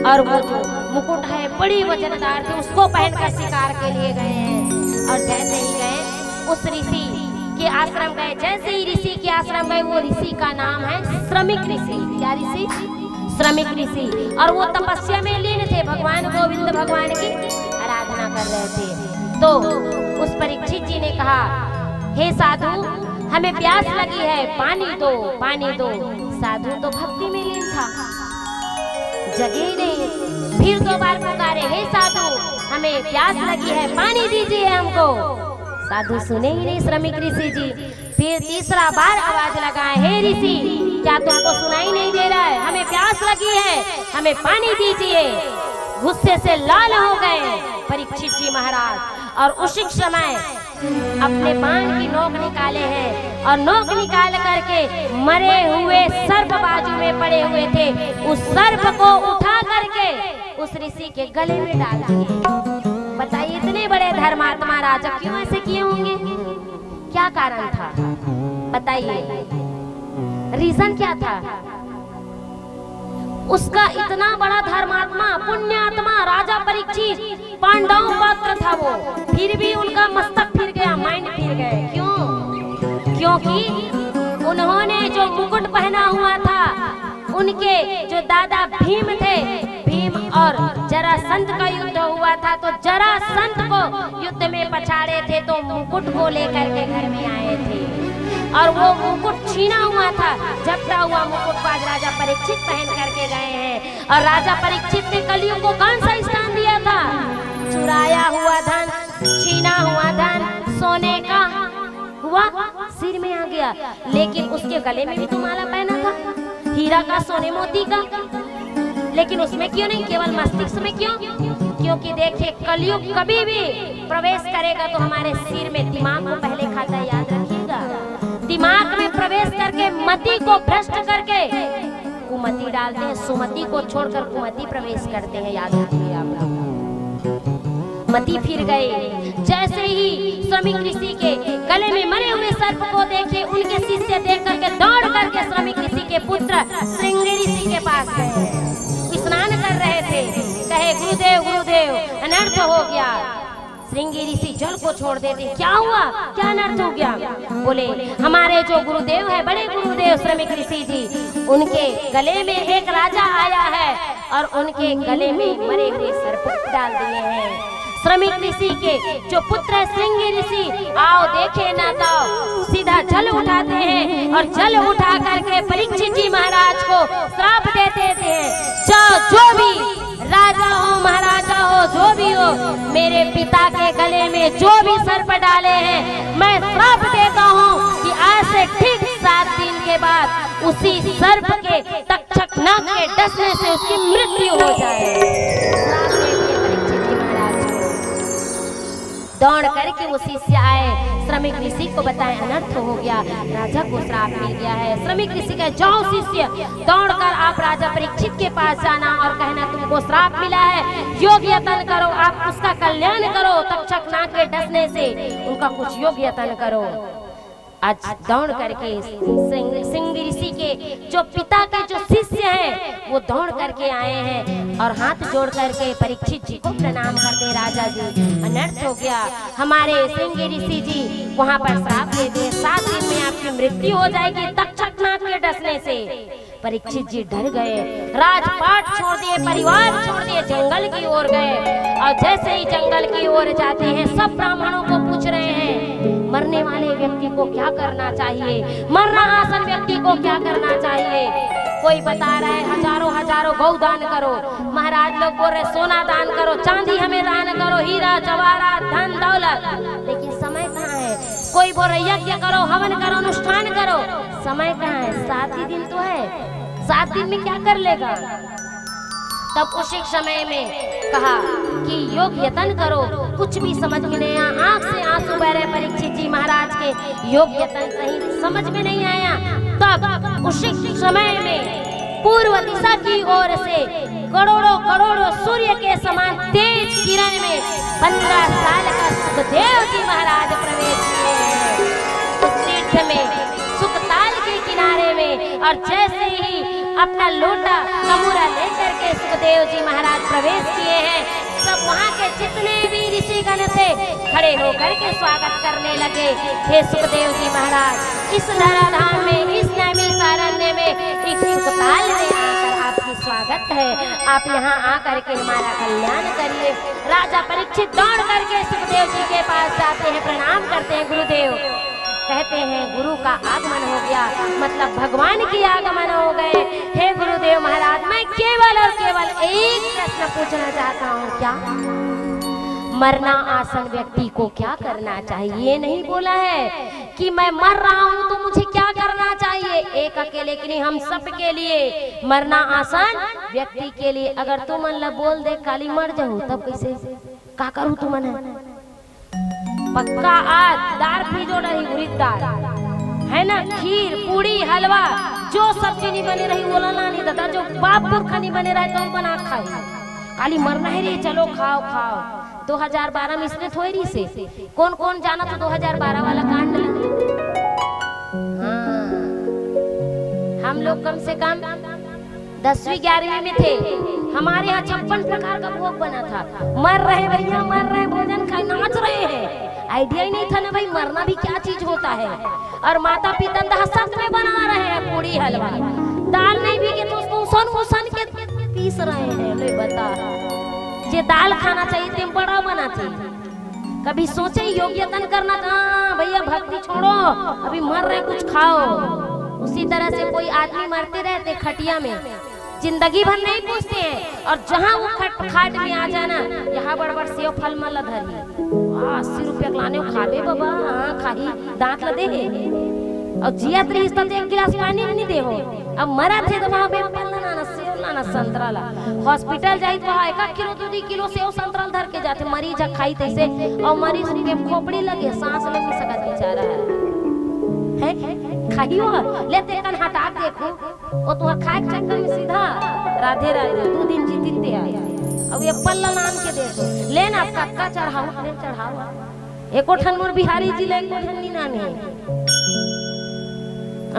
और वो जो मुकुट है, बड़ी वजनदार थी, उसको पहनकर शिकार के लिए गए हैं। और जैसे ही गए, उस ऋषि के आश्रम गए, जैसे ही ऋषि के आश्रम गए, वो ऋषि का नाम है श्रमिक ऋषि। क्या ऋषि? श्रमिक ऋषि। और वो तपस्या में लीन थे, भगवान गोविंद भगवान की आराधना कर रहे थे। तो उस परीक्षित जी ने कहा, "हे साधु, हमें प्यास लगी है, पानी दो, पानी दो।" साधु तो भक्ति में लीन था, जगे ही नहीं। फिर दो बार पुकारे, "हे साधु, हमें प्यास लगी है, पानी दीजिए हमको।" साधु सुने ही नहीं श्रमिक ऋषि जी। फिर तीसरा बार आवाज लगाए, "हे ऋषि, क्या तुमको सुनाई नहीं दे रहा है? हमें प्यास लगी है, हमें पानी दीजिए।" गुस्से से लाल हो गए परीक्षित जी महाराज, और उसी समय अपने बाण की नोक निकाले हैं, और नोक निकाल करके मरे हुए सर्प बाजू में पड़े हुए थे, उस सर्प को उठा करके उस ऋषि के गले में डाल दिए। बताइए, इतने बड़े धर्मात्मा राजा क्यों ऐसे किए होंगे? क्या कारण था, बताइए, रीजन क्या था? उसका इतना बड़ा धर्मात्मा, पुण्यात्मा राजा परीक्षित, पांडव पात्र था वो, फिर भी उनका मस्तक फिर गया, माइंड फिर गए। क्यों? क्योंकि उन्होंने जो मुकुट पहना हुआ था, उनके जो दादा भीम थे, भीम और जरासंध का युद्ध हुआ था, तो जरासंध को युद्ध में पछाड़े थे, तो मुकुट को लेकर के घर में आए थे, और वो मुकुट छीना हुआ था, झपटा हुआ मुकुट को आज राजा परीक्षित पहन करके गए हैं। और राजा परीक्षित ने कलयुग को कौन सा स्थान दिया था? चुराया हुआ धन, छीना हुआ धन, सोने का हुआ, सिर में आ गया, लेकिन उसके गले में भी तो माला पहना था, हीरा का, सोने मोती का, लेकिन उसमें क्यों नहीं, केवल मस्तिष्क में क्यों? क्योंकि देखिए, कलयुग कभी भी प्रवेश करेगा तो हमारे सिर में, दिमाग को पहले खाता है, याद रखिएगा। दिमाग में प्रवेश करके मति को भ्रष्ट करके कुमति डालते हैं, सुमति को छोड़कर कुमति प्रवेश करते हैं, याद रखिए आप लोग। मति फिर गए। जैसे ही श्रमिक ऋषि के गले में मरे हुए सर्प को देखे, उनके शिष्य देख करके दौड़ करके श्रमिक ऋषि के पुत्र श्रृंगी ऋषि के पास गए। स्नान कर रहे थे, कहे, "गुरुदेव, गुरुदेव, अनर्थ हो गया।" श्रृंगी ऋषि जल को छोड़ देते, "क्या हुआ, क्या अनर्थ हो गया?" बोले, "हमारे जो गुरुदेव है, बड़े गुरुदेव श्रमिक ऋषि जी, उनके गले में एक राजा आया है और उनके गले में मरे हुए सर्प डाल दिए हैं।" श्रमिक ऋषि के जो पुत्र है श्रृंगी ऋषि, आओ देखे ना ताओ, सीधा जल उठाते हैं और जल उठा करके परीक्षित जी महाराज को श्राप दे देते हैं, "जाओ, जो भी राजा हो, महाराजा हो, जो भी हो, मेरे पिता के गले में जो भी सर्प डाले हैं, मैं श्राप देता हूँ कि आज से ठीक सात दिन के बाद उसी सर्प के तक्षक नाग के डसने से उसकी मृत्यु हो जाए।" श्राप दे दिए परीक्षित जी महाराज को। दौड़ करके वो शिष्य आए, श्रमिक ऋषि को बताए, "अनर्थ हो गया, राजा को श्राप मिल गया है।" श्रमिक ऋषि कहे, "जाओ शिष्य, दौड़कर आप राजा परीक्षित के पास जाना और कहना, 'तुमको श्राप मिला है, योग यतन करो, आप उसका कल्याण करो, तक्षक नाग के डसने से उनका कुछ योग यतन करो।'" आज दौड़ करके श्रृंग-, श्रृंगी ऋषि के जो पिता के जो शिष्य हैं, वो दौड़ करके आए हैं और हाथ जोड़ करके परीक्षित जी को प्रणाम करते हैं, "राजा जी, अनर्थ हो गया, हमारे श्रृंगी ऋषि जी वहां पर श्राप दे दिए, सात दिन में आपकी मृत्यु हो जाएगी तक्षक नाग के डसने से।" परीक्षित जी डर गए, राजपाट छोड़ दिए, परिवार छोड़ दिए, जंगल की ओर गए। और जैसे ही जंगल की ओर जाते हैं, सब ब्राह्मणों को पूछ रहे हैं, मरने वाले व्यक्ति को क्या करना चाहिए, मरना आसन व्यक्ति को क्या करना चाहिए। कोई बता रहा है हजारों हजारों गौ दान करो, महाराज लोग बोल रहे सोना दान करो, चांदी हमें दान करो, हीरा जवाहरात धन दौलत, लेकिन समय कहाँ है? कोई बोल रहा यज्ञ करो, हवन करो, अनुष्ठान करो, समय कहाँ है? सात ही दिन तो है, सात दिन में क्या कर लेगा? तब उसी समय में कहा कि योग यतन करो, कुछ भी समझ में नहीं आया। आंख से आंसू बह रहे परीक्षित जी महाराज के, योग यतन कहीं समझ में नहीं आया। तब उसी समय में पूर्व दिशा की ओर से करोड़ों करोड़ों सूर्य के समान तेज किरण में पन्द्रह साल का सुखदेव जी महाराज प्रवेश किए हैं उस तीर्थ में, सुखताल के किनारे में। और जैसे ही अपना लोटा कमूरा लेकर के सुखदेव जी महाराज प्रवेश किए हैं, सब वहाँ के जितने भी ऋषिगण थे, खड़े होकर के स्वागत करने लगे। हे सुखदेव जी महाराज, इस धराधाम में, इस नैमिषारण्य में एक सुखताल में आकर आपकी स्वागत है। आप यहाँ आकर के हमारा कल्याण करिए। राजा परीक्षित दौड़ करके सुखदेव जी के पास जाते हैं, प्रणाम करते हैं, गुरुदेव। कहते हैं गुरु का आगमन हो गया, मतलब भगवान की आगमन हो गए। हे गुरुदेव महाराज, मैं केवल और केवल एक प्रश्न पूछना चाहता हूँ, क्या मरना आसन व्यक्ति को क्या करना चाहिए? ये नहीं बोला है कि मैं मर रहा हूँ तो मुझे क्या करना चाहिए, एक अकेले के लिए, हम सब के लिए। मरना आसन व्यक्ति के लिए। अगर तू मन ला बोल दे काली मर जाऊ, तब कैसे, का करू तू मन है? पक्का आज दार फिजो रही, उड़ीद दार, है ना, खीर, पूड़ी, हलवा, जो सब्जी नहीं बने रही, ओला लानी दादा, जो बाप पुरखा नहीं बने रहे, तो बना खाए। काली मरना है रे, चलो खाओ, खाओ। दो हज़ार बारह में इसने थोड़ी से, कौन कौन जाना तो दो हज़ार बारह वाला कांड ला? हाँ, हम लोग कम से कम दसवीं ग्यारहवीं में थे, हमारे यहाँ छप्पन प्रकार का भोग बना था। मर रहे भैया, मर रहे, भोजन खाए, नाच रहे हैं। आइडिया ही नहीं था ना भाई, मरना भी क्या चीज होता है। और माता पिता दहशत में बना रहे हैं पूड़ी हलवा, दाल नहीं बिके तो उसको उसन उसन के पीस रहे हैं। ले बता, जे दाल खाना चाहिए, ते बड़ा बना चाहिए। कभी सोचे योग यतन करना? हाँ भैया, भक्ति छोड़ो, अभी मर रहे, कुछ खाओ। उसी तरह से कोई आदमी मरते रहते खटिया में, जिंदगी भर नहीं पूछते हैं, और जहाँ वो खट खाट में आ जाना, यहाँ बड़ बड़ सेव फल मन ला धरी, अस्सी रुपया के लाने हो, खाबे बाबा, हाँ खाही, दांत ला दे। और जियत रहिस त एक गिलास पानी भी नहीं दे हो। अब मरत हे त वहाँ पे एप्पल लाना, सेव लाना, संतरा ला। हॉस्पिटल जाही त वहाँ एक एक किलो, दू दू किलो सेव संतरा ला धर के जाथे, मरीज ह खाही तैसे, और मरीज के खोपड़ी लगे, सांस ले नहीं सकत बेचारा है। हैं? खाही हो? ले ते कन हटा के देखो, वो तुहा खाए के चक्कर में सीधा राधे राधे, दू दिन जीतित ते आए। अब एप्पल ला लान के दे दो, ले ना, कतका चढ़ाऊ, ले चढ़ाऊ। एको ठन मोर बिहारी जी ले, एको ठन नी नाम हे।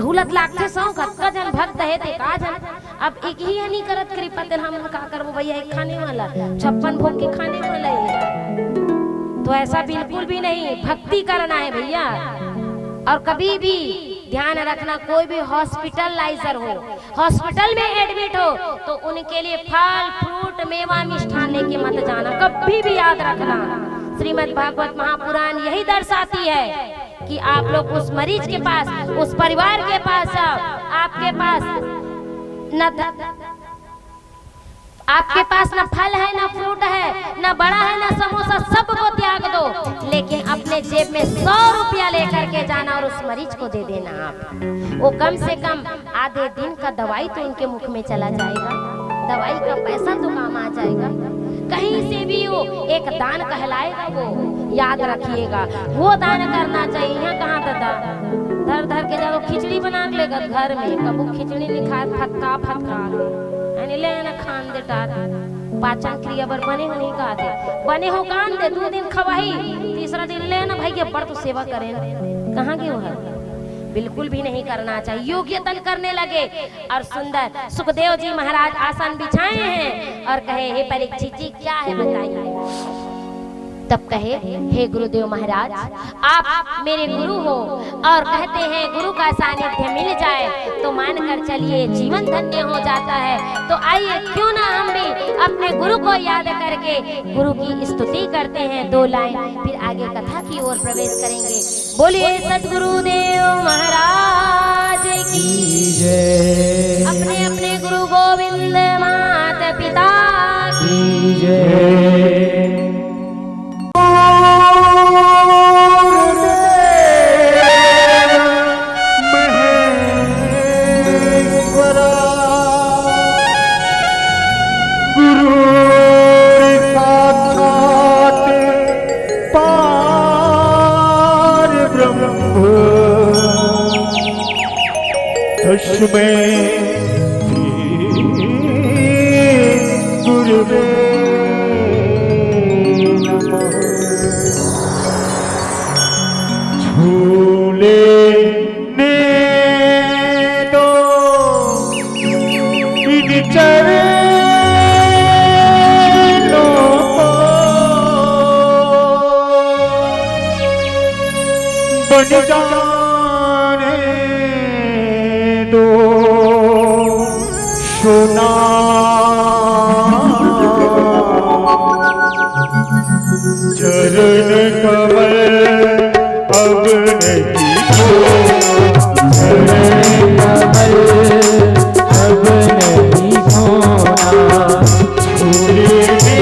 हुलत लागथे सौ, कतका जन भक्त हे ते का जन। अब एक ही ह नी करत कृपा, तेन हम का करबो भैया, एक खाने वाला, छप्पन भोग के खाने वाला ही है। तो ऐसा बिल्कुल भी नहीं, भक्ति करना है भैया। और कभी भी ध्यान रखना, कोई भी हॉस्पिटलाइजर हो, हॉस्पिटल में एडमिट हो, तो उनके लिए फल, फ्रूट, मेवा, मिष्ठान लेके मत जाना, कभी भी याद रखना। श्रीमद् भागवत महापुराण यही दर्शाती है कि आप लोग उस मरीज के पास, उस परिवार के पास जाओ, आपके पास न ध-, आपके पास ना फल है, ना फ्रूट है, ना बड़ा है, ना समोसा, सब को त्याग दो, लेकिन अपने जेब में सौ रुपया लेकर के जाना और उस मरीज को दे देना। आप वो कम से कम आधे दिन का दवाई तो उनके मुख में चला जाएगा, दवाई का पैसा तो काम आ जाएगा। कहीं से भी वो एक दान कहलाएगा, वो याद रखिएगा, वो दान करना चाहिए। यहाँ कहाँ दादा धर धर के जाओ, खिचड़ी बना के लेगा घर में, कबू खिचड़ी नहीं खाए, फतका फतका के। यानी ले ना खान दे टार, पाचन क्रिया बर बने हो नहीं कहा थे, बने हो कान दे, दू दिन खवाही, तीसरा दिन ले ना भाई के बड़ तो सेवा करें, कहाँ गए हो है? बिल्कुल भी नहीं करना चाहिए। योग यतन करने लगे और सुंदर सुखदेव जी महाराज आसन बिछाए हैं और कहे, हे परीक्षित जी, क्या है बताइए। तब कहे, हे गुरुदेव महाराज, आप मेरे गुरु हो और कहते हैं गुरु का सानिध्य मिल जाए तो मानकर चलिए जीवन धन्य हो जाता है। तो आइए क्यों ना हम भी अपने गुरु को याद करके गुरु की स्तुति करते हैं। दो लाइन, फिर आगे कथा की ओर प्रवेश करेंगे। बोलिए सतगुरुदेव महाराज की। अपने अपने गुरु गोविंद माता पिता की। तस्मै श्री गुरुवे नमः। छू लेने दो इन चरणों को, बन जाने दो सोना। चरण कमल अब नहीं धोना, चरण कमल अब नहीं धोना। छू लेने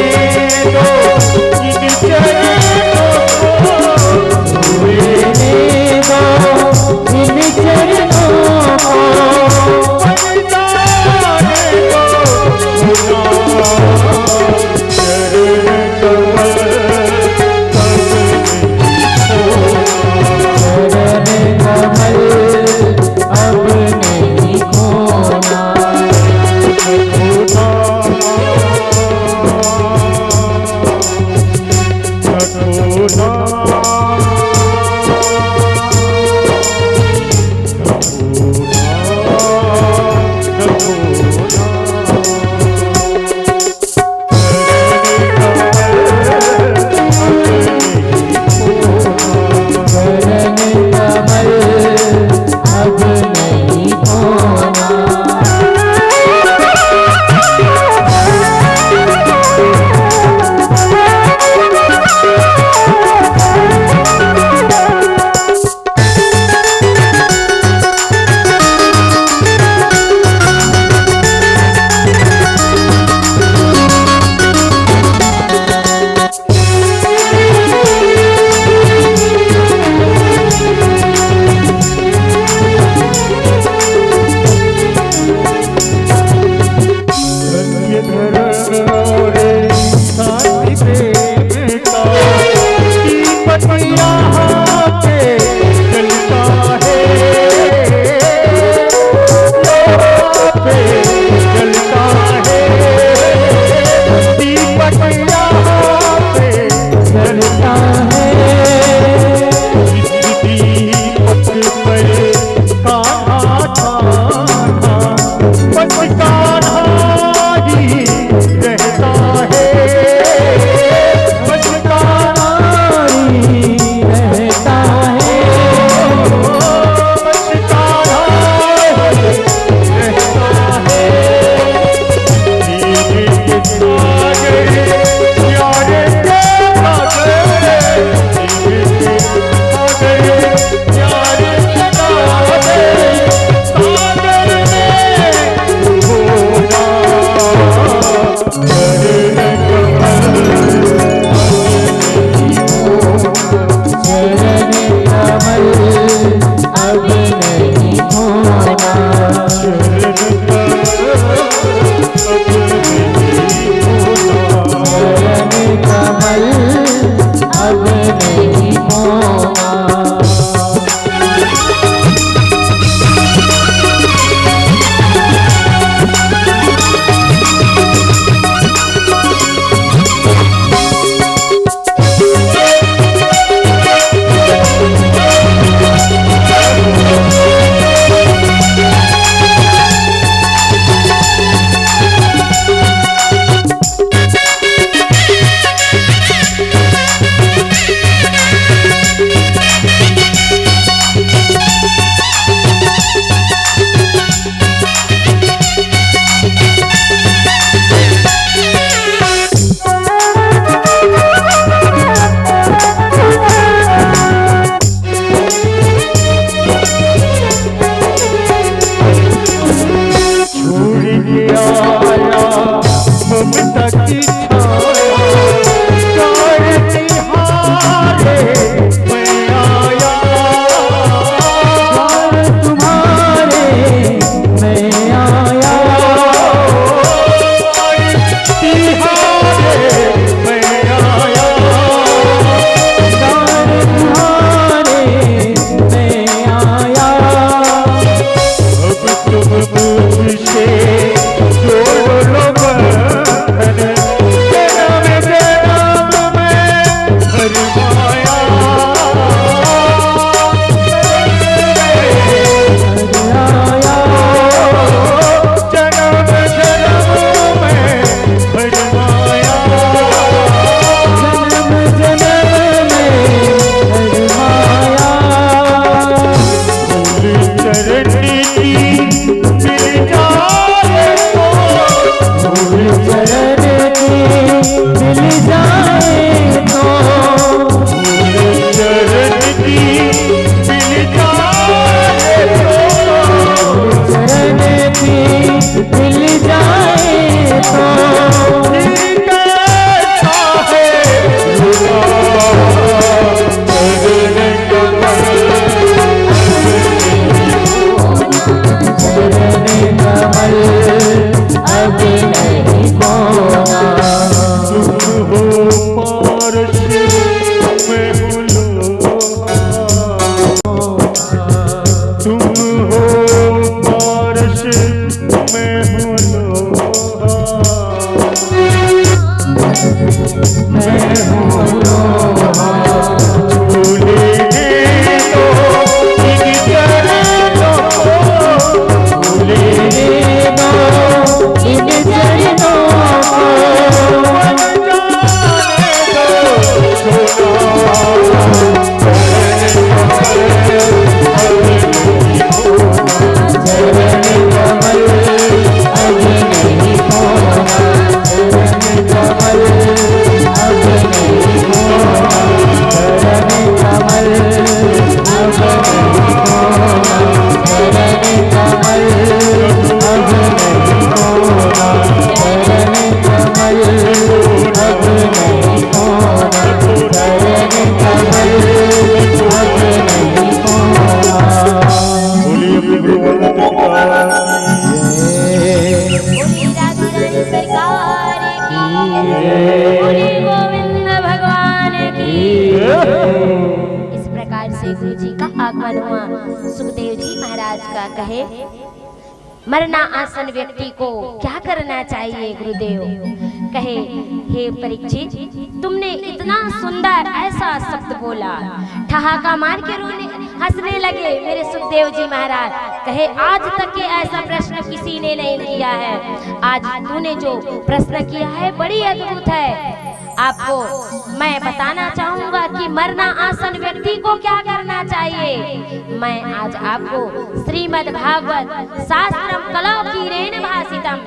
दो इन चरणों को, छू लेने दो इन चरणों को। बन जाने दो सोना, चरण कमल अब नहीं धोना। बोलिए प्रभु भगवान के पिता। बोलिए राधे रानी सरकार की। बोलिए गोविंद भगवान की। इस प्रकार से गुरु जी का आगमन हुआ। सुखदेव जी महाराज का कहे, मरना आसन व्यक्ति को क्या करना चाहिए गुरुदेव? कहे, हे परीक्षित, तुमने इतना सुंदर ऐसा शब्द बोला, ठहाका मार के रोने, हंसने लगे मेरे सुखदेव जी महाराज। कहे, आज तक ये ऐसा प्रश्न किसी ने नहीं किया है। आज तूने जो प्रश्न किया है, बड़ी अद्भुत है। आपको मैं बताना चाहूंगा कि मरना आसन व्यक्ति को क्या करना चाहिए। मैं आज आपको श्रीमद् भागवत शास्त्रम कलौ की रेण भाषितम,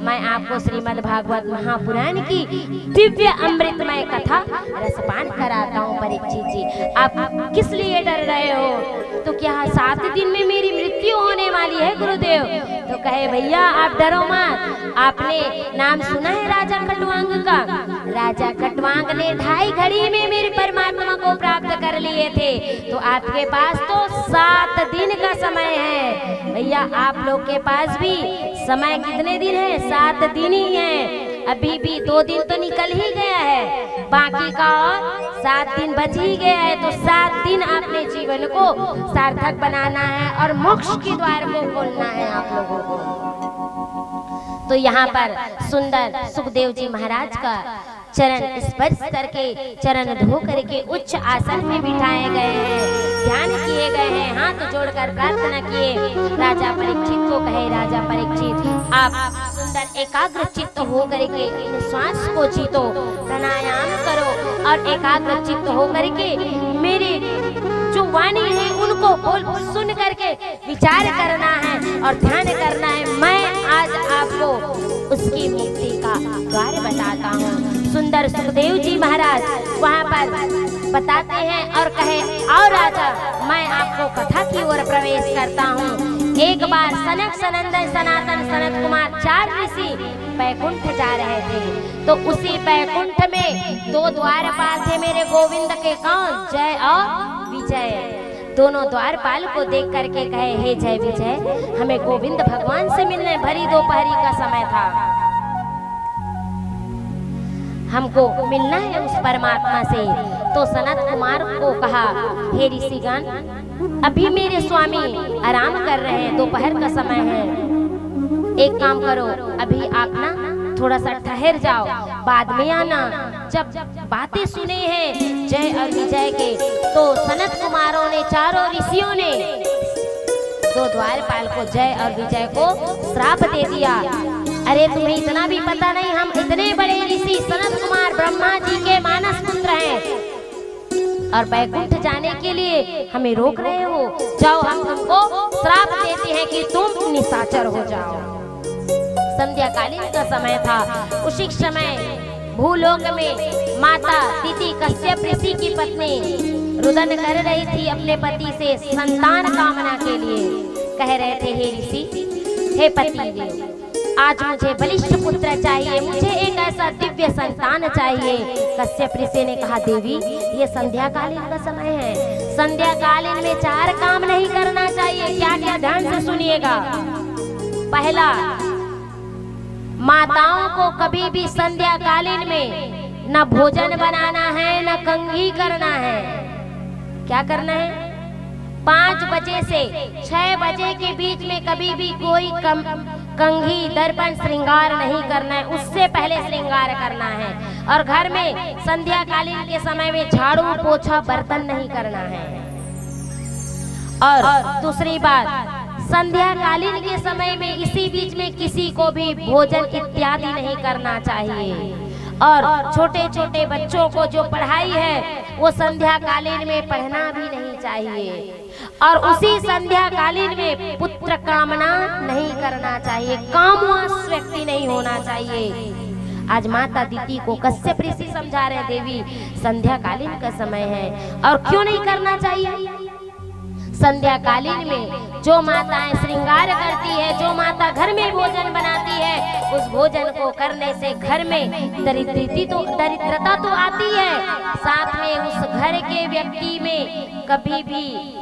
मैं आपको श्रीमद् भागवत महापुराण की दिव्य अमृतमय कथा रसपान कराता हूँ परीक्षित जी। आप किस लिए डर रहे हो? तो क्या सात दिन में मेरी मृत्यु होने वाली है गुरुदेव? तो कहे, भैया आप डरो मत, आपने नाम सुना है राजा खटवांग का? राजा खटवांग ने ढाई घड़ी में मेरे परमात्मा को प्राप्त कर लिए थे, तो आपके पास तो सात दिन का समय है। भैया आप लोग के पास भी समय कितने दिन है? सात दिन ही है। अभी भी दो दिन तो निकल ही गया है, बाकी का और सात दिन बच ही गया है। तो सात दिन आपने जीवन को सार्थक बनाना है और मोक्ष के द्वार को खोलना है आप लोगों को। तो यहाँ पर सुंदर सुखदेव जी महाराज का चरण स्पर्श करके, चरण धो करके उच्च आसन में बिठाए गए हैं, ध्यान किए गए हैं, हाथ जोड़कर प्रार्थना किए। राजा परीक्षित को कहे, राजा परीक्षित, आप सुंदर एकाग्र चित्त हो करके इन श्वास को जीतो, प्राणायाम करो और एकाग्र चित्त हो करके मेरी जो वाणी है उनको बोल, सुन करके विचार करना है और ध्यान करना है। मैं आज आपको उसकी मुक्ति का द्वार बताता हूँ। सुंदर सुखदेव जी महाराज वहाँ पर बताते हैं और कहे, आओ राजा, मैं आपको कथा की ओर प्रवेश करता हूँ। एक बार सनक सनंदन सनातन सनत कुमार चार ऋषि बैकुंठ जा रहे थे, तो उसी बैकुंठ में दो द्वारपाल थे मेरे गोविंद के। कौन? जय और विजय। दोनों द्वारपाल को देख करके कहे, हे जय विजय, हमें गोविंद भगवान से मिलने। भरी दोपहरी का समय था, हमको मिलना है उस परमात्मा से। तो सनत कुमार को कहा, हे ऋषिगण, अभी मेरे स्वामी आराम कर रहे हैं, दोपहर का समय है, एक काम करो, अभी आप ना थोड़ा सा ठहर जाओ, बाद में आना। जब बातें सुने हैं जय और विजय के, तो सनत कुमारों ने, चारों ऋषियों ने दो द्वारपाल को, जय और विजय को श्राप दे दिया। अरे तुम्हें इतना भी पता नहीं, हम इतने बड़े ऋषि सनत कुमार ब्रह्मा जी के मानस पुत्र हैं और बैकुंठ जाने के लिए हमें रोक रहे हो। जाओ, हम तुमको श्राप देते हैं कि तुम निशाचर हो जाओ। संध्याकालीन का समय था। उसी समय भूलोक में माता दिति कश्यप ऋषि की पत्नी रुदन कर रही थी अपने पति से संतान कामना के लिए। कह रहे थे, हे ऋषि, हे पति देव, आज मुझे बलिष्ठ पुत्र चाहिए, मुझे एक ऐसा दिव्य संतान चाहिए। कश्यप ऋषि ने कहा, देवी, ये संध्याकालीन का समय है, संध्याकालीन में चार काम नहीं करना चाहिए। क्या क्या? ध्यान से सुनिएगा। पहला, माताओं को कभी भी संध्याकालीन में न भोजन बनाना है, न कंघी करना है। क्या करना है? पाँच बजे से छह बजे के बीच में कभी भी कोई कम, कंघी, दर्पण, श्रृंगार नहीं करना है, उससे पहले श्रृंगार करना है। और घर में संध्याकालीन के समय में झाड़ू, पोछा, बर्तन नहीं करना है। और दूसरी बात, संध्याकालीन के समय में इसी बीच में किसी को भी भोजन इत्यादि नहीं करना चाहिए। और छोटे छोटे बच्चों को जो पढ़ाई है, वो संध्याकालीन में पढ़ना भी नहीं चाहिए। और उसी संध्याकालीन में पुत्र कामना नहीं करना चाहिए, कामवश व्यक्ति नहीं होना चाहिए। आज माता दिति को कश्यप ऋषि समझा रहे हैं, देवी, संध्याकालीन का समय है और क्यों नहीं करना चाहिए? संध्याकालीन में जो माताएं श्रृंगार करती है, जो माता घर में भोजन बनाती है, उस भोजन को करने से घर में दरिद्रती तो, दरिद्रता तो आती है, साथ में उस घर के व्यक्ति में कभी भी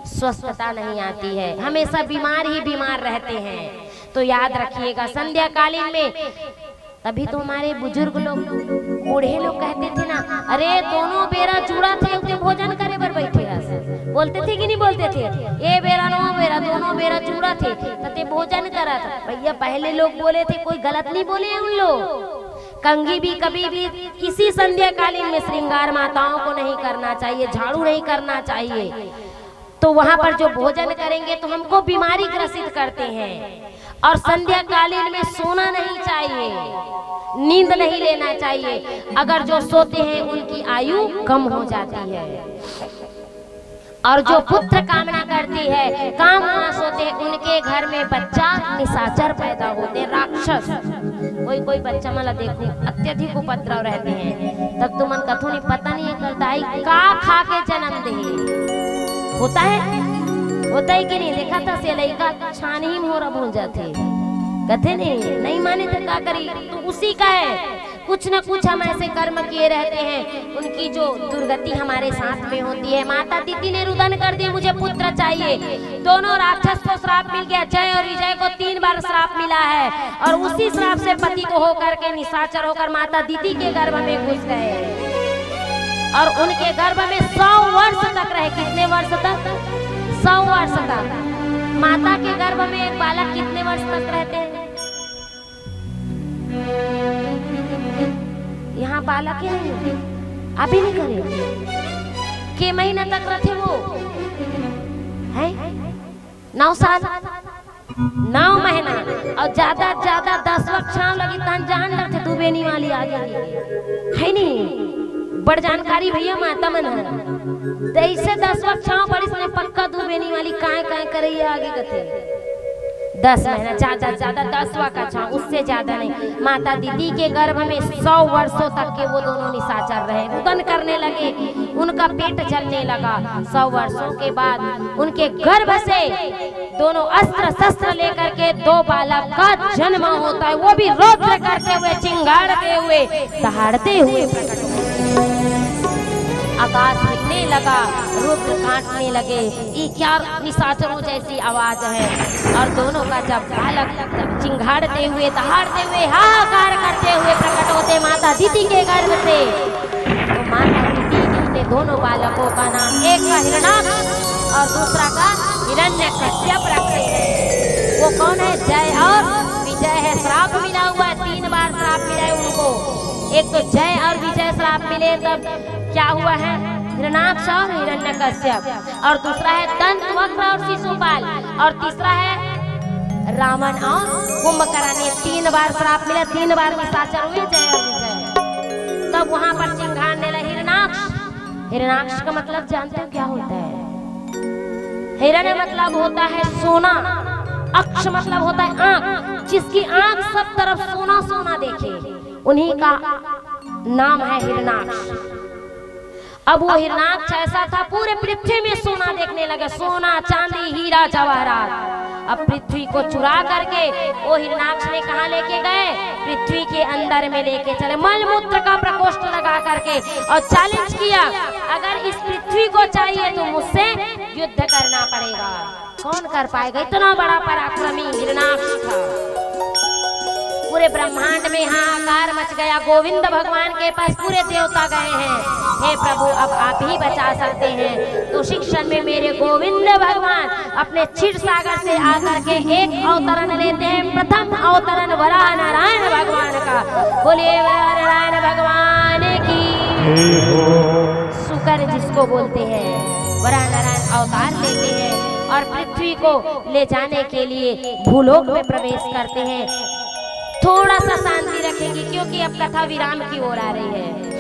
स्वस्थता नहीं आती है, हमेशा बीमार ही बीमार रहते हैं। तो याद रखिएगा, संध्याकालीन में तभी तो हमारे बुजुर्ग लोग, बूढ़े लोग कहते थे ना, "अरे, दोनों बेरा जुड़ा थे, उते भोजन करे बर बैठे हस।" बोलते थे कि नहीं बोलते थे? "ए बेरा, नो बेरा, दोनों बेरा जुड़ा थे, तते भोजन करत।" भैया, पहले लोग बोले थे, कोई गलत नहीं बोले हैं उन लोग। कंघी भी कभी भी किसी संध्याकालीन में श्रृंगार माताओं को नहीं करना चाहिए, झाड़ू नहीं करना चाहिए। तो वहां पर जो भोजन करेंगे तो हमको बीमारी ग्रसित करते हैं। और संध्याकालीन में सोना नहीं चाहिए, नींद नहीं लेना चाहिए। अगर जो सोते हैं उनकी आयु कम हो जाती है। और जो पुत्र कामना करती है, काम वहां सोते हैं, उनके घर में बच्चा निशाचर पैदा होते हैं, राक्षस। कोई कोई बच्चा मला देखो, अत्यधिक उपद्रव रहते हैं, तब तुमन कथो नहीं, पता नहीं एकर दाई का खा के जन्म दे। होता है, होता है कि नहीं? देखा था से लइका छानी मोर अब हो जाते, कथे नहीं, नहीं माने तो का करी, तो उसी का है। कुछ न कुछ हम ऐसे कर्म किए रहते हैं, उनकी जो दुर्गति हमारे साथ में होती है। माता दीदी ने रुदन कर दिया, "मुझे पुत्र चाहिए।" दोनों राक्षस को श्राप मिल गया, जय और विजय को तीन बार श्राप मिला है, और उसी श्राप से पतित होकर के, निशाचर होकर माता दीदी के गर्भ में घुस गए और उनके गर्भ में सौ वर्ष तक रहे। कितने वर्ष तक? सौ वर्ष तक। माता के गर्भ में एक बालक कितने वर्ष तक रहते हैं? यहाँ बालक है, अभी नहीं करे, के महीना तक रथे वो, है नौ साल, नौ महीना, और ज्यादा ज्यादा दस वक्त छांव लगी, तहन जान लगथे दू बेनी वाली आ गई, है नहीं? बड़ जानकारी भैया माता मन है। तो ऐसे दस वक्त छांव पड़िस ने पक्का दू बेनी वाली काय काय करैया आगे कथे। दस महीना, ज्यादा ज्यादा दस वा का छांव, उससे ज्यादा नहीं। माता दीदी के गर्भ में सौ वर्षों तक के वो दोनों निशाचर रहे, रुदन करने लगे, उनका पेट जलने लगा। सौ वर्षों के बाद उनके गर्भ से दोनों अस्त्र शस्त्र लेकर के दो बालक का जन्म होता है, वो भी रौद्र करते हुए, चिंगाड़ते हुए, दहाड़ते हुए प्रकट होते हैं। आकाश हिलने लगा, रुद्र कांपने लगे। ये क्या निशाचरों जैसी आवाज है? और दोनों का जब बालक चिंगाड़ते हुए, दहाड़ते हुए, हाहाकार करते हुए प्रकट होते माता दीदी के गर्भ से, तो माता दीदी ने अपने दोनों बालकों का नाम, एक का हिरणाक्ष और दूसरा का हिरण्यकश्यप रखे हैं। वो कौन है? जय और विजय है। श्राप मिला हुआ है, तीन बार श्राप मिला है उनको। एक तो जय और विजय श्राप मिले, तब क्या हुआ है? हिरणाक्ष और हिरण्यकश्यप। और दूसरा है दंत वक्र और शिशुपाल। और तीसरा है रावण और कुंभकर्ण। ये तीन बार श्राप मिला, तीन बार निशाचर हुए जय और विजय। तब वहां पर चिंगाड़ने लगे हिरणाक्ष। हिरणाक्ष का मतलब जानते हो क्या होता है? हिरण्य मतलब होता है सोना, अक्ष मतलब होता है आंख। जिसकी आंख सब तरफ सोना सोना देखे, उन्हीं का नाम है हिरणाक्ष। अब वो हिरणाक्ष ऐसा था, पूरे पृथ्वी में सोना देखने लगे, सोना, चांदी, हीरा, जवाहरात। अब पृथ्वी को चुरा करके वो हिरणाक्ष ने कहाँ लेके गए? पृथ्वी के अंदर में लेके चले, मलमूत्र का प्रकोष्ठ लगा करके, और चैलेंज किया, "अगर इस पृथ्वी को चाहिए तो मुझसे युद्ध करना पड़ेगा।" कौन कर पाएगा? इतना बड़ा पराक्रमी हिरणाक्ष था। पूरे ब्रह्मांड में हाहाकार मच गया। गोविंद भगवान के पास पूरे देवता गए हैं, "हे प्रभु, अब आप ही बचा सकते हैं।" तो उसी क्षण में मेरे गोविंद भगवान अपने क्षीर सागर से आकर के एक अवतरण लेते हैं। प्रथम अवतरण वराह नारायण भगवान का। बोलिए वराह नारायण भगवान की। जय हो। सुकर जिसको बोलते हैं, वराह नारायण अवतार लेते हैं और पृथ्वी को ले जाने के लिए भूलोक में प्रवेश करते हैं। थोड़ा सा शांति रखेंगे, क्योंकि अब कथा विराम की ओर आ रही है।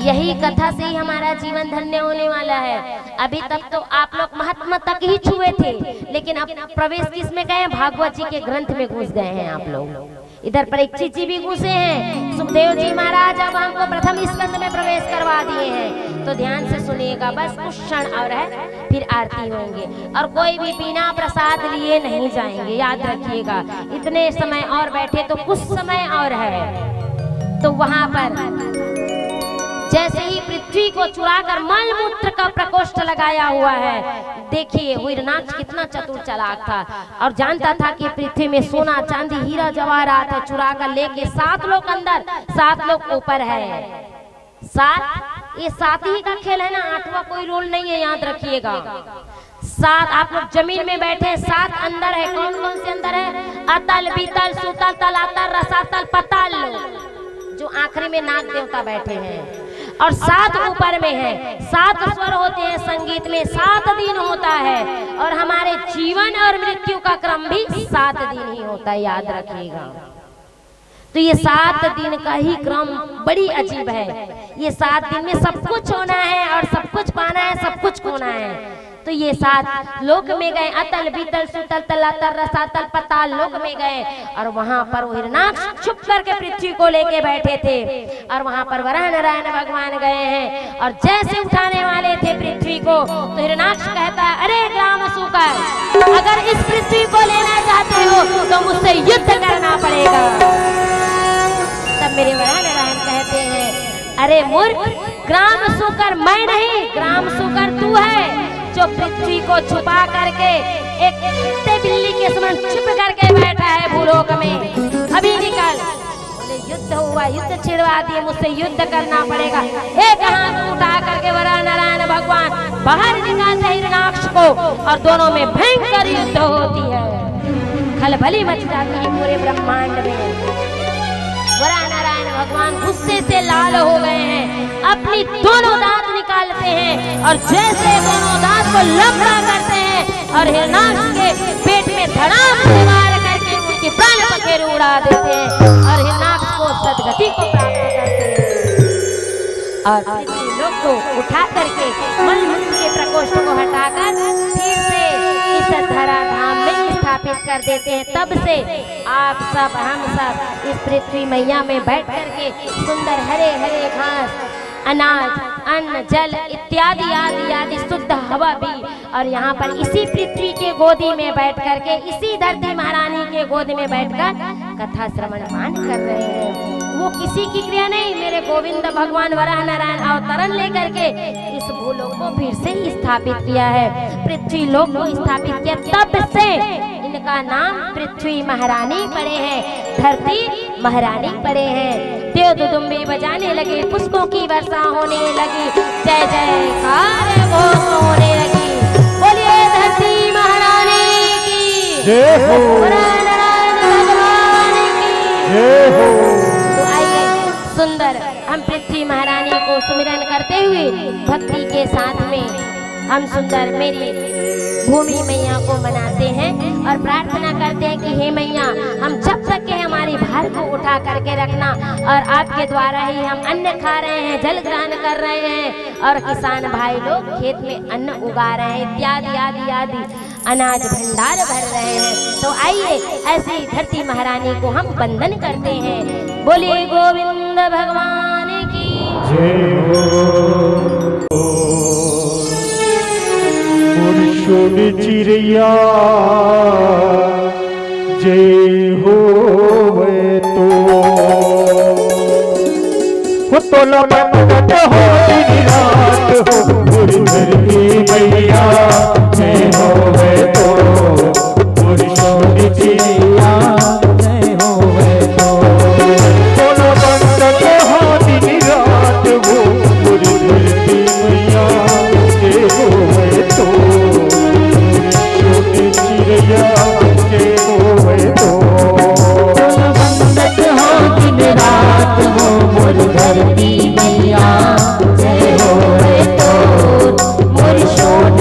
यही कथा से ही हमारा जीवन धन्य होने वाला है। अभी तक तो आप लोग महात्मा तक ही छुए थे, लेकिन अब प्रवेश किस में गए? भागवत जी के ग्रंथ में घुस गए हैं आप लोग। इधर परीक्षित जी भी घुसे हैं, सुखदेव जी महाराज अब हमको प्रथम स्कंद में प्रवेश करवा दिए हैं। तो ध्यान से सुनिएगा, बस कुछ क्षण और है, फिर आरती होंगे और कोई भी बिना प्रसाद लिए नहीं जाएंगे, याद रखिएगा। इतने समय और बैठे तो कुछ समय और है। तो वहां पर जैसे ही पृथ्वी को चुराकर मलमूत्र का प्रकोष्ठ लगाया हुआ है, देखिए वो हिरणाक्ष कितना चतुर चालाक था और जानता था कि पृथ्वी में सोना, चांदी, हीरा, जवाहरात है, चुरा कर लेके सात लोग अंदर, सात लोग ऊपर है। सात, ये सात ही का खेल है ना, आठवां कोई रोल नहीं है, याद रखिएगा। सात आप लोग जमीन में बैठे, सात अंदर है। कौन कौन से अंदर है? अतल, बीतल, सुतल, तलातल, रसातल, पताल लोक, जो आखिरी में नाग देवता बैठे हैं, और सात ऊपर में है। सात स्वर होते हैं संगीत में, सात दिन होता है, और हमारे जीवन और मृत्यु का क्रम भी सात दिन ही होता है, याद रखिएगा। तो ये सात दिन का ही क्रम बड़ी अजीब है। ये सात दिन में सब कुछ होना है और सब कुछ पाना है, सब कुछ खोना है। तो ये सात लोक में गए, अतल, बीतल, सुतल, तलातल, रसातल, पताल लोक में गए, और वहां पर वो हिरणाक्ष छुप करके पृथ्वी को लेके बैठे थे। और वहां पर वराह नारायण भगवान गए हैं, और जैसे उठाने वाले थे पृथ्वी को, तो हिरणाक्ष कहता है, "अरे ग्राम सूकर, अगर इस पृथ्वी को लेना चाहते हो तो मुझसे युद्ध करना पड़ेगा।" तब मेरे वराह नारायण कहते हैं, "अरे मूर्ख, ग्राम सूकर मैं नहीं, ग्राम सूकर तू है, जो पृथ्वी को छुपा करके एक कुत्ते बिल्ली के समान छुप करके बैठा है भूलोक में। अभी निकल।" बोले, "युद्ध हुआ, युद्ध छिड़वा दिए, मुझसे युद्ध करना पड़ेगा।" एक हाथ उठा करके वराह नारायण भगवान बाहर निकालते हैं हिरणाक्ष को, और दोनों में भयंकर युद्ध होती है। खलबली मच जाती है पूरे ब्रह्मांड में। वराह नारायण भगवान गुस्से से लाल हो गए हैं, अपनी दोनों दांत निकालते हैं और जैसे दोनों दांत को लंबा करते हैं और हिरणाक्ष के पेट में धड़ाम से वार करके उनके प्राण पखेरु उड़ा देते हैं और हिरणाक्ष को सदगति को प्राप्त करते हैं। और पृथ्वी लोक को उठा करके मलमूत्र के प्रकोष्ठ को हटाकर फिर से इस धरा धाम में स्थापित कर देते हैं। तब से आप सब, हम सब इस पृथ्वी मैया में बैठ करके सुंदर हरे हरे घास, अनाज, अन्न, जल इत्यादि आदि आदि शुद्ध हवा भी, और यहाँ पर इसी पृथ्वी के गोदी में बैठ करके, इसी धरती महारानी के गोद में बैठकर कथा श्रवण पान कर रहे हैं। वो किसी की क्रिया नहीं, मेरे गोविंद भगवान वराह नारायण अवतरण लेकर के इस भूलोक को फिर से स्थापित किया है, पृथ्वी लोक को स्थापित किया। तब से इनका नाम पृथ्वी महारानी पड़े हैं, धरती महारानी पड़े हैं। देव दुदुम्बी बजाने लगे, पुष्पों की वर्षा होने लगी, जय जयकार घोष होने लगी। बोलिए धरती महारानी की जय हो। वराह नारायण भगवान की जय हो। तो आइए, सुंदर हम पृथ्वी महारानी को सुमिरन करते हुए भक्ति के साथ में हम सुंदर मेरी भूमि मैया को मनाते हैं और प्रार्थना करते हैं कि हे मैया, हम जब तक के हमारी भार को उठा करके रखना, और आपके द्वारा ही हम अन्न खा रहे हैं, जल ग्रहण कर रहे हैं और किसान भाई लोग खेत में अन्न उगा रहे हैं इत्यादि आदि आदि अनाज भंडार भर रहे हैं। तो आइए, ऐसी धरती महारानी को हम वंदन करते हैं। बोलिए गोविंद भगवान की जय हो। मोर सोन चिरैया जय होवे तो। हो तोला बंदत हो दिन रात हो, मोर धरती मैया जय होवे तो। मोर सोन चिरैया जय होवे तो। तोला बंदत हो दिन रात हो, मोर धरती मैया जय होवे तो। मोर सोन चिरैया जय होवे तो। बंदत हो दिन रात हो, मोर धरती मैया जय होवे तो। मोर सोन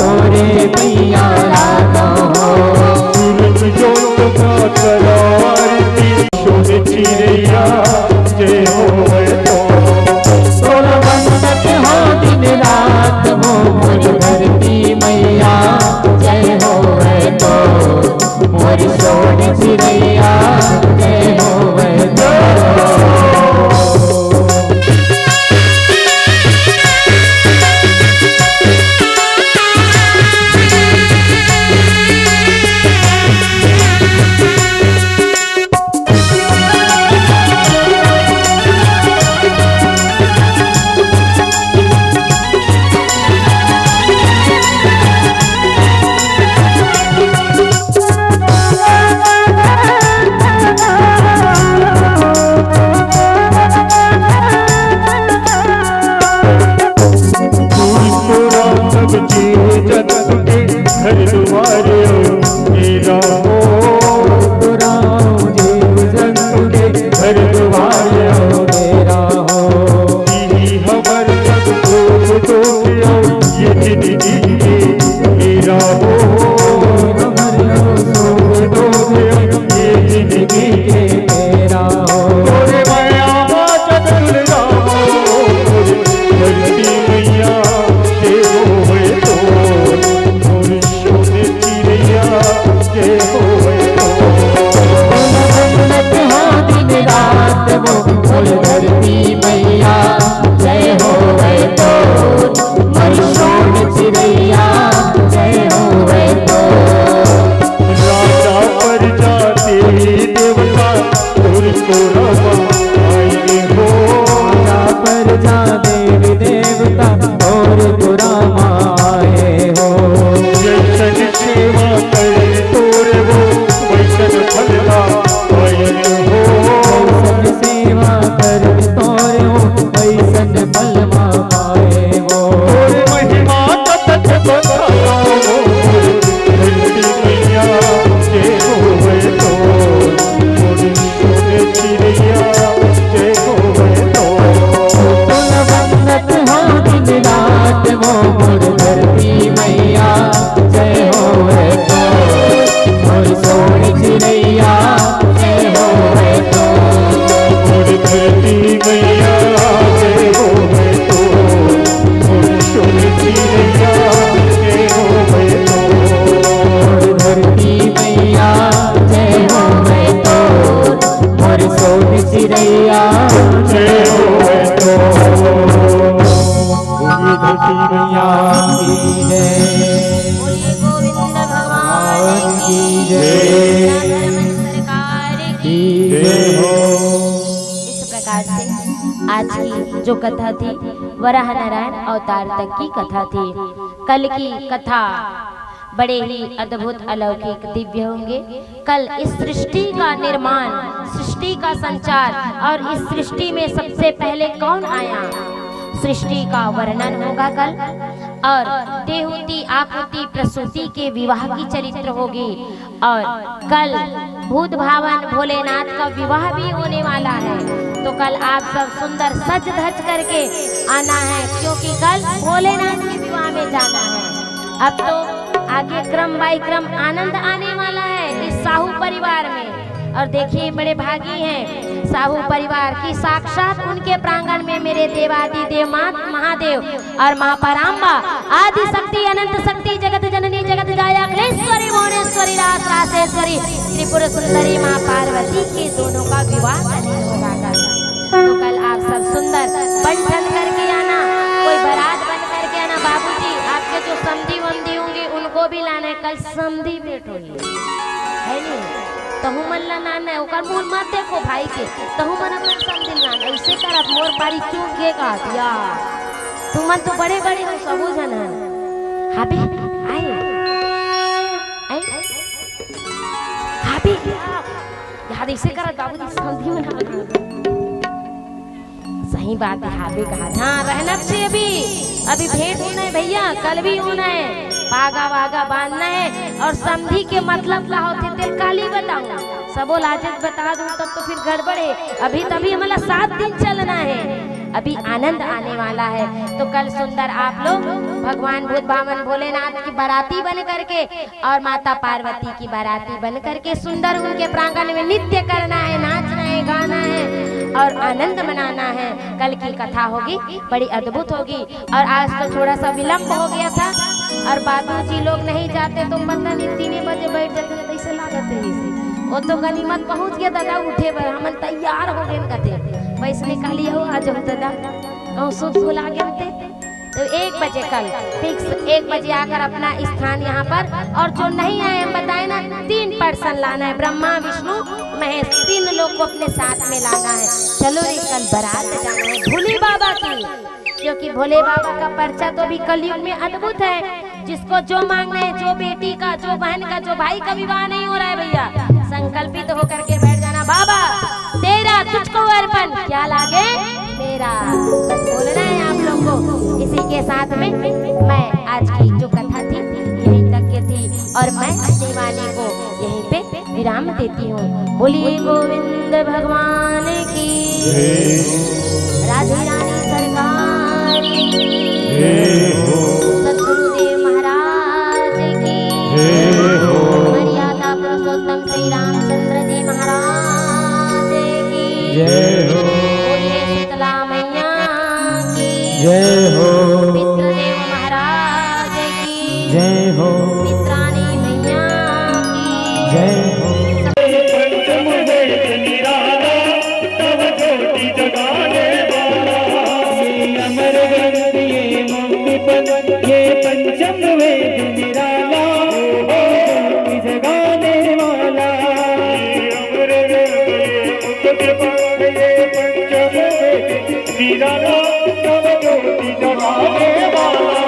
मोरे भैया राधा हो। सूरज जोत का करो आरती, सोने चिड़ैया जय होवे तो। तोला वंदत हो दिन रात हो, मोर धरती मैया जय होवे तो। मोर सोने चिड़ैया जय होवे तो। घर दुआर हो, तेरा हो। राम जीव जंतु के घर दुआर हो, तेरा हो। यही हमर सब दुख दुख हो, ये जिंदगी के तेरा हो। हमर सुख दुख हो, ये जिंदगी के तेरा हो। तोरे मया जब दुलरा हो, धरती मैया के होवे तो। मोर सोने चिड़ैया जय होवे तो। उन्नत हो दिन रात वो, मोर धरती मैया जय होवे तो। मोर सोने चिड़ैया जय होवे तो। राजा प्रजा देवी देवता तोर कोरा आए हो। राजा प्रजा देवी देवता तोर कोरा आए हो। जैसन सेवा करे तोर वो, वैसन फलवा पाए हो। जैसन सेवा करे तोर वो, वैसन फलवा पाए हो। तोर महिमा कथत बखानो, धरती मैया जय होवे तो। मोर सोने चिड़ैया जय होवे तो। तोला वंदत हो दिन रात वो, मोर धरती मैया जय होवे तो। मोर सोने चिड़ैया जय होवे तो। मोर धरती मैया जय होवे तो। मोर सोने चिड़ैया जय होवे तो। मोर धरती मैया जय होवे तो। मोर सोने चिड़ैया जय होवे तो। बोलिए धरती मैया की जय। बोलिए गोविंद भगवान की जय। राधा रमन सरकार की जय हो। इस प्रकार से आज की जो कथा थी, वराह नारायण अवतार तक की कथा थी। कल की कथा बड़े ही अद्भुत, अलौकिक, दिव्य होंगे। कल इस सृष्टि का निर्माण, सृष्टि का संचार और इस सृष्टि में सबसे पहले कौन आया, सृष्टि का वर्णन होगा कल। और देहूति, आकुति, प्रसूति के विवाह की चरित्र होगी। और कल भूत भावन भोलेनाथ का विवाह भी होने वाला है। तो कल आप सब सुंदर सज धज करके आना है, क्योंकि कल भोलेनाथ के विवाह में जाना है। अब तो आगे क्रम बाई क्रम आनंद आने वाला है इस साहू परिवार में। और देखिए, बड़े भागी हैं साहू परिवार की, साक्षात उनके प्रांगण में मेरे देवादिदेव मात महादेव और माँ पराम्बा, आदि शक्ति, अनंत शक्ति, जगत जननी, जगत जाया, अखिलेश्वरी, भुवनेश्वरी, रास रासेश्वरी, त्रिपुर सुंदरी माँ पार्वती के दोनों का विवाह कल होगा। कल तो कल आप सब सुंदर बन ठन करके आना, कोई बारात बन करके आना। बाबूजी, आपके जो समधी वमधी होंगे, उनको भी लाना है। कल समधी भेंट होगी, है नहीं? तहु मन ला नान है, ओकर मुंह मत देखो भाई के, तहु मन अपन समधी ला नान। ऐसे करत मोर पारी चूक गे का दिया। तुमन तो बड़े बड़े हो, सबो झन हन। हाबे, आए, आए, हाबे, यार, ऐसे करत बाबूजी समधी मन। सही बात है, हाबे कहा, हाँ, रहना चाहिए अभी, अभी भेंट होना है भैया, कल भी होना है, पागा वागा बांधना है। और समधी के मतलब का होथे, तेल काली बताऊं, सबो लाजत बता दूं, तब तो फिर गड़बड़ है। अभी तभी हमला सात दिन चलना है, अभी आनंद आने वाला है। तो कल सुंदर आप लोग भगवान भूत भावन भोलेनाथ की बाराती बन करके और माता पार्वती की बाराती बन करके सुंदर उनके प्रांगण में नृत्य करना है, नाचना है, गाना है और आनंद मनाना है। कल की कथा होगी, बड़ी अद्भुत होगी। और आज तो थोड़ा सा विलंब हो गया था और बाबूजी लोग नहीं जाते तो पता नहीं तीन बजे बैठ जाते, कैसे लागत है इसे। वो तो गनीमत पहुंच गया दादा, उठे बर हमन तैयार हो गए कथे। वैसने काली हो आज हम दादा कहूँ सुध भुला गए थे। तो एक बजे कल फिक्स एक बजे आकर अपना स्थान यहाँ पर, और जो नहीं आए हम बताए ना, तीन पर्सन लाना है, ब्रह्मा विष्णु महेश, तीन लोग को अपने साथ में लाना है। चलो रे, कल बारात जाना है भोले बाबा की, क्योंकि भोले बाबा का परचा तो भी कलयुग में अद्भुत है। जिसको जो मांगना है, जो बेटी का, जो बहन का, जो भाई का विवाह नहीं हो रहा है भैया, संकल्पित होकर के बैठ जाना, बाबा तेरा तुझको अर्पण, क्या लागे मेरा। बस बोलना है आप लोग को। इसी के साथ में मैं आज की जो कथा थी यहीं तक के थी, और मैं अपनी वाणी को यहीं पे विराम देती हूँ। बोलिए गोविंद भगवान की, राधे रानी सरकार की, सदगुरुदेव महाराज की, मर्यादा पुरुषोत्तम श्री रामचंद्र जी महाराज की, बोलिए शीतला मैया की, पितृदेव महाराज की, जय हो। पित्राणी मैया की जय हो। पंचम वेद निराला, तव ज्योति जगाने वाला। ये अमर ग्रंथ, ये मुक्तिपथ, ये पंचम वेद निराला, ज्योति जगाने वाला। ये अमर ग्रंथ, ये मुक्तिपथ, ये पंचम वेद निराला, तव ज्योति जगाने वाला।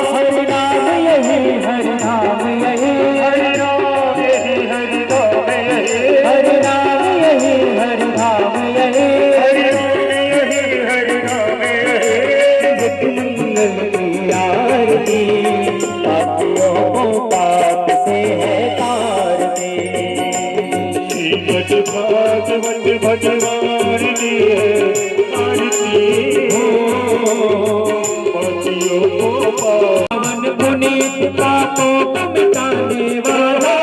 हरि नाम यही, हरि नाम यही, हरि नाम यही, हरि नाम यही, हरि नाम यही, हरि नाम यही, हरि नाम यही, हरि नाम यही। नित मंगल की आरती, पापियों को पाप से है तारती। श्रीमद् भागवत भगवान की है आरती हो, पतियों को पावन पुनीत पापों को मिटाने वाला।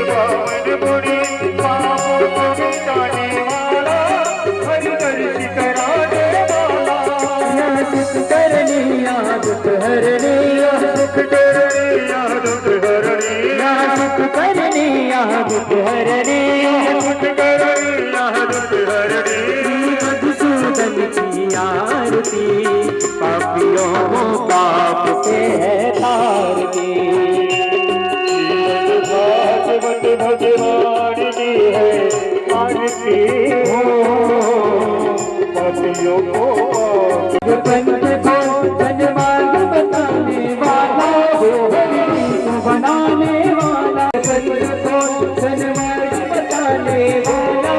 पावन पुनीत पापों को मिटाने वाला, हरि दर्श कराने वाला। या सुख करनी, या दुख हरनी, या सुख करनी, या दुख हरनी, या सुख करनी, या दुख हरनी, या सुख करनी, या दुख हरनी। श्री मधुसूदन की आरती, पापियों को पाप से है तारती। श्रीमद् भागवत भगवान की है आरती हो, पतियों को पंच को सन्मार्ग बताने वाला, बिगड़ी को बनाने वाला। पंच को सन्मार्ग बताने वाला,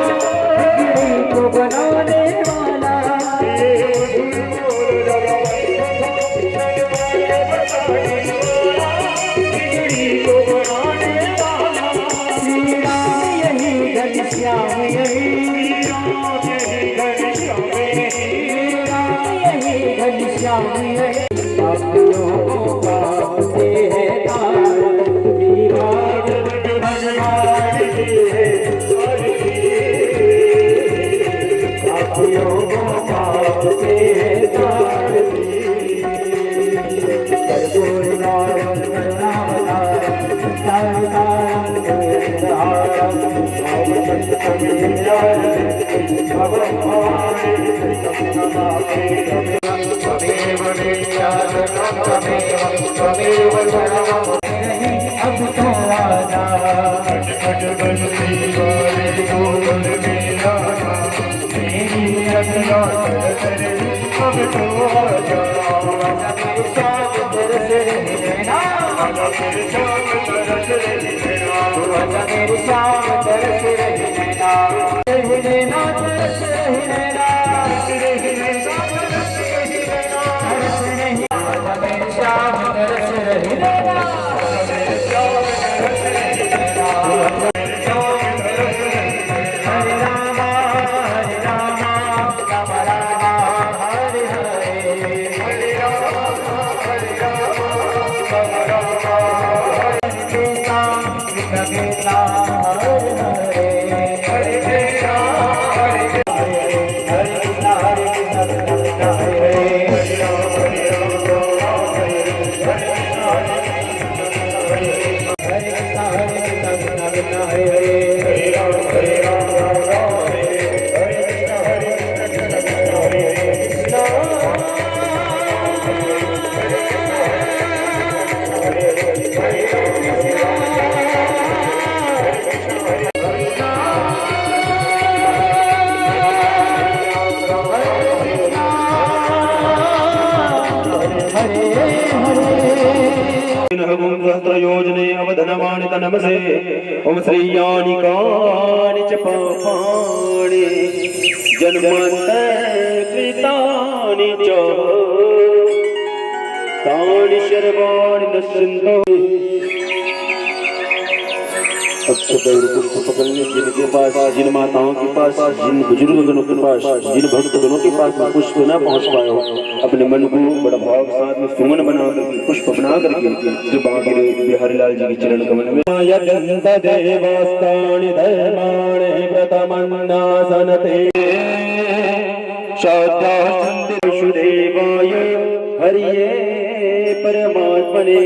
बिगड़ी को बनाने वाला। श्री राम यही, घनश्याम यही, श्री राम यही, घनश्याम यही। पापियों को पाप से है तारती, भगवान की है आरती। पापियों को पाप से है तारती। कर्पूर तारक करुणावतारम, तारकाणां करुणावतारम, भवभय अब तो आजा। खट खट बंसी वाले ढोल मेरा, मेरी अखियाँ तरस रही, अब तो आजा। आजा मेरे श्याम तरस रही नैना, आजा मेरे श्याम तरस रही नैना, आजा मेरे श्याम तरस रही नैना, रही नैना, तरस रही नैना, तरस रही नैना। सहस्रयोजने अवधनमानि तन्मसे। ओम श्रेयानि कानि च पापानि जन्मांतरकृतानि च तानि सर्वाणि नश्यंतु। अक्षत और पुष्प पकड़ने जिनके पास, जिन माताओं के पास, जिन बुजुर्गों के पास, जिन भक्तगणों के पास पुष्प न पहुंच पाए हो, अपने मन को बड़ा भाव के साथ में सुमन बना करके, पुष्प बना करके जो बांके बिहारी लाल जी के चरण कमल में। यजंत देवास्तानि धर्माणि प्रथमन्नासनते। श्रद्धा संति वासुदेवाय हरिये परमात्मने।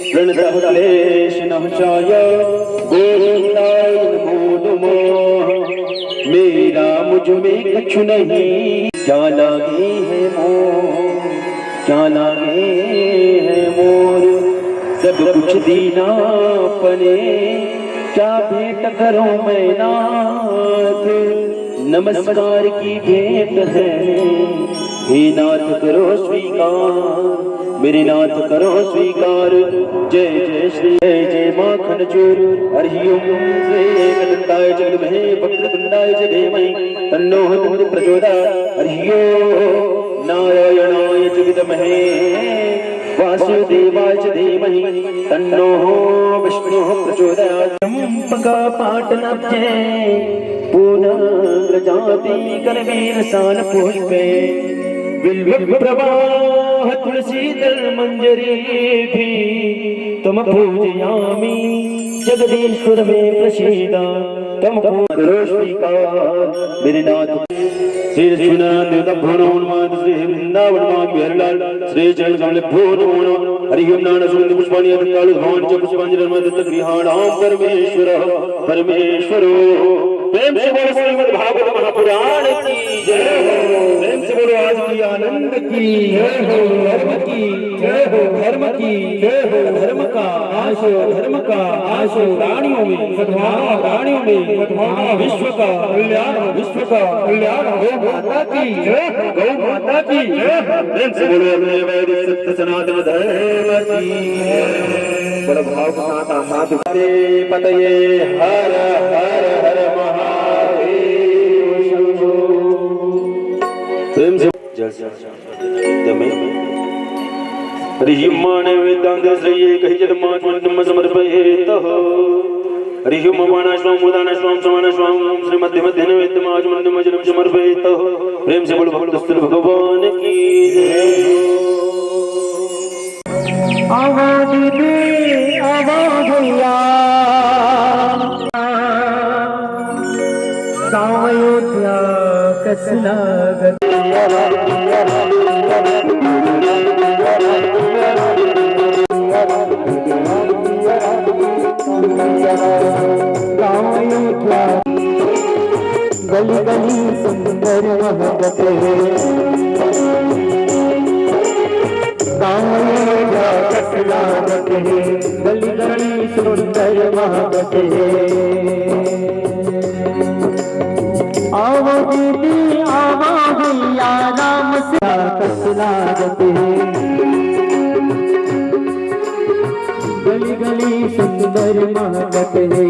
प्रणतः क्लेशनाशाय गोविंदाय नमो नमः। मेरा मुझ में कछु नहीं, क्या लागे है मोर, क्या लागे है मोर, सब कुछ दीना अपने, क्या भेंट करूं मैं नाथ, नमस्कार की भेंट है, हे नाथ करो स्वीकार। मेरे नाथ करो स्वीकार। जय जय श्री जय जय माखन चोर। हरि ओम। श्री एकदंताय च विद्महे वक्रतुंडाय च धीमहि तन्नो दन्ति प्रचोदयात्। हरि ओम। नारायणाय च विद्महे वासुदेवाय च धीमहि तन्नो विष्णु प्रचोदयात्। चंपका पाटलाब्जे पूनाग्रजाति करवीर साल पुष्पे बिल्व प्रवाह तुलसी दल मंजरी भी तम पूजयामि। जगदीश्वर में प्रसीदा तम पूजो स्वीकार। मेरे नाथ श्री लक्ष्मीनारायण देवता भवनो नमः। श्री वृंदावन मां बिहारी लाल श्री चरण कमल भवनो नमः। हरि ओम। नाना सुगंधि पुष्पाणि अभिकाल भवन च पुष्पांजलि नमः। दत्त गृहाणाम परमेश्वर परमेश्वरो। प्रेम से बोलो श्रीमद् भागवत महापुराण की जय हो। प्रेम से बोलो आज की आनंद की जय हो। धर्म की जय हो। धर्म की जय हो। धर्म का नाश हो, धर्म का नाश हो। प्राणियों में सद्भावना, प्राणियों में सद्भावना। विश्व का कल्याण हो, विश्व का कल्याण हो। गौ माता की जय हो। गौ माता की जय हो। प्रेम से बोलो अपने वैदिक सत्य सनातन धर्म की। बड़ा भाव के साथ आशीर्वाद। पतये हर हर हर महादेव शंभो। प्रेम से जय श्री राम। हरि मानवेद्यां श्रेये कहि जन्माचमन समर्पयेत। हरि ओम अपानाश्वाम उदानाश्वाम समानाश्वाम श्री मध्य मध्य नवेद्यमाचमन जन्म समर्पयेत। प्रेम से बोलो भक्त स्तुति भगवान की जय। आवा दीदी, आवा भैया, गाँव अयोध्या कस लागत। गाँव अयोध्या गली गली सुंदर महकत हे। गाँव अयोध्या कस लागत हे। गली गली सुंदर महकत हे। आवा दीदी, आवा भैया, राम से कस लागत हे। गली गली सुंदर महकत हे।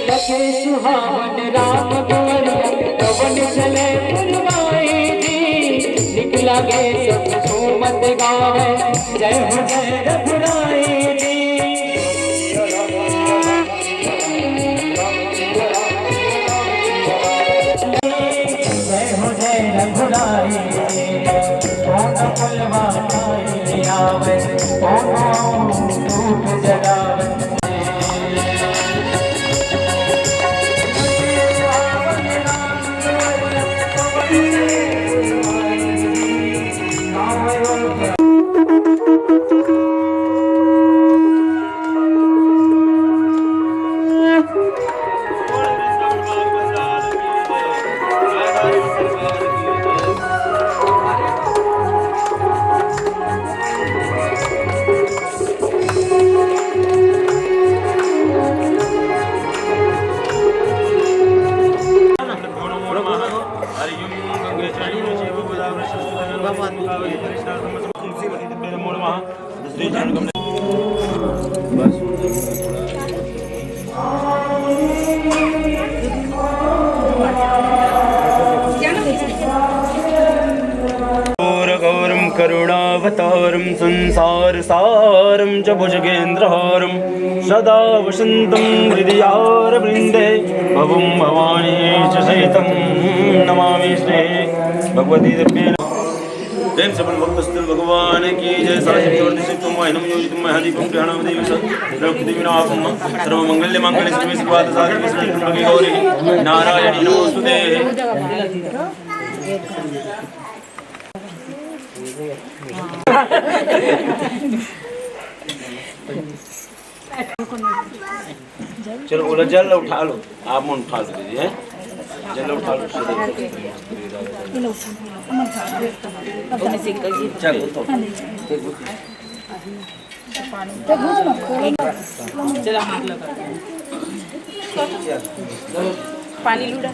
लगे सुहावन राम दुआरिया, पवन चले पुरवाई जी। निकला गे सब झूमत गावे, जय हो जय रघुराई जी। जय हो जय घोरघोरं करुणावतारं संसारसारं च भुजगेन्द्रहारं सदा वसन्तं हृदयारविन्दे भवं भवानी च सहितं नमामि श्री भगवती दिव्य। प्रेम से बोल भक्त स्तुति भगवान की जय। सारा शिव चोर दिशे तुम वाहिनम योजितम महादीपम गृहणाम देवी स-, द्रौपदी विनापम। सर्व मंगल मांगल्य शिव शिवाद साधि विष्णु त्र्यंबके गौरी नारायणी नमोस्तुते। चलो, बोलो, जल उठा लो, आप मन उठा लो दीदी, हैं? जल उठा लो, चलो। चलो, तो। चलो, हाथ लगा। पानी लूड़ा।